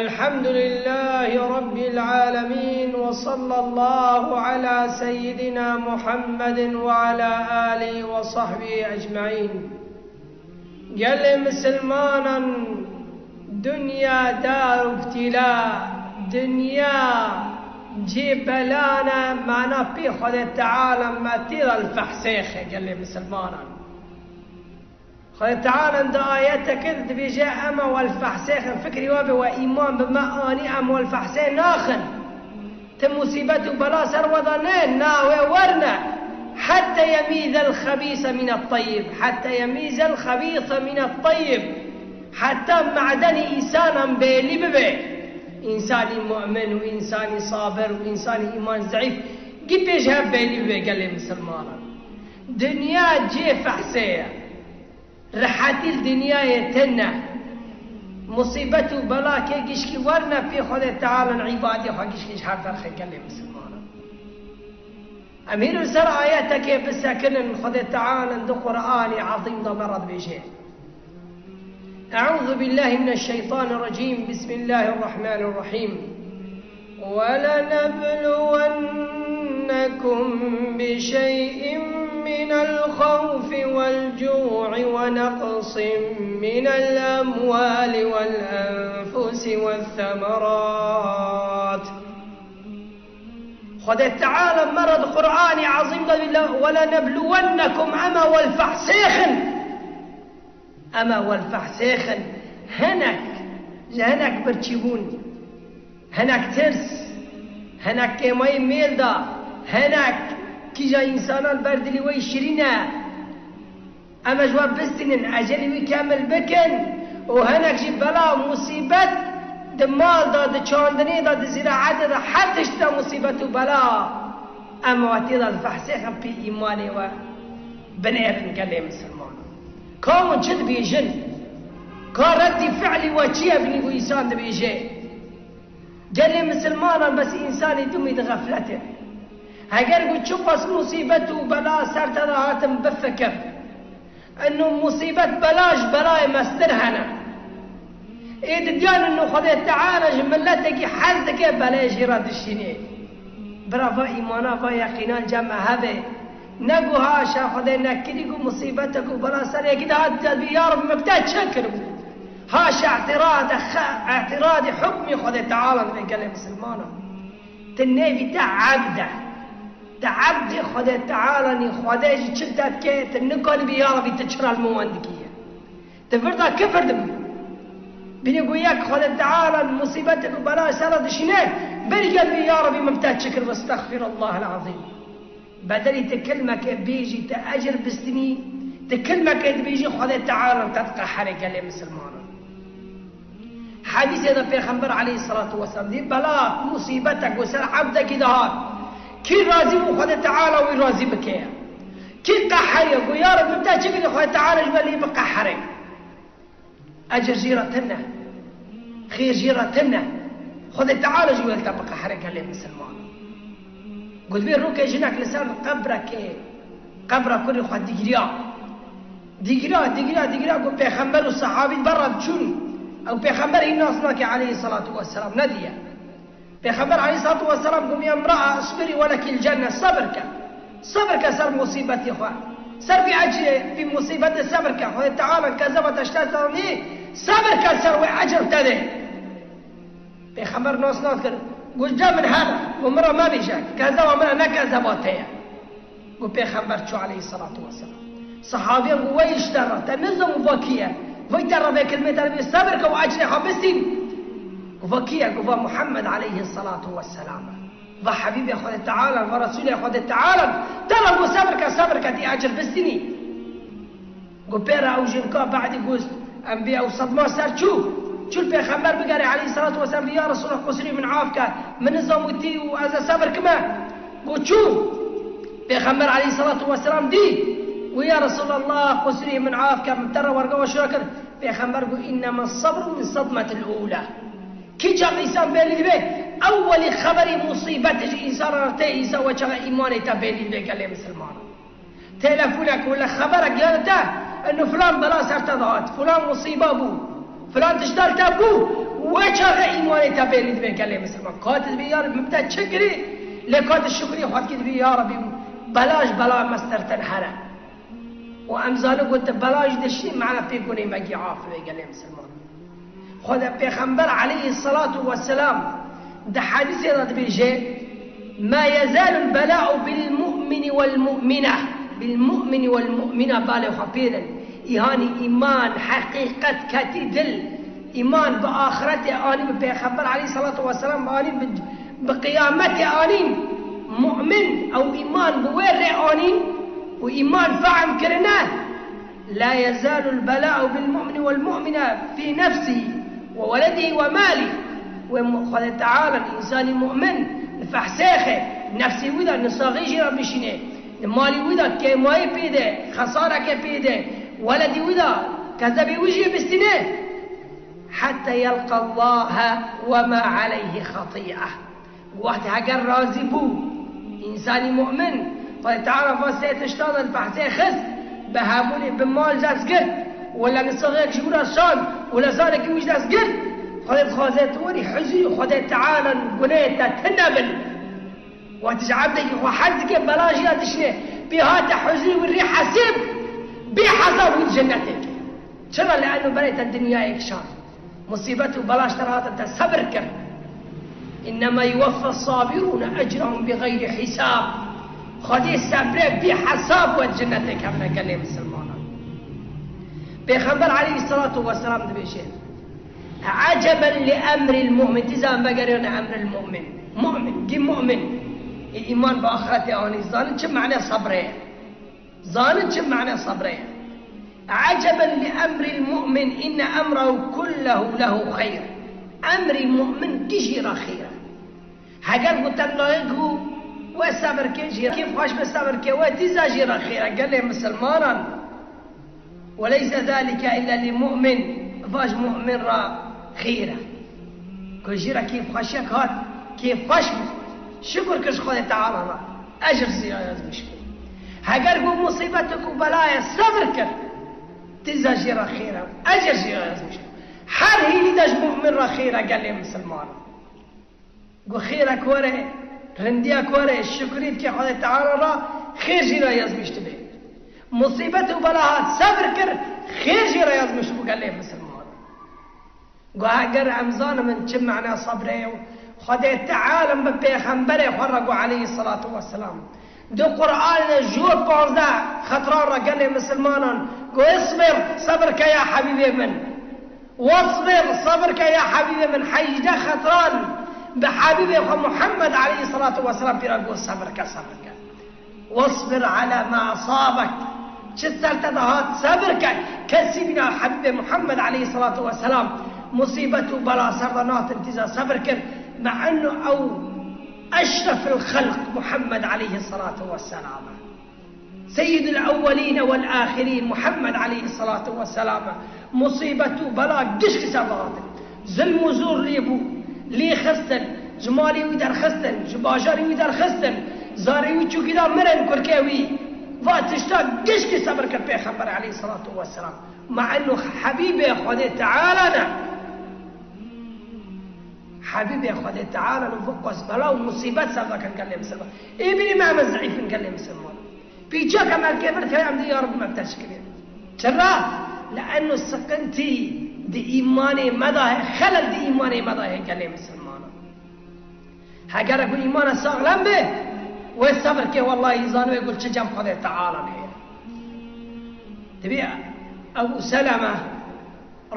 الحمد لله رب العالمين وصلى الله على سيدنا محمد وعلى آله وصحبه أجمعين. Gelê misilmanan, dinya dar ibtîla, dinya cê belan e, mana pê Xwedê Teala me tê de li fehsêxe gelê misilmanan. Xwedê Teala di ayeteke de dibêje, ema wel fehsêxin, fikrî we be we îman bi me anî, em wel fehsê naxin. Ti musîbet û bela ser we de ne, na wê werne. Hette yemîzel xebîse mine tayyib. Hette yemîzel xebîse mine tayyib. Heta me'denî însanan bêlî bibe. Însanî mu'min û însanî sabir û însanî îman zeîf. Gî pêş hev bêlî bibe gelê misilmanan. Dinya cê fehsê ye. Rehetî li dinyayê tune. Musîbet û bela kê gişkî werne pê Xwedê Teala, îbadê xwe gişkî ji hev derxe gelê misilmanan. Em hîn li ser ayetekê bisekinin, Xwedê Teala di Qur'anê Ezîm de me re dibêje. أعوذ بالله من الشيطان الرجيم. بسم الله الرحمن الرحيم. ولنبلونكم بشيء من الخوف والجوع ونقص من الأموال والأنفس والثمرات. Xwedê Teala me re di Qur'anê Ezîm de dibêje, "Welenebluwennekum", ema wel fehsêxin. Ema wel fehsêxin, hinek, ji hinek birçîbûn, hinek tirs, hinek kêmayî mêl de, hinek kîja însanan ber dilî wê şirîn e. Em ji we bistînin, ecelî wî kemil bikin û hinek jî bela û musîbet di mal de, di çandinê de, di zîraetê de, her tişt de musîbet û bela. Em we tê de difehsêxin pê îmanê we. Binêrin gelê misilmanan. Ka hûn çi dibêjin? Ka reddî fi'lî we çi ye binî ku însan dibêje? Gelê misilmanan bes însanî dumî di xefletê. Heger ku çiqas musîbet û bela ser te de hatin bifikir. Eno musîbet bela ji belayê mestir hene. Ê didiyan eno Xwedê Teala ji miletekî hez dike belê jê re dişînê. Bira va îmana, va yeqînan cem me hebe. Negu haşa Xwedê nekirî ku musîbetek û bela ser yekî de hat dibî, ya Reb, min bi te çi kiribû? Haşa îtirade xe-, îtiradê hukmî Xwedê Teala dibe gelê misilmanan. Ti nêvî te ebd e. Te ebdê Xwedê Teala nî, Xwedê jî çi te dike, ti nikanî bî, ya Rebî, ti çira li min wan dikî ye? Ti vir de kifir dibî. Bînî ku yek Xwedê Teala musîbetek û bela ser re dişîne, berî gel bî, ya Rebî, min bi te çi kir, westexfirullah el-azîm. Bedelî ti kilmekê bêjî, ti ecir bistînî, ti kilmekê dibêjî, Xwedê Teala te diqehere gelê misilmanan. Hedîsê de Pêxember aleyhisselatu vesselam dî, bela musîbetek ku ser ebdekî de hat, kî razî bû Xwedê Teala wî razî bike. Kî qeheriye, got, ya Reb, min te çi kirî, Xwedê Teala ji we lê biqehere. Ecir jî re tune, xêr jî re tune. Xwedê Teala jî wê li te biqehre gelê misilman. Got, vê rokê jinek li ser qebrekê, qebra kurê xwe digiriya. Digiriya, digiriya, digiriya, got, Pêxember û sehabî ber re diçûn. Ew Pêxember hîn nas nake aleyhisselatu vesselam, nediye. Pêxember aleyhissalatu vesselam got, "Ya imra'a, isbiri ve lekil cenne." Sebir ke. Sebir ke ser musîbetê xwe. Ser vî ecrê, vî musîbetê sebir ke. Xwedê Teala kezeba te ji te zanî, sebir ke ser wê ecr te dê. Pêxember nas nas kir. Got, "Ca min here, got, min re mebêje, kezeba min e, ne kezeba te ye." Got, Pêxember çû aleyhissalatu vesselam. Sehabiyan got, "Wey ji te re, te nizam û va kî ye? Vay te re vê kilmê te re bê sebir ke û ecrê xwe bistîn." Got, "Va kî ye?" Got, "Va Muhammed aleyhissalatu vesselam e. Va Habîbê Xwedê Teala, va Resûlê Xwedê Teala. Te re got sebir ke, sebir ke, tê ecr bistînî." Got, pê re ew jinka badî got, em bê ew sedma ser çû. Çû li Pêxember bigere aleyhissalatu vesselam, bê, "Ya Resulallah, qusirî min af ke, min nizam û tî û ez ê sebir kime." Got, çû. Pêxember aleyhissalatu vesselam dî. Got, "Ya Resulallah, qusirî min af ke, min te re werga we şûra kir." Pêxember got, "Innema sabru min sedmetil ula." Kî çax însan bêlî dibe, ewwelî xeberî musîbetê ji însan re tê, însan we çaxa îmanê te bêlî dibe gelê misilmanan. Telefonek wele xeberek ya te, eno filan bela ser te dihat, filan musîba bû, filan tişta li te bû, we çaxe îmanê te bêlî dibe gelê misilman. Ka tu dibî, ya Rebî, min bi te çi kirî? Lê ka tu şukrî xwe dikî, dibî, ya Rebî, bela ji bela me stertir here. Û em zanin ku tu bela jî dişî, mena pê gunê me gî af dibe gelê misilman. Xwedê Pêxember aleyhissalatu vesselam di hedîsê de dibêje, "Ma yezalul bela'u bil mu'mini wel mu'mine." Bil mu'mini wel mu'mine, balê xwe pê din. Îhanî îman, heqîqet ketî dil. Îman bi axiretê anî, bi Pêxember aleyhissalatu vesselam anî, bi, bi qiyametê anîn. Mu'min ew îman bi wê rê anîn û îman fehm kirine. La yezalul bela'u bil mu'mini wel mu'mine fî nefsihî we weledihî we malî. Wê mu-, Xwedê Teala însanî mu'min li fehsêxê, nefsî wî de nisaxî jî re bişîne, li malî wî de kêmayî pê de, xesarekê pê de, weledî wî de kezebî wî jî bistîne. Hetta yelqa Allahe we ma aleyhî xetî'e. Wextê heger razî bû, însanî mu'min, Xwedê Teala va sê tiştan li behsê xist, bi hebûnê, bi mal dest girt, wele nisexek ji wî re şand, wele zanekî wî ji dest girt, Xwedê dixwaze tu werî huzurî Xwedê Teala gunehê te tune bin. Wextê ji ebdekî xwe hez dike, bela jî ya dişine, pê hate huzurî wî rê hesêb, bê hesab wî di cennetê ke. Çira? Li eno berê te dinyayek şand. Musîbet û belaş te re hatin, te sebir kir. Innema yuweffa sabirûne ecrahum bi xeyrî hîsab. Xwedê sebre bî hesab we di cennetê kevne gelê misilmanan. Pêxember aleyhissalatu vesselam dibêje, "Eceben li emril mu'min." Dîza em vegeriyane emril mu'min. Mu'min, gî mu'min. Ê îman bi axretê anî, zanin çi mane sebre ye. Zanin çi mane sebre ye? Eceben li emril mu'min, inne emrehu kullehu lehu xeyr. Emrî mu'min gî jî re xêr e. Heger ku te layik bû, we sebir ke jî, kêf xweş be sebir ke, we dîza jî re xêr e, gelê misilmanan. Ve leyse zalike illa li mu'min, va ji mu'min re xêr e. Ku jî re kêfxweşiyek hat, kêfxweş bû. Şukur kir ji Xwedê Teala re. Ecir jî re yazmiş bû. Heger ku musîbetek û belayê sebir kir, dîza jî re xêr e. Ecir jî re yazmiş bû. Her hînî de ji mu'min re xêr e gelê misilman. Ku xêrek were, rindiyek were, şukrî dike Xwedê Teala re, Xêr jî re yazmîş dibe. Musîbet û bela hat, sebir kir, xêr jî re yazmîş bû gelê misilman. Got, eger em zanimin çi mena sebrê ye, Xwedê Teala bi pêxemberê xwe re got aleyhisselatu vesselam. Di Qur'anê de ji panzdeh xetran re gelê misilmanan got, "Isbir, sebir ke ya Habîbê min." "Wasbir, sebir ke ya Habîbê min." Hejdeh xetran bi Habîbê xwe Muhammed aleyhisselatu vesselam pîra got, "Sebir ke, sebir ke." "Wasbir ala ma asabek." Çi ser te de hat, sebir ke. Kesî bîna Habîbê Muhammed aleyhisselatu vesselam musîbet û bela ser de natin tîza sebir kir. Me ennu ew eşrefil xelq Muhammed aleyhisselatu vesselam. Seyyidul ewwelîne wel âxirîn Muhammed aleyhisselatu vesselam e. Musîbet û bela gişkî ser de hatin. Zilm û zor lê bû. Lê xistin. Ji malê wî derxistin. Ji bajarê wî derxistin. Zarê wî çûkî da mirin kurkê wî. Va tişta gişkî sebir kir Pêxember aleyhisselatu vesselam. Ma ennu Habîbê Xwedê Teala ne. Habîbê Xwedê Teala li vir qas bela û musîbet ser de kir gelê misilman. Ê bînî me em zîf in gelê misilman. Pîçek em erkê vir keye em dê ya Rabbi me bi te şikirê. Çira? Li ennu siqintî di îmanê me de heye, xelel di îmanê me de heye gelê misilmanan. Heger ku îmana saxlem be, wê sebir ke wellahî zanibê ku çi cem Xwedê Teala heye. Dibê Ebu Seleme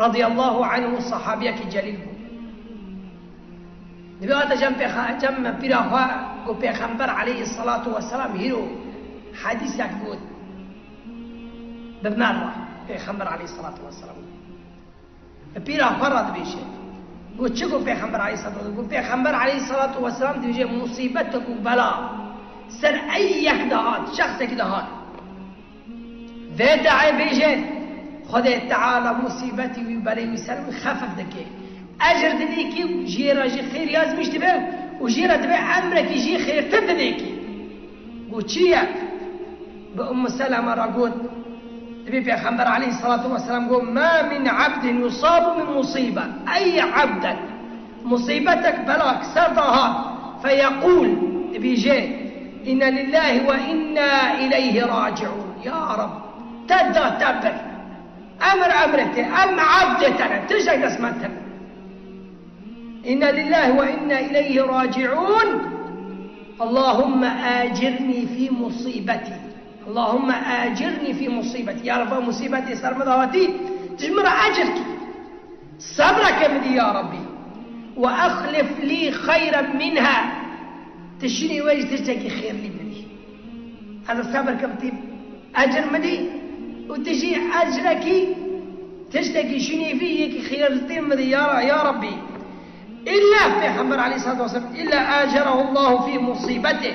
radiyallahu anhu sahabiyekî celîl bû. Dibê hate cem pêxa-, cem pîra xwe ku Pêxember aleyhisselatu vesselam hîro hedîsek got bi me re. Pêxember aleyhisselatu vesselam bi pîra xwe re dibêje. Got çi got Pêxember aleyhisselatu vesselam? Got Pêxember aleyhisselatu vesselam dibêje musîbetek û bela ser ey yek de hat, şexsekî de hat. Vê daê bêje, Xwedê Teala musîbetî wî û belê wî ser wî xefif dike. Ecir didê kî û jê re jî xêr yazmîş dibe û jê re dibe emrekî jî xêrtir didê kî. Got çi ye? Bi Ummu Seleme re got, dibê Pêxember aleyhisselatu vesselam got, "Ma min abdin yusabu min musîbe." Ey ebdek Musîbetek belak ser de hat, feyeqûl, dibêje, "Înne lillâhi ve înne ileyhi raciûn." Ya Rab, te da te bir. Emir emrê te, em abdê te ne, tiştek dest me tine. "Înne lillâhi ve înne ileyhi raciûn. Allahümme acirnî fî musîbetî. Allahümme acirnî fî musîbetî." Ya Rab, va musîbetê ser min de hatî, tu ji min re ecir kî. Sebreke min dî ya Rabbî. "Ve exlif lî xeyren minha." Tu şinî wê jî tiştekî xêrlî bidî. Ez ê sebir kim tî ecir min dî û tu jî ecrekî tiştekî şinî vî yekî xêrlî min dî ya, ya Rabbî. Îlla Pêxember aleyhisselatu vesselam, "Îlla acerahu Allahu fî musîbetê."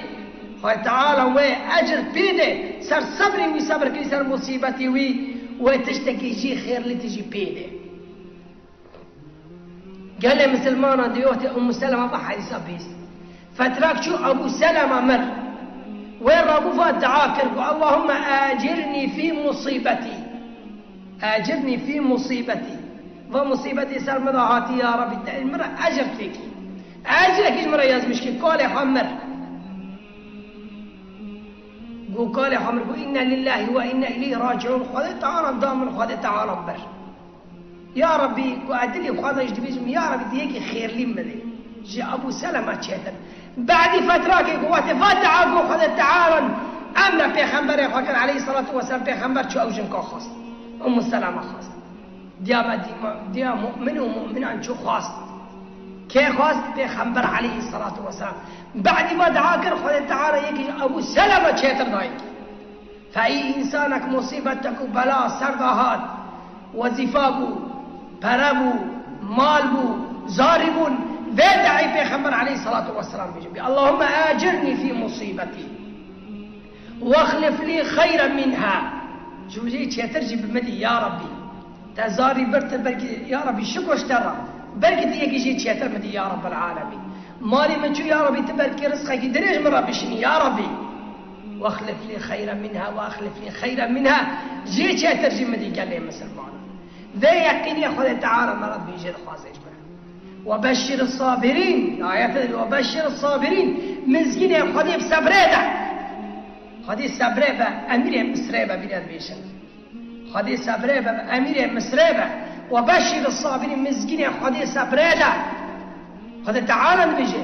Xwedê Teala wê ecir pê de ser sebrê wî, sebir kir ser musîbetê wî, wê tiştekî jî xêrlî tijî pê de. Gelê misilmanan di wextê Ummu Seleme bi hedîsa bihîst. Fetrak çû Ebu Seleme mir. Wê rabû va dua kir ku, "Allahümme acirnî fî musîbetî." "Acirnî fî musîbetî." Va musîbetê ser min de hatî ya Rabbî, te min re ecir têkî. Ecrekî ji min re yazmîş kî, kalê xwe mir. Got kalê xwe mir, got, "Înne lillâhi ve înne ileyhi raciûn." Xwedê Teala da min, Xwedê Teala bir. Ya Rabbî, ku ez dilê xwe de jî dibêjim, ya Rabbî, tu yekî xêrlî min dê. Ji Ebû Selema çêtir. Badî fetrakê ku wextê va dua ku Xwedê Teala emre pêxemberê xwe kir, aleyhisselatu vesselam, pêxember çû ew jinka xwest. Ummu Selama xwest. Diya me dîma, diya mu'min û mu'minan çû xwest. Kê xwest? Pêxember aleyhisselatu vesselam. Badî va dua kir, Xwedê Teala yekî ji Ebû Selema çêtir dayî. Fe î însanek musîbetek û bela ser de hat, wezîfa bû, pere bû, mal bû, zarî bûn, vê dayî Pêxember aleyhisselatu vesselam bêje, "Allahümme acirnî fî musîbetî, ve exlif lî xeyren minha." Ji wî çêtir jî bi min dî, ya Rabbî. Te zarî birtir, belkî, ya Rabbî, şikir ji te re. Belkî tu yekî jî çêtir min dî, ya Rabbel alemîn. Malê min çû, ya Rabbî, tu belkî rizqekî dirêj min re bişînî, ya Rabbî. Wexlif lî xeyren minha, wexlif lî xeyren minha. Jê çêtir jî min dî gelê misilmanan. Vê yeqînê Xwedê Teala me re dibêje, dixwaze ji me. Webeşşir sabirîn. Ayet de webeşşir sabirîn. Mizgînê Xwedê bi sebrê de. Xwedê sebrê be, emîrê Misrê be, bîne dibêjin. Xwedê sebrê be, emîrê Misrê be. We beşîr sabirî mizgînê Xwedê sebrê de. Xwedê Teala dibêje.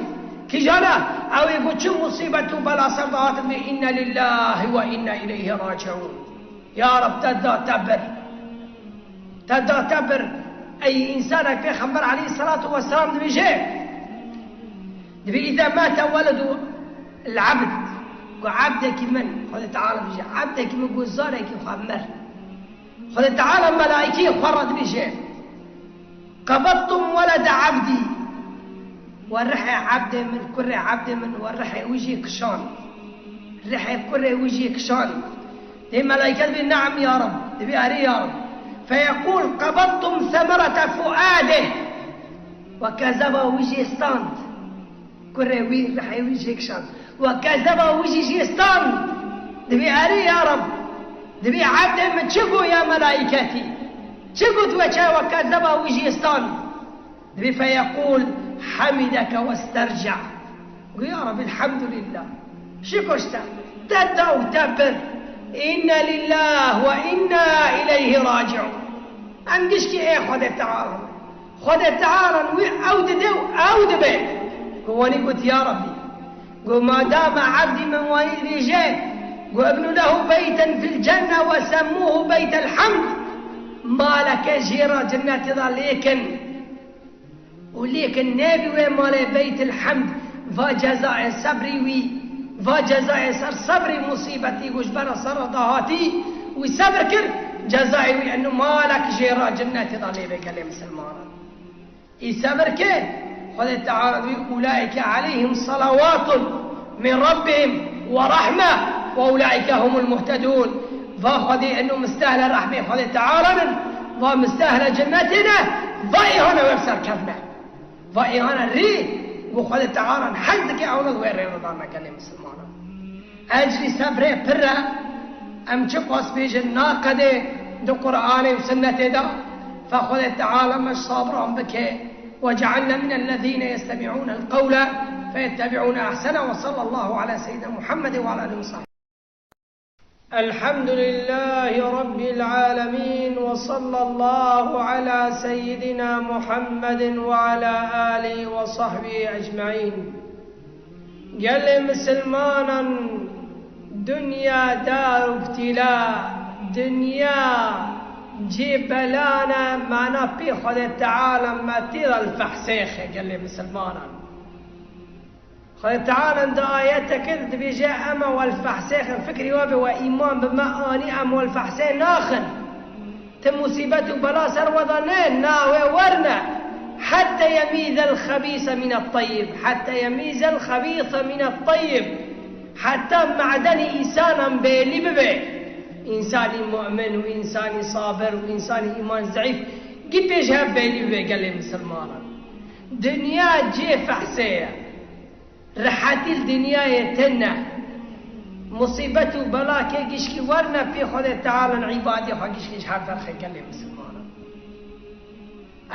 Kîjana, ew ê ku çi musîbet û bela ser de hatin bê, inna lillahi ve inna ileyhi raciun. Ya Reb, te da te bir. Te da te bir. Ey însanek, Pêxember aleyhisselatu vesselam dibêje. Dibê, "Îza mate weledu l-ebd." Ku ebdekî min, Xwedê Teala dibêje, ebdekî min ku zarekî xwe mir. Xwedê Teala melaîkeyê xwe re dibêje, "Qebedtum welede ebdî." We rihê ebdê min, kurê ebdê min, we rihê wî jê kişand. Rihê kurê wî jê kişand. Dê melaîke dibê, "Neam ya Reb." Dibê, "Erê ya Reb." Feyeqûl, "Qebedtum semerete fuadih." We kezeba wî jê stand. Kurê wî, rihê wî jê kişand. We kezeba wî jî jê stand. Dibê, "Erê ya Reb." Dibê, "Ebdê min çi got ya melaîketî? Çi got we çawa kezeba wî jê stand?" Dibê, "Feyeqûl, hamideke westerca." Got, "Ya Reb, elhamdülillah. Şikir ji te. Te da û te bir. İnna lillah ve inna ileyhi raciun." Em gişkî ê Xwedê Teala. Xwedê Teala wî ew dide û ew dibe. Ku wanî got, "Ya Rabbî." Got, "Madama ebdî min wanî dibêje, got, 'Ibnu lehu beyten fil cenne ve semmuhu beytel hamd.'" Maleke jê re cennetê de lêkin. Û lêkin nebî wê malê Beytil Hemd, va cezayê sebrî wî, va cezayê ser sebrî musîbetî ku ji bera ser re dahatî, wî sebr kir, cezayê wî eno malek jê re cinnetê de lê bê gelê misilmanan. Î sebr ke, Xwedê Teala wî, "Ulaike aleyhim salawatun min rabbihim ve rahme ve ulaike humul muhtedun." Va Xwedê eno mistehle rehmê Xwedê Teala nin, va mistehle cennetê ne, va êhana wê bi ser kevne. Va êhana rê ku Xwedê Teala hez dike, ewna wê rê re dane gelê misilmanan. Ecrî sebrê pir e, em çi qas bêjin naqedê di Qur'anê û Sunnetê de, fe Xwedê Teala me ji sabiran bike. وجعلنا من الذين يستمعون القول فيتبعون أحسنه، وصلى الله على سيدنا محمد وعلى آله وصحبه. الحمد لله رب العالمين، وصلى الله على سيدنا محمد وعلى آله وصحبه أجمعين. Gelê misilmanan, dinya dar û ibtîla, dinya cê belan e, mana pê Xwedê Teala me tê de li fehsêxe gelê misilmanan. Xwedê Teala di ayeteke de dibêje, ema wel fehsêxin, fikrî we be we îman bi me anî, em wel fehsê naxin. Ti musîbet û bela ser we de ne, na wê werne. Hette yemîzel xebîse mînet teyyib. Hette yemîzel xebîse mînet teyyib. Heta me'denî însanan bêlî bibe. Însanî mu'min û însanî sabir û însanî îman zeîf gî pê ji hev bêlî bibe gelê misilmanan. Dinya cê fehsê ye. Rehetî li dinyayê tune. Musîbet û bela kê gişkî werne pê Xwedê Teala îbadê xwe gişkî ji hev derxe gelê misilmanan.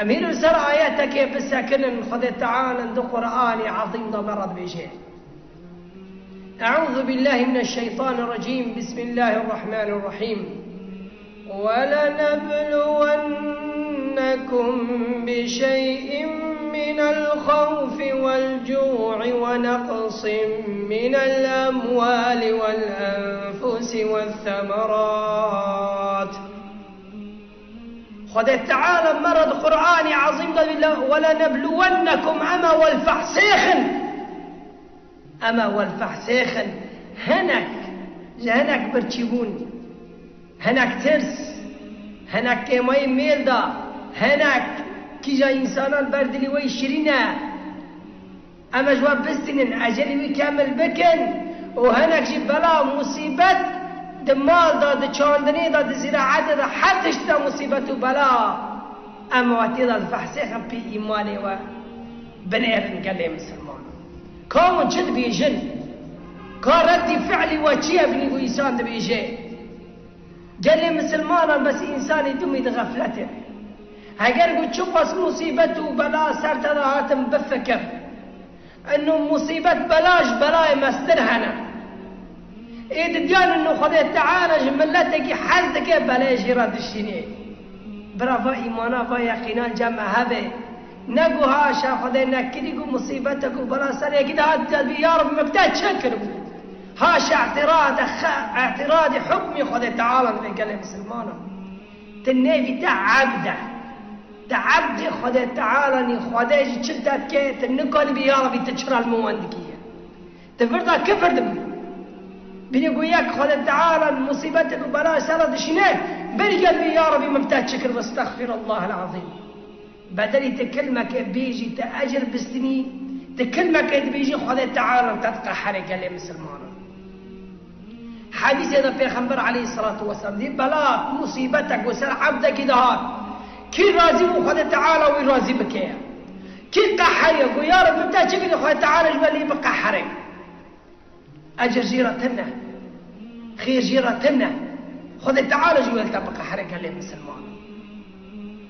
Em hîn li ser ayetekê bisekinin, Xwedê Teala di Qur'anê Ezîm de me re dibêje. أعوذ بالله من الشيطان الرجيم. بسم الله الرحمن الرحيم. ولنبلونكم بشيء من الخوف والجوع ونقص من الأموال والأنفس والثمرات. Xwedê Teala me re di Qur'anê Ezîm de dibêje, "Welenebluwennekum", ema wel fehsêxin. Ema wel fehsêxin. Hinek, ji hinek birçîbûn, hinek tirs, hinek kêmayî mêl de, hinek kîja însanan ber dilî wê şirîn e. Em ê ji we bistînin, ecelî wî kemil bikin û hinek jî bela û musîbet di mal de, di çandinê de, di zîraetê de, her tişt de musîbet û bela. Em we tê de difehsêxin pê îmanê we binêrin gelê misilman. Ka hûn çi dibêjin? Ka reddî fi'lî we çi ye binî ku însan dibêje? Gelê misilmanan bes însanî dumî di xefletê. Heger ku çiqas musîbet û bela ser te de hatin bifikir. Eno musîbet bela ji belayê mestir hene. Ê di diyanin û Xwedê Teala ji miletekî hez dike, belê jê re dişînê. Bira, va îmana, va yeqînan cem me hebe. Ne ku haşa Xwedê nekirî ku musîbetek û bela ser yekî de hat diyar bi, min te çi kiribû? Haşa îtirade xe-, îtiradî hukmî Xwedê Teala vê gelê misilmanan. Ti nêvî te ebd e. Te ebdê Xwedê Teala nî, Xwedê jî çi te dike, ti nikanî bî ya Rebî, ti çira li min wan dikî ye? Ti vir de kifir dibî. Bînî ku yek Xwedê Teala musîbetek û bela ser re dişîne, berî gel bî ya Rebî, min bi te çi kir, estexfirullah el-azîm. Bedelî ti kilmeke bêjî, ti ecir bistinî, ti kilmeke dibêjî, Xwedê Teala te diqeherê gelê misilmanan. Hedîsê de Pêxember aleyhisselatu vesselam dî bela, musîbetek ku ser ebdekî dihat, kî razî bû, Xwedê Teala wî razî bike. Kî qeheriye ku ya Rebî, min te çi kirî, Xwedê Teala ji we lê biqehere. Ecir jê re tune. Xêr jê re tune. Xwedê Teala jî wê li te biqehire gelê misilman.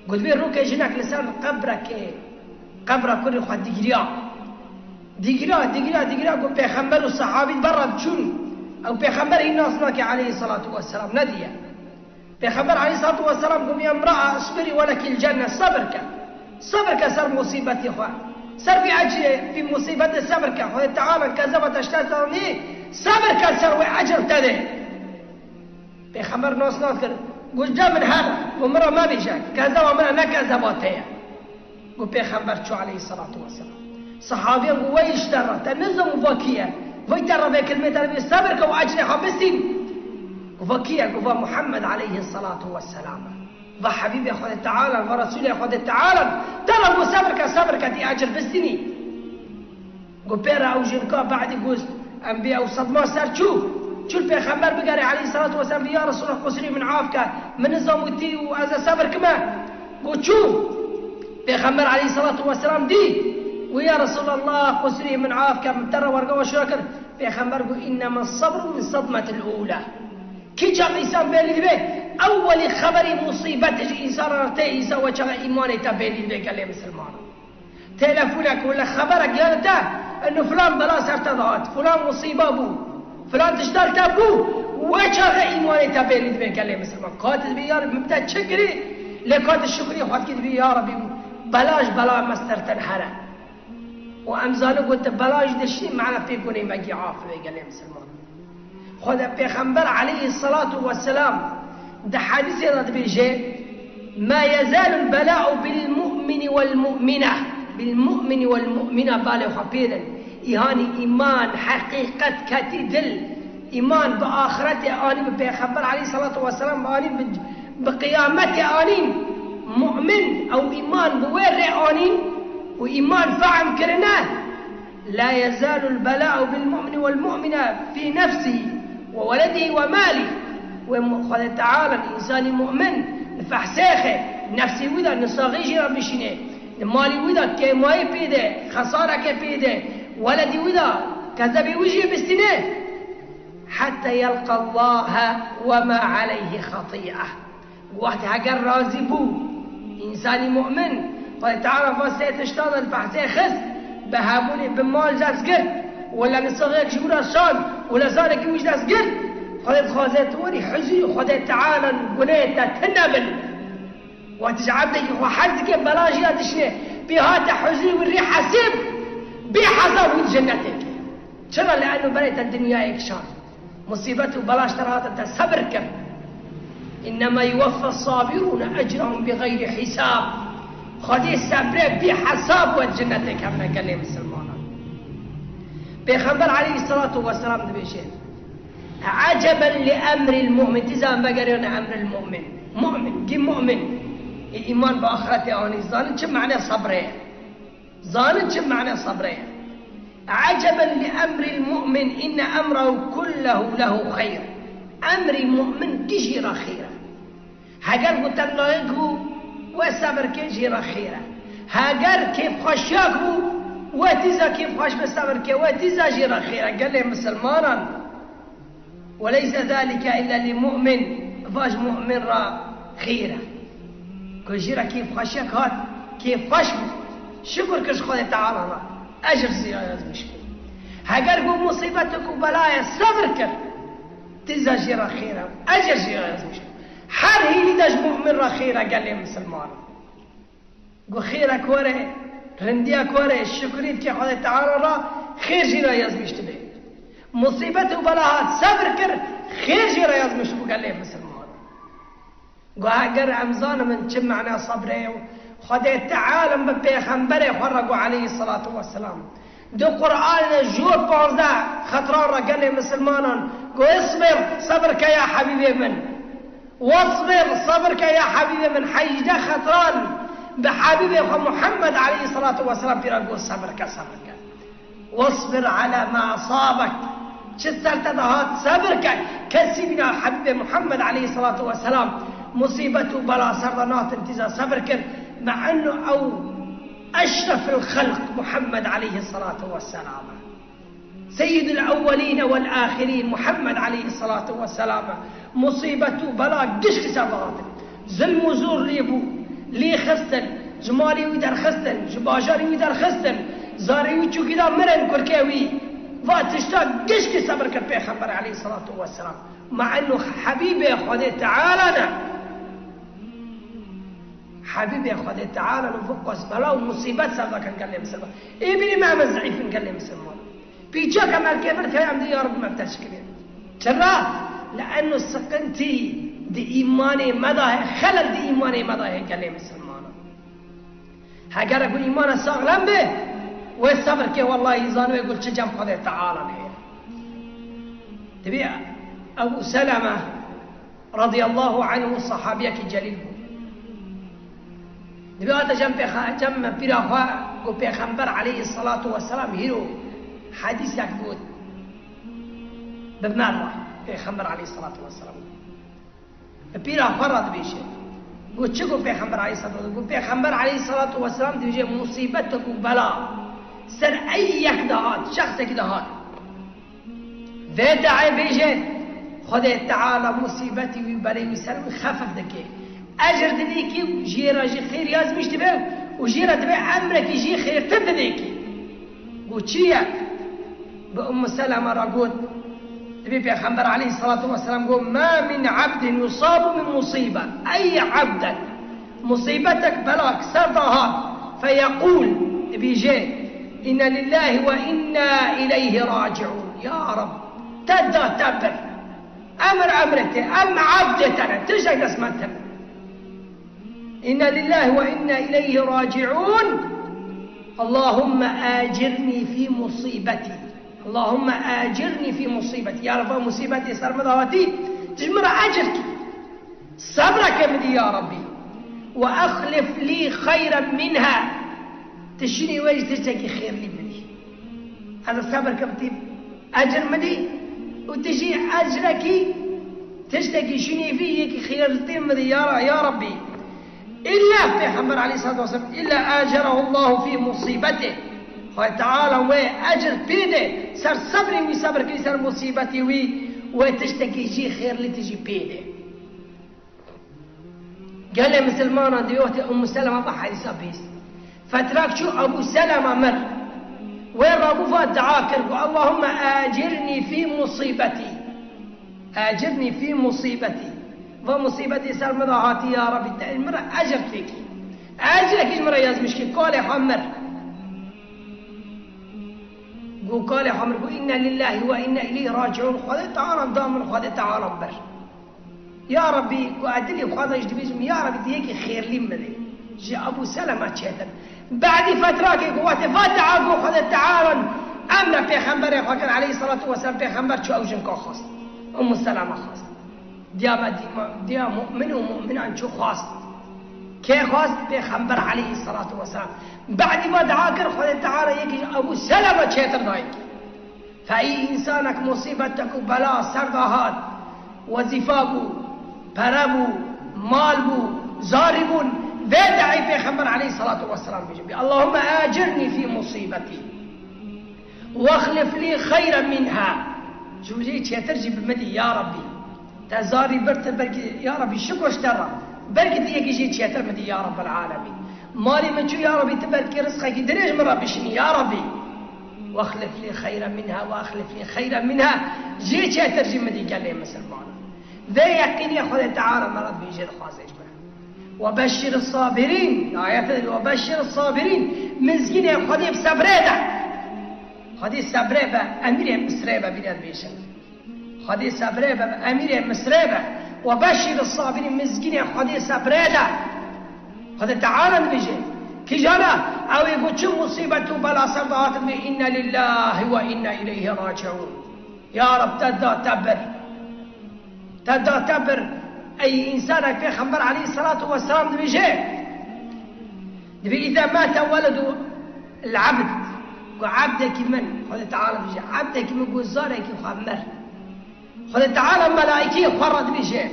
Got, vê rokê jinek li ser qebrekê, qebra kurê xwe digiriya. Digiriya, digiriya, digiriya, got, pêxember û sehabî berre diçûn. Ew pêxember hîn nas nake aleyhisselatu vesselam, nediye. Pêxember aleyhissalatu vesselam got, "Ya imra'a, isbiri ve lekil cenne", sebir ke. Sebir ke ser musîbetê xwe. Ser vî ecrê, vî musîbetê sebir ke. Xwedê Teala kezeba te ji te zanî, sebir ke ser wê ecr te dê. Pêxember nas nas kir. Got, "Ce min here, got, min re mebêje, kezeba min e, ne kezeba te ye." Got, Pêxember çû aleyhissalatu vesselam. Sehabiyan got, "Wey ji te re, te nizam û va kî ye? Vay te re vê kilmê te re vê sebir ke û ecrê xwe bistîn." Got, "Va kî ye?" Got, "Va Muhammed aleyhissalatu vesselam e. Va Habîbê Xwedê Teala, va Resûlê Xwedê Teala. Te re got sebir ke, sebir ke, tî ecir bistînî." Got, pê re ew jinka badî got, em bê ew sedma ser çû. Çû li Pêxember bigere aleyhissalatu vesselam, bê ya Resûlullah, qusirî min af ke, min nizam û tî û ez ê sebir kime. Got, çû. Pêxember aleyhissalatu vesselam dî. Got, ya Resûlullah, qusirî min af ke, min te re werga we şûra kir. Pêxember got, "Innema sabru min sadmetil ula." Kî çax însan bêlî dibe, ewwelî xeberî musîbetê ji însan re tê, însan we çaxa îmanê te bêlî dibe gelê misilmanan. Telefonek wele xeberek ya te, eno filan bela ser te dihat, filan musîba bû, filan tişt li te bû, we çaxa îmanê te bêlî dibe gelê misilman. Ka tu dibî ya Rebî, min te çi kirî, lê ka tu şukrî xwe dikî, dibî ya Rebî, bela ji bela me ser te here. Û em zanin ku te bela jî dişî, mane pê gunê me gî af be gelê misilman. Xwedê Pêxember aleyhissalatu vesselam di hedîsê de dibêje, "Ma yezalul bela'u bil mu'mini wel mu'mine." Bil mu'mini wel mu'mine, balê xwe pê din. Îhanî îman, heqîqet ketî dil. Îman bi axiretê anî, bi Pêxember aleyhissalatu vesselam anî, bi, bi qiyametê anîn. Mu'min ew îman bi wê rê anîn û îman fehm kirine. La yezalul bela'u bil mu'mini wel mu'mine fî nefsî we weledî we malî. Wê mu-, Xwedê Teala însanî mu'min li fehsêxê nefsî wî de nisaxî jî re bişîne. Li malî wî de kêmayî pê de, xesarekê pê de, weledî wî de kezebî wî jî bistîne. Hetta yelqa Allahe we ma aleyhi xetî'e. Wextê heger razî bû, însanî mu'min, Xwedê Teala va sê tiştan li behsê xist, bi hebûnê, bi mal dest girt, wele nisexek ji wî re şand, wele zanekî wî ji dest girt, Xwedê dixwaze tu werî huzurî Xwedê Teala gunehê te tune bin. Wextî ji ebdekî xwe hez dike, bela jî ya dişine, pê hate huzurî wî rê hesêb, bê hesab wî cennetê ke. Çira? Li eno berê te dinyayê kişand. Musîbet û belaş te re hatin, te sebir kir. Înnema yuweffe sabirûne ecrahum bi xeyrî hîsab. Xwedê sebrê bî hesab wet cennetê kevne gelê misilmanan. Pêxember aleyhisselatu vesselam dibêje, "Eceben li emril mu'min." Dîza em vegeriyane emril mu'min. Mu'min, gî mu'min. Ê îman bi axretê anî, zanin çi mane sebrê ye. Zanin çi mane sebrê ye. "Eceben li emril mu'min, inne emrehu kullehu lehu xeyr." Emrî mu'min gî jî re xêr e. Heger ku tengayek bû, we sebir ke, jî re xêr e. Heger kêfxweşiyek bû, we dîza kêfxweş be, sebir ke, we dîza jî re xêr e. Gelê misilmanan. "Ve leyse zalike illa li mu'min", va ji mu'min re xêr e. Ku jî re kêfxweşiyek hat, kêfxweş bû. Şukur kir ji Xwedê Teala re. Ecr ziyade bû ji bo. Heger ku musîbetek û belayê sebir kir, Tîza jê re xêr e. Ecir jê re yazmiş. Her hînî de ji mu'min re xêr e gelê misilman. Gu xêrek were, rindiyek were, şukrî dike Xwedê Teala re, xêr jê re yazmiş dibe. Musîbet û bela hat, sebir kir, xêr jê re yazmiş bû gelê misilman. Gu heger em zanimin çi mena sebrê ye û Xwedê Teala bi pêxemberê xwe re got aleyhisselatu vesselam. Di Qur'anê ji panzdeh xetran re gelê misilmanan got, "Isbir, sebir ke ya Habîbê min. Wasbir, sebir ke ya Habîbê min." Hejdeh xetran bi Habîbê xwe Muhammed aleyhisselatu vesselam pîra got, "Sebir ke, sebir ke." "Wasbir ala ma asabek." Çi ser te de hat, sebir ke. Kesî bîna Habîbê Muhammed aleyhisselatu vesselam musîbet û bela ser de natin tîza sebir kir. Me enno ew eşrefil xelq Muhammed aleyhisselatu vesselam. Seyyidul ewwelîne wel âxirîn Muhammed aleyhisselatu vesselam. Musîbet û bela gişkî ser de hatin. Zilm û zor lê bû, lê xistin, ji malê wî derxistin, ji bajarê wî derxistin, zarê wî çûkî da mirin kurkê wî. Va tişta gişkî sebir kir Pêxember aleyhisselatu vesselam. Ma enno Habîbê Xwedê Teala ne. Habîbê Xwedê Teala ne, vê qas bela û musîbet ser de kin gelê misilman. Ê bîrî me em zîf in gelê misilman. Pîçek em erkê vir tê em dê ya Rabbi me bi te şikirê. Çira? Li enno siqintî di îmanê me de heye, xelel di îmanê me de heye gelê misilmanan. Heger ku îmana saxlem be, wê sebir ke, wellahî zanibê ku çi cem Xwedê Teala heye. Dibê Ebu Seleme radiyallahu anhu sahabiyekî celîl bû. Dibê hate cem pêxa-, cem pîra xwe ku Pêxember aleyhisselatu vesselam hîro hedîsek got. Bi me re Pêxember aleyhisselatu vesselam. Bi pîra xwe re dibêje. Got çi got Pêxember aleyhisselatu vesselam? Got Pêxember aleyhisselatu vesselam dibêje musîbetek û bela ser ey yek de hat, şexsekî de hat. Vê deê bêje, Xwedê Teala musîbetî wî, belê wî ser wî xefif dike. Ecir dinêkî û jê re jî xêr yazmîş dibe û jê re dibe emrekî jî xêrtir dinêkî. Got çi ye? Bi Ummu Seleme re got, dibê Pêxember aleyhisselatu vesselam got, "Ma min abdin yusabu min musibe." Ey abdek Musîbetek, belak ser de hat, feyeqûl, dibêje, "Inna lillahi ve inna ileyhi raciun." Ya Rab, te da te bir. Emir emrê te, em abdê te ne, tiştek dest me tune. "Inna lillahi ve inna ileyhi raciun. Allahumme acirni fi musibeti. Allahumme acirni fi musibeti." Ya Rab, va musîbetê ser min de hatî, tu ji min re ecir kî. Sebreke min dî ya Rabbî. Ve exlif lî xeyren minha. Tu şûnê wê jî tiştekî xêrlî min dî. Ez ê sebir kim tî ecir min dî û tu jî ecrekî tiştekî şûnê vî yekî xêrtir min dî ya, ya Rabbî. Îlla Pêxember aleyhissalatu vesselam, îlla acerahu Allahu fî musîbetê. Xwedê Teala wê ecir pê de ser sebrê wî, sebir kirî ser musîbetê wî, wê tiştekî jî xêrlî tijî pê de. Gelê misilmanan di wê wextê Ummu Selema bi hedîsa bihîst. Fetrak çû Ebû Selema mir. Wê rabû va dua kir, got, "Allahümme acirni fî musîbetî." Acirni fî musîbetî. Va musîbetê ser min de hatî, ya Rabbî, te min re ecir têkî. Ecrekî ji min re yazmîş kî, kalê xwe mir. Got kalê xwe mir, got, "Inna lillahi ve inna ileyhi raciun." Xwedê Teala da min, Xwedê Teala bir. Ya Rabbî, ku ez dilê xwe de jî dibêjim, ya Rabbî, tu yekî xêrlî min bidê. Ji Ebû Selema çêtir. Badî fetrakê ku wextê va dua ku Xwedê Teala emre pêxemberê xwe kir, aleyhissalatu vesselam, pêxember çû ew jinka xwest. Ummu Selema xwest. Diya me dîma, diya mu'min û mu'minan çû xwest. Kê xwest? Pêxember aleyhissalatu vesselam. Badî va dua kir, Xwedê Teala yekî ji Ebû Selema çêtir dayî. Fe ey însanek musîbetek û bela ser de hat, wezîfa bû, pere bû, mal bû, zarî bûn, vê deê Pêxember aleyhissalatu vesselam bêjin, bê, "Allahümme acirni fî musîbetî, ve exlif lî xeyren minha." Ji wî çêtir jî bi min dî, ya Rabbî. Te zarî birtir, belkî, ya Rabbî, şikir ji te re. Belkî tu yekî jî çêtir min dî, ya Rabbel alemîn. Malê min çû, ya Rabbî, tu belkî rizqekî dirêj min re bişînî, ya Rabbî. واخلف لي خيرا منها، واخلف لي خيرا منها. Jê çêtir jî min dî gelê misilmanan. Vê yeqînê Xwedê Teala me re dibêje, dixwaze ji me. وبشر الصابرين. Ayetê dibê وبشر الصابرين. Mizgînê Xwedê bi sebrê de. Xwedê sebrê be, emîrê Misrê be, bîne dibêjin. Xwedê sebrê be, emîrê Misrê be. وبشر الصابرين. Mizgînê Xwedê sebrê de. Xwedê Teala dibêje, kîjana, ew ê ku çi musîbet û bela ser de hatin, dibê, إنا لله وإنا إليه راجعون. Ya Reb, te da te bir. Te da te bir. Ey însanek, Pêxember aleyhisselatu vesselam dibêje, dibê, إذا مات ولد العبد. Ku ebdekî min, Xwedê Teala dibêje, ebdekî min ku zarekî xwe mir. Xwedê Teala melaîkeyê xwe re dibêje,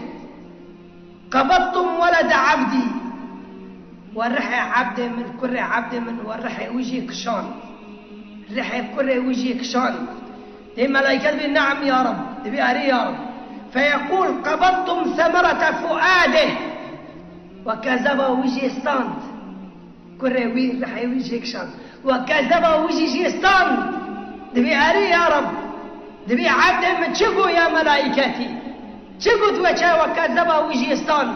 قبضتم ولد عبدي. We rihê ebdê min, kurê ebdê min, we rihê wî jê kişand. Rihê kurê wî jê kişand. Dê melaîke dibê, نعم يا رب. Dibê, erê ya Reb. فيقول قبضتم ثمرة فؤاده. We kezeba wî jê stand. Kurê wî, rihê wî jê kişand. We kezeba wî jî jê stand. Dibê, erê ya Reb. Dibê, ebdê min çi got ya melaîketî? Çi got we çawa kezeba wî jê stand?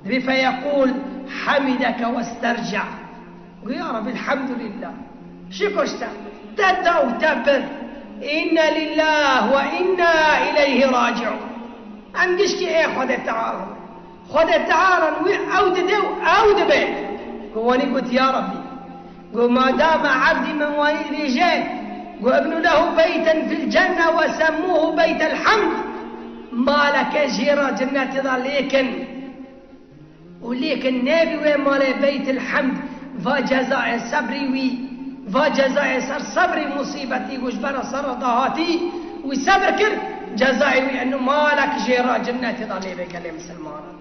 Dibê, فيقول حمدك واسترجع. Got, ya Reb, elhamdulillah. Şikir ji te. Te da û te bir. إنا لله وإنا إليه راجعون. Em gişkî ê Xwedê Teala. Xwedê Teala wî ew dide û ew dibe. Ku wanî got, ya Rebbî, got, madama ebdî min wanî dibêje, got, ابنوا له بيتا في الجنة وسموه بيت الحمد. Maleke jê re cennetê de lêkin. Û lêkin nebî wê malê Beytil Hemd, va cezayê sebrî wî, va cezayê ser sebrî musîbetî ku ji ber re ser re dahatî, wî sebr kir, cezayê wî eno malek jê re cennetê de lê be gelê misilmanan.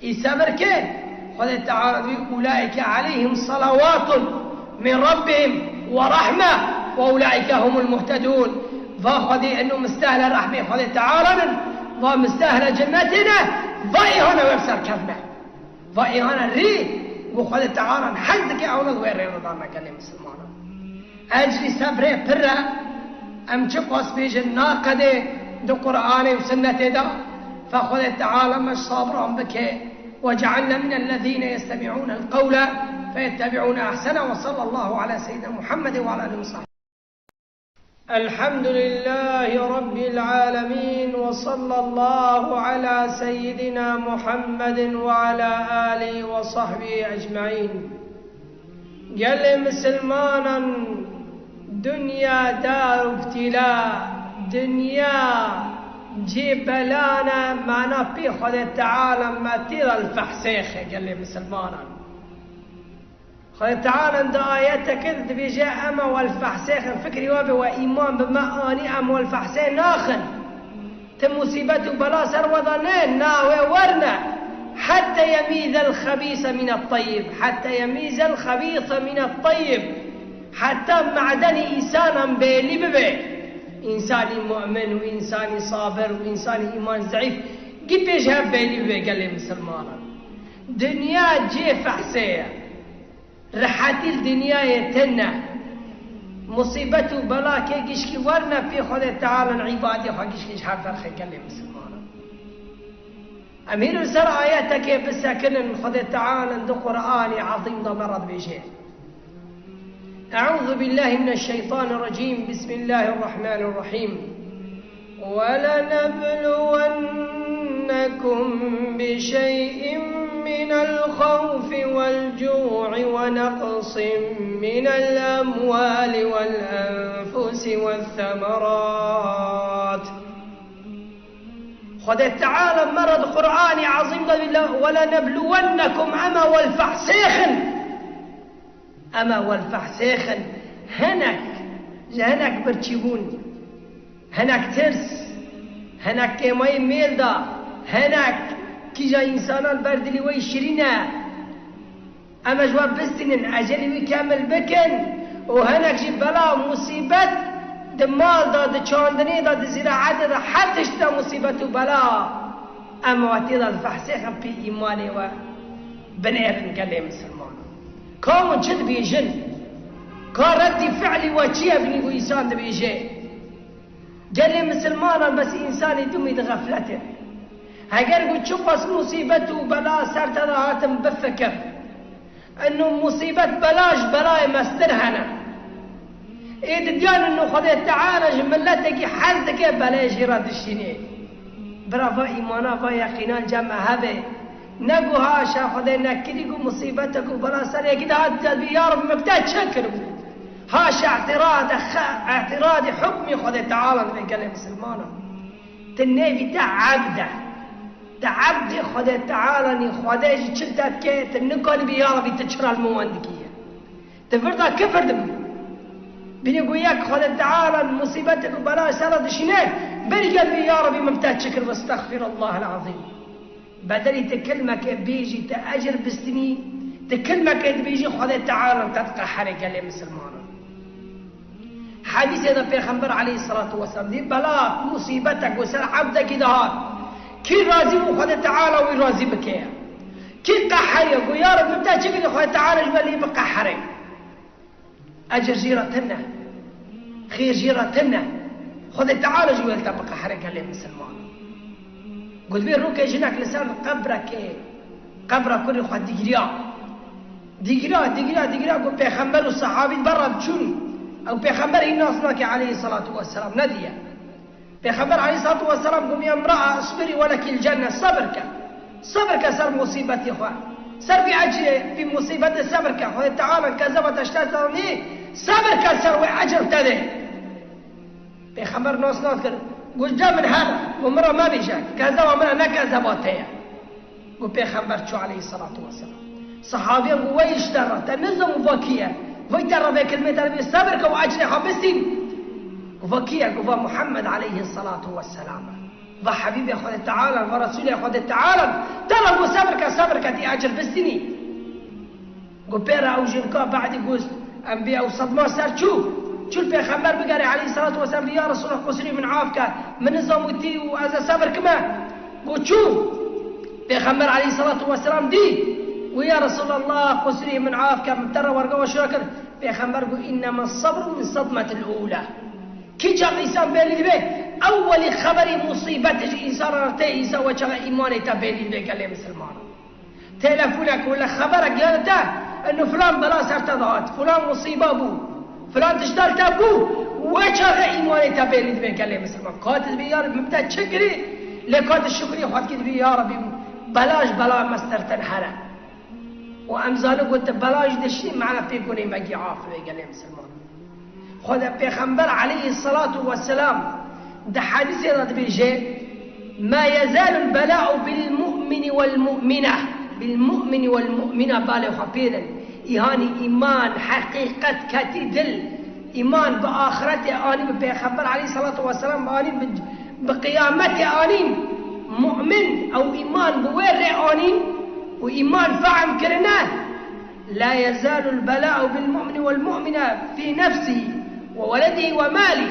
Î sebr kir, Xwedê Teala dibê, ulaîke aleyhim salawatun min rabbihim ve rahme ve ulaîke humul muhtedûn. Va Xwedê eno mistehle rehmê Xwedê Teala nin, va mistehle cennetê ne, va êhana wê bi ser kevne. Va êhana rê, ku Xwedê Teala hez dike ewna di wê rê de dane gelê misilmanan. Ecrî sebrê pir e, em çiqas bêjin naqedê di Qur'anê û Sunnetê de, fe Xwedê Teala me ji sabiran bike. وجعلنا من الذين يستمعون القول فيتبعون أحسنه، وصلى الله على سيدنا محمد وعلى آله وصحبه. الحمد لله رب العالمين، وصلى الله على سيدنا محمد وعلى آله وصحبه أجمعين. Gelê misilmanan, dinya dar ibtila, dinya cê belan e, mana pê Xwedê Teala me tê de li fehsêxe gelê misilmanan. Xwedê Teala di ayeteke de dibêje, ema wel fehsêxin, fikrî we be we îman bi me anî, em wel fehsê naxin. Ti musîbet û bela ser we de ne, na wê werne. Hette yemîzel xebîse mine teyib, hette yemîzel xebîse mine teyib. Heta medenî însanan bêlî bibe. Însanî mu'min û însanî sabir û însanî îman zeîf, gî pêş hev bêlî bibe gelê misilmanan. Dinya cê fehsê ye. Rihetî li dinyayê tune. Musîbet û bela kê gişkî werne pê Xwedê Teala, îbadê xwe gişkî ji hev derxe gelê misilmanan. Em hîn li ser ayetekê bisekinin, Xwedê Teala di Qur'anê Ezîm de me re dibêje. أعوذ بالله من الشيطان الرجيم. بسم الله الرحمن الرحيم. ولنبلونكم بشيء من الخوف والجوع ونقص من الأموال والأنفس والثمرات. Xwedê Teala me re di Qur'anê Ezîm de dibêje, ولنبلونكم, ema wel fehsêxin. Ema wel fehsêxin, hinek, ji hinek birçîbûn, hinek tirs, hinek kêmayî mêl de, hinek kîja însanan ber dilî we yî şirîn e. Em ji we bistînin, ecelî wî kemil bikin û hinek jî bela û musîbet di mal de, di çandinê de, di zîraetê de, her tişt de musîbet û bela. Em we tê de difehsêxin pê îmanê we. Binêrin gelê misilmanan. Ka hûn çi dibêjin? Ka reddî fi'lî we çi ye binî ku însan dibêje? Gelê misilmanan bes însanî dumî di xeflet e. Heger ku çiqas musîbet û bela ser te de hatin bifikir. Eno musîbet bela ji belayê mestir hene. Ê didiyan eno Xwedê Teala ji miletekî hez dike belê jî re dişînê. Bira va îmana va yeqînan cem me hebe. Ne ku haşa Xwedê nekirî ku musîbetek û bela ser yekî de hat dibî ya Reb min bi te çi kiribû. Haşa îtîrade xe-, îtîradî hukmî Xwedê Teala dibe gelê misilmanan. Ti nêvî te ebd e. Te ebdê Xwedê Teala nî Xwedê jî çi te dike, ti nikanî bî ya Rebî ti çira li min wan dikî ye. Ti vir da kifir dibî. Binî ku yek Xwedê Teala musîbetek û bela ser re dişîne, berî gel bî ya Rebî min bi te çi kir, westexfirallahel azîm. Bedelî ti kilmeke bêjî ti ecir bistînî, ti kilmeke dibêjî Xwedê Teala te diqehere gelê misilmanan. Hedîsê de Pêxember aleyhisselatu vesselam dî bela musîbetek ku ser ebdekî dihat. Kî razî bû Xwedê Teala wî razî bike. Kî qeheriye ku ya Reb min te çi kirî Xwedê Teala ji we lê biqehere. Ecir jî re tune. Xêr jî re tune. Xwedê Teala jî wê li te biqehire gelê misilman. Got vê rokê jinek li ser qebrekê, qebra kurê xwe digiriya. Digiriya, digiriya, digiriya ku pêxember û sehabî berra diçûn. Ew pêxember hîn nas nake aleyhisselatu vesselam, nediye. Pêxember aleyhisselatu vesselam got, "Ya imra'a, isbiri ve lekil cenne, sebir ke. Sebir ke ser musîbetê xwe. Ser vî ecrê, vî musîbetê sebir ke. Xwedê Teala kezeba te ji te zanî, sebir ke ser wê ecr te dê." Pêxember nas nas kir. Got, "Ca min here, got min re mebêje, kezeba min e, ne kezeba te ye." Got Pêxember çû aleyhisselatu vesselam. Sehabiyan got, "Wey ji te re, te nizam û va kî ye? Vay te re vê kilmê te re vê sebir ke û ecrê xwe bistîn." Got, "Va kî ye?" Got, "Va Muhammed aleyhisselatu vesselam e. Va Habîbê Xwedê Teala, va Resûlê Xwedê Teala, te re got sebir ke, sebir ke tî ecir bistînî." Got pê re ew jinka badî got, em bê ew sedma ser çû. Çû li Pêxember bigere aleyhisselatu vesselam, bê ya Resûlullah, qusûrê min af ke, min nizam û tî û ez ê sebir kime. Got çû. Pêxember aleyhisselatu vesselam dî. Got ya Resûlullah, qusûrê min af ke, min te re werga we şûra kir. Pêxember got, "Innema sabru min sedmetil ula." Kî çax însan bêlî dibe, ewwelî xeberî musîbetê ji însan re tê, însan we çaxa îmanê te bêlî dibe gelê misilmanan. Telefonek wele xeberek ya te, eno filan bela ser te dihat, filan musîba bû, filan tişta li te bû, we çaxe îmanê te bêlî dibe gelê misilman. Ka tu dibî ya Rebî min te çi kirî, lê ka tu şukrî xwe dikî dibî ya Rebî bela ji bela me stirtir here. Û em zanin ku tu bela jî dişî, mena pê gunê me gî af be gelê misilman. Xwedê Pêxember aleyhisselatu vesselam di hedîsê de dibêje, "Ma yezalul bela'u bil mu'mini wel mu'mine." Bil mu'mini wel mu'mine, balê xwe pê din. Îhanî îman, heqîqet ketî dil. Îman bi axiretê anî, bi Pêxember aleyhisselatu vesselam anî, bi, bi qiyametê anî. Mu'min, ew îman bi wê rê anî û îman fehm kirine. "La yezalul bela'u bil mu'mini wel mu'mine fî nefsî ve weledî ve malî."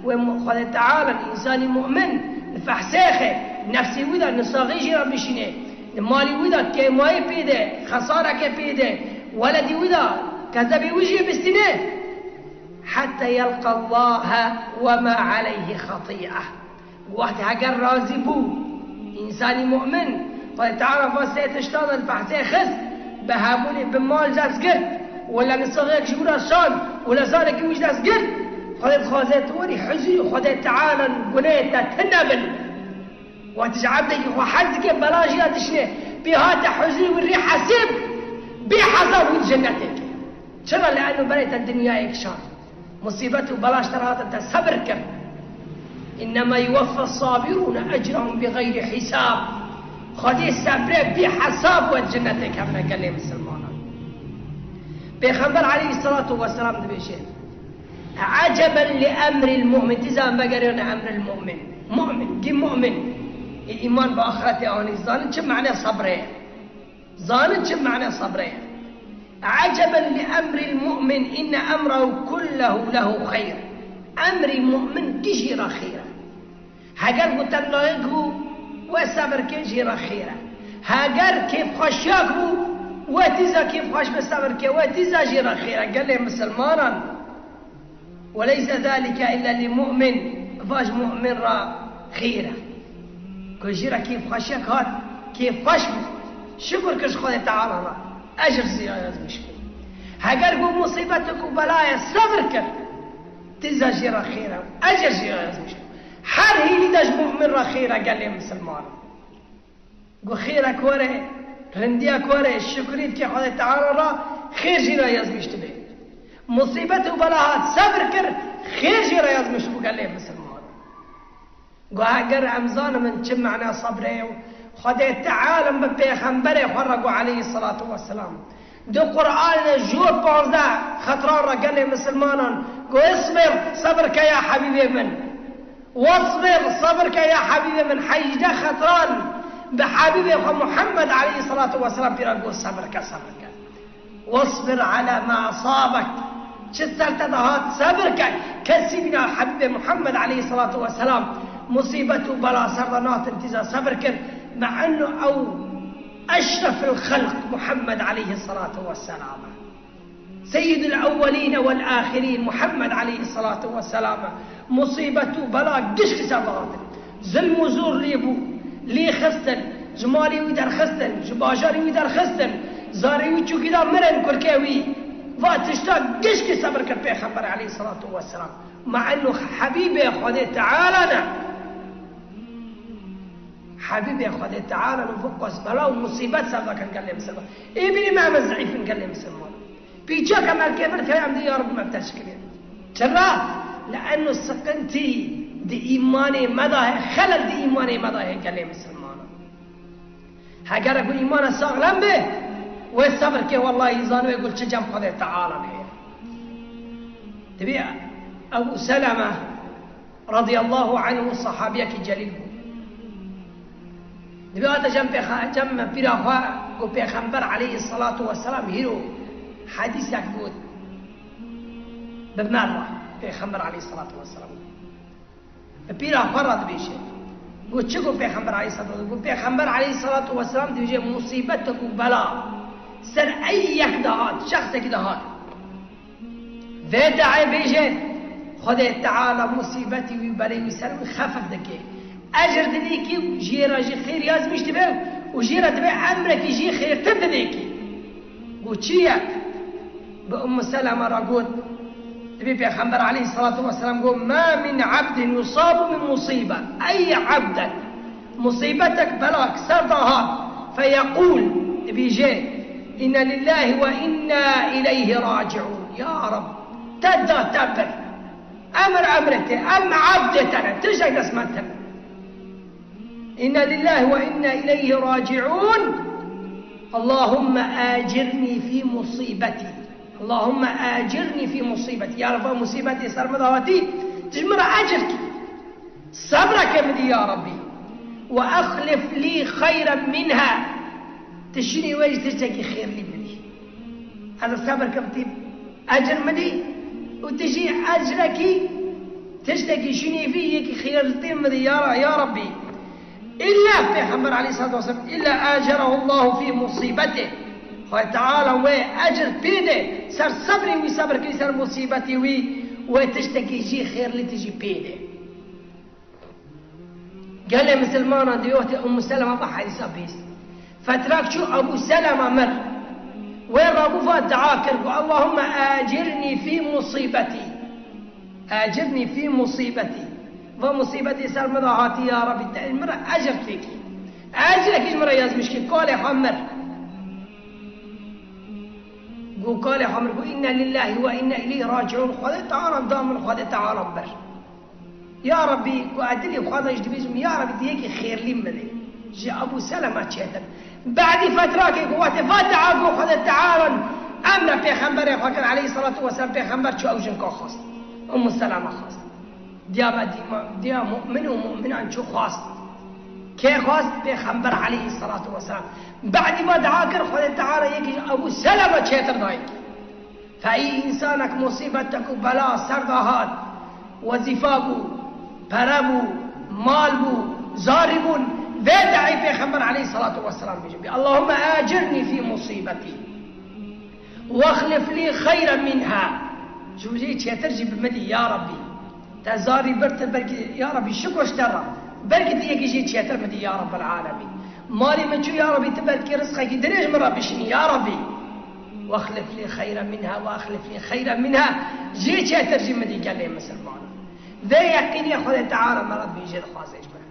Wê mu-, Xwedê Teala însanî mu'min li fehsêxê, nefsî wî de nisaxî jî re bişînê, li malî wî de kêmayî pê de, xesarekê pê de, weledî wî de kezebî wî jî bistînê. "Hetta yelqa Allahe ve ma aleyhi xetî'e." Wextê heger razî bû, însanî mu'min, Xwedê Teala va sê tişta de li behsê xist, bi hebûnê bi mal dest girt, wela nisaxek ji wî re şand, wela zarekî wî ji dest girt, Xwedê dixwaze tu werî huzurî Xwedê Teala gunehê te tune bin. Wextê ji ebdekî xwe hez dike, bela jî ya dişine, pê hate huzurî wî rê hesêb, bê hesab wî cennetê ke. Çira? Li eno berê te dinyayek şand. Musîbet û belaş te re hatin, te sebir kir. "Innema yuweffe sabirûne ecrahum bi xeyri hisab." Xwedê sebrê bê hesab wê cennetê kevine gelê misilmanan. Pêxember aleyhisselatu vesselam dibêje, "Eceben li emril mu'min." Tîza em vegeriyane emril mu'min. Mu'min, gî mu'min. Ê îman bi axiretê anî, zanin çi mane sebrê ye. Zanin çi mane sebrê ye. "Eceben li emril mu'min, inne emrehu kullehu lehu xeyr." Emrî mu'min gî jî re xêr e. Heger ku tengayek bû, we sebir kê jî re xêr e. Heger kêfxweşiyek bû, We tîza kêfxweş be, sebir ke, we tîza jê re xêr e, gelê misilmanan. "Ve leyse zalike illa li mu'min", va ji mu'min re xêr e. Ku jê re kêfxweşiyek hat, kêfxweş bû. Şukir kir ji Xwedê Teala re, ecir jê re yazmîş bû. Heger ku musîbetek û belayê sebir kir, tîza jê re xêr e, ecir jê re yazmîş bû. Her hînî de ji mu'min re xêr e, gelê misilmanan. Got, xêrek were, rindiyek were, şukrî dike Xwedê Teala re, xêr jî re yazmîş dibe. Musîbet û bela hat, sebir kir, xêr jî re yazmîş bû gelê misilman. Got, heger em zanimin çi mena sebrê ye û Xwedê Teala bi pêxemberê xwe re got aleyhisselatu vesselam. Di Qur'anê de ji panzdeh xetran re gelê misilmanan got, "Isbir, sebir ke ya hebîbê min." "Wasbir, sebir ke ya hebîbê min." Hejdeh xetran bi hebîbê xwe Muhammed aleyhisselatu vesselam pîra got, "Sebir ke, sebir ke." "Wasbir ala ma asabek." Çi ser te de hat, sebir ke. Kesî bîna hebîbê Muhammed aleyhisselatu vesselam musîbet û bela ser de natin tîza sebir kir. Me ennu ew eşrefil xelq Muhammed aleyhisselatu vesselam. Seyyidul ewwelîne wel âxirîn Muhammed aleyhisselatu vesselam musîbet û bela gişkî ser de hatin. Zilm û zor lê bû, lê xistin, ji malê wî derxistin, ji bajarê wî derxistin, zarê wî çûkî da mirin kurkê wî. Va tişta gişkî sebir kir Pêxember aleyhisselatu vesselam. Ma ennu hebîbê Xwedê Teala ne. Hebîbê Xwedê Teala li vir qas bela û musîbet ser de kin gelê misilman. Ê bînî me em zîf in gelê misilman. Pîçek em erkê vir keye em dê ya Rabbi me bi te şikirê. Çira? Li ennu siqintî di îmanê me de heye, xelel di îmanê me de heye gelê misilmanan. Heger ku îmana saxlem be, wê sebir ke, wellahî zanibê ku li çi cem Xwedê Teala heye. Dibê Ebu Seleme radiyallahu anhu sahabiyekî celîl bû. Dibê hate cem pêxa-, cem pîra xwe ku Pêxember aleyhisselatu vesselam hîro hedîsek got. Bi me re Pêxember aleyhisselatu vesselam. Bi pîra xwe re dibêje. Got, çi got Pêxember aleyhisselatu vesselam? Got, Pêxember aleyhisselatu vesselam dibêje, musîbetek û bela ser ey yek de hat, şexsekî de hat. Vê daê bêje, Xwedê Teala musîbetî wî, belê wî ser wî xefif dike. Ecir didê kî, jê re jî xêr yazmîş dibe û jê re dibe emrekî jî xêrtir didê kî. Got, çi ye? Bi Ummu Seleme re got, dibê Pêxember aleyhisselatu vesselam got, "Ma min abdin yusabu min musibe." Ey ebdek, musîbetek, belak ser de hat, feyeqûl, dibêje, "Inne lillahi ve inna ileyhi raciun." Ya Rab, te da te bir. Emir emrê te, em abdê te ne, tiştek dest me tune. "Inna lillahi ve inna ileyhi raciun. Allahümme acirni fi musibeti. Allahümme acirni fi musibeti." Ya Rabbi, musîbetê ser min de hatî, tu ji min re ecir kî. Sebreke min dî ya Rabbi. "Ve ahlif li xeyren minha." Tu şûnî wê jî tiştekî xêrlî min dî. Ez ê sebir kim tî ecir min dî û tu jî ecrekî tiştekî şûnî vî yekî xêrtir min dî ya, ya Rabbî. Îlla Pêxember aleyhisselatu vesselam, îlla acerahu Allahu fî musîbetê. Xwedê Teala wê ecir pê de ser sebrê wî, sebir kir ser musîbetê wî, wê tiştekî jî xêrlî tijî pê de. Gelê misilmanan di wextê Ummu Selema bi hedîsa bihîst. Fetrak çû Ebu Selema mir. Wê rabû va dua kir ku Allahümme acirni fî musîbetî. Acirni fî musîbetî. Va musîbetî ser min de hatî ya Rabbî, te min re ecir têkî. Ecrekî ji min re yazmîş kî, kalê xwe mir. Got kalê xwe mir, got, "Inna lillahi ve inna ileyhi raciun." Xwedê Teala da min, Xwedê Teala bir. Ya Rabbî, ku ez dilê xwe de jî dibêjim, ya Rabbî, tu yekî xêrlî min dê. Ji Ebû Selema çêtir. Badî fetrakê ku wextê va dua ku Xwedê Teala emre pêxemberê xwe kir, aleyhisselatu vesselam, pêxember çû ew jinka xwest. Ummu Selema xwest. Diya me dîma, diya mu'min û mu'minan çû xwest. Kê xwest? Pêxember aleyhisselatu vesselam. Badî va dua kir, Xwedê Teala yekî ji Ebû Selema çêtir dayî. Fe î însanek musîbetek û bela ser de hat, wezîfa bû, pere bû, mal bû, zarî bûn, Vê de'î Pêxember aleyhissalatu vesselam bêjin, bi, "Allahümme acirni fi musibeti, ve ahlif li xeyren minha." Ji wî çêtir jî bi min dî, ya Rabbî. Te zarî bir, te belkî, ya Rabbî, şikir ji te re. Belkî tu yekî jî çêtir min dî, ya Rabbel alemîn. Malê min çû, ya Rabbî, tu belkî rizqekî dirêj min re bişînî, ya Rabbî. "Ve ahlif li xeyren minha, ve ahlif li xeyren minha." Jî çêtir jî min dî, gelê misilmanan. Vê yeqînê Xwedê Teala me re dibêje, dixwaze ji me.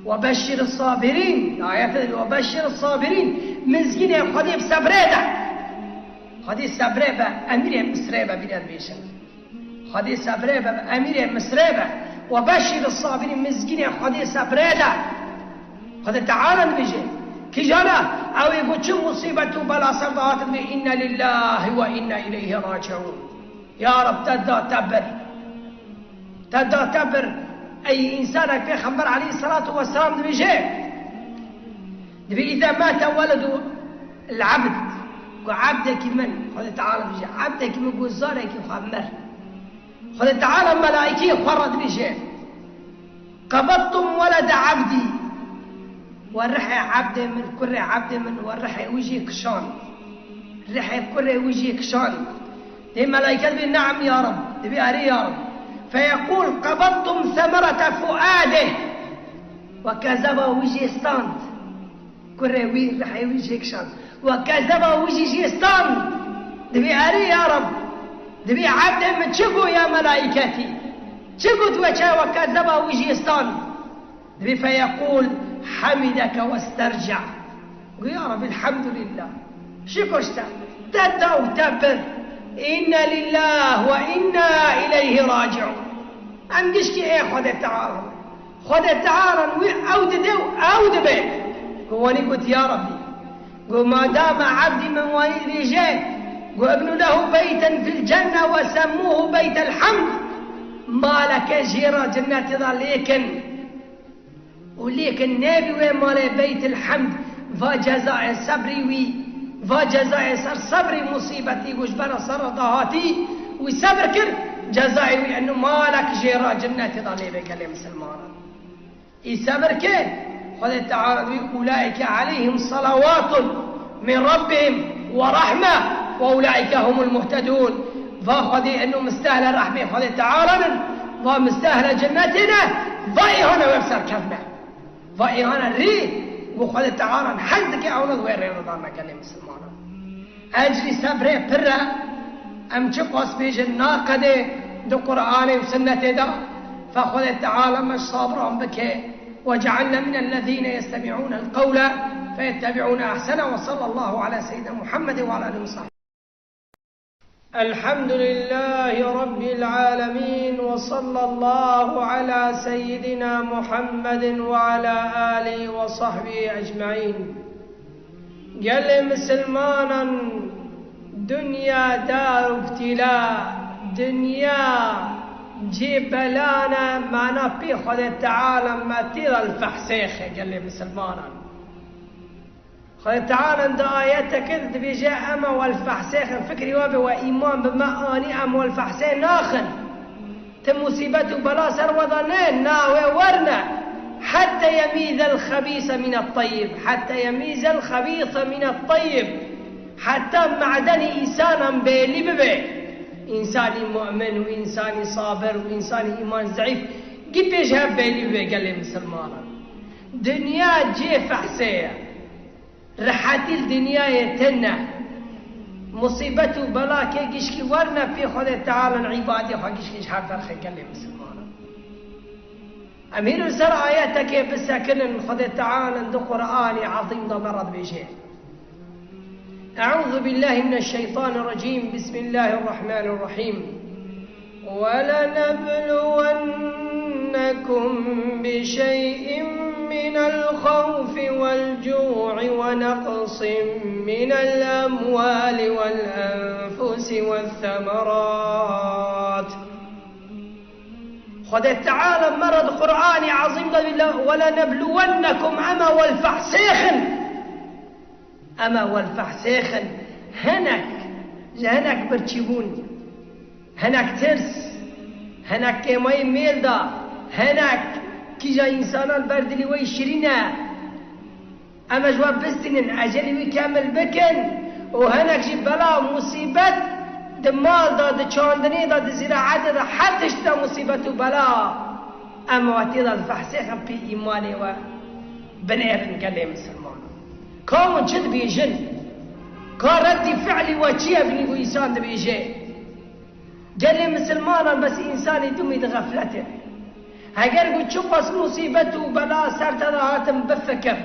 "Ve beşşir sabirîn." Ayet, "Ve beşşir sabirîn." Mizgînê Xwedê bi sebrê de. Xwedê sebrê be, emîrê Misrê be, bîne dibêjin. Xwedê sebrê be, emîrê Misrê be. "Ve beşşir sabirîn", mizgînê Xwedê sebrê de. Xwedê Teala dibêje. Kîjan e? Ew ê ku çi musîbet û bela ser de hatin, dibê, "Inna lillahi ve inna ileyhi raciun." Ya Rab, te da te bir. Te da te bir. Ey însanek, Pêxember aleyhissalatu vesselam dibêje. Dibê, "Îza mate weledu l-ebd." Ku ebdekî min, Xwedê Teala dibêje, ebdekî min ku zarekî xwe mir. Xwedê Teala melaîkê xwe re dibêje, "Qebedtum welede ebdî." We rihê ebdê min, kurê ebdê min, we rihê wî jê kişand. Rihê kurê wî jê kişand. Dê melaîke dibê, "Neam ya Rab." Dibê, "Erê ya Rab." Feyeqûl, "Qebedtum semerete fuadih." We kezeba wî jê stand. Kurê wî, rihê wî jê kişand. We kezeba wî jî jê stand. Dibê, "Erê ya Rab." Dibê, "Ebdê min çi got ya melaîketî? Çi got we çawa kezeba wî jê stand?" Dibê, "Feyeqûl, hemideke westerca." Got, "Ya Rabbi, elhamdülillah. Şikir ji te. Te da û te bir. Inna lillah ve inna ileyhi raciun." Em gişkî ê Xwedê Teala. Xwedê Teala wî ew dide û ew dibe. Ku wanî got, "Ya Rabbi." Got, "Madama ebdî min wanî dibêje, got, ibnu lehu beyten fil cenne ve semmuhu beytel hamd." Maleke jê re cennetê de lêkin. Û lêkin nebî wê malê Beytil Hemd, va cezayê sebrî wî, va cezayê ser sebrî musîbetî ku ji ber ser re dahatî, wî sebr kir, cezayê wî eno malek jê re cinnetê de lê bê gelê misilmanan. Î sebr kir, Xwedê Teala wî, "Ulaike aleyhim salawatun min rabbihim ve rahme ve ulaike humul muhtedun." Va Xwedê eno mistehle rehmê Xwedê Teala nin, va mistehle cennetê ne, va êhane wê bi ser kevne. Va êhane rê, ku Xwedê Teala hez dike ewna wê rê re dane gelê misilmanan. Ecrî sebrê pir e, em çi qas bêjin naqedê di Qur'anê û Sunnetê de, fe Xwedê Teala me ji sabiran bike, ve cealne minellezîne yestemi'ûnel qewle feyettebî'ûne ehsene ve sallallahu ala seyyidina Muhammedin ve ala alihi ve sahbihi. الحمد لله رب العالمين، وصلى الله على سيدنا محمد وعلى آله وصحبه أجمعين. Gelê misilmanan, dinya dar ibtila, dinya cê belan e, mana pê Xwedê Teala me tê de li fehsêxe, gelê misilmanan. Xwedê Teala di ayeteke de dibêje, "Ema wel fehsêxin", fikrî we be, we îman bi me anî, em wel fehsê naxin. Ti musîbet û bela ser we de ne, na wê werne. "Hette yemîzel xebîse mine tayyib, hette yemîzel xebîse mine tayyib." Heta medenî însanan bêlî bibe. Însanî mu'min û însanî sabir û însanî îman zeîf gî pêş hev bêlî bibe gelê misilmanan. Dinya cê fehsê ye. Rihetî li dinyayê tune. Musîbet û bela kê gişkî werne pê Xwedê Teala, îbadê xwe gişkî ji hev derxe gelê misilmanan. Em hîn li ser ayetekê bisekinin, Xwedê Teala di Qur'anê Ezîm de me re dibêje. أعوذ بالله من الشيطان الرجيم. بسم الله الرحمن الرحيم. ولنبلونكم بشيء من الخوف والجوع ونقص من الأموال والأنفس والثمرات. Xwedê Teala me re di Qur'anê Ezîm de dibêje, "Welenebluwennekum", em ê wel fehsêxin. Em ê wel fehsêxin. Hinek, ji hinek birçîbûn, hinek tirs, hinek kêmayî mêl de, hinek kîja însanan ber dilî wê şirîn e, Em ji we bistînin, ecelî wî kemil bikin û hinek jî bela û musîbet di mal de, di çandinê de, di zîraetê de, her tişt de musîbet û bela. Em we tê de difehsêxin pê îmanê we binêrin gelê misilmanan. Ka hûn çi dibêjin? Ka reddî fi'lî we çi ye binî ku însan dibêje? Gelê misilmanan bes însanî dimî di xefletê. Heger ku çiqas musîbet û bela ser te de hatin bifikir.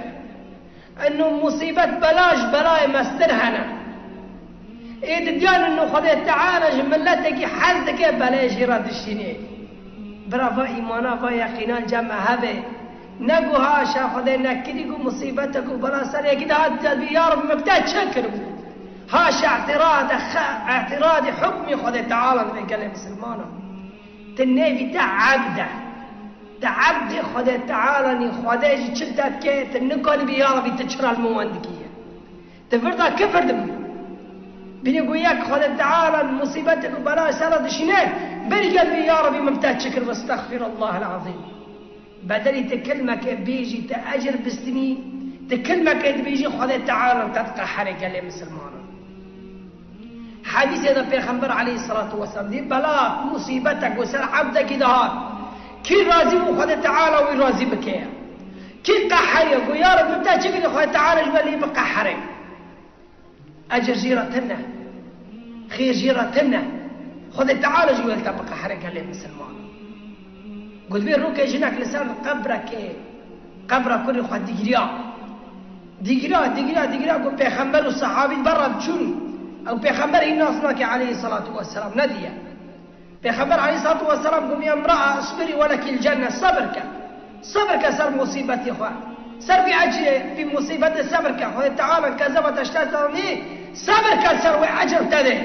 Eno musîbet bela ji belayê mestir hene. Ê didiyan eno Xwedê Teala ji miletekî hez dike belê jî re dişînê. Bira va îmana va yeqînan cem me hebe. Ne ku haşa Xwedê nekirî ku musîbetek û bela ser yekî de hat dibî ya Reb min bi te çi kiribû? Haşa îtirade xe-, îtiradî hukmî Xwedê Teala dibe gelê misilmanan. Ti nêvî te ebd e. Te ebdê Xwedê Teala nî, Xwedê jî çi te dike, ti nikanî bî ya Rebî ti çira li min wan dikî ye. Ti vir de kifir dibî. Bînî ku yek Xwedê Teala musîbetek û bela ser re dişîne, berî gel bî ya Rebî min bi te çi kir, westexfirullah el-azîm. Bedelî ti kilmeke bêjî, ti ecir bistînî, ti kilmeke dibêjî Xwedê Teala te diqehere gelê misilmanan. Hedîsê de Pêxember aleyhissalatu vesselam dî bela musîbetek ku ser ebdekî dihat, kî razî bû Xwedê Teala wî razî bike. Kî qeheriye ku ya Reb min te çi kirî Xwedê Teala ji we lê biqehere. Ecir jî re tune. Xêr jî re tune. Xwedê Teala jî wê li te biqehire gelê misilman. Got vê rokê jinek li ser qebrekê, qebra kurê xwe digiriya. Digiriya, digiriya, digiriya ku pêxember û sehabî berre diçûn. Ew pêxember hîn nas nake aleyhissalatu vesselam, nediye. Pêxember aleyhissalatu vesselam got, "Ya imra'a, isbiri ve lekil cenne, sebir ke. Sebir ke ser musîbetê xwe. Ser vî ecrê, vî musîbetê sebir ke. Xwedê Teala kezeba te ji te danî, sebir ke ser wê ecr te dê."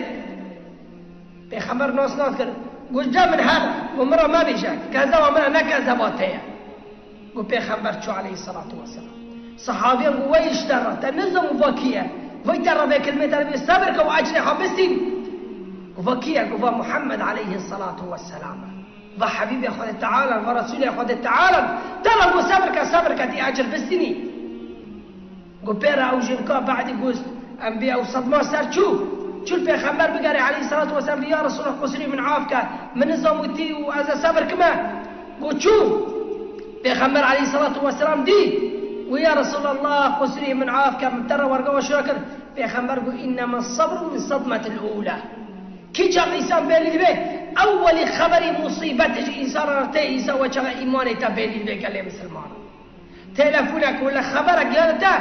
Pêxember nas nas kir. Got, "Ce min her, got, min re mebêje, kezeba min e, ne kezeba te ye." Got, Pêxember çû aleyhissalatu vesselam. Sehabiyan got, "Wey ji te re, te nizam û va kî ye? Wey te re vê kilmê te re bê sebir ke û ecrê xwe bistîn." Got, "Va kî ye?" Got, "Va Muhammed aleyhissalatu vesselam e. Va Habîbê Xwedê Teala, va Resûlê Xwedê Teala, te re got sebir ke, sebir ke tî ecir bistînî." Got, pê re ew jinika be'dî got, em bê ew sedma ser çû. Çû li Pêxember bigere aleyhissalatu vesselam, bê, "Ya Resûlullah, qusirî min af ke, min nizam û tî û ez ê sebir kime." Got, çû. Pêxember aleyhissalatu vesselam dî. Got, "Ya Resûlullah, qusirî min af ke, min te re werga we şûra kir." Pêxember got, "Innema sabru min sadmetil ula." Kî çax însan bêlî dibe, ewwelî xeberî musîbetê ji însan re tê, însan we çaxa îmanê te bêlî dibe gelê misilman. Telefonek wele xeberek gere te,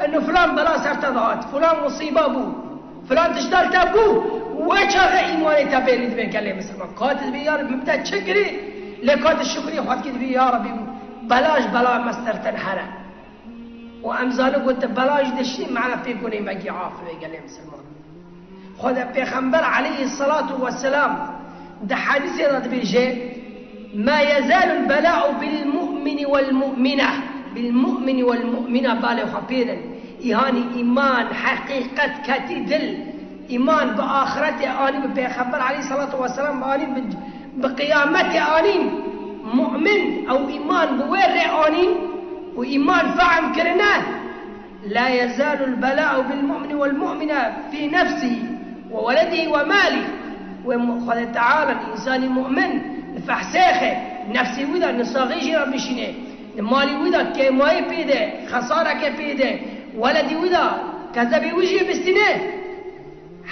eno filan bela ser te dihat, filan musîba bû, filan tişta li te bû, we çaxe îmanê te bêlî dibe gelê misilman. Ka tu dibê ya Reb min te çi kirî, lê ka tu şukrî xwe dikî dibê ya Rebî bela ji bela me sertir here. Û em zanin ku tu bela jî dişî, mane pê gunê me gî af be gelê misilman. Xwedê Pêxember aleyhissalatu vesselam di hedîsê de dibêje, "Ma yezalul bela'u bil mu'mini wel mu'mine." Bil mu'mini wel mu'mine, balê xwe pê din. Îhanî îman, heqîqet ketî dil. Îman bi axiretê anî, bi Pêxember aleyhissalatu vesselam anî, bi, bi qiyametê anî. Mu'min ew îman bi wê rê anî û îman fehm kirine. لا يزال البلاء بالمؤمن والمؤمنة في نفسه وولده وماله. Wê mu-, Xwedê Teala însanî mu'min li fehsêxê, nefsê wî de nisaxî jî re bişînê, li malî wî de kêmayî pê de, xesarekê pê de, weledî wî de kezebê wî jî bistîne.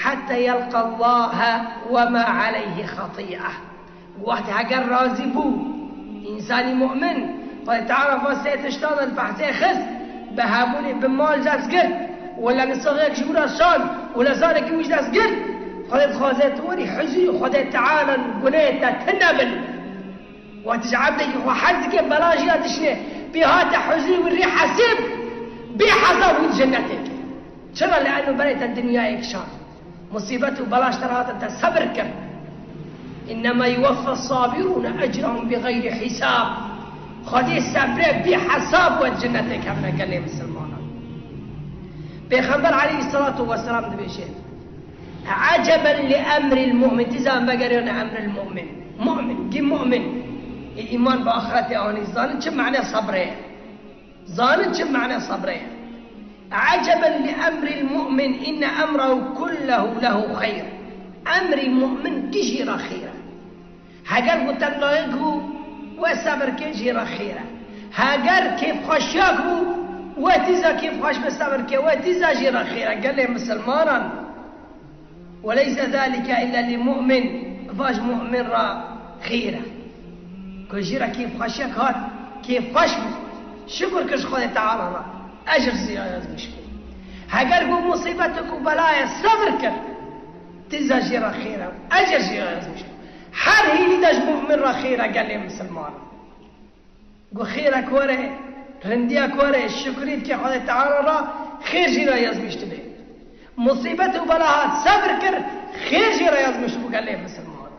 حتى يلقى الله وما عليه خطيئة. Wextê heger razî bû, însanî mu'min, Xwedê Teala va sê tiştan li behsê xist, bi hebûnê bi mal dest girt, wela nisexek ji wî re şand, wela zarekî wî ji dest girt, Xwedê dixwaze tu werî huzurî Xwedê Teala gunehê te tune bin. Wextê ji ebdekî xwe hez dike, bela jî ya dişine, pê hate huzurî wî rê hesib, bê hesab wî cennetê. Çira? Li eno berê te dinyayek şand. Musîbet û belaş te re hatin, te sebir kir. "Innema yuweffa sabirûne ecrahum bi xeyrî hisab." Xwedê sebrê bê hesab we cennetê kevne gelê misilmanan. Pêxember aleyhissalatu vesselam dibêje, "Eceben li emril mu'min." Tîza em vegeriyane emril mu'min. Mu'min, gî mu'min. Ê îman bi axiretê anî, zanin çi mane sebrê ye. Zanin çi mane sebrê ye. عجبا لأمر المؤمن إن أمره كله له خير. Emrî mu'min gişî re xêr e. Heger ku tengayek bû, we sebir ke jê re xêr e. Heger kêfxweşiyek bû, we tîza kêfxweş be sebir ke, we tîza jê re xêr e. Gelê misilmanan. وليس ذلك إلا لمؤمن, va ji mu'min re xêr e. Ku jê re kêfxweşiyek hat, kêfxweş bû. Şikir kir ji Xwedê Teala re. Ecir jê re yazmîş bû. Heger ku musîbetek û belayê sebir kir, tîza jê re xêr e. Ecir jê re yazmîş bû. Her hînî de ji mu'min re xêr e gelê misilman. Got, xêrek were, rindiyek were, şukrî dike Xwedê Teala re, xêr jî re yazmîş dibe. Musîbet û bela hat, sebir kir, xêr jî re yazmîş bû gelê misilman.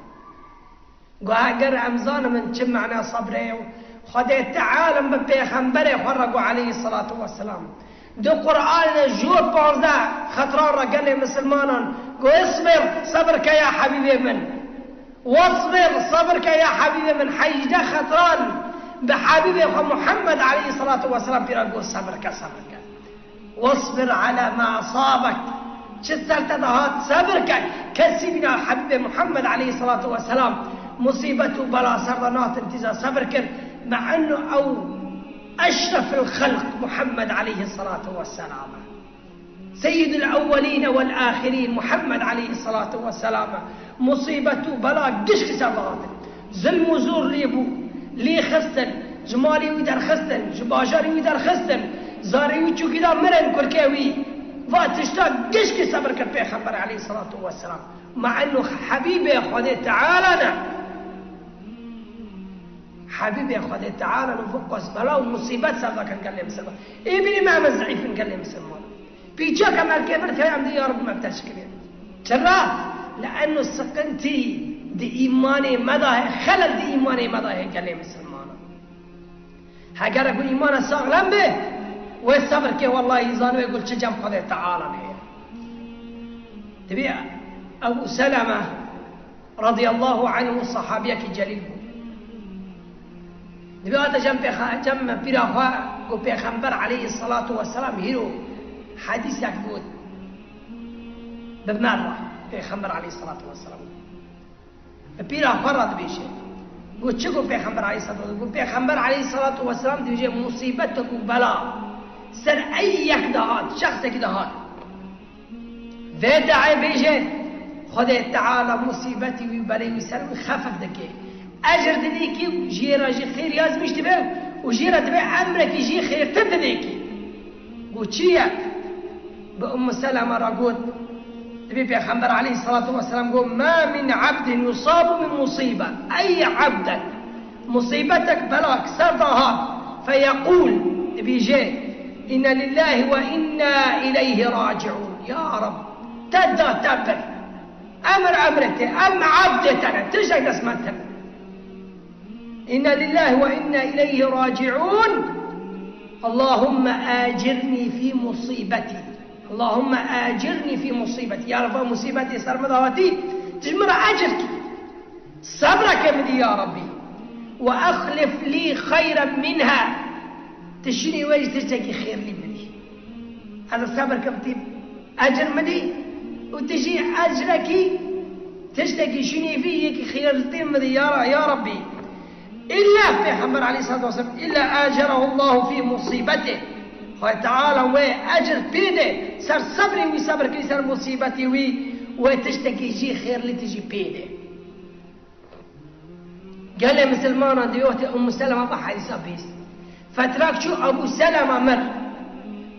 Got, heger em zanimin çi mena sebrê ye û Xwedê Teala bi pêxemberê xwe re got aleyhisselatu vesselam. Di Qur'anê jor panzdeh xetran re gelê misilmanan got, isbir, sebir ke ya hebîbê min. Wasbir, sebir ke ya hebîbê min, hejdeh xetran bi hebîbê xwe Muhammed aleyhisselatu vesselam pîra got, sebir ke, sebir ke. Wasbir ala ma asabek. Çi ser te de hat, sebir ke. Kesî bîna hebîbê Muhammed aleyhisselatu vesselam musîbet û bela ser de natin tîza sebir kir. Me ennu ew eşrefil xelq Muhammed aleyhisselatu vesselam. Seyyidul ewwelîne wel âxirîn Muhammed aleyhisselatu vesselam e. Musîbet û bela gişkî ser de hatin. Zilm û zor lê bû, lê xistin, ji malê wî derxistin, ji bajarê wî derxistin, zarê wî çûkî da mirin kurkê wî. Va tişta gişkî sebir kir Pêxember aleyhisselatu vesselam. Ma ennu hebîbê Xwedê Teala ne. Hebîbê Xwedê Teala li vir qas bela û musîbet ser de kin gelê misilman. Ê bînî me em zîf in gelê misilman. Pîçek em erkê vir tê em dê ya Rabbi me bi te şikirê. Çira? Li ennu siqintî di îmanê me de heye, xelel di îmanê me de heye gelê misilman. Heger ku îmana saxlem be, wê sebir ke wellahî zanibê ku çi cem Xwedê Teala heye. Dibê Ebu Seleme radiyallahu anhu sahabiyekî celîl bû. Dibê hate cem pêxa-, cem pîra xwe ku Pêxember aleyhisselatu vesselam hîro hedîsek got. Bi me re Pêxember aleyhisselatu vesselam. Bi pîra xwe re dibêje. Got çi got Pêxember aleyhisselatu vesselam? Got Pêxember aleyhisselatu vesselam dibêje musîbetek û bela ser ey yek de hat, şexsekî de hat. Vê duayê bêje, Xwedê Teala musîbetî wî, belê wî ser wî xefif dike. Ecir didê kî û jê re jî xêr yazmîş dibe û jê re dibe emrekî jî xêrtir didê kî. Got çi ye? Bi Ummu Seleme re got, dibê Pêxember aleyhisselatu vesselam got, "Ma min abdin yusabu min musibe." Ey abdek Musîbetek, belak ser de hat, feyekûl, dibêje, "Inne lillahi ve inna ileyhi raciun." Ya Rab, te da te bir. Emir emrê te, em abdê te ne, tiştek dest me tune. "Inne lillahi ve inna ileyhi raciun. Allahümme acirni fi musibeti. Allahümme acirni fi musibeti." Ya Rab, va musîbetê ser min de hatî, tu ji min re ecir kî. Sebreke min dî ya Rabbî. Ve exlif lî xeyren minha. Tu şinî wê jî tiştekî xêrlî min dî. Ez ê sebir kim tî ecir min dî û tu jî ecrekî tiştekî şinî vî yekî xêrlî min dî ya, ya Rabbî. Îlla Pêxember aleyhissalatu vesselam, îlla acerehullahu fî musîbetih. Xwedê Teala wê ecir pê de ser sebrê wî, sebir kirî ser musîbetê wî, wê tiştekî jî xêrlî tijî pê de. Gelê misilmanan di wextê Ummu Selema bi hedîsa bihîst. Fetrak çû Ebu Selema mir.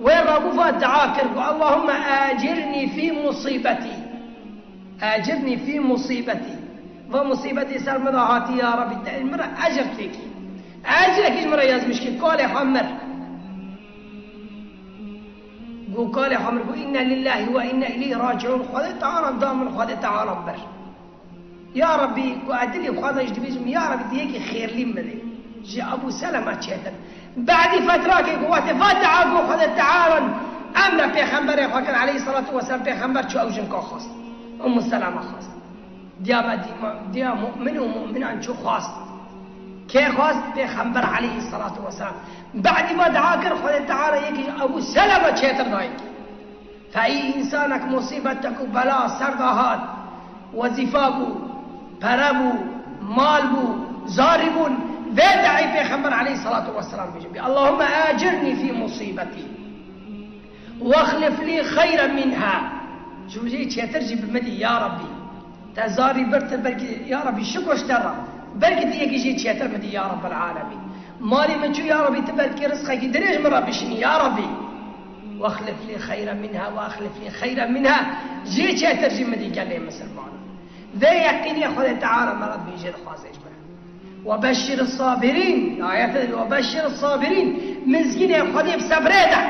Wê rabû va dua kir ku Allahümme acirni fî musîbetî. Acirni fî musîbetî. Va musîbetê ser min de hatî ya Rabbî, te min re ecir têkî. Ecrekî ji min re yazmîş kî, kalê xwe mir. Got kalê xwe mir, got, "Inna lillahi ve inna ileyhi raciun." Xwedê Teala da min, Xwedê Teala bir. Ya Rabbî, got, ez dilê xwe de jî dibêjim, ya Rabbî, tu yekî xêrlî min bidê. Ji Ebu Selema çêtir. Badî fetrakê got, wextê va dua got, Xwedê Teala emre pêxemberê xwe kir, aleyhissalatu vesselam, pêxember çû ew jinka xwest. Ummu Selema xwest. Diya me dîma-, diya mu'min û mu'minan çû xwest. Kê xwest Pêxember aleyhisselatu vesselam. Badî me dua kir, Xwedê Teala yekî ji Ebû Seleme çêtir dayî. Fe î însanek musîbetek û bela ser de hat, wezîfa bû, pere bû, mal bû, zarî bûn, vê duayê Pêxember aleyhisselatu vesselam bêjin. Allahümme acirni fî musîbetî. Wexlif lî xeyren minha. Ji wî jî çêtir jî bi min dî, ya Rabbî. Te zarî bir, te belkî, ya Rabbî, şiko ji te re. Belkî tu yekî jî çêtir min dî, ya Rabbel alemîn. Malê min çû, ya Rabbî, tu belkî rizqekî dirêj min re bişînî, ya Rabbî. Wexlif lî xeyren minha, wexlif lî xeyren minha. Jî çêtir jî min dî gelê misilmanan. Vê yeqînê Xwedê Teala me re dibêje, dixwaze ji me. Webeşşir sabirîn. Ayet de webeşşir sabirîn. Mizgînê Xwedê bi sebrê de.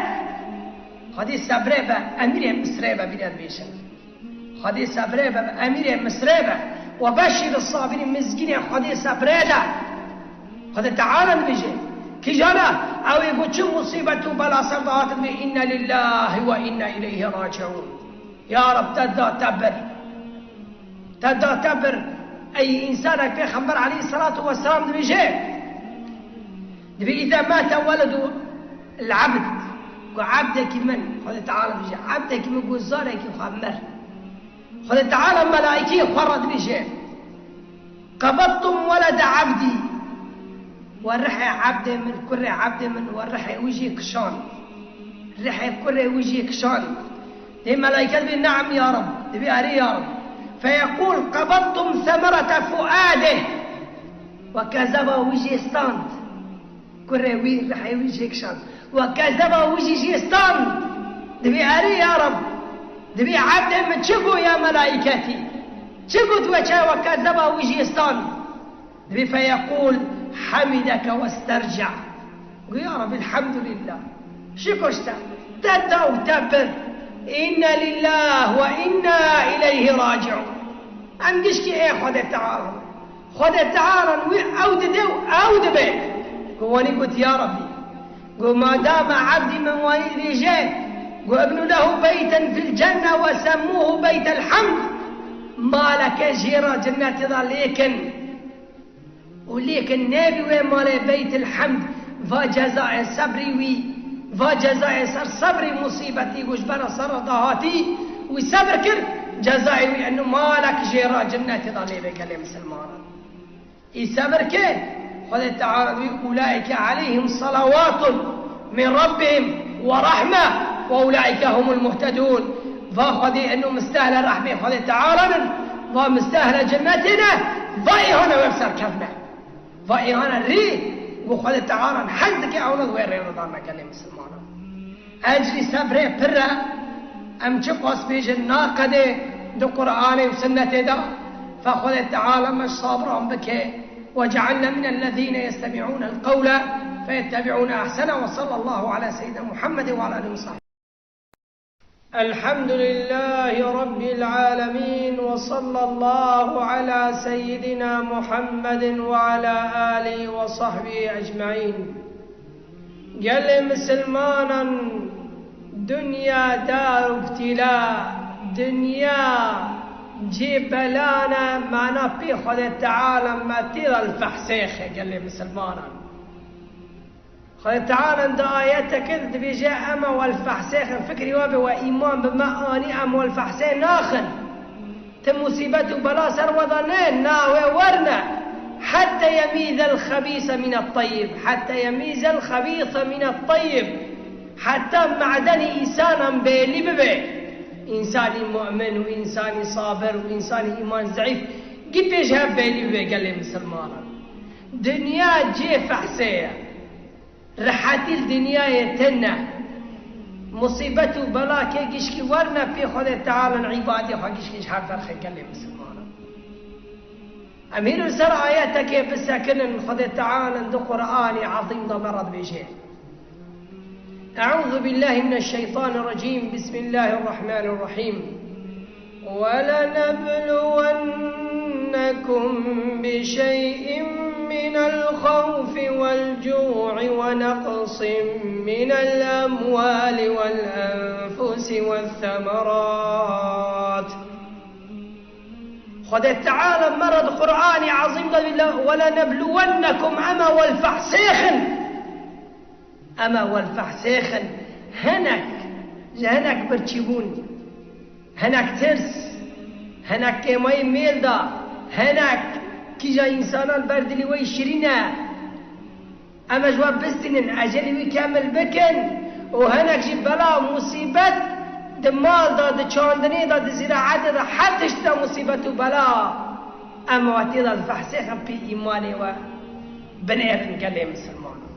Xwedê sebrê be, emîrê Misrê be, bîne dibêjin. Xwedê sebrê be, emîrê Misrê be. Webeşşir sabirîn, mizgînê Xwedê sebrê de. Xwedê Teala dibêje. Kîjana, ew ê ku çi musîbet û bela ser de hatin, bê inna lillahi ve inna ileyhi raciun. Ya Rab, te da te bir. Te da te bir, ey însanek, Pêxember aleyhisselatu vesselam dibêje, dibê, "Îza mate weledu l-ebd", ku ebdekî min, Xwedê Teala dibêje, ebdekî min ku zarekî xwe mir. Xwedê Teala melaîkeyê xwe re dibêje, "Qebedtum welede ebdî." We rihê ebdê min, kurê ebdê min, we rihê wî jê kişand. Rihê kurê wî jê kişand. Dê melaîke dibê, "Neam ya Rab." Dibê, "Erê ya Rab." Feyeqûl, "Qebedtum semerete fuadih." We kezeba wî jê stand. Kurê wî, rihê wî jê kişand. We kezeba wî jî jê stand. Dibê, "Erê ya Rab." Dibê, "Ebdê min çi got ya melaîketî? Çi got we çawa kezeba wî jê stand?" Dibê feyeqûl, "Hemideke westerca." Gu, "Ya Rabbi, elhamdülillah." Şiko ji te. Te da û te bir. İnna lillah ve inna ileyhi raciun. Em gişkî ê Xwedê Teala. Xwedê Teala wî ew dide û ew dibe. Gu, wanî got, "Ya Rabbi." Gu, "Madama ebdî min wanî dibêje, gu, ibnu lehu beyten fil cenne ve semmuhu beytel hamd." Maleke jê re cennetê de lêkin. Û lêkin nêbî wê malê Beytil Hemd, va cezayê sebrî wî, va cezayê ser sebrî musîbetî ku ji ber re ser re dahatî, wî sebr kir, cezayê wî eno malek jê re cinnetê de lê bê gelê misilmanan. Î sebr ke, Xwedê Teala wî, "Ulaike aleyhim salawatun min rabbihim ve rahme ve ulaike humul muhtedun." Va Xwedê eno mistehle rehmê Xwedê Teala nin, va mistehle cennetê ne, va îhana wê bi ser kevne. Va îhana rê, ku Xwedê Teala hez dike ewna wê rê re dane gelê misilmanan. Ecrî sebrê pir e, em çi qas bêjin naqedê di Qur'anê û Sunnetê de, fe Xwedê Teala me ji sabiran bike. وجعلنا من الذين يستمعون القول فيتبعون أحسنه. وصلى الله على سيدنا محمد وعلى آله وصحبه. الحمد لله رب العالمين، وصلى الله على سيدنا محمد وعلى آله وصحبه أجمعين. Gelê misilmanan, dinya dar û ibtîla, dinya cê belan e, mana pê Xwedê Teala me tê de li fehsêxe gelê misilmanan. Xwedê Teala di ayeteke de dibêje, ema we li fehsêxin, fikrî we be, we îman bi me anî, em we li fehsê naxin. Ti musîbet û bela ser we de ne, na wê werne. Hette yemîzel xebîse mînet teyyib. Hette yemîzel xebîse mînet teyyib. Heta me'denî însanan bêlî bibe. Însanî mu'min û însanî sabir û însanî îman zeîf gî pê ji hev bêlî bibe gelê misilmanan. Dinya cê fehsê ye. Rehetî li dinyayê tune. Musîbet û bela kê gişkî werne pê Xwedê Teala, îbadê xwe gişkî ji hev derxe gelê misilmanan. Em hîn li ser ayetekê bisekinin, Xwedê Teala di Qur'anê Ezîm de me re dibêje. أعوذ بالله من الشيطان الرجيم. بسم الله الرحمن الرحيم. ولنبلونكم بشيء من الخوف والجوع ونقص من الأموال والأنفس والثمرات. Xwedê Teala me re di Qur'anê Ezîm وَلَنَبْلُوَنَّكُمْ, ema welfehsêxin. Ema welfehsêxin. Hinek, ji hinek birçîbûn. Hinek tirs. Hinek kêmayî mêl da. Hinek kîja însanan ber dilî wê şirîn e. Em ê ji we bistînin, ecelî wî kemil bikin û hinek jî bela û musîbet di mal de, di çandinê de, di zîraetê de, her tişt de musîbet û bela. Em we tê de difehsêxin pê îmanê we binêrin gelê misilmanan.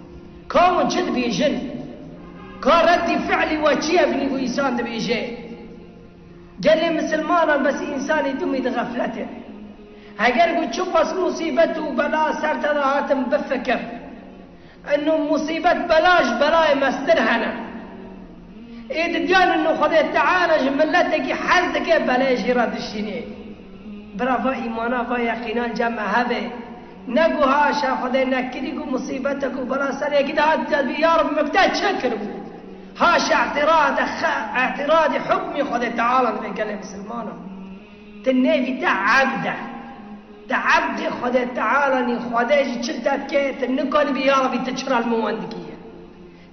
Ka hûn çi dibêjin? Ka reddî fiilî we çi ye binî ku însan dibêje? Gelê misilmanan bes însanî dumî di xefletê. Heger ku çiqas musîbet û bela ser te de hatin bifikir. Ino musîbet bela ji belayê mestir hene. Ê didiyan ino Xwedê Teala ji miletekî hez dike belê jî re dişînê. Bira va îmana va yeqînan cem me hebe. Ne ku haşa Xwedê nekirî ku musîbetek û bela ser yekî de hat dibî ya Reb min bi te çi kiribû? Haşa îtirade xe-, îtiradî hukmî Xwedê Teala dibe gelê misilmanan. Ti nêvî te ebd e. Te ebdê Xwedê Teala nî, Xwedê jî çi te dike, ti nikanî bî ya Rebî ti çira li min wan dikî ye.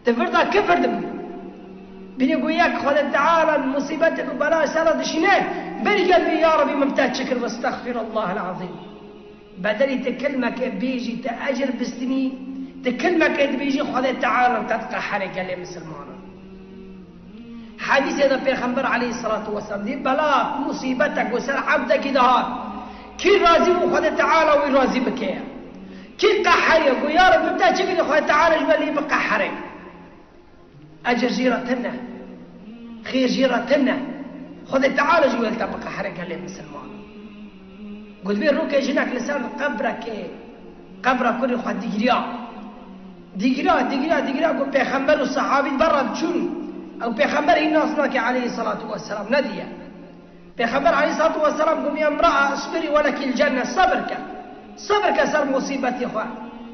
Ti vir da kifir dibî. Bînî ku yek Xwedê Teala musîbetek û bela ser re dişîne, berî gel bî ya Rebî min bi te çi kir, estexfirullah el-azîm. Bedelî ti kilmekê bêjî, ti ecir bistînî, ti kilmekê dibêjî, Xwedê Teala te diqeherê gelê misilmanan. Hedîsê de Pêxember aleyhisselatu vesselam dî bela musîbetek ku ser ebdekî dihat, kî razî bû Xwedê Teala wî razî bike. Kî qeheriye ku ya Reb min te çi kirî, Xwedê Teala ji me lê biqehere. Ecir jî re tune, xêr jî re tune. Xwedê Teala jî wê li te biqehre gelê misilman. Got, vê rokê jinek li ser qebrekê, qebra kurê xwe digiriya. Digiriya, digiriya, digiriya, got, pêxember û sehabî berra diçûn. Ew pêxember hîn nas nake aleyhisselatu vesselam, nediye. Pêxember aleyhissalatu vesselam got, "Ya imra'a, isbiri ve lekil cenne", sebir ke. Sebir ke ser musîbetê xwe.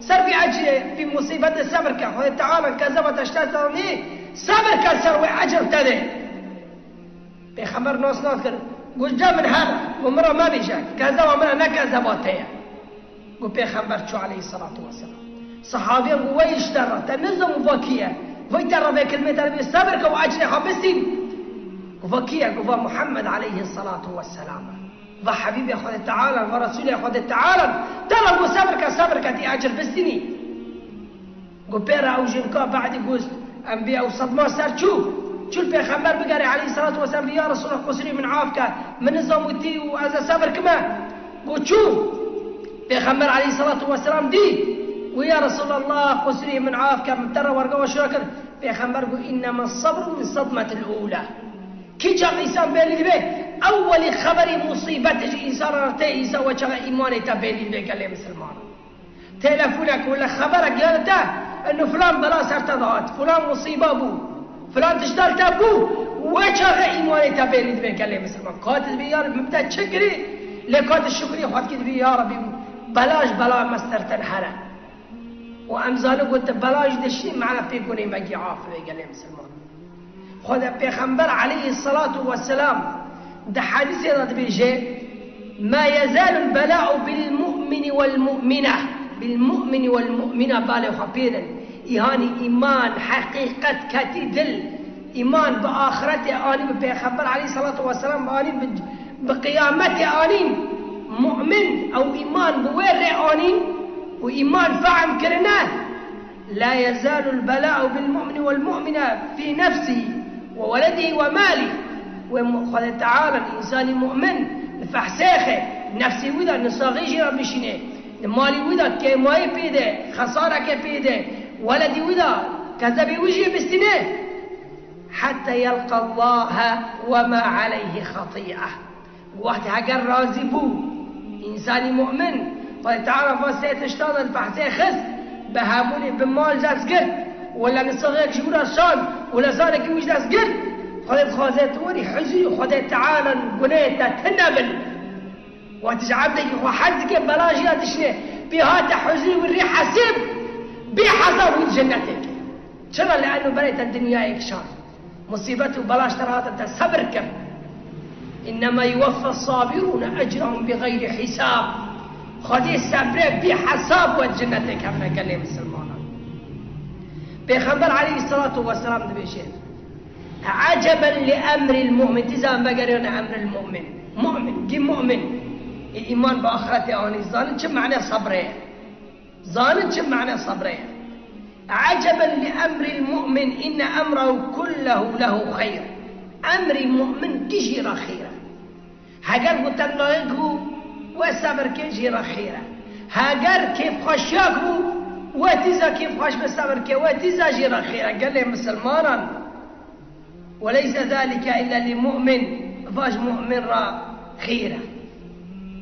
Ser vî ecrê, vî musîbetê sebir ke. Xwedê Teala kezeba te ji te danî, sebir ke ser wê ecr te dê. Pêxember nas nas kir. Got, "Ce min hebe, got, min re mebêje, kezeba min e, ne kezeba te ye." Got, Pêxember çû aleyhissalatu vesselam. Sehabiyan got, "Wey ji te re, te nizam û va kî ye? Vay te re vê kilmê te re bê sebir ke û ecrê xwe bistîn." Got, "Va kî ye?" Got, "Va Muhammed aleyhissalatu vesselam e. Va Habîbê Xwedê Teala, va Resûlê Xwedê Teala. Te re got sebir ke, sebir ke tî ecr bistînî." Got, pê re ew jinka be'dî got, em bê ew sedma ser çû. Çû li Pêxember bigerê aleyhissalatu vesselam, bê ya Resûlullah, qusirî min af ke, min nizam û tî û ez ê sebir kime. Got, çû. Pêxember aleyhissalatu vesselam dî. Got, ya Resûlullah, qusirî min af ke, min te re werga we şûra kir. Pêxember got, "Innema sabru min sadmetil ula." Kî çax însan bêlî dibe, ewwelî xeberî musîbetê ji însan re tê, însan we çaxa îmanê te bêlî dibe gelê misilman. Telefonek wele xeberek ya te, eno filan bela ser te dihat, filan musîba bû, filan tişt li te bû, we çaxe îmanê te bêlî dibe gelê misilman. Ka tu dibî ya Rebî min te çi kirî, lê ka tu şukrî xwe dikî dibî ya Rebî bela ji bela me sertir here. Û em zanin ku tu bela jî dişî, mena pê gunê me gî af be gelê misilman. Xwedê Pêxember aleyhissalatu vesselam di hedîsê de dibêje, "Ma yezalul bela'u bil mu'mini wel mu'mine." Bil mu'mini wel mu'mine, balê xwe pê din. Îhanî îman, heqîqet ketî dil. Îman bi axiretê anî, bi Pêxember aleyhissalatu vesselam anî, bi, bi qiyametê anî. Mu'min, ew îman bi wê rê anî û îman fehm kirine. La yezalul bela'u bil mu'mini wel mu'mine fî nefsî we weledî we malî. Wê mu-, Xwedê Teala însanî mu'min li fehsêxê, nefsê wî de nisaxî jî re bişînê, li malî wî de kêmayî pê de, xesarekê pê de, weledî wî de kezebê wî jî bistîne. Hetta yelqa Allahe we ma aleyhi xetî'e. Wextê heger razî bû, însanî mu'min, Xwedê Teala va sê tiştan li behsê xist, bi hebûnê bi mal dest girt, wela nisaxek ji wî re şand, wela zarekî wî ji dest girt, Xwedê dixwaze tu werî huzurî Xwedê Teala gunehê te tune bin. Wextê ji ebdekî xwe hez dike, bela jî ya dişine, pê hate huzurî wî rê hesib, bê hezab wî cennetê. Çira? Li eno berê te dinyayek şand. Musîbet û belaş te re hatin, te sebir kir. Innema yuweffe sabirûne ecrahum bi xeyrî hîsab. Xwedê sebrê bî hesab we cennetê kevne gelê misilmanan. Pêxember aleyhisselatu vesselam dibêje, "Eceben li emril mu'min." Dîzan vegeriyane emril mu'min. Mu'min, gî mu'min. Ê îman bi axretê anî. Zanin çi mane sebrê ye? Zanin çi mane sebrê ye? "Eceben li emril mu'min, inne emrehu kullehu lehu xeyr." Emrî mu'min gî jî re xeyr e. Heger ku tengayek bû, we sebir ke jî re xêr e. Heger kêfxweşiyek bû, we tîza kêfxweş bi sebir ke, we tîza jî re xêr e. Gelê misilmanan. "Ve leyse zalike illa li mu'min", va ji mu'min re xêr e.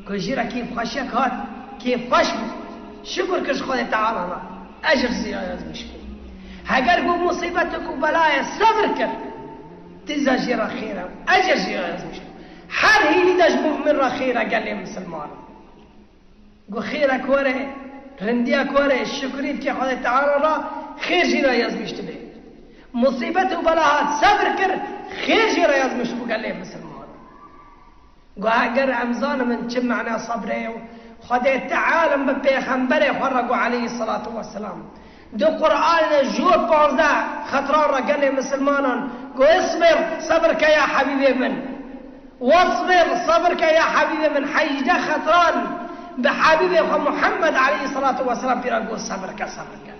Ku jî re kêfxweşiyek hat, kêfxweş bû. Şukur kir ji Xwedê Teala re. Ecir jî re yazmiş bû. Heger ku musîbetek û belayê sebir kir, tîza jî re xêr e. Ecir jî re yazmiş bû. Her hînî de ji mu'min re xêr e gelê misilman. Gu xêrek were, rindiyek were, şukrî dike Xwedê Teala re, xêr jî re yazmiş dibe. Musîbet û bela hat, sebir kir, xêr jî re yazmiş bû gelê misilman. Gu heger em zanimin çi mena sebrê ye û Xwedê Teala bi pêxemberê xwe re gu aleyhisselatu vesselam. Di Qur'anê de ji we panzdeh xetran re gelê misilmanan got, "Isbir, sebir ke ya Habîbê min. Wasbir, sebir ke ya Habîbê min." Hejdeh xetran bi Habîbê xwe Muhammed aleyhisselatu vesselam pîra got, "Sebir ke, sebir ke.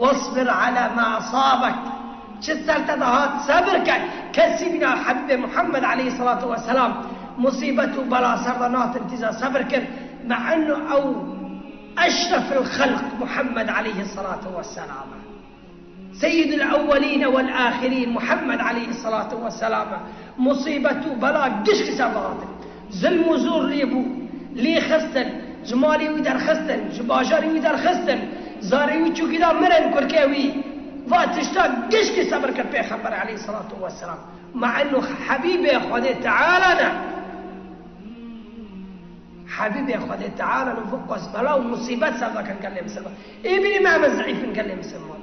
Wasbir ala ma asabek." Çi ser te de hat, sebir ke. Kesî bîna Habîbê Muhammed aleyhisselatu vesselam musîbet û bela ser de natin tîza sebir kir. Me ennu ew eşrefil xelq Muhammed aleyhisselatu vesselam. Seyyidul ewwelîne wel âxirîn Muhammed aleyhisselatu vesselam musîbet û bela gişkî ser de hatin. Zilm û zor lê bû, lê xistin, ji malê wî derxistin, ji bajarê wî derxistin, zarê wî çûkî da mirin kurkê wî. Va tişta gişkî sebir kir Pêxember aleyhisselatu vesselam. Ma ennu Habîbê Xwedê Teala ne. Habîbê Xwedê Teala li vir qas bela û musîbet ser de kin gelê misilman. Ê bînî me em zîf in gelê misilman.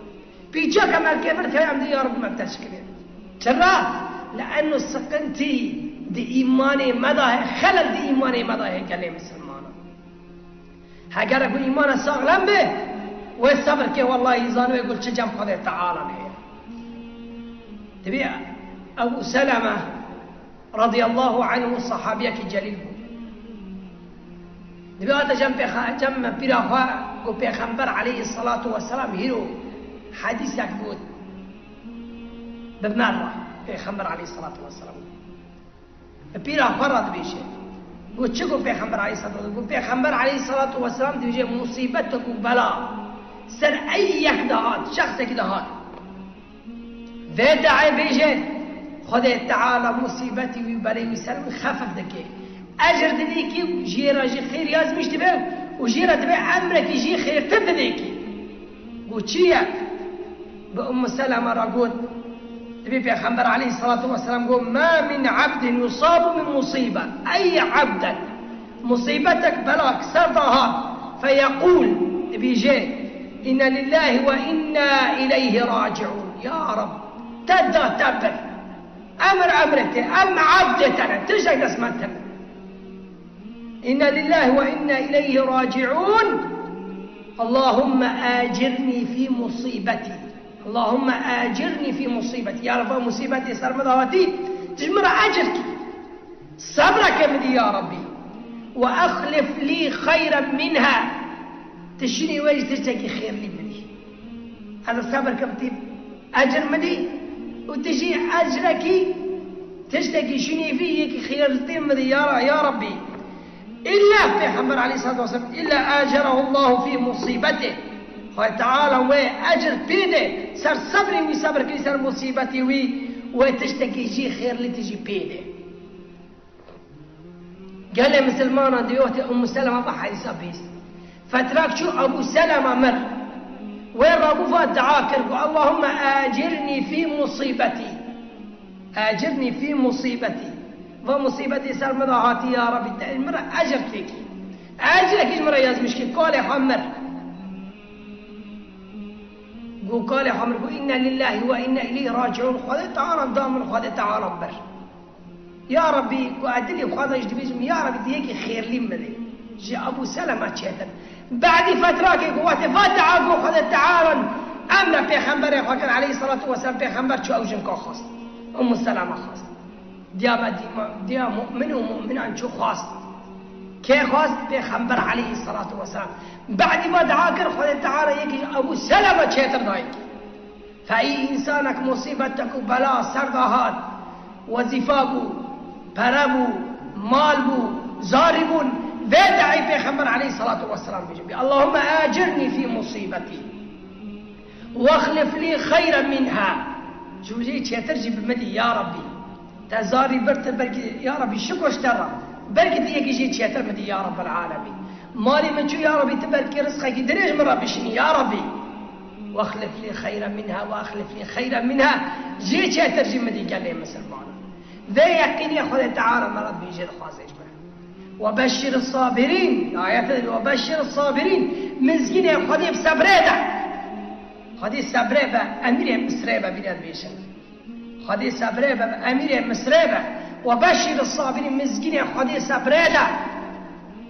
Pîçek em erkê vir keye em dê ya Rabbi me bi te şikirê. Çira? Li ennu siqintî di îmanê me de heye, xelel di îmanê me de heye gelê misilmanan. Heger ku îmana saxlem be, wê sebir ke wellahî zanibê ku çi cem Xwedê Teala heye. Dibê Ebu Seleme radiyallahu anhu sahabiyekî celîl bû. Dibê hate cem pêxa-, cem pîra xwe ku Pêxember aleyhisselatu vesselam hîro hedîsek got bi me re, Pêxember aleyhisselatu vesselam. Bi pîra xwe re dibêje. Got çi got Pêxember aleyhisselatu vesselam? Got Pêxember aleyhisselatu vesselam dibêje, musîbetek û bela ser ey yek de hat, şexsekî de hat. Vê dayê bêje, Xwedê Teala musîbetî wî û belê wî ser wî xefif dike. Ecir didê kî û jê re jî xêr yazmîş dibe û jê re dibe emrekî jî xêrtir didê kî. Got çi ye? Bi Ummu Seleme re got, dibê Pêxember aleyhisselatu vesselam got, "Ma min abdin yusabu min musibe." Ey abdek, musîbetek belak ser de hat, feyekûl, dibêje, "Inna lillahi ve inna ileyhi raciun." Ya Rab, te da te bir. Emir emrê te, em abdê te ne, tiştek dest me tune. "Inna lillahi ve inna ileyhi raciun. Allahümme acirni fi musibeti. Allahümme acirni fi musibeti." Ya Rabbi, musîbetê ser min de hatî, tu ji min re ecir kî. Sebreke min dî ya Rabbî. "Ve exlif lî xeyren minha." Tu şinî wê jî tiştekî xêrlî min dî. Ez ê sebir kim tî ecir min dî û tu jî ecrekî tiştekî şinî vî yekî xêrlî min dî ya, ya Rabbî. Îlla Pêxember aleyhisselatu vesselam, "Îlla acerahu Allahu fî musîbetê." Xwedê Teala wê ecir pê de, ser sebrê wî sebir kir, ser musîbetê wî, wê tiştekî jî xêrlî tijî pê de. Gelê misilmanan di wextê Ummu Selema ve hedîsa bihîst. Fetrak çû Ebu Selema mir. Wê rabû va dua kir ku, "Allahümme acirni fî musîbetî." Ecirnî fî musîbetî. Va musîbetê ser min de hatî ya Rabbî, te min re ecir têkî. Ecrekî ji min re yazmîş kî, kalê xwe mir. Got kalê xwe mir, got, "Inna lillahi ve inna ileyhi raciun." Xwedê Teala da min, Xwedê Teala bir. Ya Rabbî, got, ez dilê xwe de jî dibêjim, ya Rabbî, tu yekî xêrlî min dê. Ji Ebû Seleme çêtir. Badî fetrakê ku wextê va dua ku Xwedê Teala emre pêxemberê xwe kir aleyhisselatu vesselam, pêxember çû ew jinka xwest. Ummu Seleme xwest. Diya me dîma, diya mu'min û mu'minan çû xwest. Kê xwest? Pêxember aleyhisselatu vesselam. Badî va dua kir, Xwedê Teala yekî ji Ebû Seleme çêtir dayî. Fe î însanek musîbetek û bela ser de hat, wezîfa bû, pere bû, mal bû, zarî bûn, vê de'î Pêxember aleyhisselatu vesselam bêje, bê, Allahümme acirni fî musîbetî, wexlif lî xeyren minha. Ji wî çêtir jî bi min dî, ya Rabbî. Te zarî bir, te belkî, ya Rabbî, şiko ji te re. Belkî tu yekî jî çêtir min dî, ya Rabbel alemîn. Malê min çû, ya Rabbî, tu belkî rizqekî dirêj min re bişînî, ya Rabbî. Wexlif lî xeyren minha, wexlif lî xeyren minha. Jê çêtir jî min dî gelê misilmanan. Vê yeqînê Xwedê Teala me re dibêje, dixwaze ji me. Webeşşir sabirîn. Ayet de, webeşşir sabirîn. Mizgînê Xwedê bi sebrê de. Xwedê sebrê be, emîrê Misrê be, bîne dibêjin. Xwedê sebrê be, emîrê Misrê be. Webeşşir sabirîn, mizgînê Xwedê sebrê de.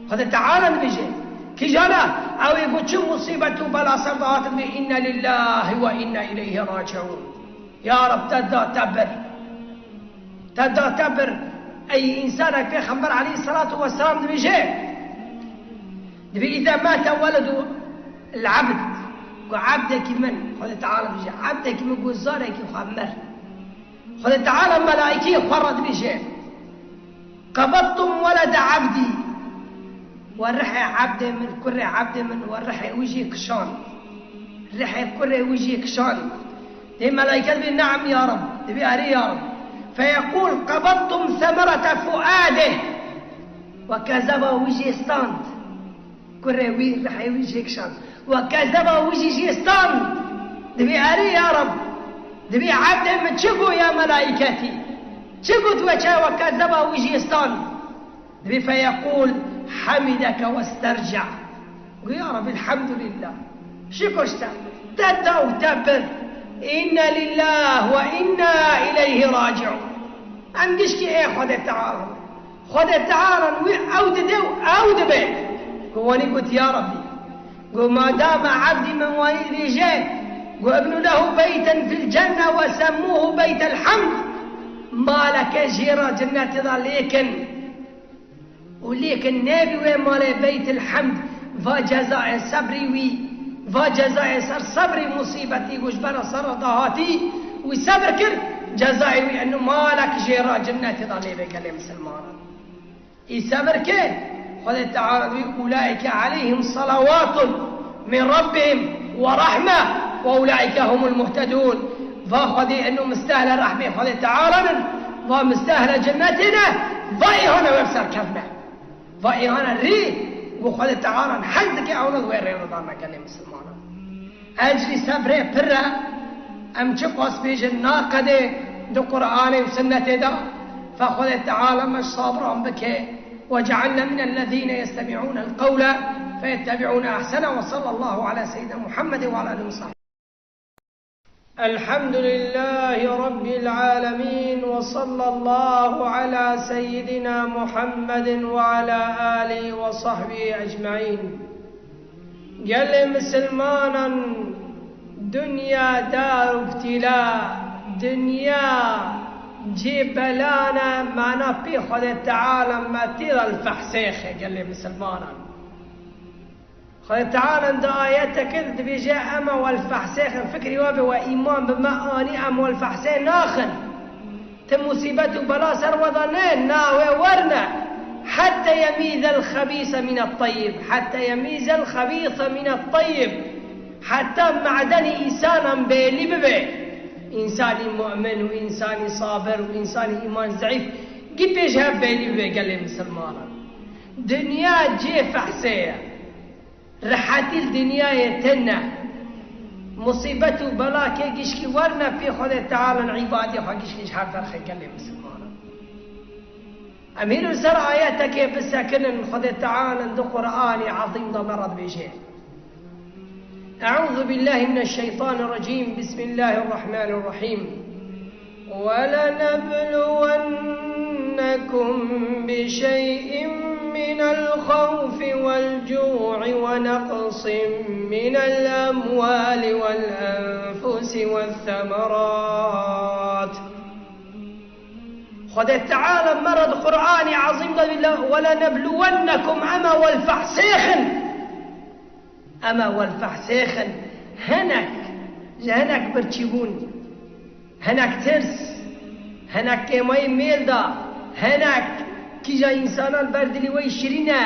Xwedê Teala dibêje, kîjana, ew ê ku çi musîbet û bela ser de hatin bê, inna lillahi ve inna ileyhi raciun. Ya Rab, te da te bir. Te da te bir. Ey însanek, Pêxember aleyhisselatu vesselam dibêje, dibê, îza mate weledu el-abd, ku ebdekî min, Xwedê Teala dibêje, ebdekî min ku zarekî xwe mir. Xwedê Teala melaîkeyê xwe re dibêje, qebedtum welede abdî. We rihê ebdê min, kurê ebdê min, we rihê wî jê kişand. Rihê kurê wî jê kişand. Dê melaîke dibê, ne'em ya Rab. Dibê, erê ya Rab. Feyeqûl, qebedtum semerete fuadih. We kezeba wî jê stand. Kurê wî, rihê wî jê kişand. We kezeba wî jî jê stand. Dibê, erê ya Rab. Dibê, ebdê min çi got ya melaîketî? Çi got we çawa kezeba wî jê stand? Dibê, feyeqûl, hemideke westerca. Got, ya Rabbi, elhamdülillah. Şiko ji te. Te da û te bir. İnna lillah ve inna ileyhi raciun. Em gişkî ê Xwedê Teala. Xwedê Teala wî ew dide û ew dibe. Ku wanî got, ya Rabbi. Got, madama ebdî min wanî dibêje, got, ibnu lehu beyten fil cenne ve semmuhu beytel hamd. Maleke jê re cennetê de lêkin. Û lêkin nebî wê malê Beytil Hemd, va cezayê sebrî wî, va cezayê ser sebrî musîbetî ku ji bera ser re dahatî, wî sebr kir, cezayê wî eno malek jê re cinnetê de lê bê gelê misilmanan. Î sebr kir, Xwedê Teala wî, ulaîke aleyhim salawatun min Rabbihim ve rahme ve ulaîke humul muhtedûn. Va Xwedê eno mistehle rehmê Xwedê Teala nin, va mistehle cennetê ne, va êhane wê bi ser kevne. Va êhane rê ku Xwedê Teala hez dike ewna di wê rê re dane gelê misilmanan. Ecrî sebrê pir e, em çi qas bêjin naqedê di Qur'anê û Sunnetê de, fe Xwedê Teala me ji sabiran bike. وجعلنا من الذين يستمعون القول فيتبعون أحسنه، وصلى الله على سيدنا محمد وعلى آله وصحبه. الحمد لله رب العالمين، وصلى الله على سيدنا محمد وعلى آله وصحبه أجمعين. Gelê misilmanan, dinya dar û ibtîla, dinya cê belan e, mana pê Xwedê Teala me tê de li fehsêxe gelê misilmanan. Xwedê Teala di ayeteke de dibêje, ema we li fehsêxin, fikrî we be, we îman bi me anî, em we li fehsê naxin. Ti musîbet û bela ser we de ne, na wê werne. Hette yemîzel xebîse mînet teyyib. Hette yemîzel xebîse mînet teyyib. Heta me'denî însanan bêlî bibe. Însanî mu'min û însanî sabir û însanî îman zeîf gî pêş hev bêlî bibe gelê misilmanan. Dinya cê fehsê ye. Rihetî li dinyayê tune. Musîbet û bela kê gişkî werne pê Xwedê Teala, îbadê xwe gişkî ji hev derxe gelê misilmanan. Em hîn li ser ayetekê bisekinin, Xwedê Teala di Qur'anê Ezîm de me re dibêje. أعوذ بالله من الشيطان الرجيم. بسم الله الرحمن الرحيم. ولنبلونكم بشيء من الخوف والجوع ونقص من الأموال والأنفس والثمرات. Xwedê Teala me re di Qur'anê Ezîm de dibêje, "Welenebluwennekum", ema welfehsêxin. Ema welfehsêxin. Hinek, ji hinek birçîbûn. Hinek tirs, hinek kêmayî mêl da, hinek kîja însanan ber dilî wê şirîn e.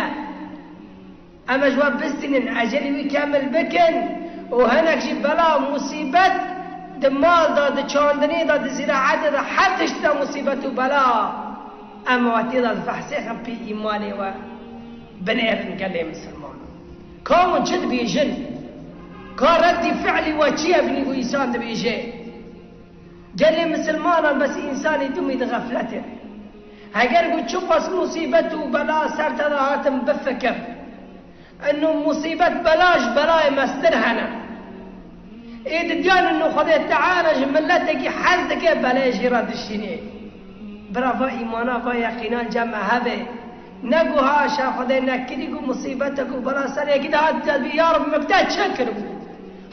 Em ji we bistînin, ecelî wî kemil bikin û hinek jî bela, musîbet di mal de, di çandinê de, di zîraetê de, her tişt de musîbet û bela. Em we tê de difehsêxin pê îmanê we binêrin gelê misilmanan. Ka hûn çi dibêjin? Ka reddî fi'lî we çi ye binî ku însan dibêje? Gelê misilmanan bes însanî dimî di xefletê. Heger ku çiqas musîbet û bela ser te de hatin bifikir. Ino musîbet bela ji belayê mestir hene. Ê didiyan ino Xwedê Teala ji miletekî hez dike belê jî re dişînê. Bira va îmana, va yeqînan cem me hebe. Ne ku haşa Xwedê nekirî ku musîbetek û bela ser yekî de hat, te dibî, "Ya Reb, min bi te çi kiribû?"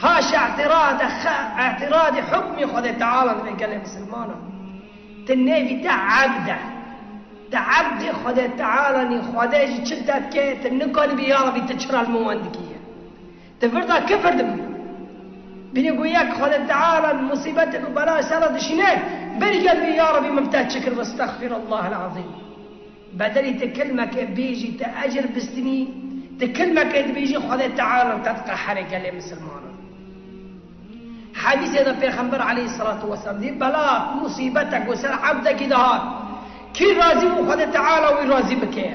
Haşa îtirade, xe-, îtiradî hukmî Xwedê Teala dibê gelê misilmanan. Ti nêvî te ebd e. Te ebdê Xwedê Teala nî, Xwedê jî çi te dike, ti nikarî bî, "Ya Rebî, ti çira li min wan dikî ye?" Ti vir de kifir dibî. Bînî ku yek Xwedê Teala musîbetek û bela ser re dişîne, berî gel bî, "Ya Rebî, min bi te çi kir?" Estexfirullah el-Azîm. Bedelî ti kilmeke bêjî, ti ecir bistînî, ti kilmeke dibêjî, Xwedê Teala te diqeherê gelê misilmanan. Hedîsê de Pêxember aleyhisselatu vesselam dî, bela, musîbetek ku ser ebdekî dihat, kî razî bû, Xwedê Teala wî razî bike.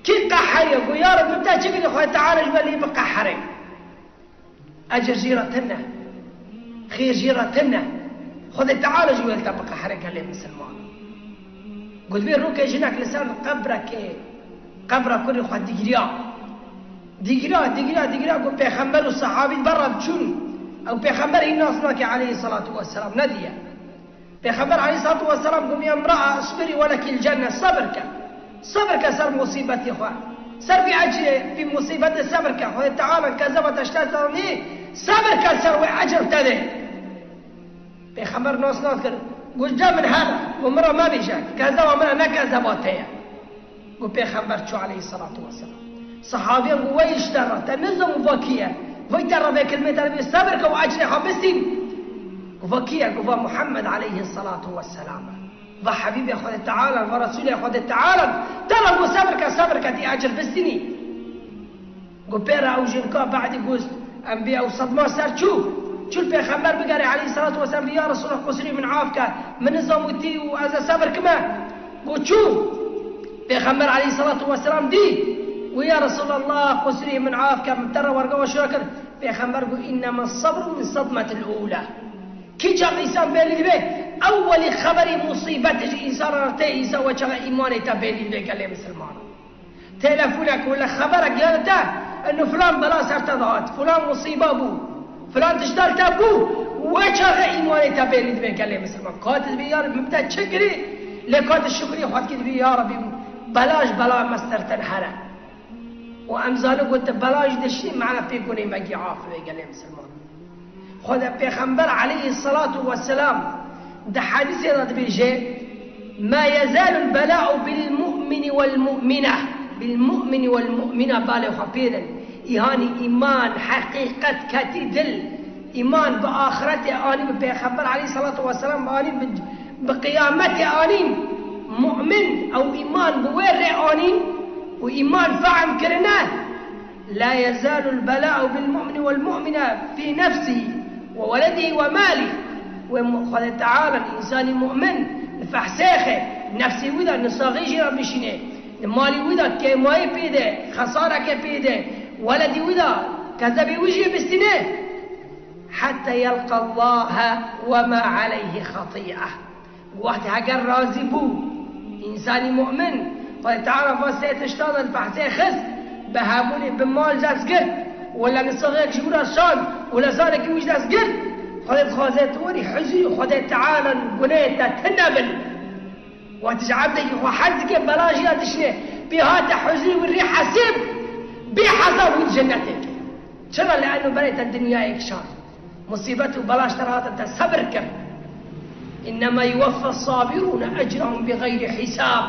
Kî qeheriye, ku ya Reb, min te çi kirî, Xwedê Teala ji we lê biqehere. Ecir jî re tune, xêr jî re tune. Xwedê Teala jî wê li te biqehire gelê misilman. Got, vê rokê jinek li ser qebrekê, qebra kurê xwe digiriya. Digiriya, digiriya, digiriya, got, pêxember û sehabî berra diçûn. Ew pêxember hîn nas nake aleyhisselatu vesselam, nediye. Pêxember aleyhisselatu vesselam got, "Ya imra'a, isbiri ve lekil cenne", sebir ke. Sebir ke ser musîbetê xwe. Ser vî ecrê, vî musîbetê sebir ke. Xwedê Teala kezeba te ji te zanî, sebir ke ser wê ecr te dê. Pêxember nas nas kir. Got, "Ce min here." Got, "Min re mebêje. Kezeba min e, ne kezeba te ye." Got, Pêxember çû aleyhisselatu vesselam. Sehabiyan got, "Wey ji te re, te nizam û va kî ye? Vay te re vê kilmê te re bê sebir ke û ecrê xwe bistîn." Got, "Va kî ye?" Got, "Va Muhammed aleyhisselatu vesselam e. Va Habîbê Xwedê Teala, va Resûlê Xwedê Teala. Te re got sebir ke, sebir ke, tî ecr bistînî." Got, pê re ew jinka badî got, em bê ew sedma ser çû. Çû li Pêxember bigerê aleyhisselatu vesselam, bê, "Ya Resûlullah, qusirî min af ke, min nizam û tî û ez ê sebir kime." Got, çû. Pêxember aleyhisselatu vesselam dî. Got, "Ya Resûlullah, qusirî min af ke, min te re werga we şûra kir." Pêxember got, "Innema sabru min sadmetil ula." Kî çax însan bêlî dibe, ewwelî xeberî musîbetê ji însan re tê, însan we çaxa îmanê te bêlî dibe gelê misilman. Telefonek wele xeberek ya te, eno filan bela ser te dihat, filan musîba bû, filan tişta li te bû, we çaxe îmanê te bêlî dibe gelê misilman. Ka tu dibî, "Ya Rebî, min te çi kirî?" Lê ka tu şukrî xwe dikî, dibî, "Ya Rebî, bela ji bela me sertir here." Û em zanin ku tu bela jî dişî, mane pê ku nêmegî af dibe gelê misilman. Xwedê Pêxember aleyhisselatu vesselam di hedîsê de dibêje, "Ma yezalul bela'u bil mu'mini wel mu'mine." Bil mu'mini wel mu'mine, balê xwe pê din. Îhanî îman, heqîqet ketî dil. Îman bi axiretê anî, bi Pêxember aleyhisselatu vesselam anî, bi, bi qiyametê anî. Mu'min, ew îman bi wê rê anî û îman fehm kirine. "La yezalul bela'u bil mu'mini wel mu'mine fî nefsî ve weledî ve malî." Wê mu-, Xwedê Teala însanî mu'min li fehsêxê, nefsê wî de nisaxî jî re bişînê, li malî wî de kêmayî pê de, xesarekê pê de, weledî wî de kezebê wî jî bistîne. "Hetta yelqa Allahe ve ma aleyhi xatî'e." Wextê heger razî bû, însanî mu'min, Xwedê Teala va sê tiştan li behsê xist, bi hebûnê bi mal dest girt, wela nisaxek ji wî re şand, wela zarekî wî ji dest girt, Xwedê dixwaze tu werî huzurî Xwedê Teala gunehê te tune bin. Wextê ji ebdekî xwe hez dike bela jî ya dişine, Bê hate huzîr û rê hesêb, bê hesab û cennetê ke. Çira? Li eno berê te dinyayek şand. Musîbet û belaş te re hatin, te sebir kir. "Innema yuweffa sabirûne ecrahum bi xeyri hisab."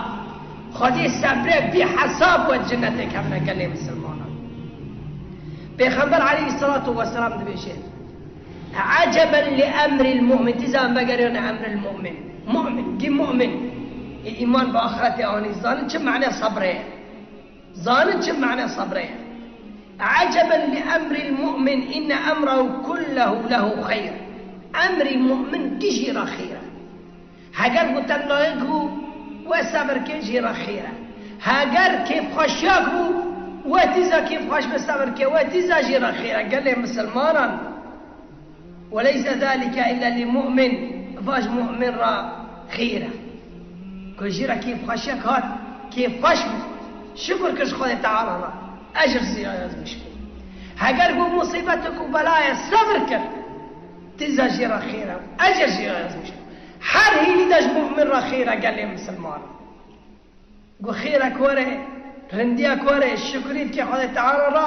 Xwedê sebrê bê hesab we cennetê kevne gelê misilmanan. Pêxember aleyhisselatu vesselam dibêje, "Eceben li emril mu'min." Tîza em vegeriyane emril mu'min. Mu'min, gî mu'min. Ê îman bi axretê anî. Zanin çi mane sebrê ye. Zanin çi mane sebrê ye. "Eceben li emril mu'min, inne emrehu kullehu lehu xeyr." Emrî mu'min gişî re xêr e. Heger ku tengayek bû, we sebir kê, jê re xêr e. Heger kêfxweşiyek bû, we tîza kêfxweş bi sebir kê, we tîza jê re xêr e. Gelê misilmanan. "Ve leyse zalike illa li mu'min." Va ji mu'min re xêr e. Ku jê re kêfxweşiyek hat, kêfxweş bû. Şukur kir ji Xwedê Teala re. Ecir jê re yazmiş bû. Heger ku musîbetek û belayek sebir kir, tîza jê re xêr e. Ecir jê re yazmiş bû. Her hînî de ji mu'min re xêr e gelê misilman. Ku xêrek were, rindiyek were, şukrî dike Xwedê Teala re,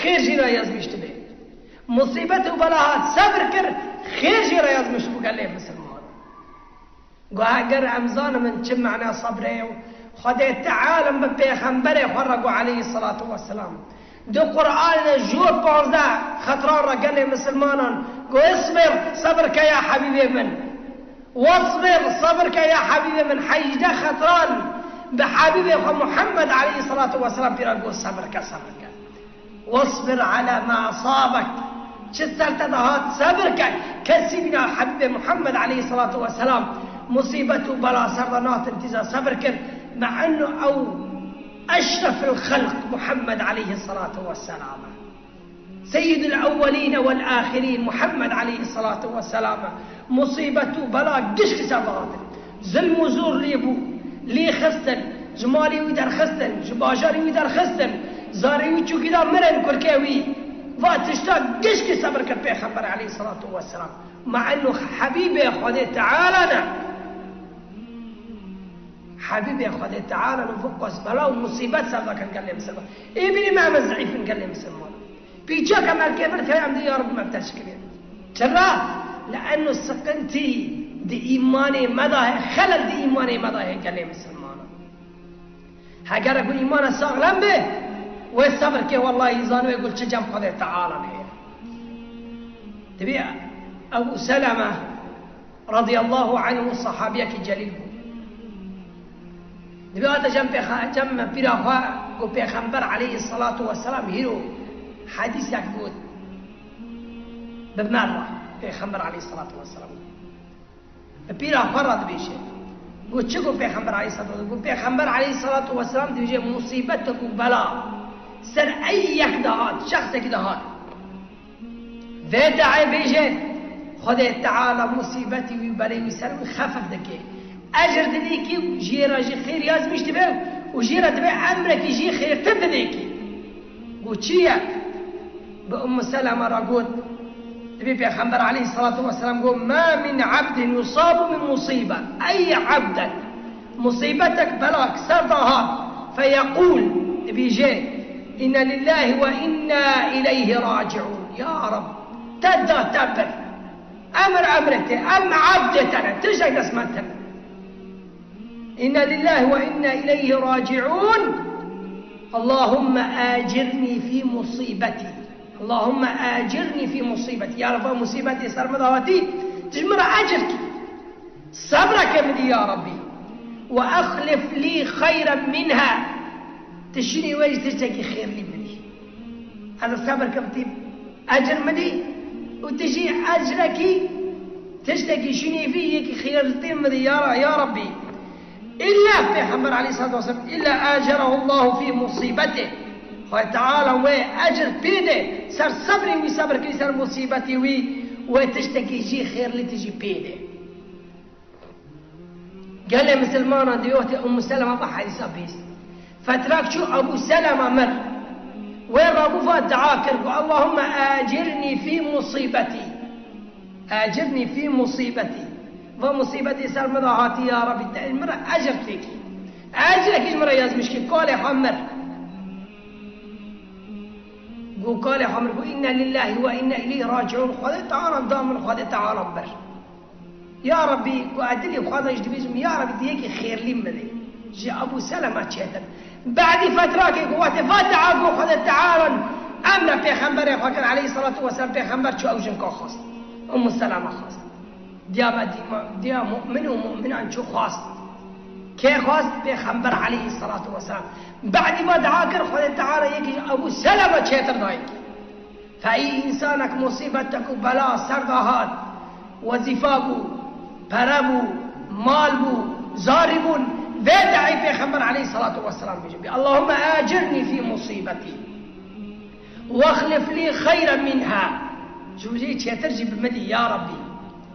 xêr jê re yazmiş dibe. Musîbet û bela hat, sebir kir, xêr jê re yazmiş bû gelê misilman. Ku heger em zanin çi mane sebrê ye û Xwedê Teala bi pêxemberê xwe re got aleyhisselatu vesselam. Di Qur'anê de ji panzdeh xetran re gelê misilmanan got, "Isbir, sebir ke ya Habîbê min. Wasbir, sebir ke ya Habîbê min." Hejdeh xetran bi Habîbê xwe Muhammed aleyhisselatu vesselam pîra got, "Sebir ke, sebir ke." "Wasbir ala ma asabek." Çi ser te de hat, sebir ke. Kesî bîna Habîbê Muhammed aleyhisselatu vesselam musîbet û bela ser de natin tîza sebir kir. Ma ennu ew eşrefil xelq Muhammed aleyhisselatu vesselam. Seyyidul ewwelîne wel âxirîn Muhammed aleyhisselatu vesselam. Musîbet û bela gişkî ser de hatin. Zilm û zor lê bû, lê xistin, ji malê wî derxistin, ji bajarê wî derxistin, zarê wî çûkî da mirin kurkê wî. Va tişta gişkî sebir kir Pêxember aleyhisselatu vesselam. Ma ennu Habîbê Xwedê Teala ne. Habîbê Xwedê Teala ne, vê qas bela û musîbet ser de kin gelê misilman. Ê bînî me em zîf in gelê misilman. Pîçek em erkê vir tê em dê ya Reb me bi te şikirê. Çira? Li eno siqintî di îmanê me de heye, xelel di îmanê me de heye gelê misilmanan. Heger ku îmana saxlem be, wê sebir ke, wellahî zanibê ku çi cem Xwedê Teala heye. Dibê Ebu Seleme radiyallahu anhu sahabiyekî celîl bû. Dibê hate cem pêxa-, cem pîra xwe, got, Pêxember aleyhisselatu vesselam hîro hedîsek got bi me re. Pêxember aleyhisselatu vesselam bi pîra xwe re dibêje. Got, çi got Pêxember aleyhisselatu vesselam? Got, Pêxember aleyhisselatu vesselam dibêje, musîbetek û bela ser ey yek de hat, şexsekî de hat. Vê dayê bêje, Xwedê Teala musîbetî wî, belê wî ser wî xefif dike. Ecir didê kî, jê re jî xêr yazmîş dibe û jê re dibe emrekî jî xêrtir didê kî. Got, çi ye? Bi Ummu Seleme re got, dibê Pêxember aleyhisselatu vesselam got, "Ma min abdin yusabu min musîbe." Ey abdek, musîbetek, belak ser de hat, feyekûl, dibêje, "Inna lillahi ve inna ileyhi raciun." Ya Reb, te da te bir. Emir emrê te, em abdê te ne, tiştek dest me tune. "Inna lillahi ve inna ileyhi raciun. Allahümme acirni fi musibeti. Allahümme acirni fi musibeti." Ya Reb, va musîbetê ser min de hatî, tu ji min re ecir kî. Sebreke min dî ya Rabbî. "Ve exlif lî xeyren minha." Tu şinî wê jî tiştekî xêrlî min dî. Ez ê sebir kim tî ecir min dî û tu jî ecrekî tiştekî şinî vî yekî xêrlî min dî ya Ra-, ya Rabbî. Îlla Pêxember aleyhisselatu vesselam, "Îlla acerehullahu fî musîbetê." Xwedê Teala wê ecir pê de ser sebrê wî, sebir kir ser musîbetê wî, wê tiştekî jî xêrlî tijî pê de. Gelê misilmanan di wextê Ummu Seleme bi hedîsa bihîst. Fetrak çû Ebu Seleme mir. Wê rabû va dua kir ku, "Allahümme acirni fî musîbetî." Acirni fî musîbetî. Va musîbetê ser min de hatî, ya Rabbî, te min re ecir têkî. Ecrek ji min re yazmiş ki kalê xwe mir. Got kalê xwe mir, got inna lillahi ve inna ileyhi raciun. Xwedê Teala da min, Xwedê Teala bir. Ya Rabbî, got ez dilê xwe de ji dibêjim, ya Rabbî, tu yekî xêrlî min bidê. Ji Ebû Selema çêtir. Badî fetrakê got wextê va dua got Xwedê Teala emre pêxemberê xwe kir, aleyhissalatu vesselam, pêxember çû ew jinka xwest. Ummu Selema xwest. Diya me dîma, diya mu'min û mu'minan çû xwest. Kê xwest? Pêxember aleyhissalatu vesselam. Badî va dua kir, Xwedê Teala yekî ji Ebû Selema çêtir dayî. Fe î însanek musîbetek û bela ser de hat, wezîfa bû, pere bû, mal bû, zarî bûn, vê duayê Pêxember aleyhissalatu vesselam bêje. Allahümme acirni fî musîbetî. Wexlif lî xeyren minha. Ji wî çêtir jî bi min dî, ya Rabbî.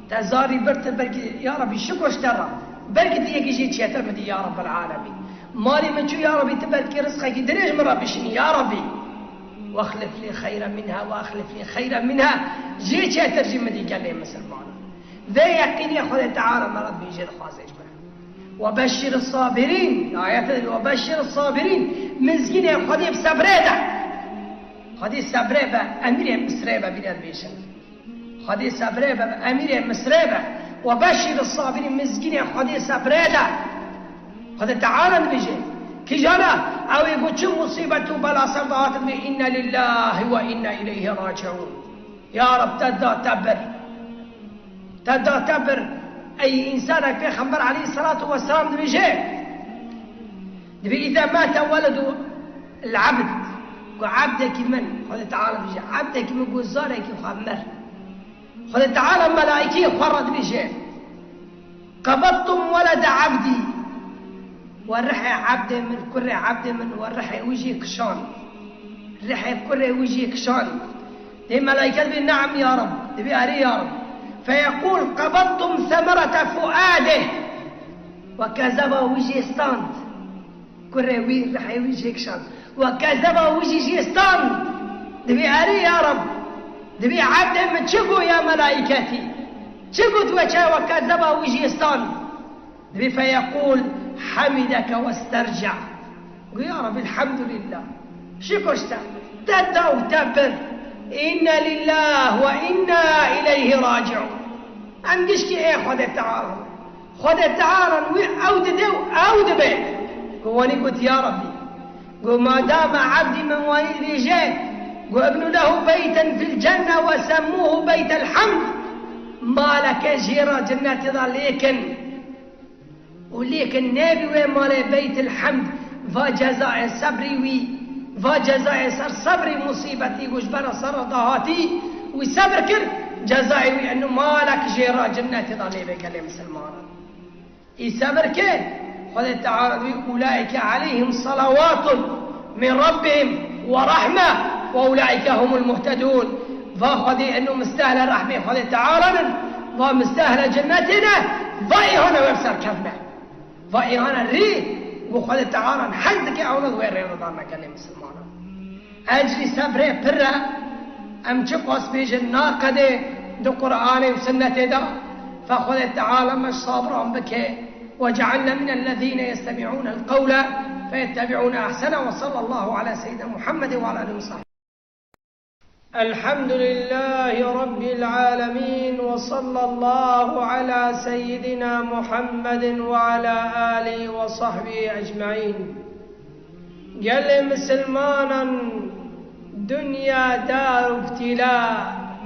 Te zarî bir, te belkî, ya Rabbî, şiko ji te re. Belkî tu yekî jî çêtir min dî, ya Rabbel alemîn. Malê min çû, ya Rabbî, tu belkî rizqekî dirêj min re bişînî, ya Rabbî. Wexlif lî xeyren minha, wexlif lî xeyren minha. Jî çêtir jî min dî gelê misilmanan. Vê yeqînê Xwedê Teala me re dibêje, dixwaze ji me. Webeşşir sabirîn. Ayet de webeşşir sabirîn. Mizgînê Xwedê bi sebrê de. Xwedê sebrê be, emîrê Misrê be, bîne dibêjin. Xwedê sebrê be, emîrê Misrê be. Webeşşir sabirîn, mizgînê Xwedê sebrê de. Xwedê Teala dibêje. Kîjana, ew ê ku çi musîbet û bela ser de hatin, bê inna lillahi ve inna ileyhi raciun. Ya Rab, te da te bir. Te da te bir. Ey însanek, Pêxember aleyhissalatu vesselam dibêje. Dibê, "Îza mate weledu l-abd." Ku ebdekî min, Xwedê Teala dibêje, ebdekî min ku zarekî xwe mir. Xwedê Teala melaîkeyê xwe re dibêje, "Qebedtum welede abdî." We rihê ebdê min, kurê ebdê min, we rihê wî jê kişand. Rihê kurê wî jê kişand. Dê melaîke dibê, "Neam ya Rab." Dibê, "Erê ya Rab." Feyeqûl, "Qebedtum semerete fuadih." We kezeba wî jê stand. Kurê wî, rihê wî jê kişand. We kezeba wî jî jê stand. Dibê, "Erê ya Rab." Dibê, "Ebdê min çi got ya melaîketî? Çi got we çawa kezeba wî jê stand?" Dibê, "Feyeqûl, hemideke westerca." Got, "Ya Rabbi, elhamdülillah. Şiko ji te. Te da û te bir. İnna lillah ve inna ileyhi raciun." Em gişkî ê Xwedê Teala. Xwedê Teala wî ew dide û ew dibe. Got, wanî got, "Ya Rabbi." Got, "Madama ebdî min wanî dibêje, got, ibnu lehu beyten fil cenne ve semmuhu beytel hamd." Maleke jê re cennetê de lêkin. Û lêkin nebî wê malê Beytil Hemd, va cezayê sebrî wî, va cezayê ser sebrî musîbetî ku ji bera ser re dahatî, wî sebr kir, cezayê wî eno malek jê re cennetê de lê bê gelê misilmanan. Î sebr kir, Xwedê Teala wî, "Ulaike aleyhim salawatun min rabbihim ve rahme ve ulaike humul muhtedun." Va Xwedê eno mistehle rehmê Xwedê Teala nin, va mistehle cennetê ne, va ê hane wer serkevne. Va ê hane rê, û Xwedê Teala hez dike ewna wê rê re dane gelê misilmanan. Ecrî sebrê pir e, em çi qas bêjin naqedê di Qur'anê û Sunnetê de, fe Xwedê Teala me ji sabiran bike. وجعلنا من الذين يستمعون القول فيتبعون أحسنه، وصلى الله على سيدنا محمد وعلى آله وصحبه. الحمد لله رب العالمين، وصلى الله على سيدنا محمد وعلى آله وصحبه أجمعين. Gelê misilmanan, dinya dar ibtîla,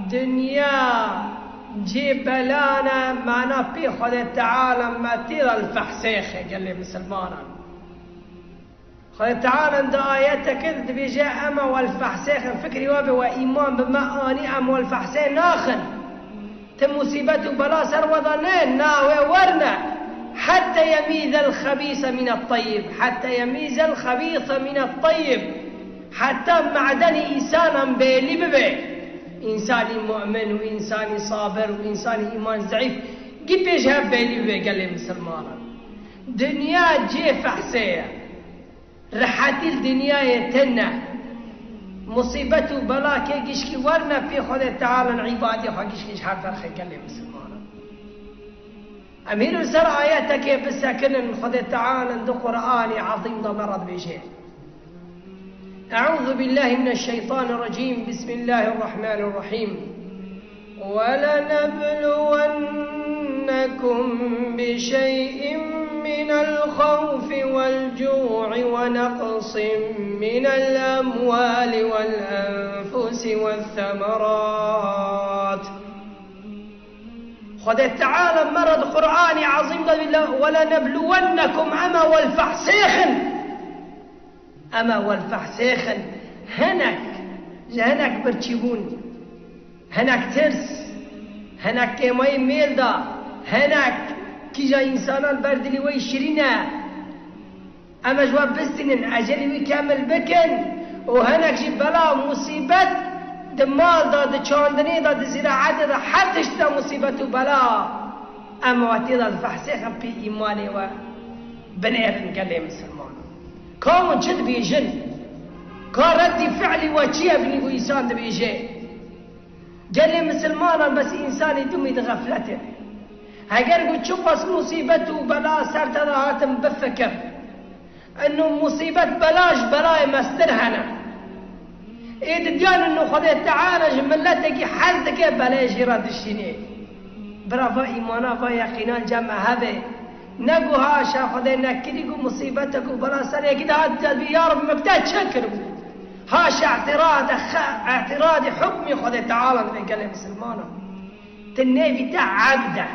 dinya cê bela ne, mana pê Xwedê Teala me tê de li fehsêxe gelê misilmanan. Xwedê Teala di ayeteke de dibêje, ema wel fehsêxin, fikrî we be we îman bi me anî, em wel fehsê naxin. Ti musîbet û bela ser we de ne, na wê werne. Hette yemîzel xebîse minet teyyib. Hette yemîzel xebîse minet teyyib. Heta me'denî însanan bêlî bibe. Însanî mu'min û însanî sabir û însanî îman zeîf gî pêş hev bêlî bibe gelê misilmanan. Dinya cê fehsê ye. Rehetî li dinyayê tune. Musîbet û bela kê gişkî werne pê Xwedê Teala û îbadê xwe gişkî ji hev derxe gelê misilmanan. Em hîn li ser ayetekê bisekinin, Xwedê Teala di Qur'anê Ezîm de me re dibêje. أعوذ بالله من الشيطان الرجيم. بسم الله الرحمن الرحيم. ولنبلونكم بشيء من الخوف والجوع ونقص من الأموال والأنفس والثمرات. Xwedê Teala me re di Qur'anê Ezîm de dibêje, "Welenebluwennekum", em ê we li fehsêxin. Em ê we li fehsêxin. Hinek, ji hinek birçîbûn, hinek tirs, hinek kêmayî mêl de, hinek kîja însanan ber dilî wê şirîn e. Em ê ji we bistînin, ecelî wî kemil bikin û hinek jî bela û musîbet di mal de, di çandinê de, di zîraetê de, her tişt de musîbet û bela. Em ê we tê de li fehsêxin pê îmanê we binêrin gelê misilman. Ka hûn çi dibêjin? Ka reddî fi'lî we çi ye binî ku însan dibêje? Gelê misilmanan bes însanê dimî di xefletê. Heger ku çiqas musîbet û bela ser te de hatin bifikir. Ino musîbet bela ji belayê mestir hene. Ê didiyan ino Xwedê Teala ji miletekî hez dike belayê jê re dişînê. Bira va îmana, va yeqînan cem me hebe. Ne ku haşa Xwedê nekirî ku musîbetek û bela ser yekî de hat, te dibê, "Ya Rebbi, min bi te çi kiribû?" Haşa îtirade xe-, îtiradê hukmê Xwedê Teala dibe gelê misilmanan. Tu nêvî te ebd e.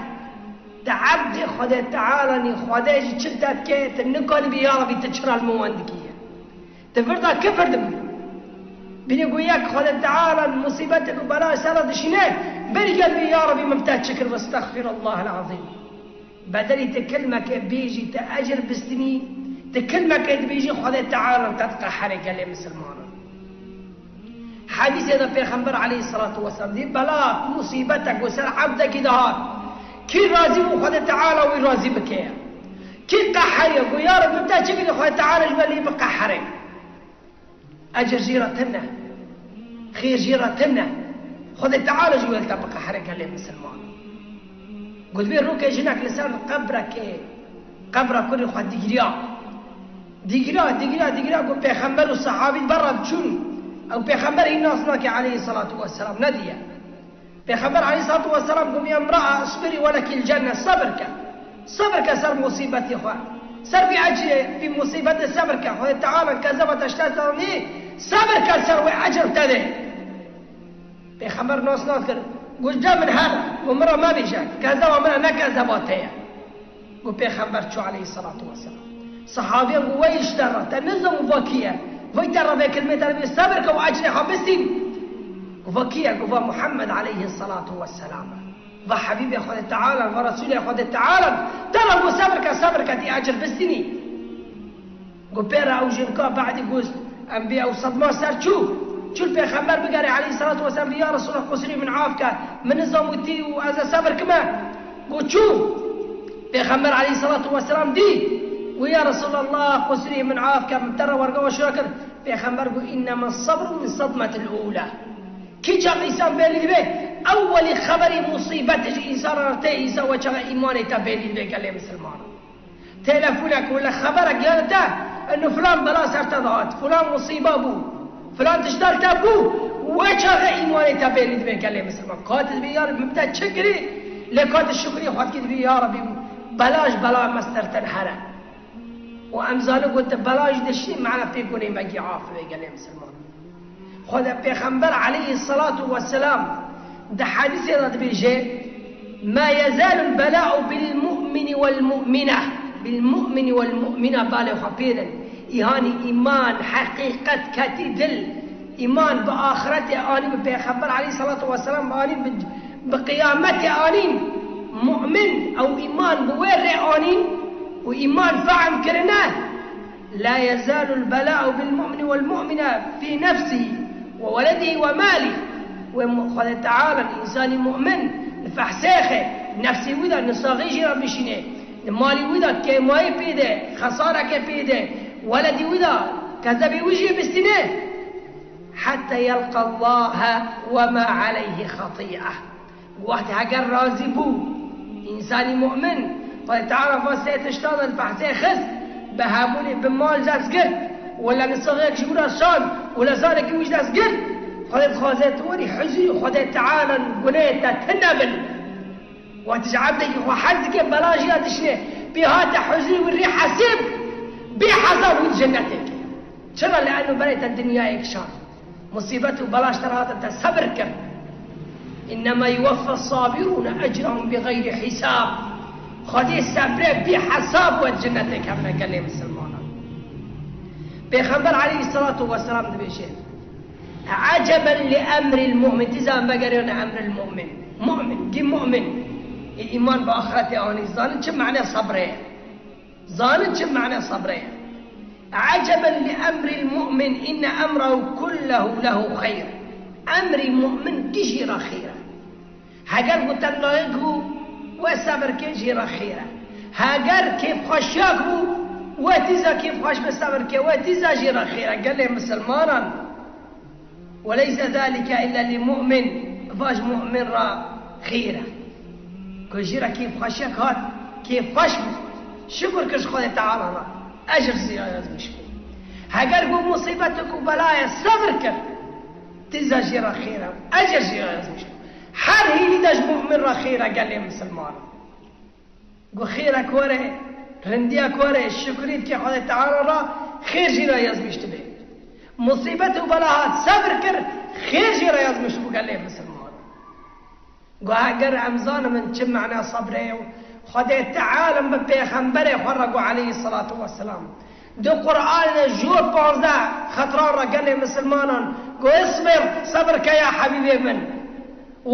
Tu ebdê Xwedê Teala nî, Xwedê jî çi te dike, tu nikanî bî, "Ya Rebî, tu çira li min wan dikî?" Tu vir de kifir dibî. Binê ku yek Xwedê Teala musîbetek û bela ser re dişîne, berî gel bî, "Ya Rebî, min bi te çi kir, estexfirullah el-azîm." Bedelî tu kilmeke bêjî, tu ecir bistînî, tu kilmeke dibêjî, Xwedê Teala te diqeherê gelê misilmanan. Hedîsê de Pêxember aleyhisselatu vesselam dî, bela, musîbetek ku ser ebdekî dihat, kî razî bû, Xwedê Teala wî razî bike. Kî qeheriye, ku ya Rebbi, te çi bike, Xwedê Teala ji we lê biqehire. Ecir jî re tune, xêr jî re tune. Xwedê Teala jî wê li te biqehire gelê misilman. Got, vê rokê jinek li ser qebrekê, qebra kurê xwe digiriya. Digiriya, digiriya, digiriya, got, pêxember û sehabî ber re diçûn. Ew pêxember hîn nas nake aleyhisselatu vesselam, nediye. Pêxember aleyhisselatu vesselam got, "Ya imra'a, isbiri ve lekil cenne", sebir ke. Sebir ke ser musîbetê xwe. Ser vî ecrê, vî musîbetê sebir ke. Xwedê Teala kezeba te ji te zanî, sebir ke ser wê ecr te dê. Pêxember nas nakir. Got, "Ca min her, got, min re mebêje, kezeba min e, ne kezeba te ye." Got, Pêxember çû aleyhisselatu vesselam. Sehabiyan got, "Wey ji te re, te nizam û va kî ye? Vay te re vê kilmê te re bê sebir ke û ecrê xwe bistîn." Got, "Va kî ye?" Got, "Va Muhammed aleyhisselatu vesselam e. Va Habîbê Xwedê Teala, va Resûlê Xwedê Teala. Te re got sebir ke, sebir ke tî ecir bistînî." Got, pê re ew jî ka badî got, em bê ew sedma ser çû. Çû li Pêxember bigerê aleyhisselatu vesselam, bê, "Ya Resulallah, qusirî min af ke, min nizam û tî û ez ê sebir kime." Got, çû. Pêxember aleyhisselatu vesselam dî. Got, "Ya Resulallah, qusirî min af ke, min te re werga we şiya kir." Pêxember got, "İnnema sabru min sadmetil ula." Kî çax însan bêlî dibe, ewwelî xeberî musîbetê ji însan re tê, însan we çaxa îmanê te bêlî dibe gelê misilmanan. Telefonek wele xeberek gere te, eno filan bela ser te dihat, filan musîba bû, filan tişta li te bû, we çaxe îmanê te bêlî dibe gelê misilman. Ka tu dibî, "Ya Rebî, min bi te çi kirî?" Lê ka tu şukrî xwe dikî, dibî, "Ya Rebî, bela ji bela me sertir here." Û em zanin ku tu bela jî dişî, mane pê gunê me gî afibe gelê misilman. Xwedê Pêxember aleyhisselatu vesselam di hedîsê de dibêje, "Ma yezalul bela'u bil mu'mini wel mu'mine." Bil mu'mini wel mu'mine, balê xwe pê din. Îhanî îman, heqîqet ketî dil. Îman bi axiretê anî, bi Pêxember aleyhisselatu vesselam anî, bi, bi qiyametê anîn. Mu'min, ew îman bi wê rê anîn û îman fehm kirine. La yezalul bela'u bil mu'mini wel mu'mine fî nefsihî we weledihî we malî. Wê mu-, Xwedê Teala însanî mu'min li fehsêxê nefsê wî de nisaxî jî re bişîne, li malî wî de kêmayî pê de, xesareke pê de, weledî wî de kezebê wî jî bistîne. Hetta yelqa Allahe we ma aleyhî xetî'e. Wext heger razî bû, însanî mu'min, Xwedê Teala va sê tiştan li behsê xist, bi hebûnê bi mal dest girt, û li nisexek ji wira şand, û li zarek wî ji dest girt. Xwedê dixwaze tu werî huzurî Xwedê Teala gunehê te tune bin. Wextî ji ebdekî xwe hez dike, bela jî ya dişine, pê hate huzurî wî rê hesêb, bê hesab wî di cennetê ke. Çira? Li eno berê te dinyayek şand. Musîbet û belaş te re hatin, te sebir kir. "Innema yuweffa sabirûne ecrahum bi xeyrî hisab." Xwedê sebrê bî hesab we cennetê kevne gelê misilmanan. Pêxember aleyhisselatu vesselam dibêje, "Eceben li emril mu'min." Tîza em vegeriyane emril mu'min. Mu'min, gî mu'min. Ê îman bi axretê anî, zanin çi mane sebrê ye. Zanin çi mane sebrê ye. "Eceben li emril mu'min, inne emrehu kullehu lehu xeyr." Emrî mu'min gişî re xêr e. Heger ku tengayek bû, we sebir ke jê re xêr e. Heger kêfxweşiyek bû, we tîza kêfxweş be sebir ke, we tîza jê re xêr e. Gelê misilmanan. "Ve leyse zalike illa li mu'min", va ji mu'min re xêr e. Ku jê re kêfxweşiyek hat, kêfxweş bû, şukur kir ji Xwedê Teala re, ecr jê re yazmiş bû. Heger ku musîbetek û belayê sebir kir, tîza jê re xêr e, ecr jê re yazmiş bû. Her hînî de ji mu'min re xêr e gelê misilmanan. Ku xêrek were, rindiyek were, şukrî dike Xwedê Teala re, xêr jî re yazmiş dibe. Musîbet û bela hat, sebir kir, xêr jî re yazmiş bû gelê misilman. Ku heger em zanimin çi mane sebrê ye û Xwedê Teala bi pêxemberê xwe re got aleyhisselatu vesselam. Di Qur'anê jor panzdeh xetran re gelê misilmanan got, "Isbir, sebir ke ya hebîbê min."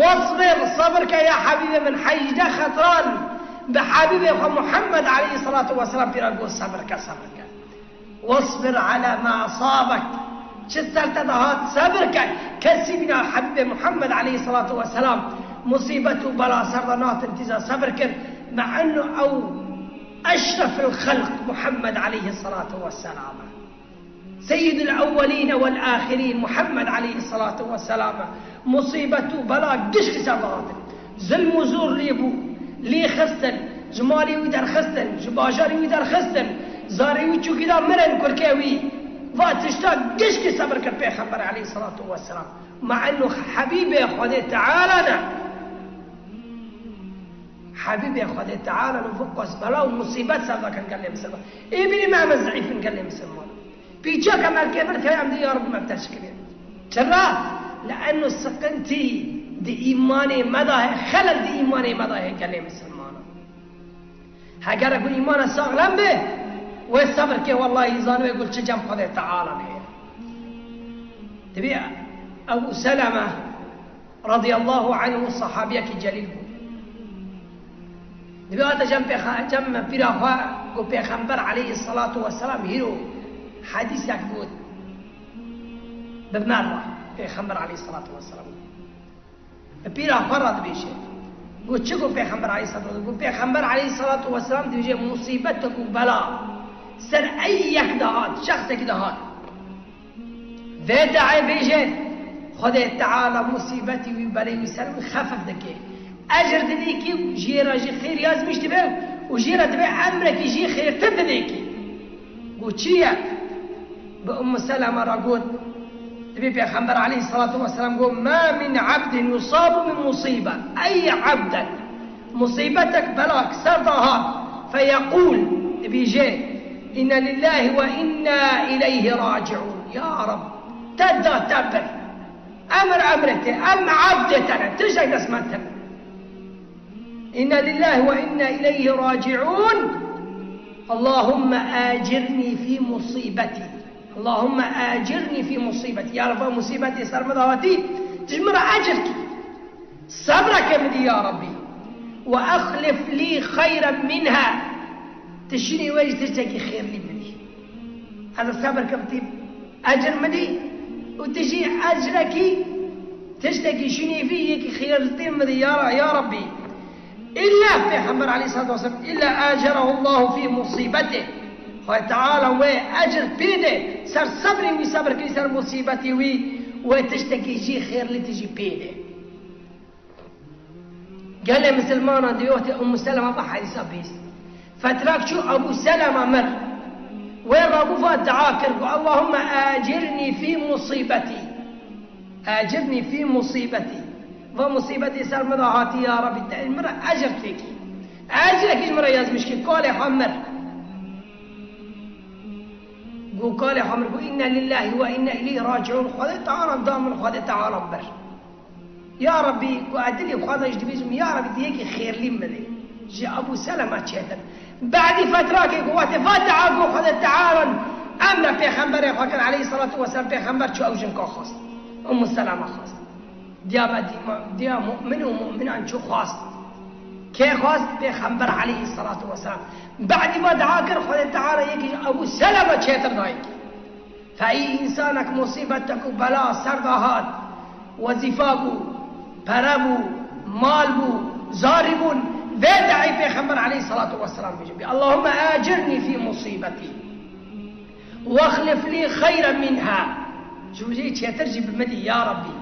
"Wasbir, sebir ke ya hebîbê min." Hejdeh xetran bi hebîbê xwe Muhammed aleyhisselatu vesselam pîra got, "Sebir ke, sebir ke." "Wasbir ala ma asabek." Çi ser te dihat, sebir ke. Kesî bîna hebîbê Muhammed aleyhisselatu vesselam musîbet û bela ser de natin tîza sebir kir. Me enno ew eşrefil xelq Muhammed aleyhisselatu vesselam. Seyyidul ewwelîne wel âxirîn Muhammed aleyhisselatu vesselam e. Musîbet û bela gişkî ser dihatin. Zilm û zor lê bû, lê xistin, ji malê wî derxistin, ji bajarê wî derxistin, zarê wî çûkî da mirin kurkê wî. Va tişta gişkî sebir kir Pêxember aleyhisselatu vesselam. Ma enno Hebîbê Xwedê Teala ne. Hebîbê Xwedê Teala li vir qas bela û musîbet ser dakin gelê misilman. Ê bînî me em zîf in gelê misilman. Pîçek em erkê vir tê em dê ya Rabbi me bi te şikirê. Çira? Li enno siqintî di îmanê me de heye, xelel di îmanê me de heye gelê misilmanan. Heger ku îmana saxlem be, wê sebir ke, wellahî zanibê ku çi cem Xwedê Teala heye. Dibê Ebu Seleme radiyallahu anhu sahabiyekî celîl bû. Dibê hate cem pêxa-, cem pîra xwe ku Pêxember aleyhisselatu vesselam hîro hedîsek got. Bi me re Pêxember aleyhisselatu vesselam. Bi pîra xwe re dibêje. Got çi got Pêxember aleyhisselatu vesselam? Got Pêxember aleyhisselatu vesselam dibêje musîbetek û bela ser ey yek dihat, şexsekî dihat. Vê deê bêje, Xwedê Teala musîbetî wî, belê wî ser wî xefif dike. Ecr didê kî, jê re jî xêr yazmîş dibe û jê re dibe emrekî jî xêrtir didê kî. Got çi ye? Bi Ummu Seleme re got, dibê Pêxember aleyhisselatu vesselam got, "Ma min abdin yusabu bi musibe." Ey abdek, musîbetek belak ser de hat, feyekûl, dibêje, "Inna lillahi ve inna ileyhi raciun." Ya Rab, te da te bir. Emir emrê te, em abdê te ne, tiştek dest me tune. "Inna lillahi ve inna ileyhi raciun. Allahumme acirni fi musibeti." "Allahumme acirni fi musibeti." Ya Rab, va musîbetê ser min de hatî, tu ji min re ecir kî. Sebreke min dî ya Rabbî. "Ve exlif lî xeyren minha." Tu şinî wê jî tiştekî xêrlî min dî. Ez ê sebir kim tî ecir min dî û tu jî ecrekî tiştekî şinî vî yekî xêrtir min dî ya, ya Rabbî. Îlla Pêxember aleyhisselatu vesselam, "Îlla acerahu Allahu fî musîbetih." Xwedê Teala wê ecir pê de, ser sebrê wî, sebir kir ser musîbetê wî, wê tiştekî jî xêrlî tijî pê de. Gelê misilmanan di wextê Ummu Seleme ve hedîsa bîst. Fetrak çû Ebû Selema mir. Wê rabû va dua kir ku Allahümme acirni fî musîbetî. Acirni fî musîbetî. Va musîbetê ser min de hatî ya Rabbî te min re ecir têkî. Ecrekî ji min re yazmiş kî kalê xwe mir. Got kalê xwe mir got inna lillahi ve inna ileyhi raciun. Xwedê Teala da min, Xwedê Teala bir. Ya Rabbî, ku ez dilê xwe de jî dibêjim, ya Rabbî, tu yekî xêrlî min bidê. Ji Ebû Selema çêtir. Badî fetrakê ku wextê va dua ku Xwedê Teala emre pêxemberê xwe kir, aleyhissalatu vesselam, pêxember çû ew jinka xwest. Ummû Selema xwest. Diya me dîma-, diya mu'min û mu'minan çû xwest. Kê xwest? Pêxember aleyhissalatu vesselam. Badî va dua kir, Xwedê Teala yekî ji Ebû Selema çêtir dayî. Fe î însanek musîbetek û bela ser de hat, wezîfa bû, pere bû, mal bû, zarî bûn, vê dehî Pêxember aleyhissalatu vesselam bêje bî, Allahümme acirni fî musîbetî, wexlif lî xeyren minha. Ji wî çêtir jî bi min dî, ya Rabbî.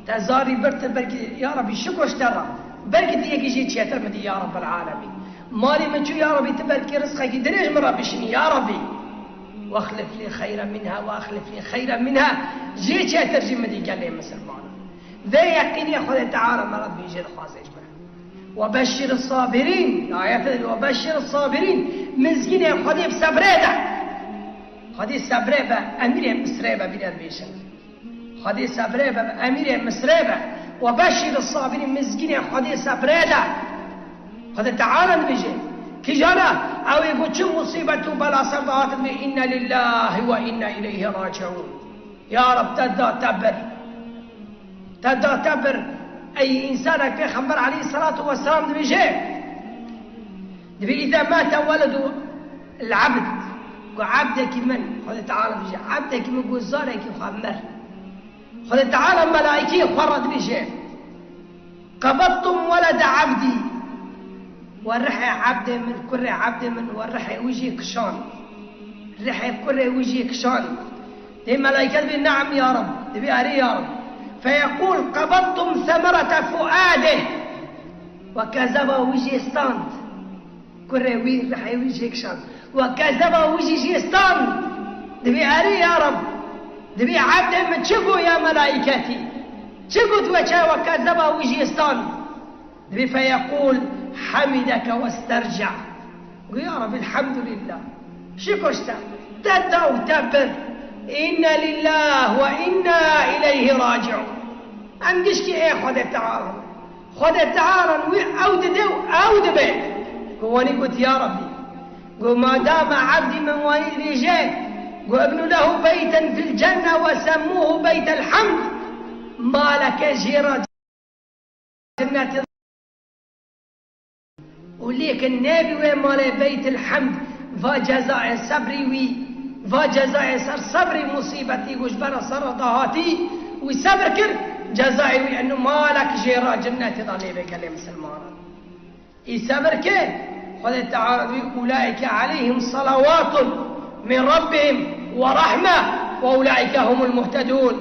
Te zarî bir tu belkî, ya Rabbî, şiko ji te re. Belkî tu yekî jî çêtir min dî, ya Rabbel alemîn. Malê min çû, ya Rabbî, tu belkî rizqekî dinê ji min re bişînî, ya Rabbî. Wexlif lî xeyren minha, wexlif lî xeyren minha. Jê çêtir jî min dî gelê misilmanan. Vê yeqînê Xwedê Teala me re dibêje dixwaze ji me. Webeşşir sabirîn. Ayete de webeşşir sabirîn. Mizgînê Xwedê bi sebrê de. Xwedê sebrê be, emîrê Misrê be, bîne dibêjin. Xwedê sebrê be, emîrê Misrê be. Webeşşir sabirîn, mizgînê Xwedê sebrê de. Xwedê Teala dibêje. Kîjana, ew ê ku çi musîbet û bela ser de hatin dibê, inna lillahi ve inna ileyhi raciun. Ya Rab, te da te bir. Te da te bir. Ey însanek Pêxember aleyhissalatu vesselam dibêje. Dibê, îza mate weledu l-abd. Ku ebdekî min, Xwedê Teala dibêje, ebdekî min ku zarekî xwe mir. Xwedê Teala melaîkeyê xwe re dibêje, qebedtum welede ebdî. We rihê ebdê min, kurê ebdê min, we rihê wî jê kişand. Rihê kurê wî jê kişand. Dê melaîke dibê, neam ya Rab. Dibê, erê ya Rab. Feyeqûl, qebedtum semerete fuadih. We kezeba wî jê stand. Kurê wî rihê wî jê kişand. We kezeba wî jî jê stand. Dibê, erê ya Rab. Dibê, ebdê min çi got ya melaîketî? Çi got we çawa kezeba wî jê stand? Dibê, feyeqûl, hemideke westerca. Got, ya Rab, elhamdülillah. Şiko ji te. Te da û te bir. Inna lillah ve inna ileyhi raciun. Em gişkî ê Xwedê Teala. Xwedê Teala wî ew dide û ew dibe. Ku wanî got, ya Rabbî. Ku madama ebdî min wanî dibêje, ku ibnu lehu beyten fil cenne ve semmuhu beytel hamd. Maleke jê re cennetê û lêkin nebî wê malê Beytil Hemd, va cezayê sebrî wî, va cezayê ser sebrî musîbetî ku ji bera ser re dahatî, wî sebr kir, cezayê wî eno malek jê re cinnetê de lê bê gelê misilmanan. Î sebr kir, Xwedê Teala dibê, ulaîke aleyhim salawatun min rabbihim ve rahme ve ulaîke humul muhtedûn.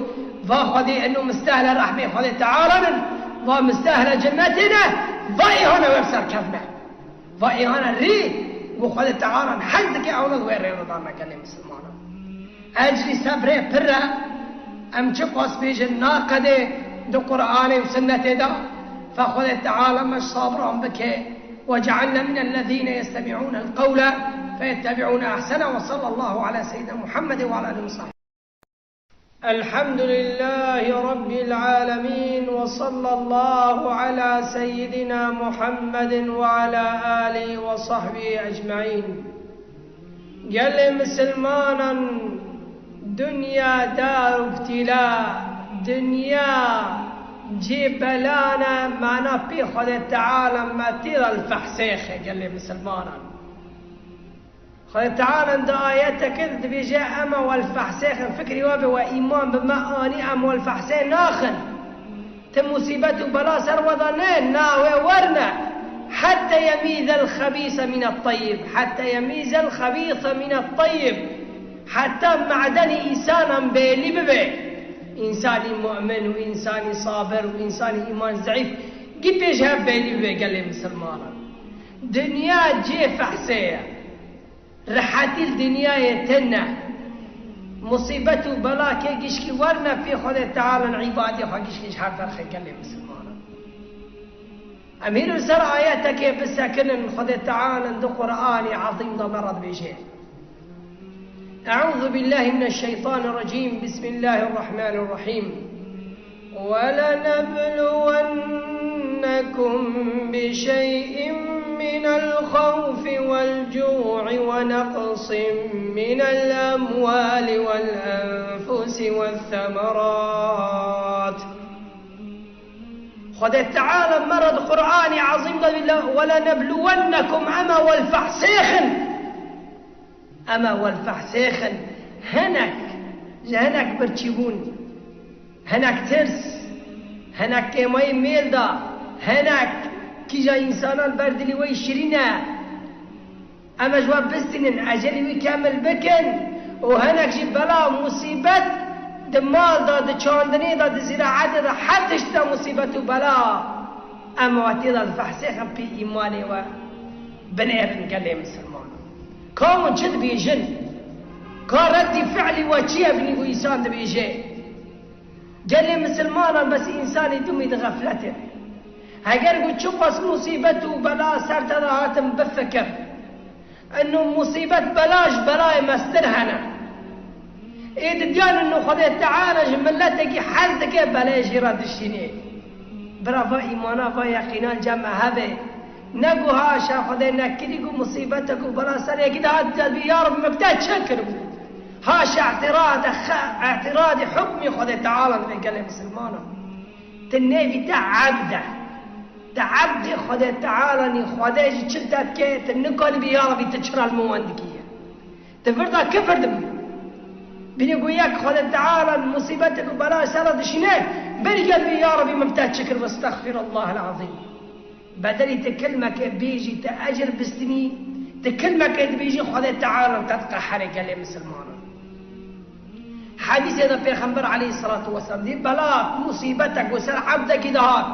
Va Xwedê eno mistehle rehmê Xwedê Teala nin, va mistehle cennetê ne, va ê hane wê bi ser kevne. Va ê hane rê, ku Xwedê Teala hez dike ewna di wê rê de dane gelê misilmanan. Ecrî sebrê pir e, em çiqas bêjin naqedê di Qur'anê û Sinnetê de, fe Xwedê Teala me ji sabiran bike, وجعلنا من الذين يستمعون القول فيتبعون أحسنه، وصلى الله على سيدنا محمد وعلى آله وصحبه. الحمد لله رب العالمين، وصلى الله على سيدنا محمد وعلى آله وصحبه أجمعين. Gelê misilmanan, dinya dar û ibtîla, dinya cê belan e, mana pê Xwedê Teala me tê de li fehsêxe gelê misilmanan. Xwedê Teala di ayeteke de dibêje, ema we li fehsêxin, fikrî we be we îman bi me anî, em we li fehsê naxin. Ti musîbet û bela ser we de ne, na wê werne. Hette yemîzel xebîse mine teyib. Hette yemîzel xebîse mine teyib. Heta medenî însanan bêlî bibe. Însanî mu'min û însanî sabir û însanî îman zeîf gî pêş hev bêlî bibe gelê misilmanan. Dinya cihê fehsê ye. Rehetî li dinyayê tune. Musîbet û bela kê gişkî werne pê Xwedê Teala, îbadê xwe gişkî ji hev derxe gelê misilmanan. Em hîn li ser ayetekê bisekinin, Xwedê Teala di Qur'anê Ezîm de me re dibêje. أعوذ بالله من الشيطان الرجيم. بسم الله الرحمن الرحيم. ولنبلونكم بشيء من الخوف والجوع ونقص من الأموال والأنفس والثمرات. Xwedê Teala me re di Qur'anê Ezîm de dibêje, ولنبلونكم, em ê we li fehsêxin. Em ê we li fehsêxin. Hinek, ji hinek birçîbûn, hinek tirs, hinek kêmayî mêl de, hinek kîja însanan ber dilî wê şirîn e. Em ê ji we bistînin, ecelî wî kemil bikin û hinek jî bela, musîbet di mal de, di çandinê de, di zîraetê de, her tişt de musîbet û bela. Em ê we tê de li fehsêxin pê îmanê we binêrin gelê misilmanan. Ka hûn çi dibêjin? Ka reddî fi'lî we çi ye binî ku însan dibêje? Gelê misilmanan bes însanê dumî di xefletê. Heger ku çiqas musîbet û bela ser te de hatin bifikir. Ino musîbet bela ji belayê mestir hene. Ê didiyan ino Xwedê Teala ji miletekî hez dike belê jî re dişînê. Bira va îmana, va yeqînan cem me hebe. Ne ku haşa Xwedê nekirî ku musîbetek û bela ser yekî de hat dibî, ya Reb, min bi te çi kiribû? Haşa îtirade xe-, îtiradî hukmî Xwedê Teala dibe gelê misilmanan. Tu nêvî te ebd e. Tu ebdê Xwedê Teala nî, Xwedê jî çi te dike, tu nikanî bî, ya Rebî, tu çira li min wan dikî ye? Tu vir de kifir dibî. Binî ku yek Xwedê Teala musîbetek û bela ser re dişîne, berî gel bî, ya Rebî, min bi te çi kir, estexfirullah el-azîm. Bedelî tu kilmekê bêjî, tu ecir bistînî, tu kilmekê dibêjî, Xwedê Teala te diqeherê gelê misilmanan. Hedîsê de Pêxember aleyhisselatu vesselam dî, bela, musîbetek ku ser ebdekî dihat,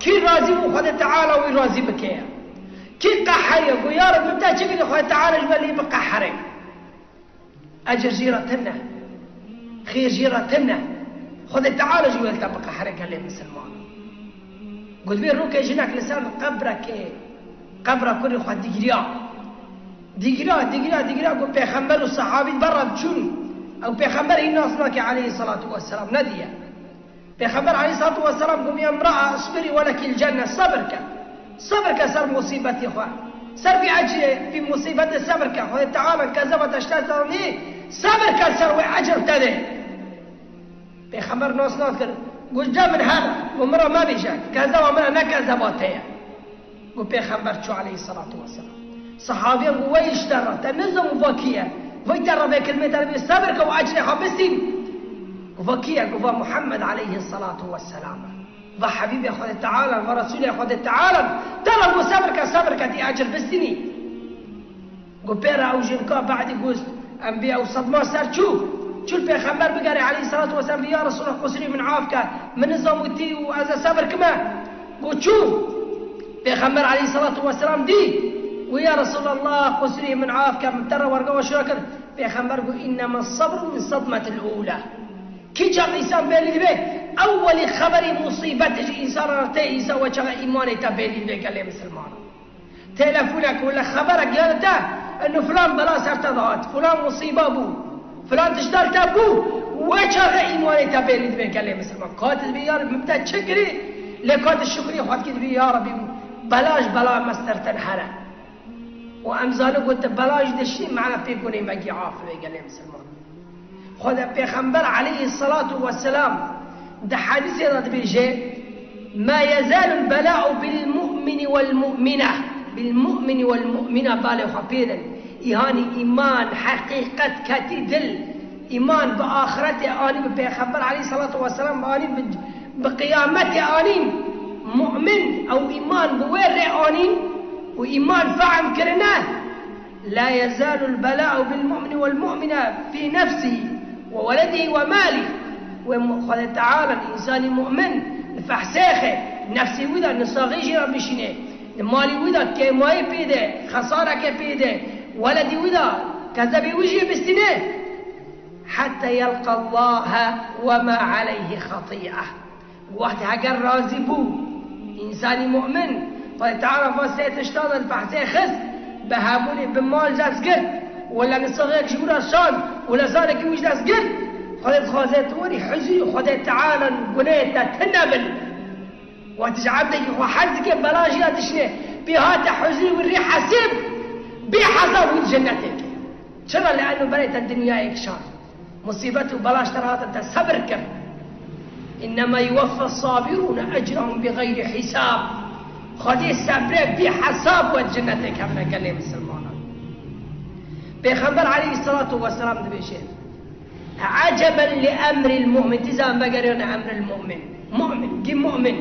kî razî bû, Xwedê Teala wî razî bike. Kî qeheriye, ku ya Reb, min te çi kirî, Xwedê Teala ji we lê biqehere. Ecir jî re tune, xêr jî re tune. Xwedê Teala jî wê li te biqehere gelê misilman. Got, vê rokê jinek li ser qebrekê, qebra kurê xwe digiriya. Digiriya, digiriya, digiriya, got, Pêxember û sehabî berre çûn. Ew Pêxember hîn nas nake aleyhisselatu vesselam, nediye. Pêxember aleyhisselatu vesselam got, "Ya imra'a, isbiri ve lekil cenne, sebir ke. Sebir ke ser musîbetê xwe. Ser vî ecrê, vî musîbetê sebir ke. Xwedê Teala kezeba te ji te zanî, sebir ke ser wê ecr te dê." Pêxember nas nas kir. Got, "Ce min here, got, min re mebêje, kezeba min e, ne kezeba te ye." Got, Pêxember çû aleyhisselatu vesselam. Sehabiyan got, "Wey ji te re, te nizam û va kî ye? Vay te re vê kilmê te re bê sebir ke û ecrê xwe bistîn." Got, "Va kî ye?" Got, "Va Muhammed aleyhisselatu vesselam e. Va Habîbê Xwedê Teala, va Resûlê Xwedê Teala. Te re got sebir ke, sebir ke, tê ecr bistînî." Got, pê re ew jinika badî got, em bê ew sedma ser çû. Çû li Pêxember bigere aleyhisselatu vesselam, bê ya Resulallah, qusirî min af ke, min nizam û tî û ez ê sebir kime. Got, çû. Pêxember aleyhisselatu vesselam dî. Got, ya Resulallah, qusirî min af ke, min te re werga we şûra kir. Pêxember got, "Innema sabru min sadmetil ula." Kî çax însan bêlî dibe, ewwelî xeberî musîbetê ji însan re tê, însan we çaxa îmanê te bêlî dibe gelê misilman. Telefonek wele xeberek ya te, eno filan bela ser te dihat, filan musîba bû, filan tişta li te bû, we çaxe îmanê te bêlî dibe gelê misilman. Ka tu dibî, ya Rebî, min te çi kirî, lê ka tu şukrî xwe dikî dibî, ya Rebî, bela ji bela mestirtir here. Û em zanin ku tu bela jî dişî, mena pê ku nêmegî af dibe gelê misilman. Xwedê Pêxember aleyhisselatu vesselam di hedîsê de dibêje, "Ma yezalul bela'u bil mu'mini wel mu'mine." Bil mu'mini wel mu'mine, balê xwe pê din. Îhanî îman, heqîqet ketî dil. Îman bi axiretê anî, bi Pêxember aleyhisselatu vesselam anî, bi, bi qiyametê anî. Mu'min, ew îman bi wê rê anî û îman fehm kirine. لا يزال البلاء بالمؤمن والمؤمنة في نفسه وولده وماله. Wê mu-, Xwedê Teala însanî mu'min li fehsêxê nefsê wî de nisaxî jî re bişîne, Malî wî de kêmayî pê de, xesareke pê de, weledî wî de, kezebê wî jî bistîne. Hetta yelqa Allahe ve ma aleyhi xatî'e. Wextê heger razî bû, însanî mu'min, Xwedê Teala va sê tiştan li behsê xist, bi hebûnê bi mal dest girt, wele nisexek ji wî re şand, wele zareke wî ji dest girt, Xwedê dixwaze tu werî huzurî Xwedê Teala gunehê te tune bin. Wextî ji ebdekî xwe hez dike, bela jî ya dişinê, pê hate huzurî wî rê hesêb, bê hesab wî di cennetê ke. Çira? Li eno berê te dinyayek şand. Musîbet û bela ji te re hatin, te sebir kir. Înnema yuweffe sabirûne ecrahum bi xeyrî hîsab. Xwedê sebrê bê hesab we di cennetê kevine gelê misilmanan. Pêxember aleyhisselatu vesselam dibêje, Eceben li emril mu'min. Tîza em vegeriyane emril mu'min. Mu'min, gî mu'min.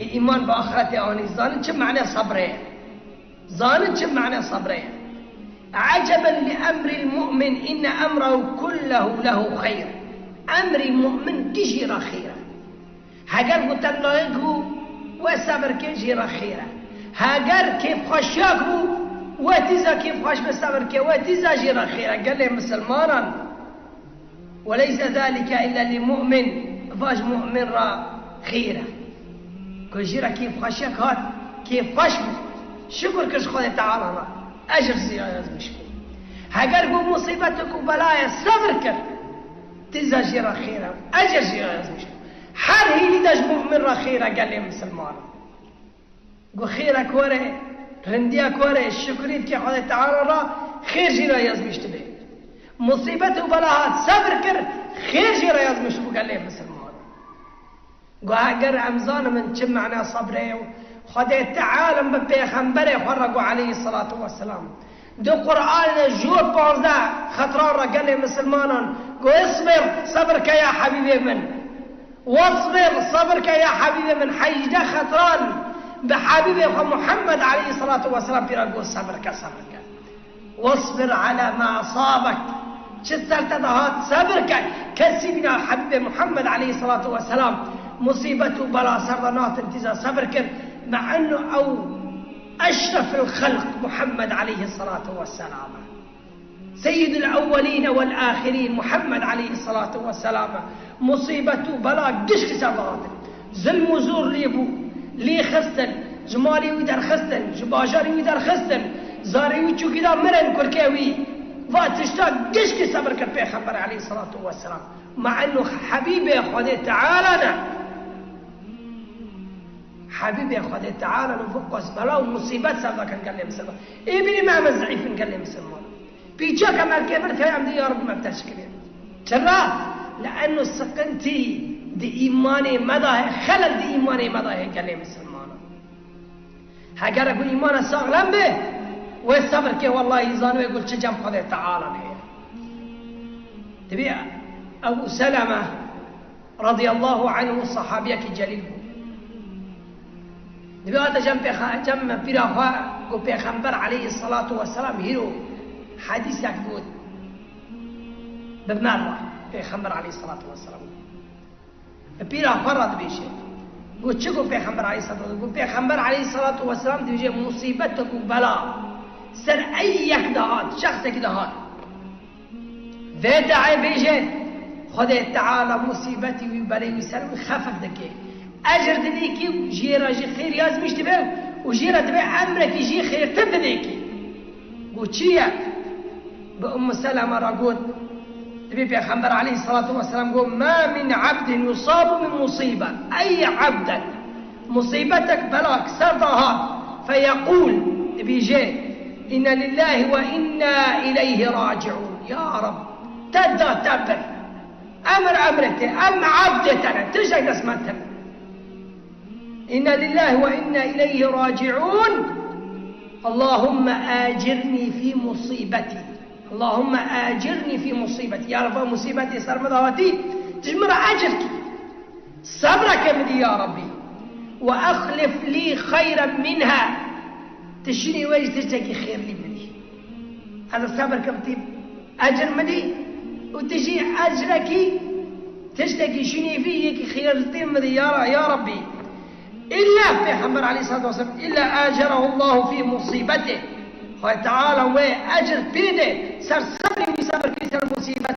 Ê îman bi axretê anî. Zanin çi mane sebrê ye. Zanin çi mane sebrê ye. Eceben li emril mu'min, inne emrehu kullehu lehu xeyr. Emrî mu'min gişî re xêr e. Heger ku tengayek bû, we sebir ke, jê re xêr e. Heger kêfxweşiyek bû, we tîza kêfxweş be, sebir ke, we tîza jê re xêr e. Gelê misilmanan. Weleyse zalike illa li mu'min, va ji mu'min re xêr e. Ku jê re kêfxweşiyek hat, kêfxweş bû, şukur kir ji Xwedê Teala re, ecir jê re yazmiş bû. Heger ku musîbetek û belayê sebir kir, tîza jê re xêr e, ecir jê re yazmiş bû. Her hînî de ji mu'min re xêr e, gelê misilmanan. Ku xêrek were, rindiyek were, şukrî dike Xwedê Teala re, xêr jê re yazmiş dibe. Musîbet û bela hat, sebir kir, xêr jê re yazmiş bû, gelê misilman. Ku heger em zanimin çi mane sebrê ye û Xwedê Teala bi pêxemberê xwe re got aleyhisselatu vesselam. Di Qur'anê jor panzdeh xetran re, gelê misilmanan, got, "Isbir, sebir ke ya Habîbê min." "Wasbir, sebir ke ya Habîbê min." Hejdeh xetran bi Habîbê xwe Muhammed aleyhisselatu vesselam pîra got, "Sebir ke, sebir ke." "Wasbir ala ma asabek." Çi ser te de hat, sebir ke. Kesî bîna Habîbê Muhammed aleyhisselatu vesselam musîbet û bela ser de natin, tîza sebir kir. Ma ennu ew eşrefil xelq Muhammed aleyhisselatu vesselam. Seyyidul ewwelîne wel âxirîn Muhammed aleyhisselatu vesselam e. Musîbet û bela gişkî ser de hatin. Zilm û zor lê bû, lê xistin, ji malê wî derxistin, ji bajarê wî derxistin, zarê wî çûkî da mirin kurkê wî. Va tişta gişkî sebir kir Pêxember aleyhisselatu vesselam. Ma ennu Habîbê Xwedê Teala ne. Habîbê Xwedê Teala ne, vukos bela û musîbet ser de kin gelê misilman. Ê bînî me, em zîf in gelê misilman. Pîçek em erkê vir tê, em dê ya Rabbi me teşkilê. Çira? Li eno siqintî di îmanê me de heye, xelel di îmanê me de heye gelê misilmanan. Heger ku îmana saxlem be, wê sebir ke, wellahî zanibê ku çi cem Xwedê Teala heye. Dibê Ebu Seleme radiyallahu anhu sahabiyekî celîl bû. Dibê hate cem pêxa-, cem pîra xwe, got, Pêxember aleyhisselatu vesselam hîro hedîsek got. Bi me re Pêxember aleyhisselatu vesselam bi pîra xwe re dibêje. Got, çi got Pêxember aleyhisselatu vesselam? Got, Pêxember aleyhisselatu vesselam dibêje, musîbetek û bela ser ey yek de hat, şexsekî de hat. Vê deê bêje, Xwedê Teala musîbetî wî, belê wî ser wî xefif dike. Ecir didê kî, jê re jî xêr yazmîş dibe û jê re dibe emrekî jî xêrtir didê kî. Got, çi ye? Bi Ummu Seleme re got, dibê Pêxember aleyhisselatu vesselam got, "Ma min abdin yusabu min musîbe." Ey abden. Musîbetek, belak ser de hat, feyeqûl, dibêje, "Inna lillahi ve inna ileyhi raciun." Ya Rab, te da, te bir. Emir emrê te, em abdê te ne, tiştek dest me tune. "Inna lillahi ve inna ileyhi raciun. Allahumme acirni fi musîbetî. Allahumme acirni fi musîbetî." Ya Rab, va musîbetê ser min de hatî, tu ji min re ecir kî. Sebreke min dî ya Rabbî. "Ve exlif lî xeyren minha." Tu şûnê wê jî tiştekî xêrlî bidî. Ez ê sebir kim, tu ecir min dî û tu jî ecrekî, tiştekî şûnê vî yekî xêrtir min dî ya, ya Rabbî. Îlla Pêxember aleyhissalatu vesselam, îlla ecerahu Allahu fî musîbetê. Xwedê Teala wê ecir pê de ser sebrê wî, sebr kir ser musîbet.